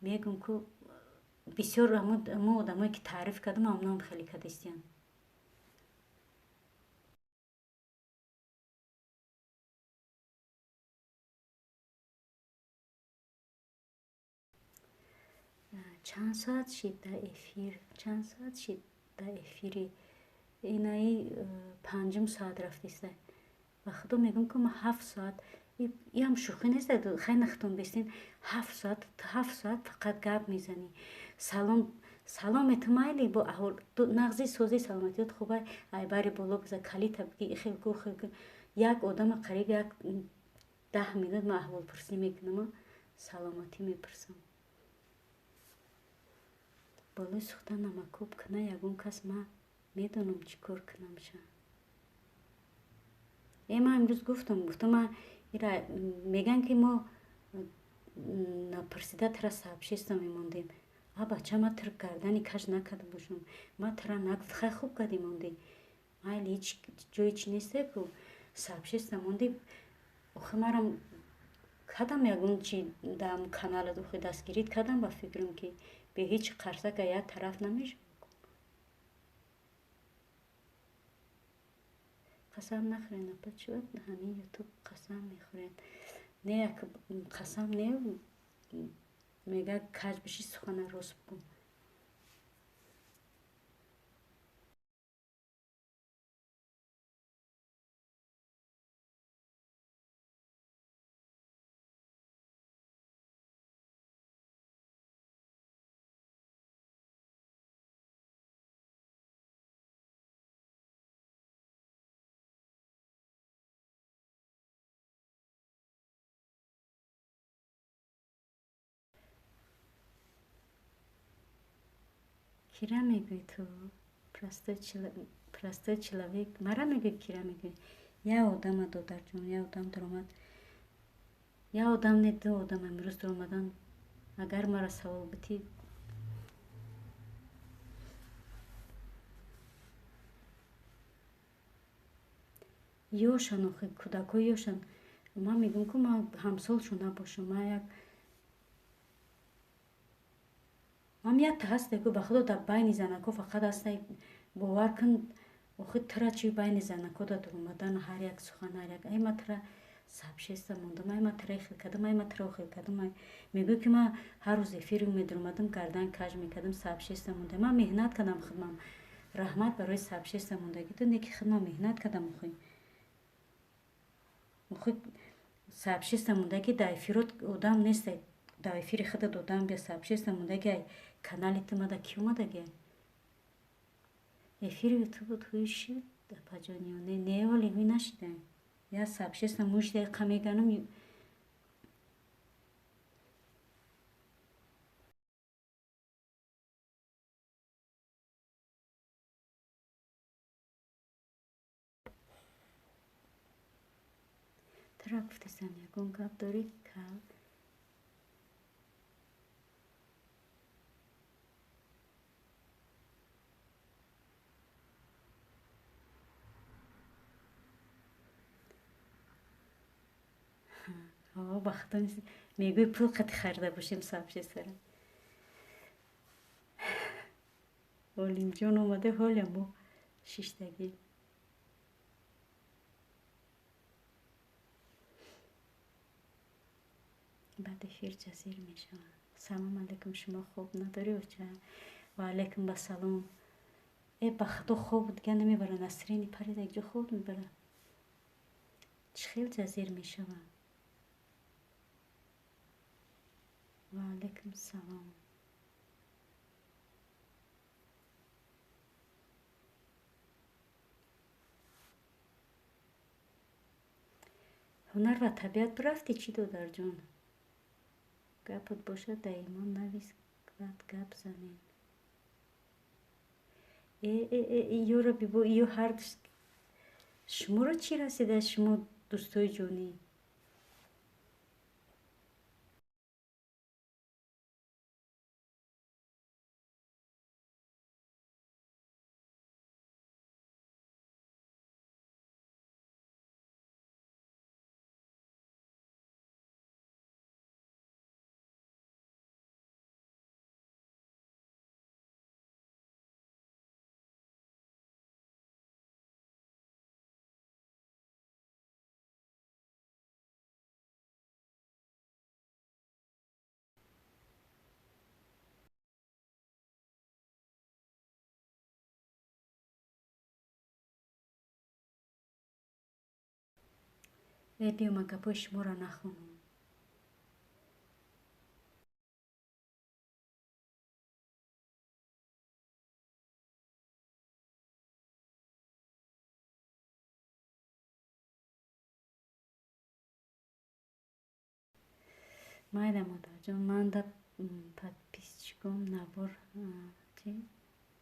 мегӯм ку бисёр ҳамун одамое ки таъриф кардам, ҳамуноам хеле кадистиянд. Чанд соат шид дар эфир? Чанд соат шид дар эфири? Инаи панҷум соат рафтиста. Ба худо мегӯм ку ман 7 соат, иам шӯхӣ нест, хай нахтон бестин, 7 соат, 7 соат фақат гап мезанӣ. Салом саломе ту майли, бо аҳвол нағзи, созӣ, саломатиёт хубай, ай бари боло биза, калита биги, ихел ку хел ку. Як одама қариб як 10 минут ман аҳволпурсӣ мекунам, саломатӣ мепурсам. Болои сӯхта намакоб куна ягон кас, ман медонам чӣ кор кунамша. Э ман имрӯз гуфтам, гуфтам ман ира мегӯянд ки мо напурсида тра сообщество мемондем. А бача, ман тир гардани каж накарда бошам. Ман тра нагуфт, хай хуб кардӣ мондӣ. Майли, ҳеҷ ҷои чӣ несте ку сообщество мондӣ. Охи марам кадам ягон чи дар каналат охи дастгирит кардам, ба фикрам ки бе ҳеҷ қарсака як тараф намешавад. Қасам нахӯрен, апа, чӣ ҳамин ютуб қасам мехӯрен? Не, як қасам не, мега каҷ биши, сухана рост бигӯ. Кира мегӯӣ ту? Простой человек мара мегӯӣ, кира мегӯӣ? Як одама, додарҷон, як одам дуромад. Як одам не, ду одам имрӯз дуромадан. Агар мара савол битӣ, ёшан, охи кӯдакҳо ёшан. Ман мегӯям ку ман ҳамсолшон набошам. Ман як ман якта ҳасте ку ба худо дар байни занакҳо фақат ҳастай, бовар кун, охи тра чи байни занакҳо да дуромадан, ҳар як сухан, ҳар як ай ма тра сообщество мондам, ай ма тра хел кардам, ай ма тра хел кардам. Мегӯй ки ман ҳар рӯз эфири медуромадам, гардан каж мекардам, сообщество мондам. Ман меҳнат кардам худмам. Раҳмат барои сообщество мондагиту, не ки худмам меҳнат кардам. Охи сообщество мондагӣ дар эфирот одам нестай. Дар эфири худа додам, бия сообщество мондагиай, канали ту мада ки омадагиай? Эфири ютубут ҳуй шуд, апаҷон, ё не? Не, ҳоле ҳуй нашидаем. Я сообщество мушида қа меганам. Тура гуфтесам, ягон гап дорӣ? Кал ба худо мегӯи, пул қати харида бошем сообществора. Олимҷон омада, ҳолям мо шиштагӣ. Баъд эфир ҷазир мешавад. Салом алейкум, шумо хоб надорӣ, оча? Ва алейкум басалом. Э, ба худо, хоб дига намебара. Насрини парида, якҷо хоб мебара. Чӣ хел ҷазир мешавад? Ва алейкум салом. Ҳунар ва табиат бирафтӣ чӣ, додарҷон? Гапот бошад, даимон навис, баъд гап занем. Э, э, э, ёро бибо, ё ҳар шуморо чӣ расида, шумо дӯстои ҷонӣ? Э, биё, ман гапҳои шуморо нахонам. Майда, модарҷон, ман да подписчиком навор чи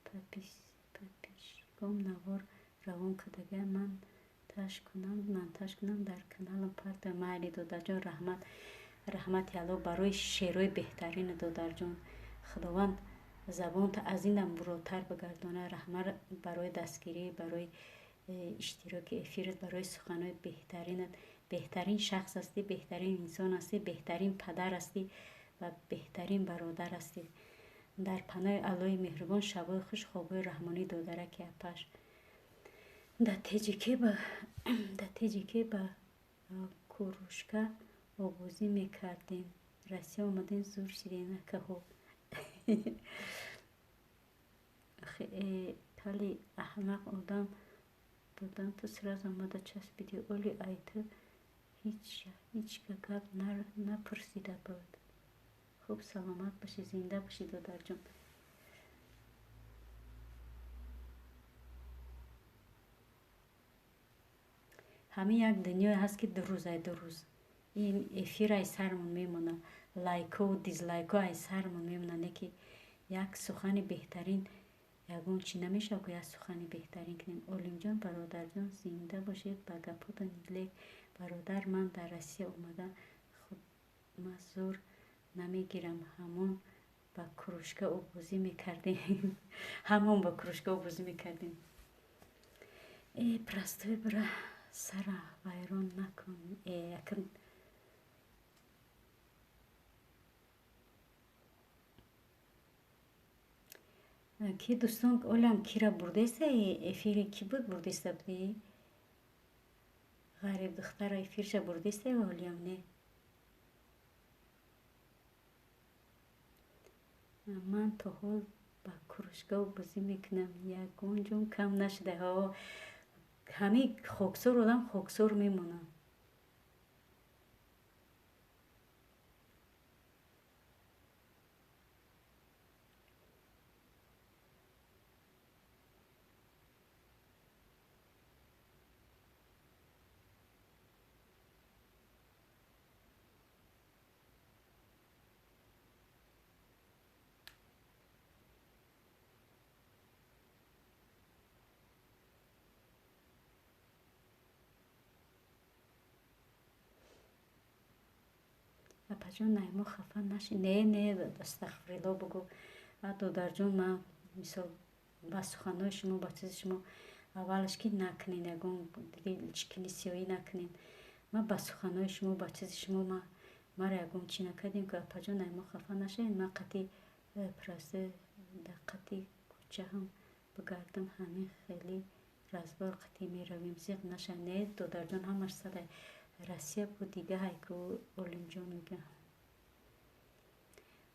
подписчиком навор равон кардагиам, ман таш кунам, монтаж кунам, дар каналам парта. Майли, додарҷон, раҳмат, раҳмати Алло барои шеърҳои беҳтарини додарҷон. Худованд забонта аз инам буротар бигардонад. Раҳмат барои дастгирӣ, барои иштироки эфират, барои суханҳои беҳтаринат. Беҳтарин шахс ҳастӣ, беҳтарин инсон ҳастӣ, беҳтарин падар ҳастӣ ва беҳтарин бародар ҳастӣ. Дар паноҳи Аллоҳи меҳрубон, шабҳои хуш, хобҳои раҳмонӣ, додараки апаш. Дар теҷике ба курушка обозӣ мекардем, Россия омадем, зур шидем, акаҳо. Кали аҳмақ одам будам, ту сразу омада часпидӣ. Оли ай ту ҳичка гап напурсида буд. Хуб, саломат бошӣ, зинда бошӣ, додарҷон. Ҳамин як дунёе ҳаст, ки 2 рӯз ай 2 рӯз ин эфир ай сармон мемонад, лайкҳову дизлайкҳо ай сармон мемонад, не ки як сухани беҳтарин, ягон чӣ намешавад, ки як сухани беҳтарин кунем. Олимҷон, бародарҷон, зинда бошед, ба гапотон лек. Бародар, ман дар Россия омада худма зур намегирам. Ҳамон ба кружка обозӣ мекардем, ҳамон ба кружка обозӣ мекардем. Э, простой, бира, сара вайрон накун. Э, якн ки дӯстон, олам кира бурдеста? Эфири ки буд, бурдеста будӣ? Ғариб духтара эфирша бурдеста олиям, не? Ман то ҳол ба кружка бозӣ мекунам, ягон ҷон кам нашуда. Ҳо, ҳамин хоксор одам хоксор мемонад. Апаҷон, наймо хафа наши. Не, не, астағфирулло бугӯ. Додарҷон, ман мисол ба суханҳои шумо, ба чизи шумо аввалаш ки накунен, ягон чикини сиёҳӣ накунен. Ман ба суханҳои шумо, ба чизи шумо мара ягон чӣ накардем ки апаҷон, наймо хафа нашавед. Ман қати просто дар қати кӯчаам бигардам, ҳамин хеле разбор қати меравем, зиқ наша. Не, додарҷон, ҳамаш садай Россия буд, дига ҳайку Олимҷон мега.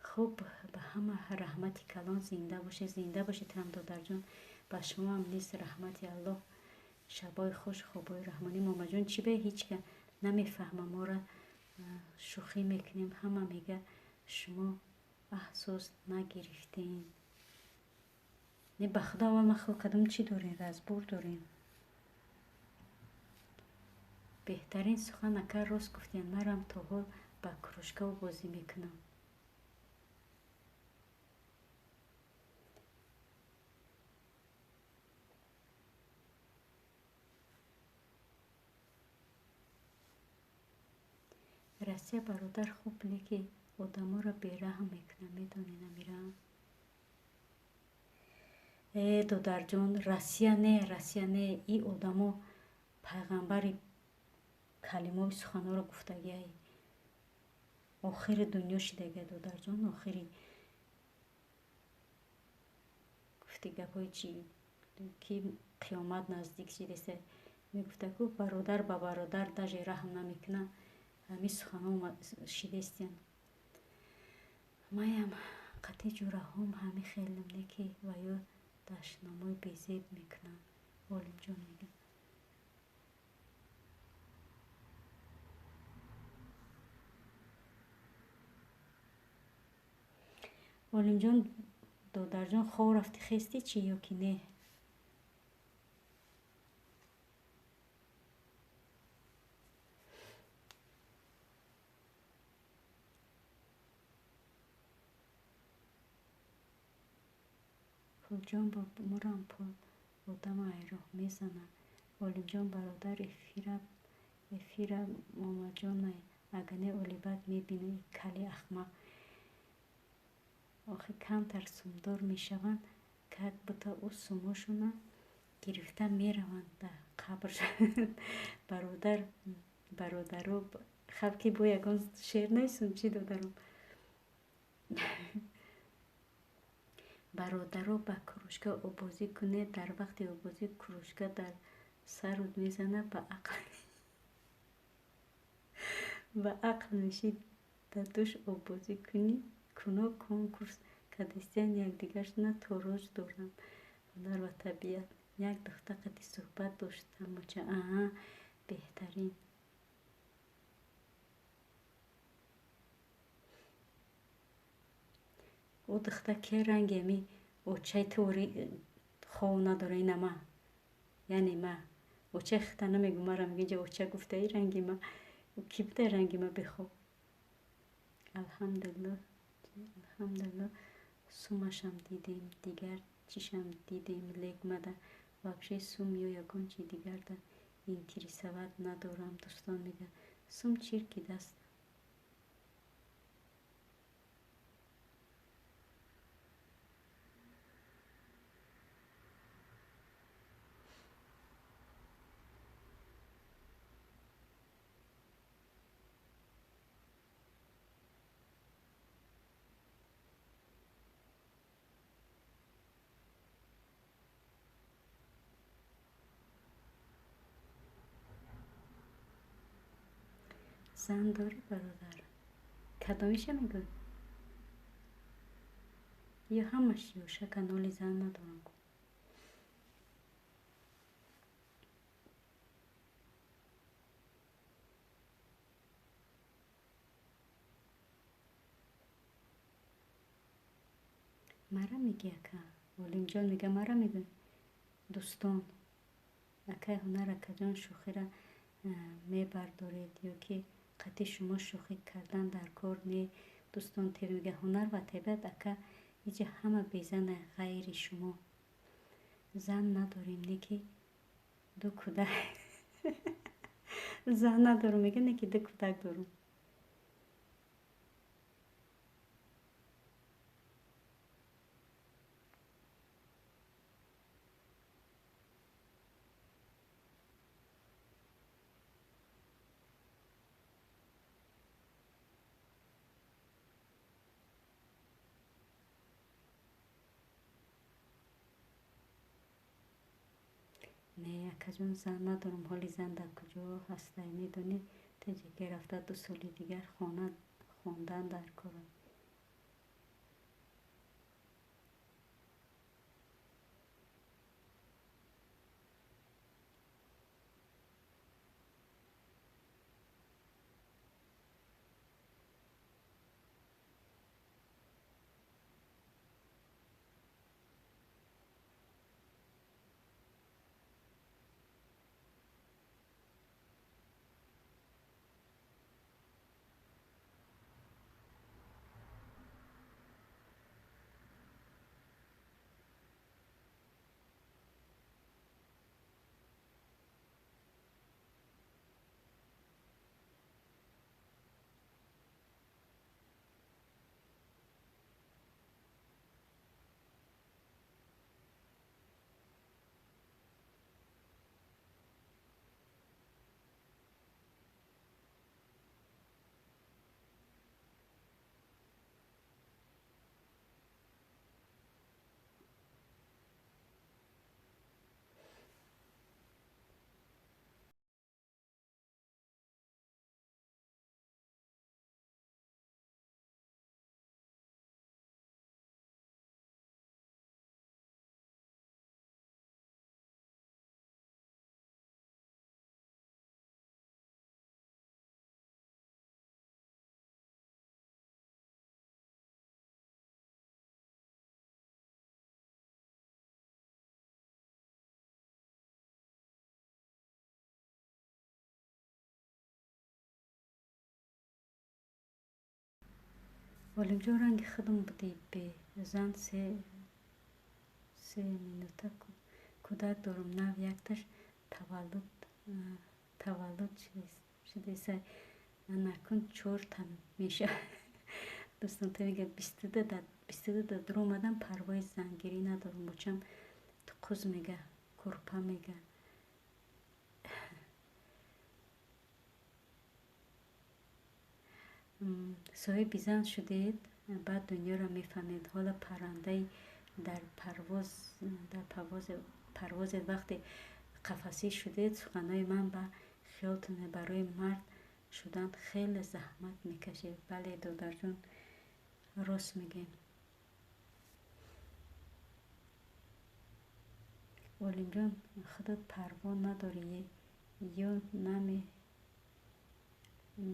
Хуб, ба ҳама раҳмати калон, зинда бошед, зинда бошед ҳам додарҷон. Ба шумоам низ раҳмати Аллоҳ. Шабои хуш, хобои раҳмонӣ. Момаҷон, чӣ бе ҳеҷ ка намефаҳма, моро шӯхӣ мекунем, ҳама мега шумо аҳсос нагирифтем. Не, ба худо, аввал ман хел кардам, чӣ дорем, разбор дорем. Беҳтарин сухан, ака, рост гуфтем, марам то ҳол ба кружкао бозӣ мекунам. Россия бародар хуб, леки одаморо бераҳм мекунад, медонед амира? Э, додарҷон, Россия не, Россия не, и одамо пайғамбари калимаи суханҳоро гуфтагиай. Охири дунё шидагия, додарҷон, охири гуфти гапҳои чи ки қиёмат наздик шидеста. Мегуфта ку бародар ба бародар даже раҳм намекунад, ҳамин суханҳо шидестиян. Маям қати ҷураҳом ҳамин хелам, не ки ва ё дашномои безеб мекунанд, Олимҷон мега. Олимҷон, додарҷон, хоб рафти, хести чӣ ё ки не? Пулҷон, бо мурам, пул одама айроҳ мезанад. Олимҷон бародар, эфира момаҷонай, агар не олибад мебинӣ, кали ахмақ. Охи камтар сумдор мешаванд, как будто ӯ сумошона гирифта мераванд дар қабр. Бародар, бародаро, хаб ки бо ягон шеър нестум, чӣ додарам? Бародаро, ба кружка обозӣ кунед, дар вақти обозӣ кружка дар сарут мезанад, ба ақл мешӣ. Дадуш обозӣ кунӣ, куно конкурс кадистиян, якдигаршона тороҷ доранд. Ҳунар ва табиат. Як духта қати суҳбат доштам моча. Аҳа, беҳтарин. Ӯ духта ке ранги ами очаи ту хов надора, ина ма. Яъне ма. Очаи хита намегӯ, мара мега инҷа оча гуфтаи ранги ма. Ки буда ранги ма бехоб? Алҳамдулиллоҳ, алҳамдулиллоҳ, сумашам дидем, дигар чишам дидем, лек мада вообще сум ё ягон чи дигарда интересовать надорам. Дӯстон мега сум чирки даст. Зан дорӣ, бародар? Кадомиша мегӯй? Ё ҳамаш ёша каноли зан надорам. Мара мегӣ, ака? Олимҷон мега, мара мегӯй? Дӯстон, акай Ҳунар, акаҷон, шӯхиро мебардоред ё ки қати шумо шӯхӣ кардан дар кор не? Дӯстон тв мега ҳунар ва табиат, ака, иҷа ҳама безана ғайри шумо. Зан надорем, не ки ду кӯдак. Зан надорам, мега, не ки ду кӯдак дорам. Не, акаҷон, зан надорам. Ҳоли зан дар куҷо ҳастай, медонӣ? Теҷаке рафта 2 соли дигар хондан дар корам. Олимҷон, ранги худам будӣ, бе зан се минута кӯдак дорам, нав якташ таваллуд шудеса, накун 4та мешавад. Дӯстон, то мегӯяд 22 да дур омадам, парвои зангирӣ надорам, бочам туқуз мега, курпа мега. Соҳиби зан шудед, баъд дунёро мефаҳмед. Ҳоло паррандаи дар парвозед, вақте қафасӣ шудед, суханҳои ман ба хиёлтон барои мард шудан хеле заҳмат мекашед. Бале, додарҷон, рост мегӯем. Олимҷон, худат парво надорӣ ё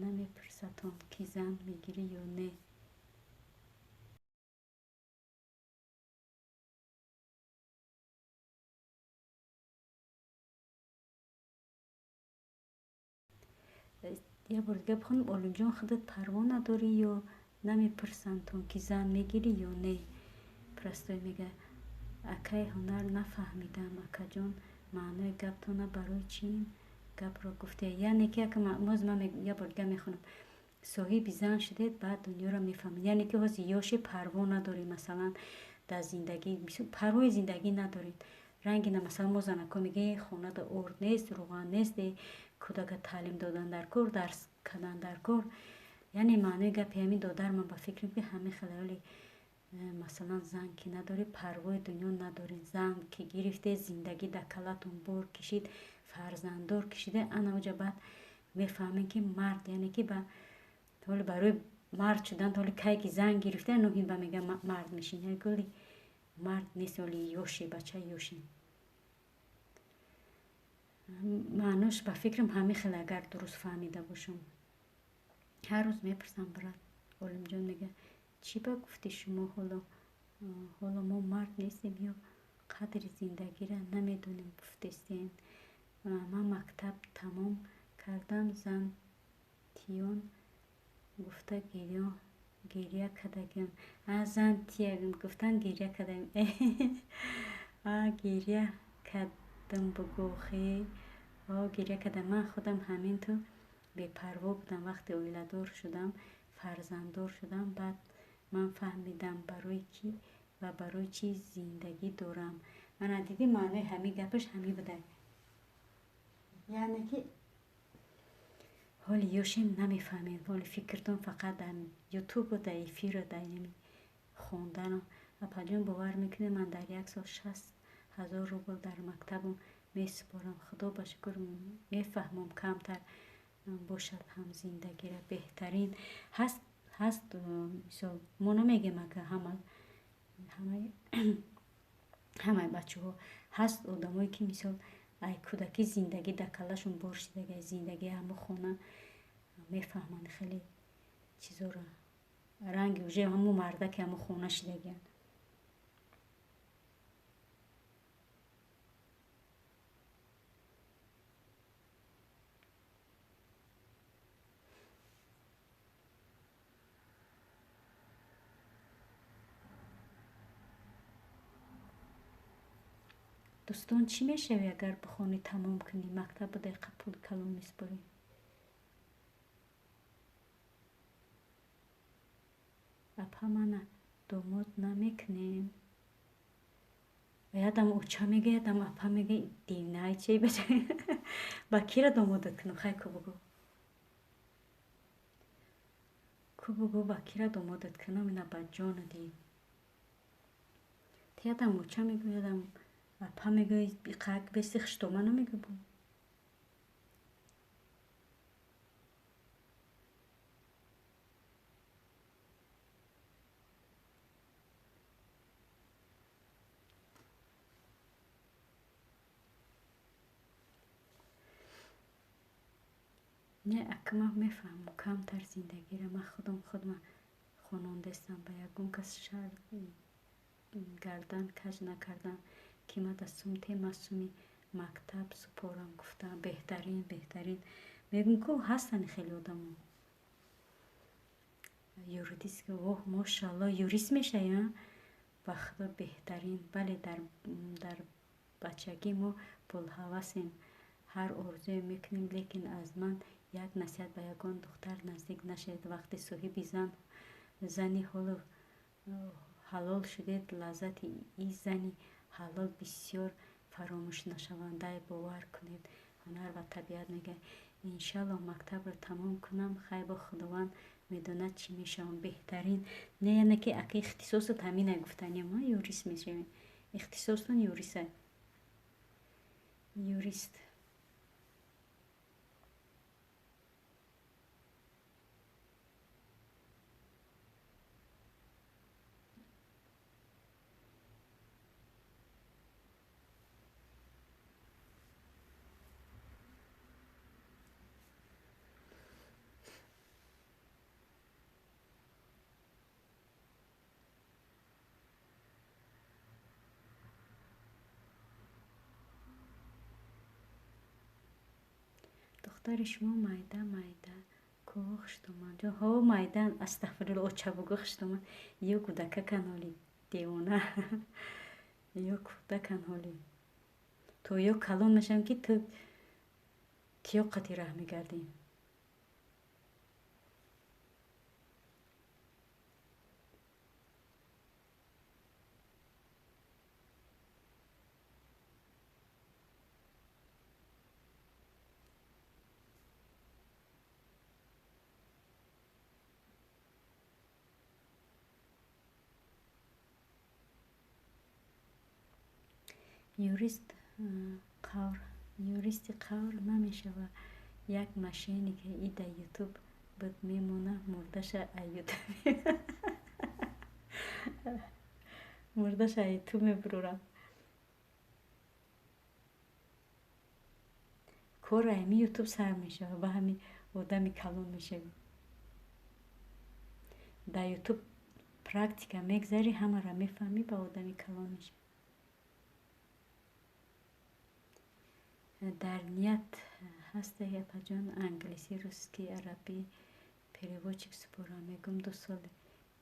намепурсатон, ки зан мегирӣ ё не? Як бор дига бихонам. Олимҷон, худат парво надорӣ ё намепурсандтон, ки зан мегирӣ ё не? Простой мега, акай ҳунар нафаҳмидам, акаҷон, маънои гаптона барои чӣ ин гапро гуфте? Яъне ки моз ман як бор дига мехонам. Соҳиби зан шудед, баъд дунёро мефаҳмед. Яъне ки ҳозир ёши парво надоред, масалан дар зиндагӣ парвои зиндагӣ надоред. Рангина масалан мо занако мегӯем, хонада орд нест, рӯған нест, кӯдака таълим додан дар кор, дарс кардан дар кор. Яъне маънои гапи ҳамин додар ман ба фикрам, ки ҳамин хеле масалан зан ки надоред, парвои дунё надоред. Зан ки гирифте, зиндагӣ дар калатон бор кишид, фарзанддор кишида, ана оҷа баъд мефаҳмем, ки мард, яъне ки ба ҳоли барои мард шудан ҳоли кай ки зан гирифта, нуҳин ба мега мард мешин. Яъне ки ҳоли мард нест, ҳоли ёши, бача ёши. Маънош ба фикрам ҳамин хеле, агар дуруст фаҳмида бошам. Ҳар рӯз мепурсам, брат. Олимҷон мега, чӣ ба гуфти шумо ҳоло мо мард нестем ё қадри зиндагиро намедонем гуфтестем? Ман мактаб тамом кардам, зан тиён гуфта гиря кардагим. Зан тия гуфтан гиря кардагим. Гиря кардам бугӯхӣ. Гиря кардам. Ман худам ҳамин ту бепарво будам. Вақте оиладор шудам, фарзанддор шудам, баъд ман фаҳмидам барои кӣ ва барои чӣ зиндагӣ дорам. Ана дидӣ, маънои ҳамин гапаш ҳамин буда. Яъне ки ҳоли ёшем намефаҳмед, ҳоли фикртон фақат дар ютубу, дар эфиру, дар хондану. Апаҷон, бовар мекунед, ман дар як сол 60 000 рубл дар мактабам Месупорам, худо ба шукр, мефаҳмам, камтар бошад ҳам зиндагира. Беҳтарин ҳаст, ҳаст. Мисол, мо намегем, ака, ҳама ҳамаи бачаҳо ҳаст. Одамое ки, мисол, ай кӯдакӣ зиндагӣ дар каллашон бор шидага, зиндагии ҳамо хона мефаҳманд, хеле чизоро, ранги уже ҳамо мардаки ҳамо хона шидагиянд. Дӯстон, чӣ мешавӣ, агар бихонӣ, тамом кунӣ мактабу дақиқа пули калон месупорӣ? Апа, мана домод намекунем? Ядам оча мега, ядам апа мега, дивнай чей. Ба кира домодат кунам? Хай, ку бугӯ, ку бугӯ, ба кира домодат кунам? Ина, ба ҷону дил, ядам оча мегӯ, ядам апа мегӯ, иқак беси хуштома намегӯ бу. Не, ака, ман мефаҳмам камтар зиндагиро. Ман худам худма хонондестам, ба ягон кас шар гардан каҷ накардам, ки ма да сум тема, суми мактаб супорам гуфтам. Беҳтарин, беҳтарин. Мегӯм ку, ҳастанд хеле одамо юрист. Воҳ, мошалло, юрист мешавӣ, ба худо, беҳтарин. Бале, дар бачагӣ мо пулҳавасем, ҳар орзуе мекунем, лекин аз ман як насиҳат: ба ягон духтар наздик нашавед. Вақте соҳиби зан, зани ҳолу ҳалол шудед, лаззати и зани ҳалол бисёр фаромӯшнашавандае, бовар кунед. Ҳунар ва табиат мегӯяд: иншаллоҳ, мактабро тамом кунам, хай, бо Худованд медонад, чӣ мешавам. Беҳтарин. Не, яъне ки, ака, ихтисосат ҳамина гуфтаниям, юрист мешавем, ихтисостон юриста, юрист. Духтари шумо майда майда ку, хуштоман. Ҳо, майда, астағфирулло, оча бугӯ, хуштоман. Ё кӯдакакан ҳоли, девона, ё кӯдакан ҳоли. То ё калон мешавам, ки ту тиёқ қати раҳ мегардӣ. Юрист қавр, юристи қавр намешава. Як мошенник и да Ютуб буд, мемона, мурдаша ютуб, мурдаша ютуб мебурорам. Кор ами Ютуб сар мешава, ба ҳами одами калон мешавӣ. Дар Ютуб практика мегзарӣ, ҳамаро мефаҳмӣ, ба одами калон мешавӣ. Дар ният ҳаста, апаҷон, англисӣ, русский, арабӣ переводчик супорам? Мегӯм, 2 соли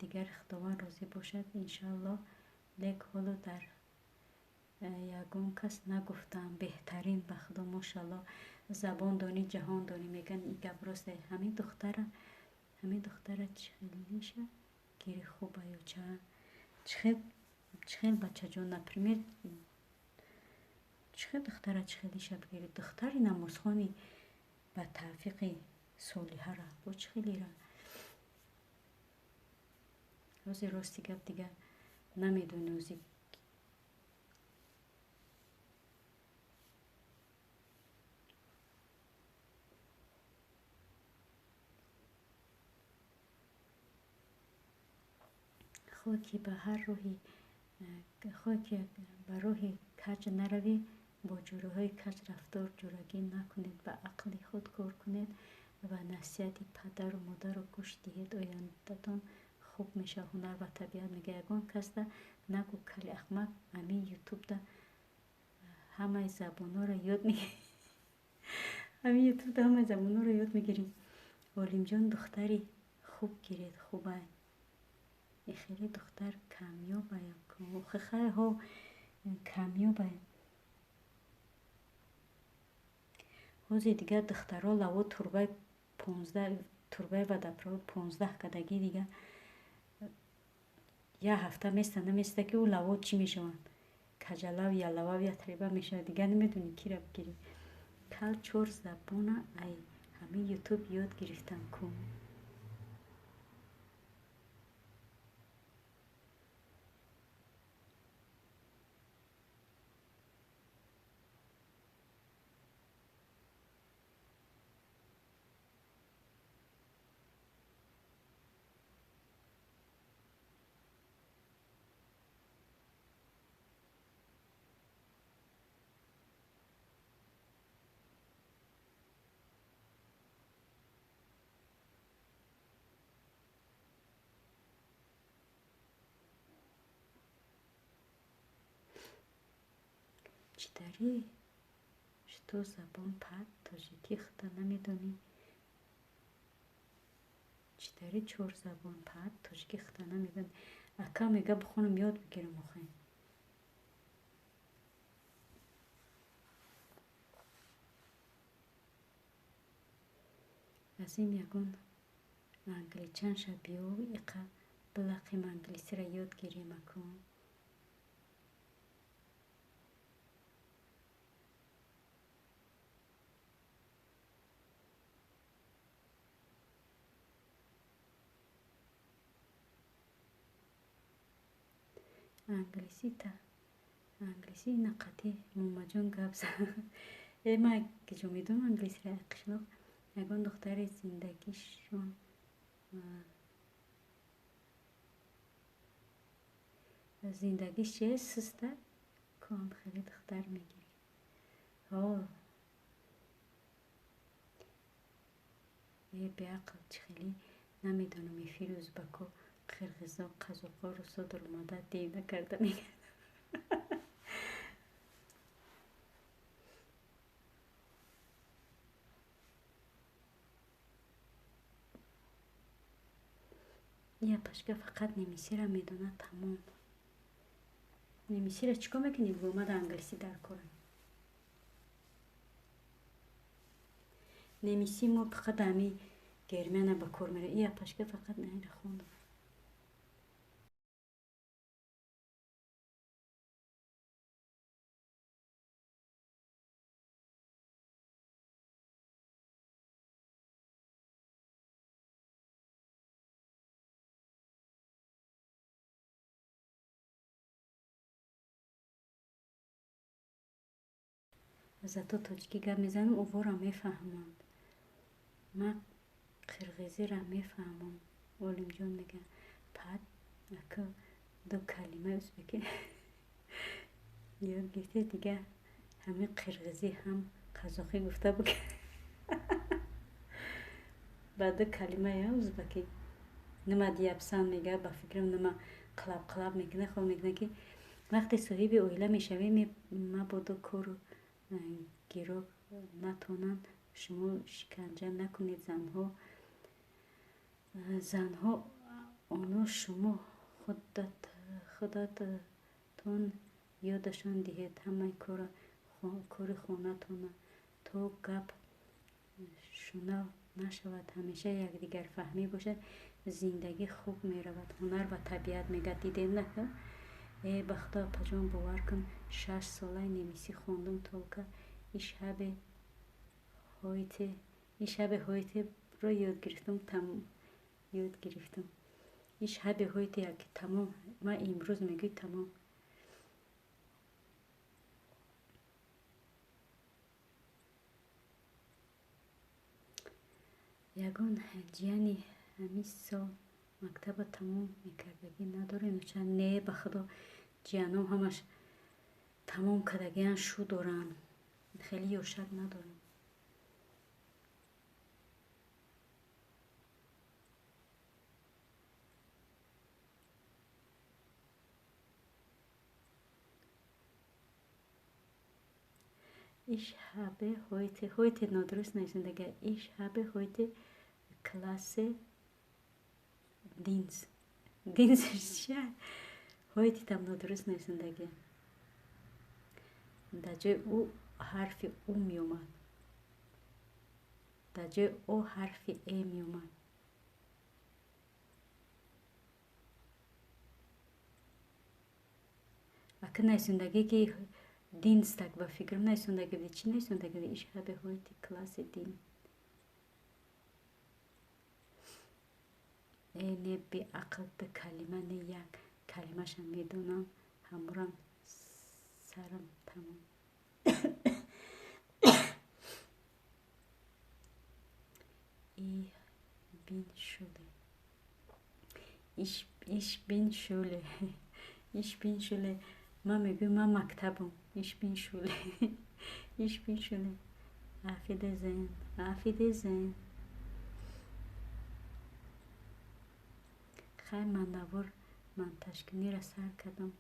дигар, Худованд розӣ бошад, иншоаллоҳ, лек ҳоло дар ягон кас нагуфтаам. Беҳтарин, ба худо, мошалло. Забон донӣ, ҷаҳон донӣ, мегӯянд, ин гап росте. Ҳамин духтара, ҳамин духтара чихелиша гири хуба ё ча? Чихел, бачаҷон, например, чихел духтара, чихелиша бигирӣ? Духтари намозхони ба тавфиқи солиҳара бо чихелира? Рози, рости гап, дига намедони ози. Хоҳ ки ба ҳар роҳи хоҳ ки ба роҳи каҷ наравӣ, бо ҷӯраҳои каҷ рафтор ҷӯрагӣ накунед, ба ақли худ кор кунед ва насиҳати падару модарро гӯш диҳед, ояндатон хуб мешавад. Ҳунар ва табиат мега ягон касда нагӯ кали ахмақ, ами ютубда ҳамаи забонҳоро ёд мегирӣ. Ами ютубда ҳамаи забонҳоро ёд мегирӣ. Олимҷон, духтари хуб гиред, хубай. Хеле духтар камёбай. Ҳо, камёбай. Ҳозир дигар духтарҳо лаво турбаи 15, турбаи водопровод 15 кадагӣ дига як ҳафта места наместа ки ӯ лаво чӣ мешаванд? Каҷалав, ялавав, ятреба мешавад. Дигар намедонӣ кира бигирӣ. Кал чор забона ай ҳамин ютуб ёд гирифтам ку. Чӣ дарӣ? Что забон пад тоҷикӣ худа намедонӣ? Чӣ дарӣ чор забон пад тоҷикӣ худа намедонӣ? Ака мега бихонам ёд бигирам охе. Аз ин ягон англичанша биё иқа билақим англисиро ёд гирем аку. Англисӣ нақати Мумаҷон гап зад. Э, ман киҷо медонам англисиро қишлоқ. Ягон духтари зиндагишон зиндагиш чие суста ком хеле духтар мегирӣ. Ҳо, э беақл, чӣ хеле намедонам эфири узбако, қирғизо, қазоқо, русо даромада дев накарда мегардам. Я пашка фақат немисиро медонад, тамом. Немисиро чӣ кор мекунӣ? Омада англисӣ дар кора. Немисӣ мо фақат ҳами Германа ба кор меравад. Я пашка фақат наира хондам. Зато тоҷикӣ гап мезанам, уворам мефаҳманд. Ман қирғизиро мефаҳмам. Олимҷон мега пад ака ду калимаи узбекӣ ёд гирифте, дига ҳамин қирғизӣ ҳам қазоқӣ гуфта буд. Ба ду калимаи узбекӣ нима диябсан мега, ба фикрам нима қилаб қилаб мекунад, хол мекунад ки вақте соҳиби оила мешавӣ, мабодо кору гиро натонанд, шумо шиканҷа накунед занҳо. Занҳо оно шумо худатон ёдашон диҳед ҳамаи кори хонатона, то гап шунав нашавад, ҳамеша якдигарфаҳмӣ бошад, зиндагӣ хуб меравад. Ҳунар ва табиат мега дидем нака? Э, ба худо апаҷон, бовар кун, 6 солаи немисӣ хондум, толка иш ҳабе ҳойтеро ёд гирифтум, ёд гирифтум. Иш ҳабе ҳойте як тамом, ман имрӯз мегӯй тамом. Ягон ҷияни ҳамин сол Мактаба тамом мекардагӣ надорем? Не, ба худо, ҷияном ҳамаш тамом кардагиан, шу доранд, хеле ёшак надорем. Ich habe heute, heute нодуруст нависондага. Ich habe heute Klasse Dienst. Dienst чия? Heute там нодуруст нависондага. Дар ҷои ӯ ҳарфи у меомад. Дар ҷои о ҳарфи э меомад. Ака, нависондагӣ ки Dienstag, ба фикрам, нависондагӣ буди. Чӣ нависондагӣ буди? Ich habe heute Klasse Dienst. Э, не, беақл, ду калима не, як калимаша медонам, ҳамурам сарам тамом. Ich bin Schule. Ich bin Schule. Ich bin Schule. Ман мегӯям, ман мактабам. Ich bin Schule. Ich bin Schule. Auf Wiedersehen. Auf Wiedersehen. Хай, ман навор монтажкуниро сар кардам.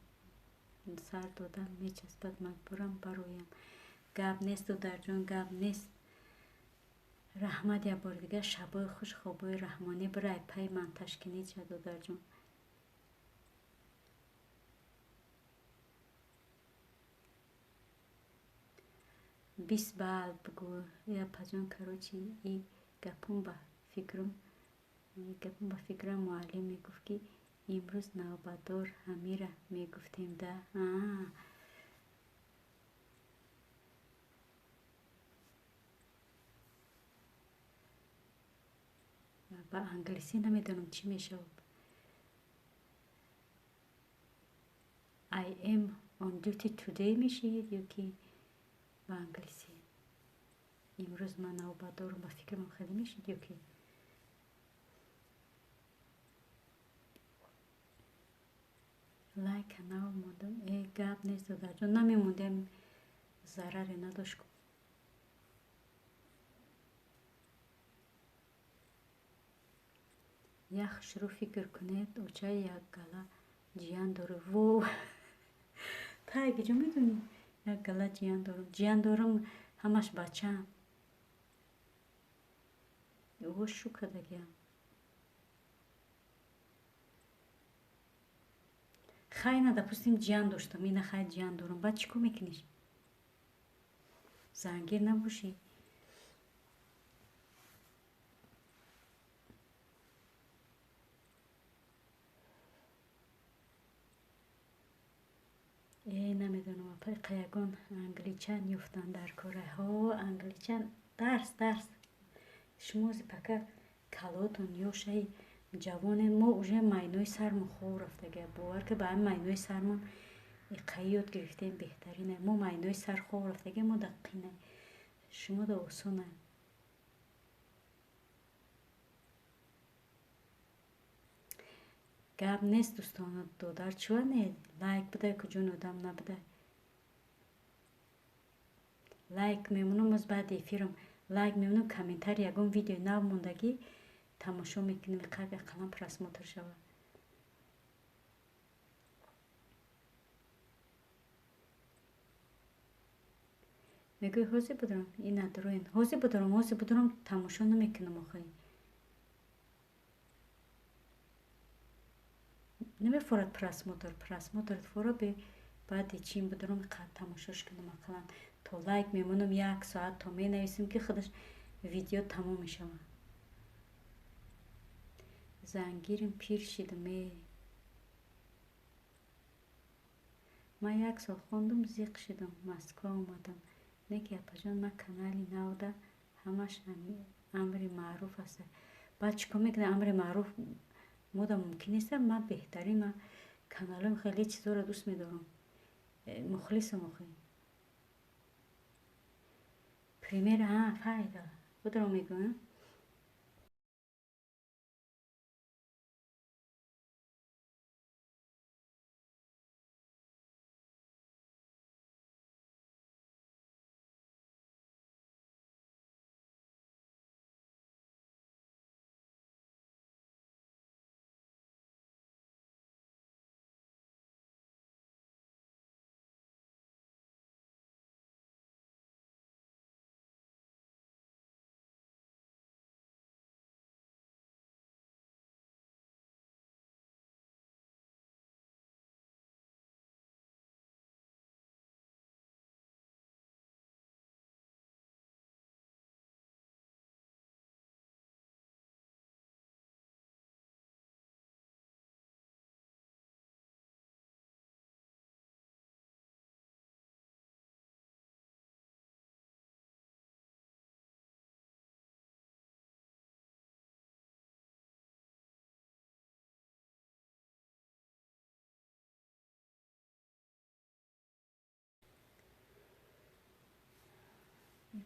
Сар додам, мечаспад, маҷбурам бароям. Гап нест, додарҷон, гап нест. Раҳмат як бори дигар, шабои хуш, хобои раҳмонӣ. Бирай пай монтажкунӣ ча, додарҷон. 20 балл бигӯ, апаҷон. Короче, и гапум ба фикрам, гапум ба фикрам, муаллим мегуфт, ки имрӯз навбатдор, ҳамира мегуфтем да. А ба англисӣ намедонам чӣ мешавад. I am on duty today мешавед ё ки ба англисӣ имрӯз ман навбат дорам, ба фикрам, хеле мешид ё ки лайка нав мондам. Э, гап нест, додарҷон, намемондем, зараре надошт. Як хушрӯ фикр кунед, оча як гала ҷиян дору. Во, тай киҷо медонӣ, як гала ҷиян дорум? Ҷиян дорум, ҳамаш бачаам. Во, шу кардагиам. Хай, на, допустим, ҷиян доштам, ина хай, ҷиян дорум, баъд чӣ кор мекуниш? Зангир набошӣ. Э, намедонам, апай, ягон англичан ёфтан дар кора. Ҳо, англичан дарс, дарс. Шумо ози пока калотон ёшаи, ҷавоне, мо уже майнои сармон хоб рафтага. Бовар ки, ба ҳами майнои сармон иқаи ёд гирифтем, беҳтарина. Мо майнои сар хоб рафтага, мо да қина, шумо да осона. Гап нест, дӯстон, додар чува не, лайк будай, куҷони одам набудай. Лайк мемонам, боз баъди эфирам лайк мемонам, комментарий, ягон видеои нав мондагӣ тамошо мекунем, қак ақаллан просмотр шавад. Мегӯи, ҳозир будурам, ина дуроен, ҳозир будурам, ҳозир будурам, тамошо намекунам охи. Намефорад просмотр, просмотр фора, бе баъди чин будурам, тамошош кунам ақаллан. То лайк мемонам, як соат то менависем, ки худаш видео тамом мешавад. Зангирим, пир шидам. Э, ман як сол хондум, зиқ шидам, Москва омадам. Не ки, апаҷон, ман канали навда ҳамаш амри маъруф аст. Баъд чӣ кор мекунам? Амри маъруф мода мумкин нест. Ман беҳтарин, ман каналҳои хеле чизҳоро дӯст медорам, мухлисам охи. Пример, а файда худро мегӯям.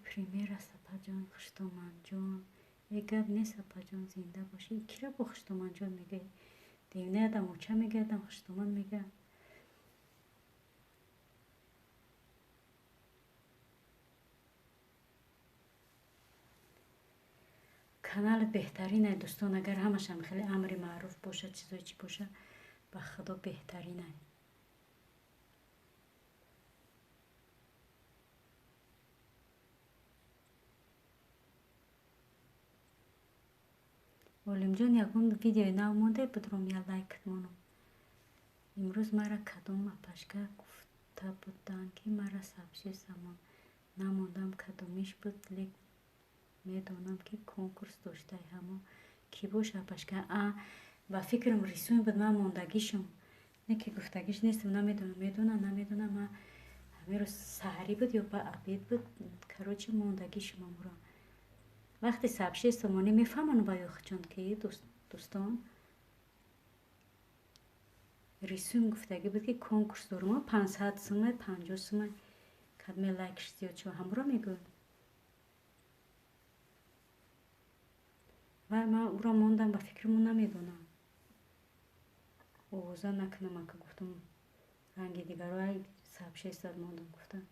Пример аст, апаҷон, Хуштоманҷон. Е гап нест, апаҷон, зинда бошӣ. Кира бо Хуштоманҷон мегӯӣ? Девне адам оча мегардам, Хуштоман мега. Каналат беҳтаринай, дӯстон, агар ҳамашам хеле амри маъруф бошад, чизое чӣ боша, ба худо беҳтаринай. Олимҷон, ягон видеои нав монде будром, я лайкат монам. Имрӯз мара кадом апашка гуфта буданд, ки мара сабзӣ замон намондам, кадомиш буд, лек медонам, ки конкурс доштай. Ҳамо кӣ боша апашка? А, ба фикрам рисуем буд, ман мондагишум. Не ки гуфтагиш нестам, намедонам, медонам, намедонам, ман ҳамин рӯз саҳарӣ буд ё ба обед буд, короче, мондагишум амуро. Вақте сабши сомонӣ мефаҳманд ба ёхчон, ки дӯстон рисуем гуфтагӣ буд, ки конкурс дорум, 500 сумай, 50 сумай, кадме лайкш зиёд шава, ҳамуро мегӯям. Вай ман ӯро мондам, ба фикримон намедонам. Овоза накунам, ака гуфтам, ранги дигаро ай сабши зад мондам гуфтам.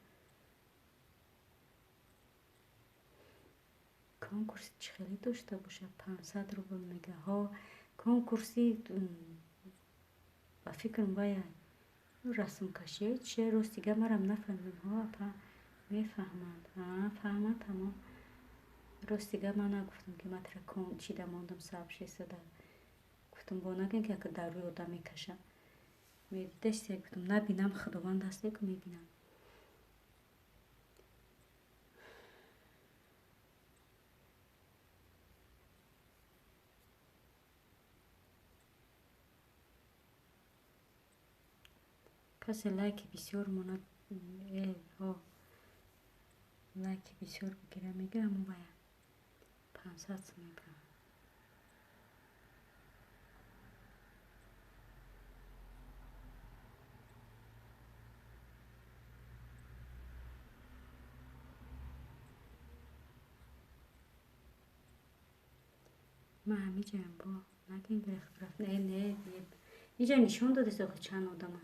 Конкурс чӣ хеле дошта бошад? 500 рубл мега. Ҳо, конкурси ба фикрам вай расмкашӣ чие, рост дига марам нафаҳмидам. Ҳо, апа мефаҳманд. А, фаҳманд, тамом. Рост дига ман нагуфтам, ки ман тра чида мондам сабши зада. Гуфтам, бо нагӯем, ки ака дар рӯи одам мекаша. Медидест, гуфтам, набинам, худованд ҳаст, ку мебинам. Касе лайки бисёр монад, ҳо, лайки бисёр бигира, мега, ҳамо вая 500 сум мебарам. Ман ҳамиҷаям бо нагӯем гирехт рафт. Не, не, не. Иҷа нишон додест охи чанд одама.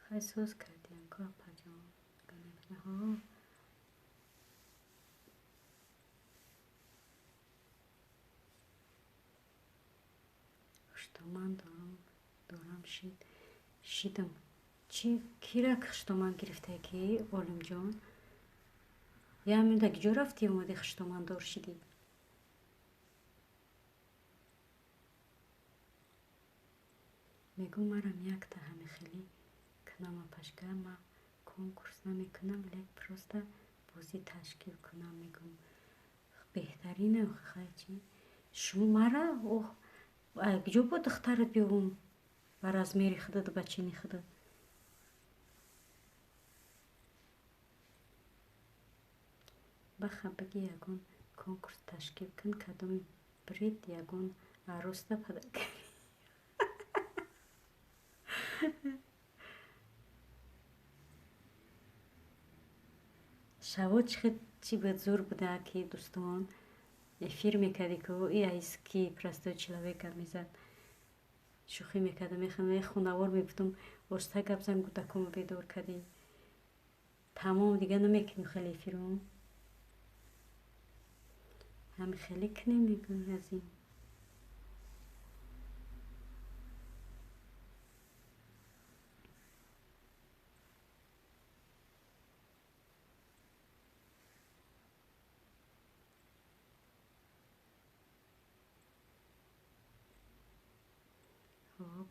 Хай соз кардиям ко апаҷон. Ҳо. Хуштоман дорам шид. Шидам. Чи кира хуштоман гирифтае ки Олимҷон? Я ҳамин киҷо рафтӣ омадӣ хуштомандор шидӣ? Мегӯм марам якта ҳами хеле кунам апашка, ман конкурс намекунам, лек просто бозӣ ташкил кунам, мегӯм. Беҳтарина хай чи? Шумо мара ох, киҷо бо духтарат биёвум ба размери худат, ба чини худат? Баха биги ягон конкурс ташкил кун, кадоми брид ягон арӯста пада кунӣ. Шаво чӣ буд зур буда, ки дӯстон эфир мекардӣ, ку и айски простой человек гап мезад, шӯхӣ мекардам, хунавор мегуфтам, оста гап зан, гудакомо бедор кардӣ. Тамом дига намекунем хеле эфиру. Ҳами хеле кунем мегӯй аз ин.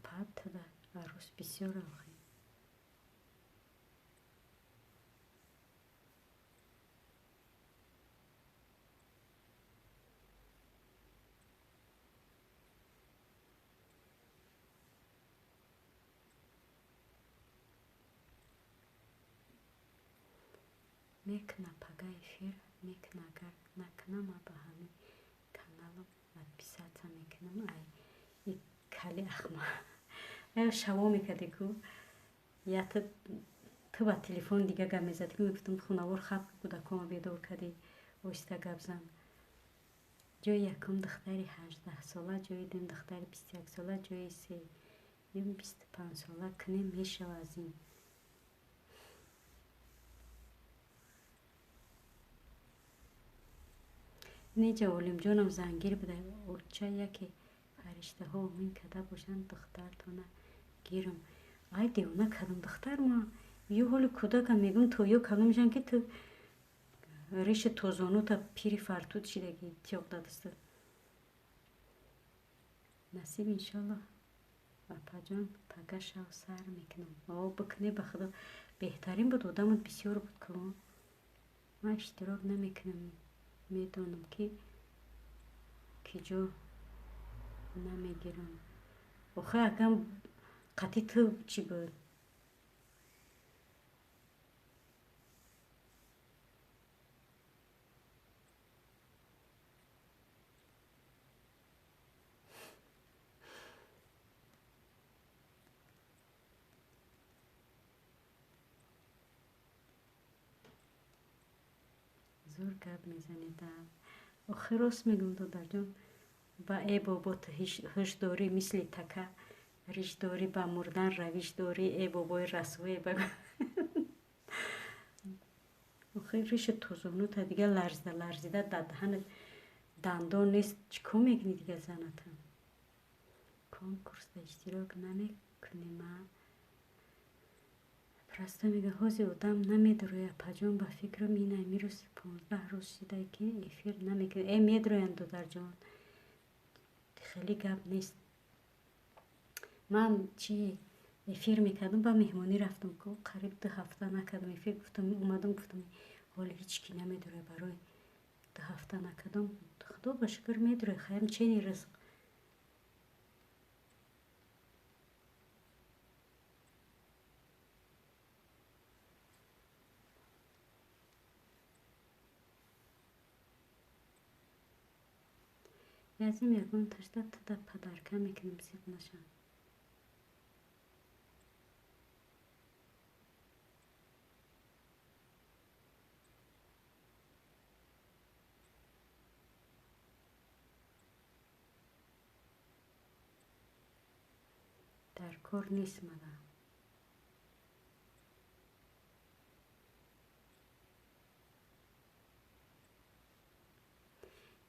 Паттада арӯс бисёр охи. Мекна пага эфир мекна, агар накна, ма ба ҳамин каналам подписаться мекунам. Ай и кали ахма шаво мекарди ку, я ту ба телефон дига гап мезадӣ ку, мегуфтам хунавор хаб, кӯдакома бедор кардӣ, оҳиста гап зан. Ҷои якум духтари 18-сола, ҷои дуюм духтари 21-сола, ҷои сеюм 25-сола. Кунем мешава аз ин. Неҷа Олимҷонам зангир буда. Оча, яке фариштаҳо омин карда бошанд, духтартона гирам. Ай девона, кадом духтар ма? Ё ҳоли кӯдакам мегӯм, то ё калон мешавам, ки ту риши тозонута пири фартуд шидаги, тиёқ дадаста. Насиб, иншоллоҳ, апаҷон, пага шав сар мекунам. О, бикунӣ, ба худо беҳтарин буд, одамот бисёр буд ку. Ман иштирок намекунам, медонам ки киҷо намегирам. Охир акам қатъи ту чӣ буд? Зур гап мезанед. Охир рост мегӯм, додарҷон. Ба э бобо, ту ҳуш дорӣ, мисли така риш дорӣ, ба мурдан равиш дорӣ, э бобои расвое ба. Охир риши тозонута дига ларзида ларзида, дар даҳанат дандон нест, чӣ кор мекунӣ дига заната? Конкурсда иштирок намекунем а? Просто мега ҳозир одам намедрояд, апаҷон, ба фикрам ин амирӯз 15 рӯз шида ки эфир намекунад. Э, медроянд, додарҷон, хеле гап нест. Ман чи эфир мекардам, ба меҳмонӣ рафтам ку, қариб 2 ҳафта накардам эфир. Гуфтам, омадам, гуфтам ҳоли ҳеҷ ки намедрояд, барои 2 ҳафта накардам. Худо ба шукр, медрояд, хаям чени ризқ. Язим ягон ташта туда подарка мекунем, зиқ наша. Дар кор нест мада.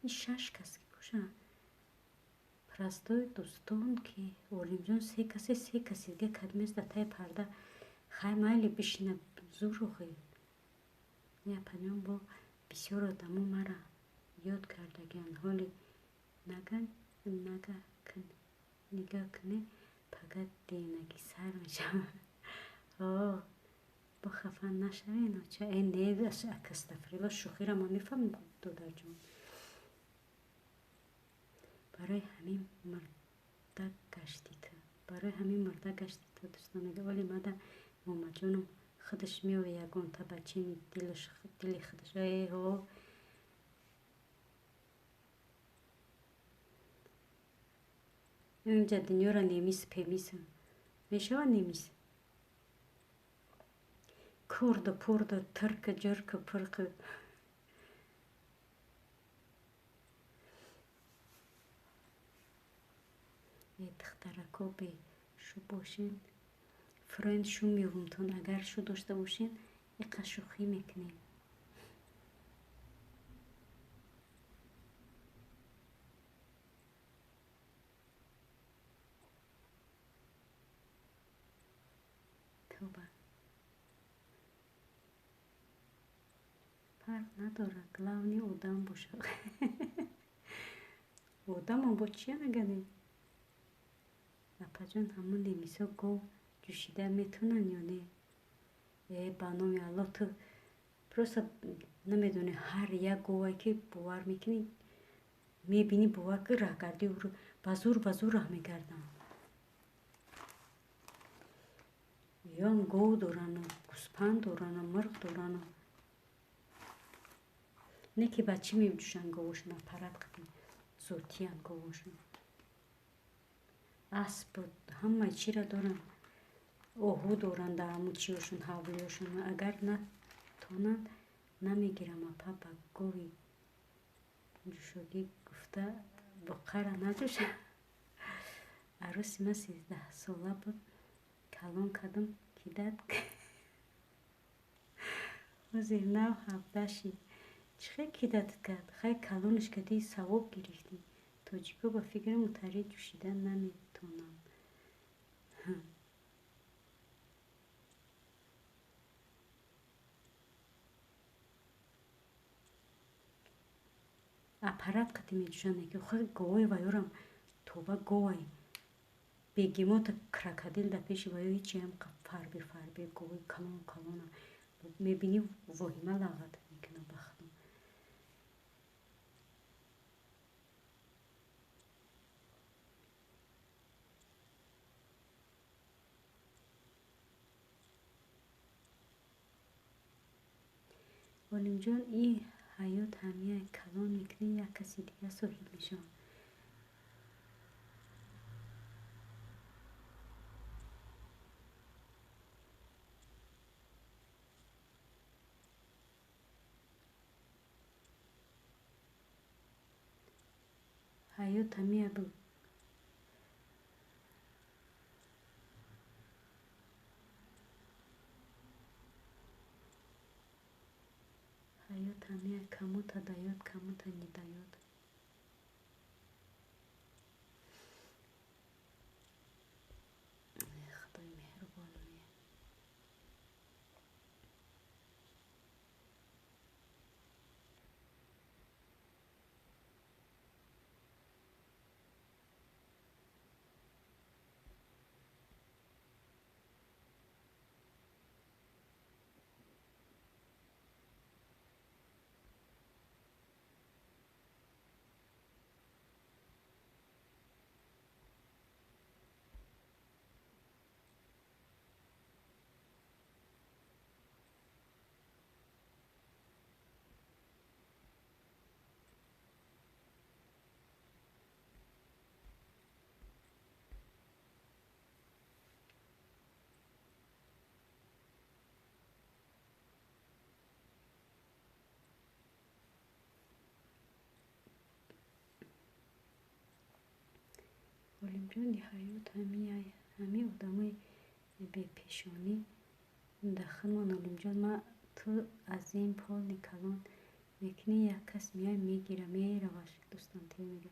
Ин шаш кас ки бошанд, простой дӯстон, ки Олимҷон се касе, се каси дига кадмест дар таи парда. Хай, майли, бишина, зур охи. Апаҷон, бо бисёр одамо мара ёд кардагианд. Ҳоли нага нага нигоҳ кунӣ, пага девонагӣ сар мешавад. О, бо хафа нашавен, оча. Э, не, астағфирулло, шӯхиро ман мефаҳмам, додарҷон. Барои ҳамин мурда гаштӣ ту, барои ҳамин мурда гаштӣ ту. Дӯстон, мега оли мада момаҷоном худаш меояд ягонта ба чини дили худаш. Э ҳо, инҷа дунёро немис пемис мешавад, немис курду пурду, тирку ҷирку пирку. Э, духтарако, бешу бошен, френд шу меёвумтон. Агар шу дошта бошен, иқа шӯхӣ мекунем. Тоба, фарқ надорад, главный одам бошад. Одамон бо чия мегардем? Апаҷон, ҳамон немисо гов ҷӯшида метавонанд ё не? Э, ба номи Аллоҳ, ту просто намедонӣ, ҳар як говае ки бовар мекунӣ, мебинӣ, бовар ки раҳгардӣ ба зур, ба зур раҳ мегарданд. Ёам гов дорану, гӯспанд дорану, мурғ дорану. Не ки ба чӣ меҷӯшанд говошон, аппарат қати зотиян говошон. Асп ҳамаи чиро доранд. Оҳу доранд дар ҳамун чиёшон, ҳавлиёшон. Агар натонанд, намегирам апа ба гови ҷӯшогӣ гуфта буққара наҷӯшам. Арӯси ман 13 сола буд, калон кардам, кидат ҳозир нав 17 шид. Чӣ хел кидатат кард? Хай калонаш кардӣ, савоб гирифтӣ. Тоҷико ба фикри мутари ҷӯшида наметонанд. Аппарат қати меҷӯшанд, ки хай говои ваёрам тоба говай бегемота крокодил дар пеши ваё ҳечиам фарбе фарбе говои калон калона мебинӣ, воҳима лағат мекунад ба худо. Олимҷон, ин ҳаёт ҳамия калон мекунӣ, як каси дига соҳиб мешавад. Ҳаёт ҳамия буд. Ҳаёт ҳамия кому-то даёт, кому-то не даёт. Худои меҳрубон. Олимҷони, ҳаёт ҳами одамои бепешонӣ дар худмон. Олимҷон, ма ту аз ин полни калон мекунӣ, як кас меояд, мегира, мераваш. Дӯстам тв мега: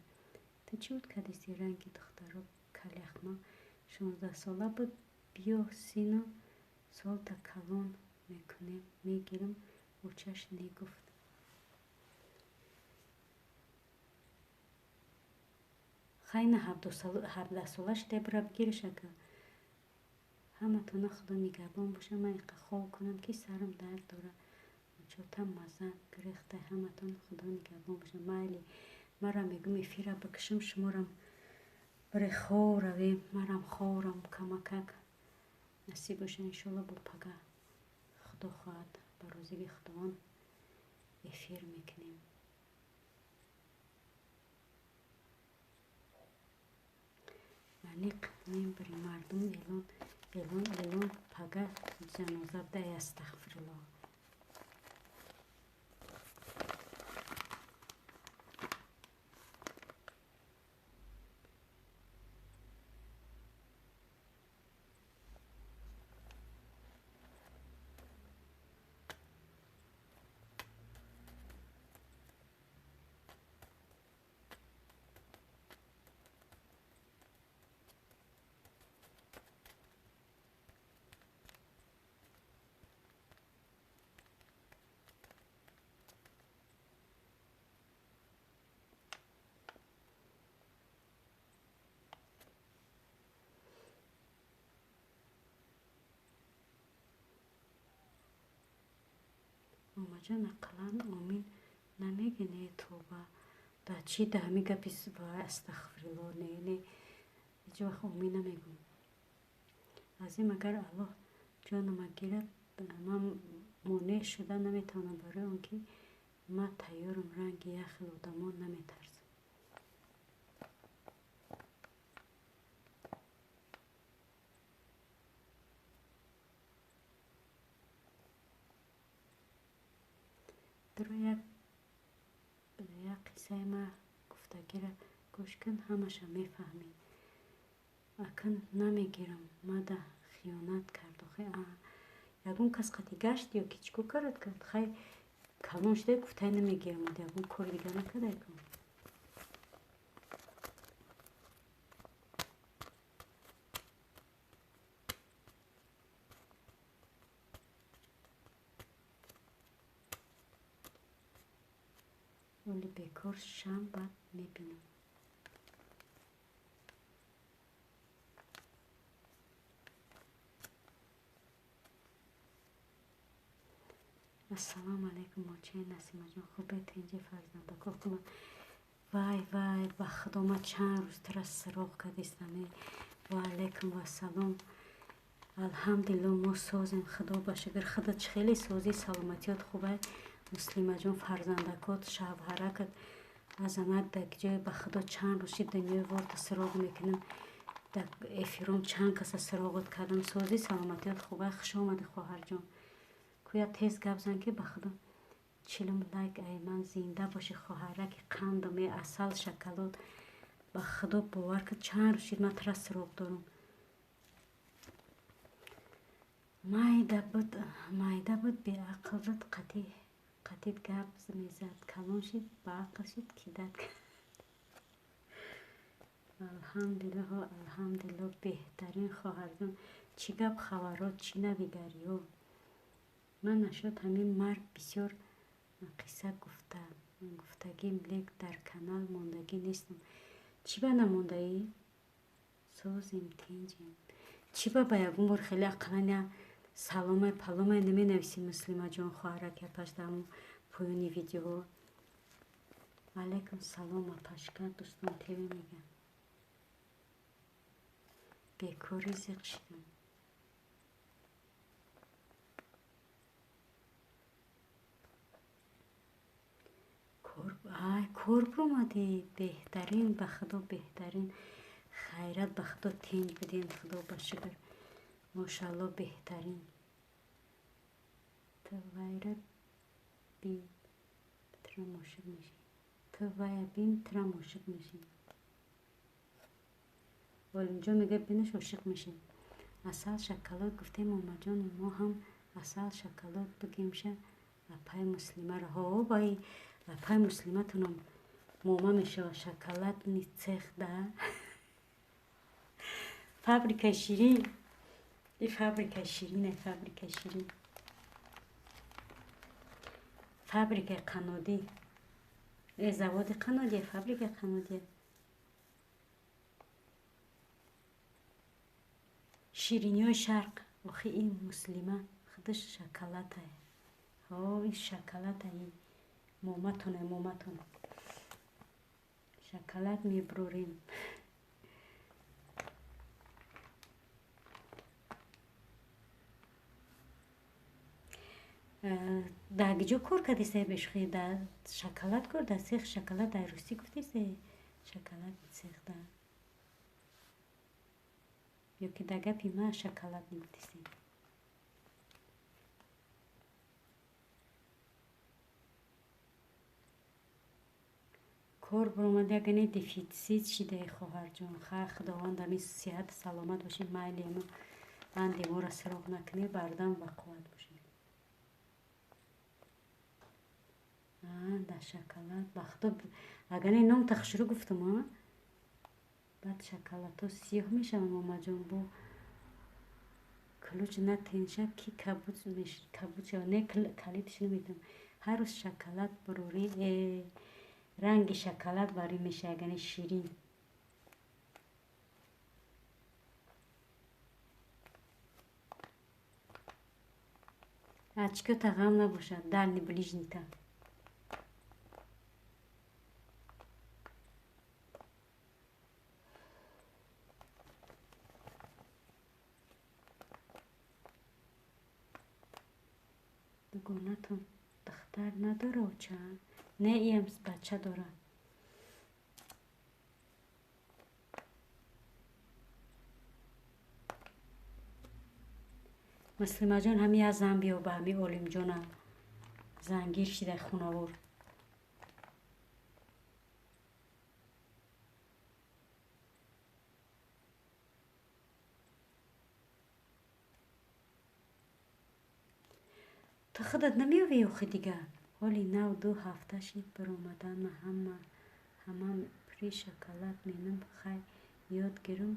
ту чӣ буд кардисти, ранги духтаро каляхма 16 сола буд, биё сину солта калон мекунем, мегирам. Очаш не гуфт. Хайна, 17 сола шуда, бира бигириш ака. Ҳаматона Худо нигаҳбон боша. Ман иқа хоб кунам, ки сарам дард дора, чотам маза гирехта. Ҳаматон Худо нигаҳбон боша. Майли, марам мегӯм, эфира бикушам, шуморам бире хоб равем, марам хобрам камакак. Насиб боша, иншоалло, бо пага, Худо хоҳад, ба розигии Худованд эфир мекунем. Аниқ мебари, мардум эълон, эълон, эълон, пага ҷаноза буда. Астағфируллоҳ. Момаҷон, ақаллан омин намегӯ? Не, тоба, да чӣ да ҳами гапи астағфируллоҳ. Не, не, ҳеҷ вақт омин намегӯм. Аз ин агар Аллоҳ ҷонама гирад, ман монеъ шуда наметавонам, барои он ки Ман тайёрам, ранги як хел одамон наметарсам. Дуро як қиссаи ман гуфтагиро гӯш кун, ҳамаша мефаҳмӣ. Акн намегирам, мада хиёнат кард. Охи ягон кас қати гашт ё ки чӣ кор кард? Хай калон шуда гуфтай намегирам, ягон кори дига накардай кун. Оли бекор шам, баъд мебинам. Ассалому алайкум, очаи Насимаҷон, хубе, тинҷи, фарзандако хубанд? Вай вай, ба худо ман чанд рӯз тура суроғ кардистам. Ва алайкум вассалом. Алҳамдулилло, мо созем, худо ба шукр. Худат чӣ хеле созӣ, саломатиёт хубай? Муслимаҷон, фарзандакот, шавҳаракат, азамат дар ҷое. Ба худо чанд рӯз шид дунёи ворта суроғ мекунем. Дар эфиром чанд каса суроғот кардам. Созӣ, саломатиёт хубай? Хуш омадӣ, хоҳарҷон. Кӯя тез гап зан, ки ба худо 40-ум лайк ай ман. Зинда бошӣ, хоҳараки қандуме, асал, шоколад. Ба худо бовар кун, чанд рӯз шид ман тура суроғ дорам. Майда буд, майда буд, беақл буд, қатит гап мезад. Калон шид, баақл шид, кидат. Алҳамдулиллоҳ, алҳамдулиллоҳ, беҳтарин хоҳарҷон. Чӣ гап, хабарот, чӣ навигариҳо? Ман нашуд ҳамин мард бисёр қисса гуфта гуфтагим, лек дар канал мондагӣ нестам. Чӣ ба намондаӣ? Созем, тинҷем. Чӣ ба ягон бор хеле ақаллан я саломай паломай наменависӣ, Муслимаҷон, хоҳарак апаш, дар ҳамон поёни видеоҳо? Алайкум салом, апашка, дӯстон ТВ мегӯям. Бекорӣ зиқ шидам. Ай, кор биромадӣ, беҳтарин, ба худо беҳтарин. Хайрат, ба худо тинҷ будем, худо ба шукр. Мошалло, беҳтарин. Ту вайра бин, тура мошиқ мешӣ. Ту вая бин, тура мошиқ мешӣ. Олимҷон мегӯяд, бинаш ошиқ мешӣ. Асал шоколад гуфтем, момаҷон, мо ҳам асал шоколад бигемша апай Муслимаро. Ҳо, бай апай Муслиматонам мома мешава, шоколадный цех да. Фабрикаи ширин. И фабрикаи ширине, фабрикаи ширин. Фабрикаи қаннодӣ. Заводи қаннодия, фабрикаи қаннодия. Шириниҳои шарқ. Охи ин Муслима худаш шоколадае. Ҳо, ин шоколадае. Моматоне, моматон. Шоколад мебурорем. Дар куҷо кор кардисе бешухӣ? Дар шоколад кор, дар цех шоколад, дар русӣ гуфтисе? Шоколад цех да. Ё ки дар гапи ман шоколад мегуфтисе? Кор баромада, ягане дефитсит шидаи, хоҳарҷон. Хай, худованд ҳамин сиҳату саломат бошем, майли мо анди моро суроғ накунӣ, бардам ба қувват бошем. Дар шоколад, ба худо агар ин номта хушрӯ гуфтам, а? Баъд шоколадҳо сиёҳ мешаванд, момаҷон, бо ключ натенша ки кабуд кабуд шава. Не, калидш намедонам. Ҳар рӯз шоколад бурорӣ, ранги шоколад барӣ меша, ягане ширин. Очкота ғам набошад, дальний ближний-та. Дугонатон. Духтар надора оча? Не, иам бача дора. Муслимаҷон, ҳами як зан биё ба ҳами Олимҷона. Зангир шида хунавор. Ту худат намеёвӣ охи дига? Ҳоли нав 2 ҳафта шид баромадан ҳамам при шоколад менам, хай ёд гирам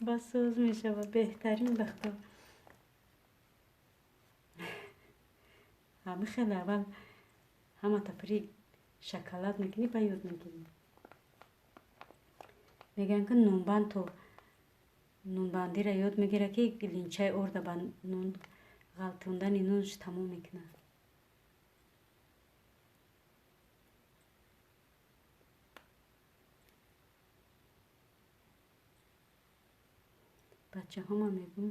ба соз мешава. Беҳтарин бахто. Ҳами хеле аввал ҳамата при шоколад мекунӣ, ба ёд мегирӣ. Мегӯянд ки нунбанд то нунбандиро ёд мегирад, ки линчаи орда ба нун ғалтондани нунш тамом мекунад. Бачаҳома мегӯм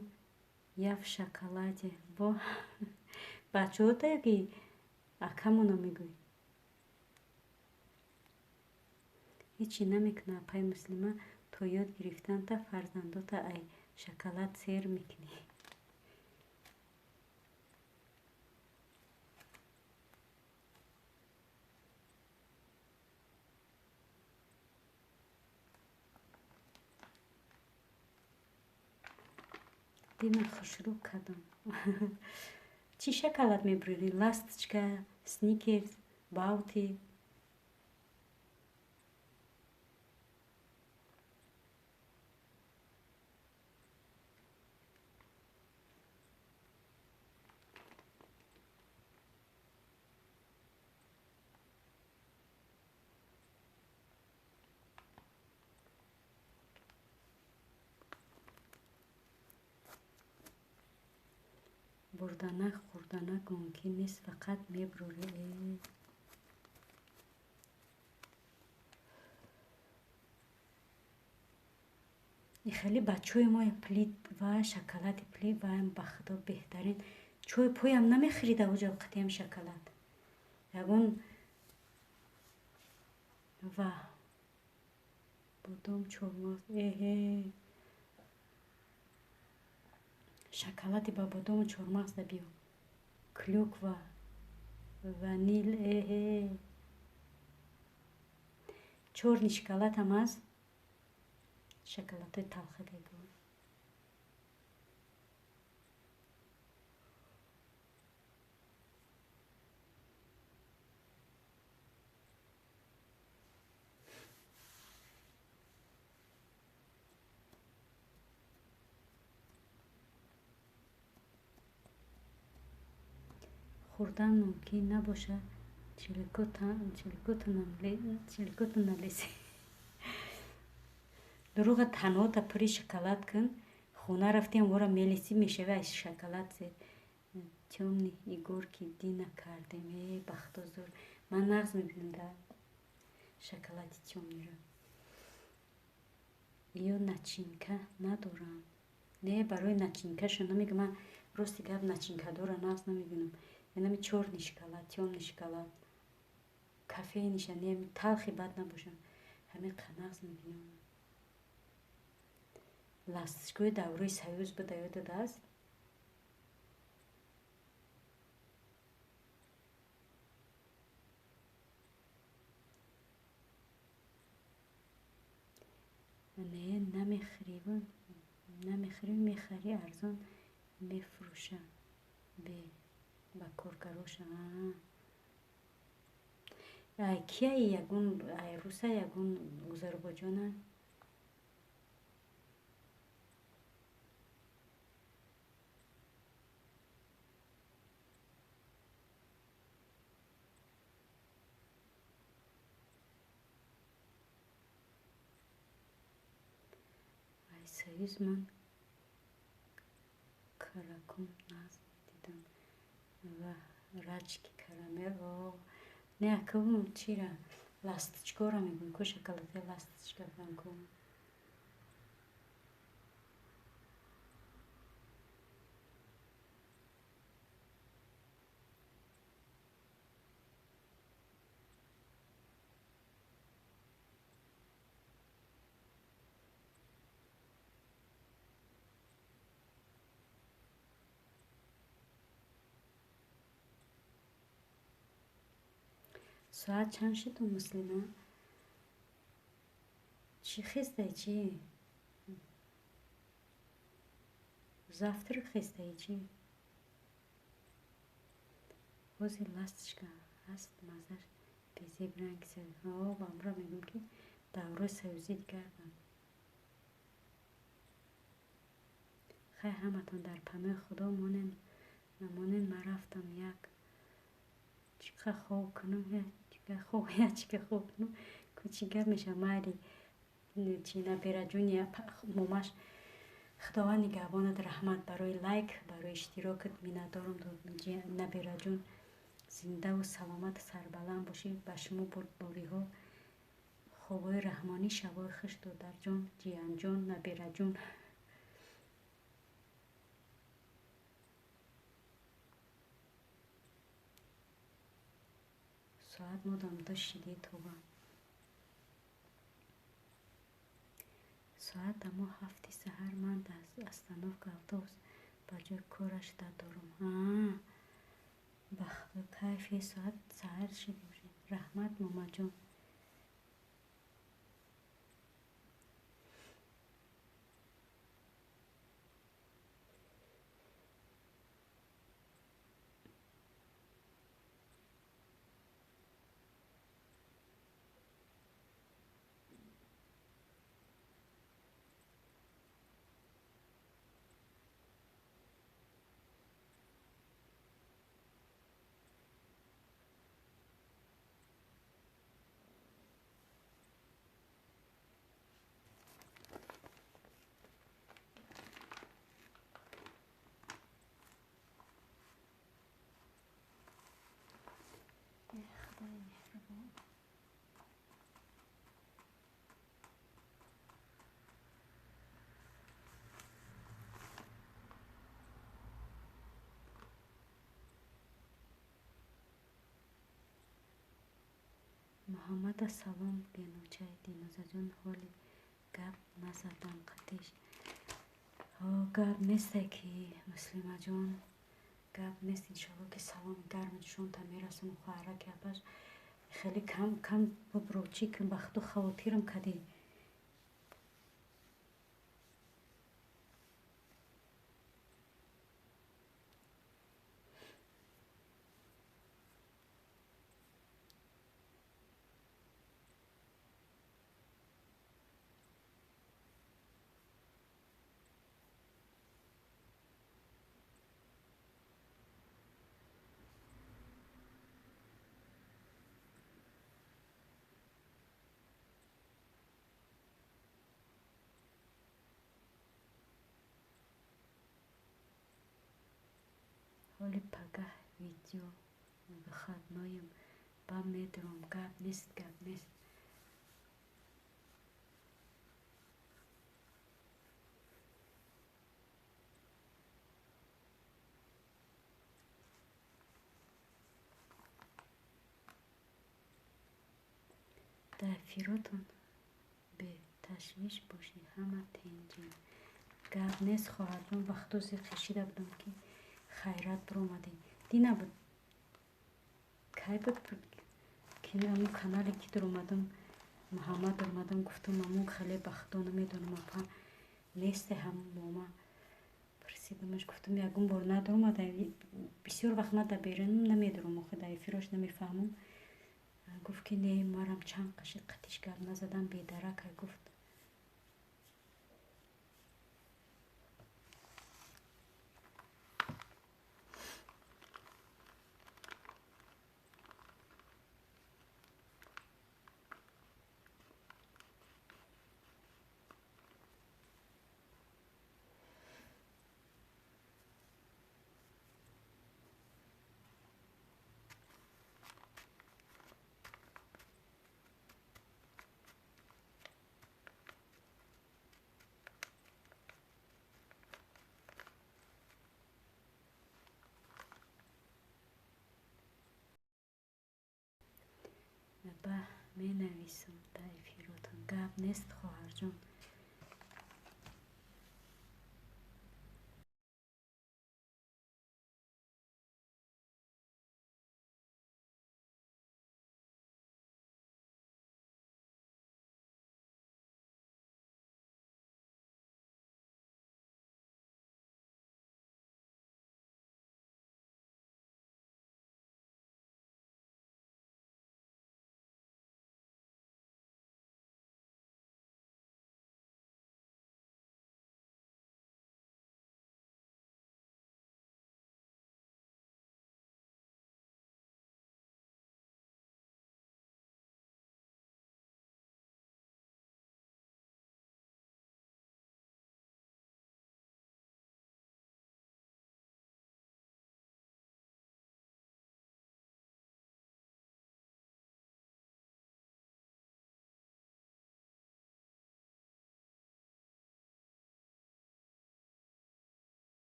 я в шоколаде. Во бачаҳота ки акамона мегӯй. Ҳечи намекунад апаи Муслима, то ёд гирифтанта фарзандота ай шоколад сер мекунӣ. Дима хушрӯ кардам. Чӣ шоколад мебурӣ? Ласточка, Сникерс, Баути? Бурданак хӯрданак мумкин нест, фақат мебурӣ. И хеле бачаҳои мо плит ва шоколади плит ваам ба худо беҳтарин. Чой поям намехӯрида оҷо қатиам шоколад. Ягон ва бодом чормағз эҳе шоколади ба бодому чормағз да биё. Клюква, ванил эҳе. Чорни шоколад ҳам аст. Шоколадҳои талха гайгӯ. Хӯрдан мумкин набошад, чиликотона леси. Дурӯға танҳота пури шоколад кун, хона рафтем вора мелисӣ мешавӣ аз шоколад се. Тёмный игорки дина кардем. Э, бахто зур. Ман нағз мебинам да шоколади тёмныйро. Ё начинка надорам. Не, барои начинкаша намегӯям. Ман рости гап начинкадора нағз намебинам. Янами чёрный шоколад, тёмный шоколад, кофейниша, не, талхи бад набошам. Ҳамин нағз мебинам. Ласточкаи давраи Союз буда ёдат аст? Не, намехӯриву намехӯрӣ, мехарӣ арзон мефурӯша. Бе ба коргароша. Ай кияи ягон ай руса ягон Озарбойҷона? Ай Союз ман каракум нағз медидам ва рачки карамел. О, не, акавум чира ласточкаро мегӯем ку, шоколади ласточка ку. Соат чанд шуд, Муслима? Чӣ хестаи, чӣ? Завтрак хестаи, чӣ? Ҳозир ласточка ҳаст, маззаш безеб ранг. Ба амро мегӯям, ки даврои союзӣ дигар буд. Хай, ҳаматон дар паноҳи Худо монен, монен. Ман рафтам, як чиқа хоб кунам, як чика хоб кунам. Ку чӣ гап мешавад? Майли, чи, набераҷони момаш, Худованд нигаҳбонат. Раҳмат барои лайк, барои иштирокат, миннатдорам. Набераҷон, зиндаву саломату сарбаланд бошӣ. Ба шумо бурдбориҳо, хобҳои раҳмонӣ, шабҳои хуш, додарҷон, ҷиянҷон, набераҷон. Соат модам ду шиди, тоба. Соат амо 7-и саҳар. Ман дар остановка автобус ба ҷои кораш дорум. Ба Худо, кайфе, соат саҳар шиди. Раҳмат, момаҷон. Худои меҳрубон. Муҳаммада салом, геночай. Динозаҷон, ҳоли гап назадам қатиш. Гап несте ки, Муслимаҷон, гап нест. Иншоалло, ки саломи гарми ҷушонта мерасонам, хоҳараки апаш. Хеле кам кам бубро, чӣ кун, ба Худо, хавотирам кардӣ. Ҳоли пагаҳ видео выходной-ем, ба медурам. Гап нест, гап нест. Дар эфиротон беташвиш бошӣ, ҳама тинҷем. Гап нест, хоҳарҷон, ба Худо, зиқ кашида будам, ки хайрат биромадӣ. Дина буд, кай буд, ки амун канале ки дуромадам, Муҳаммад дуромадам, гуфтам, амун хеле, ба Худо, намедонам, апа несте. Ҳам мома пурсидамаш, гуфтам, ягон бор надуромада, бисёр вақт ман дар берунам, намедурам, охи дар эфирош намефаҳмам. Гуфт, ки не, марам чанд қаши қатиш гап назадам, бедаракай, гуфт. Ба менависам дар эфиротон. Гап нест, хоҳарҷон.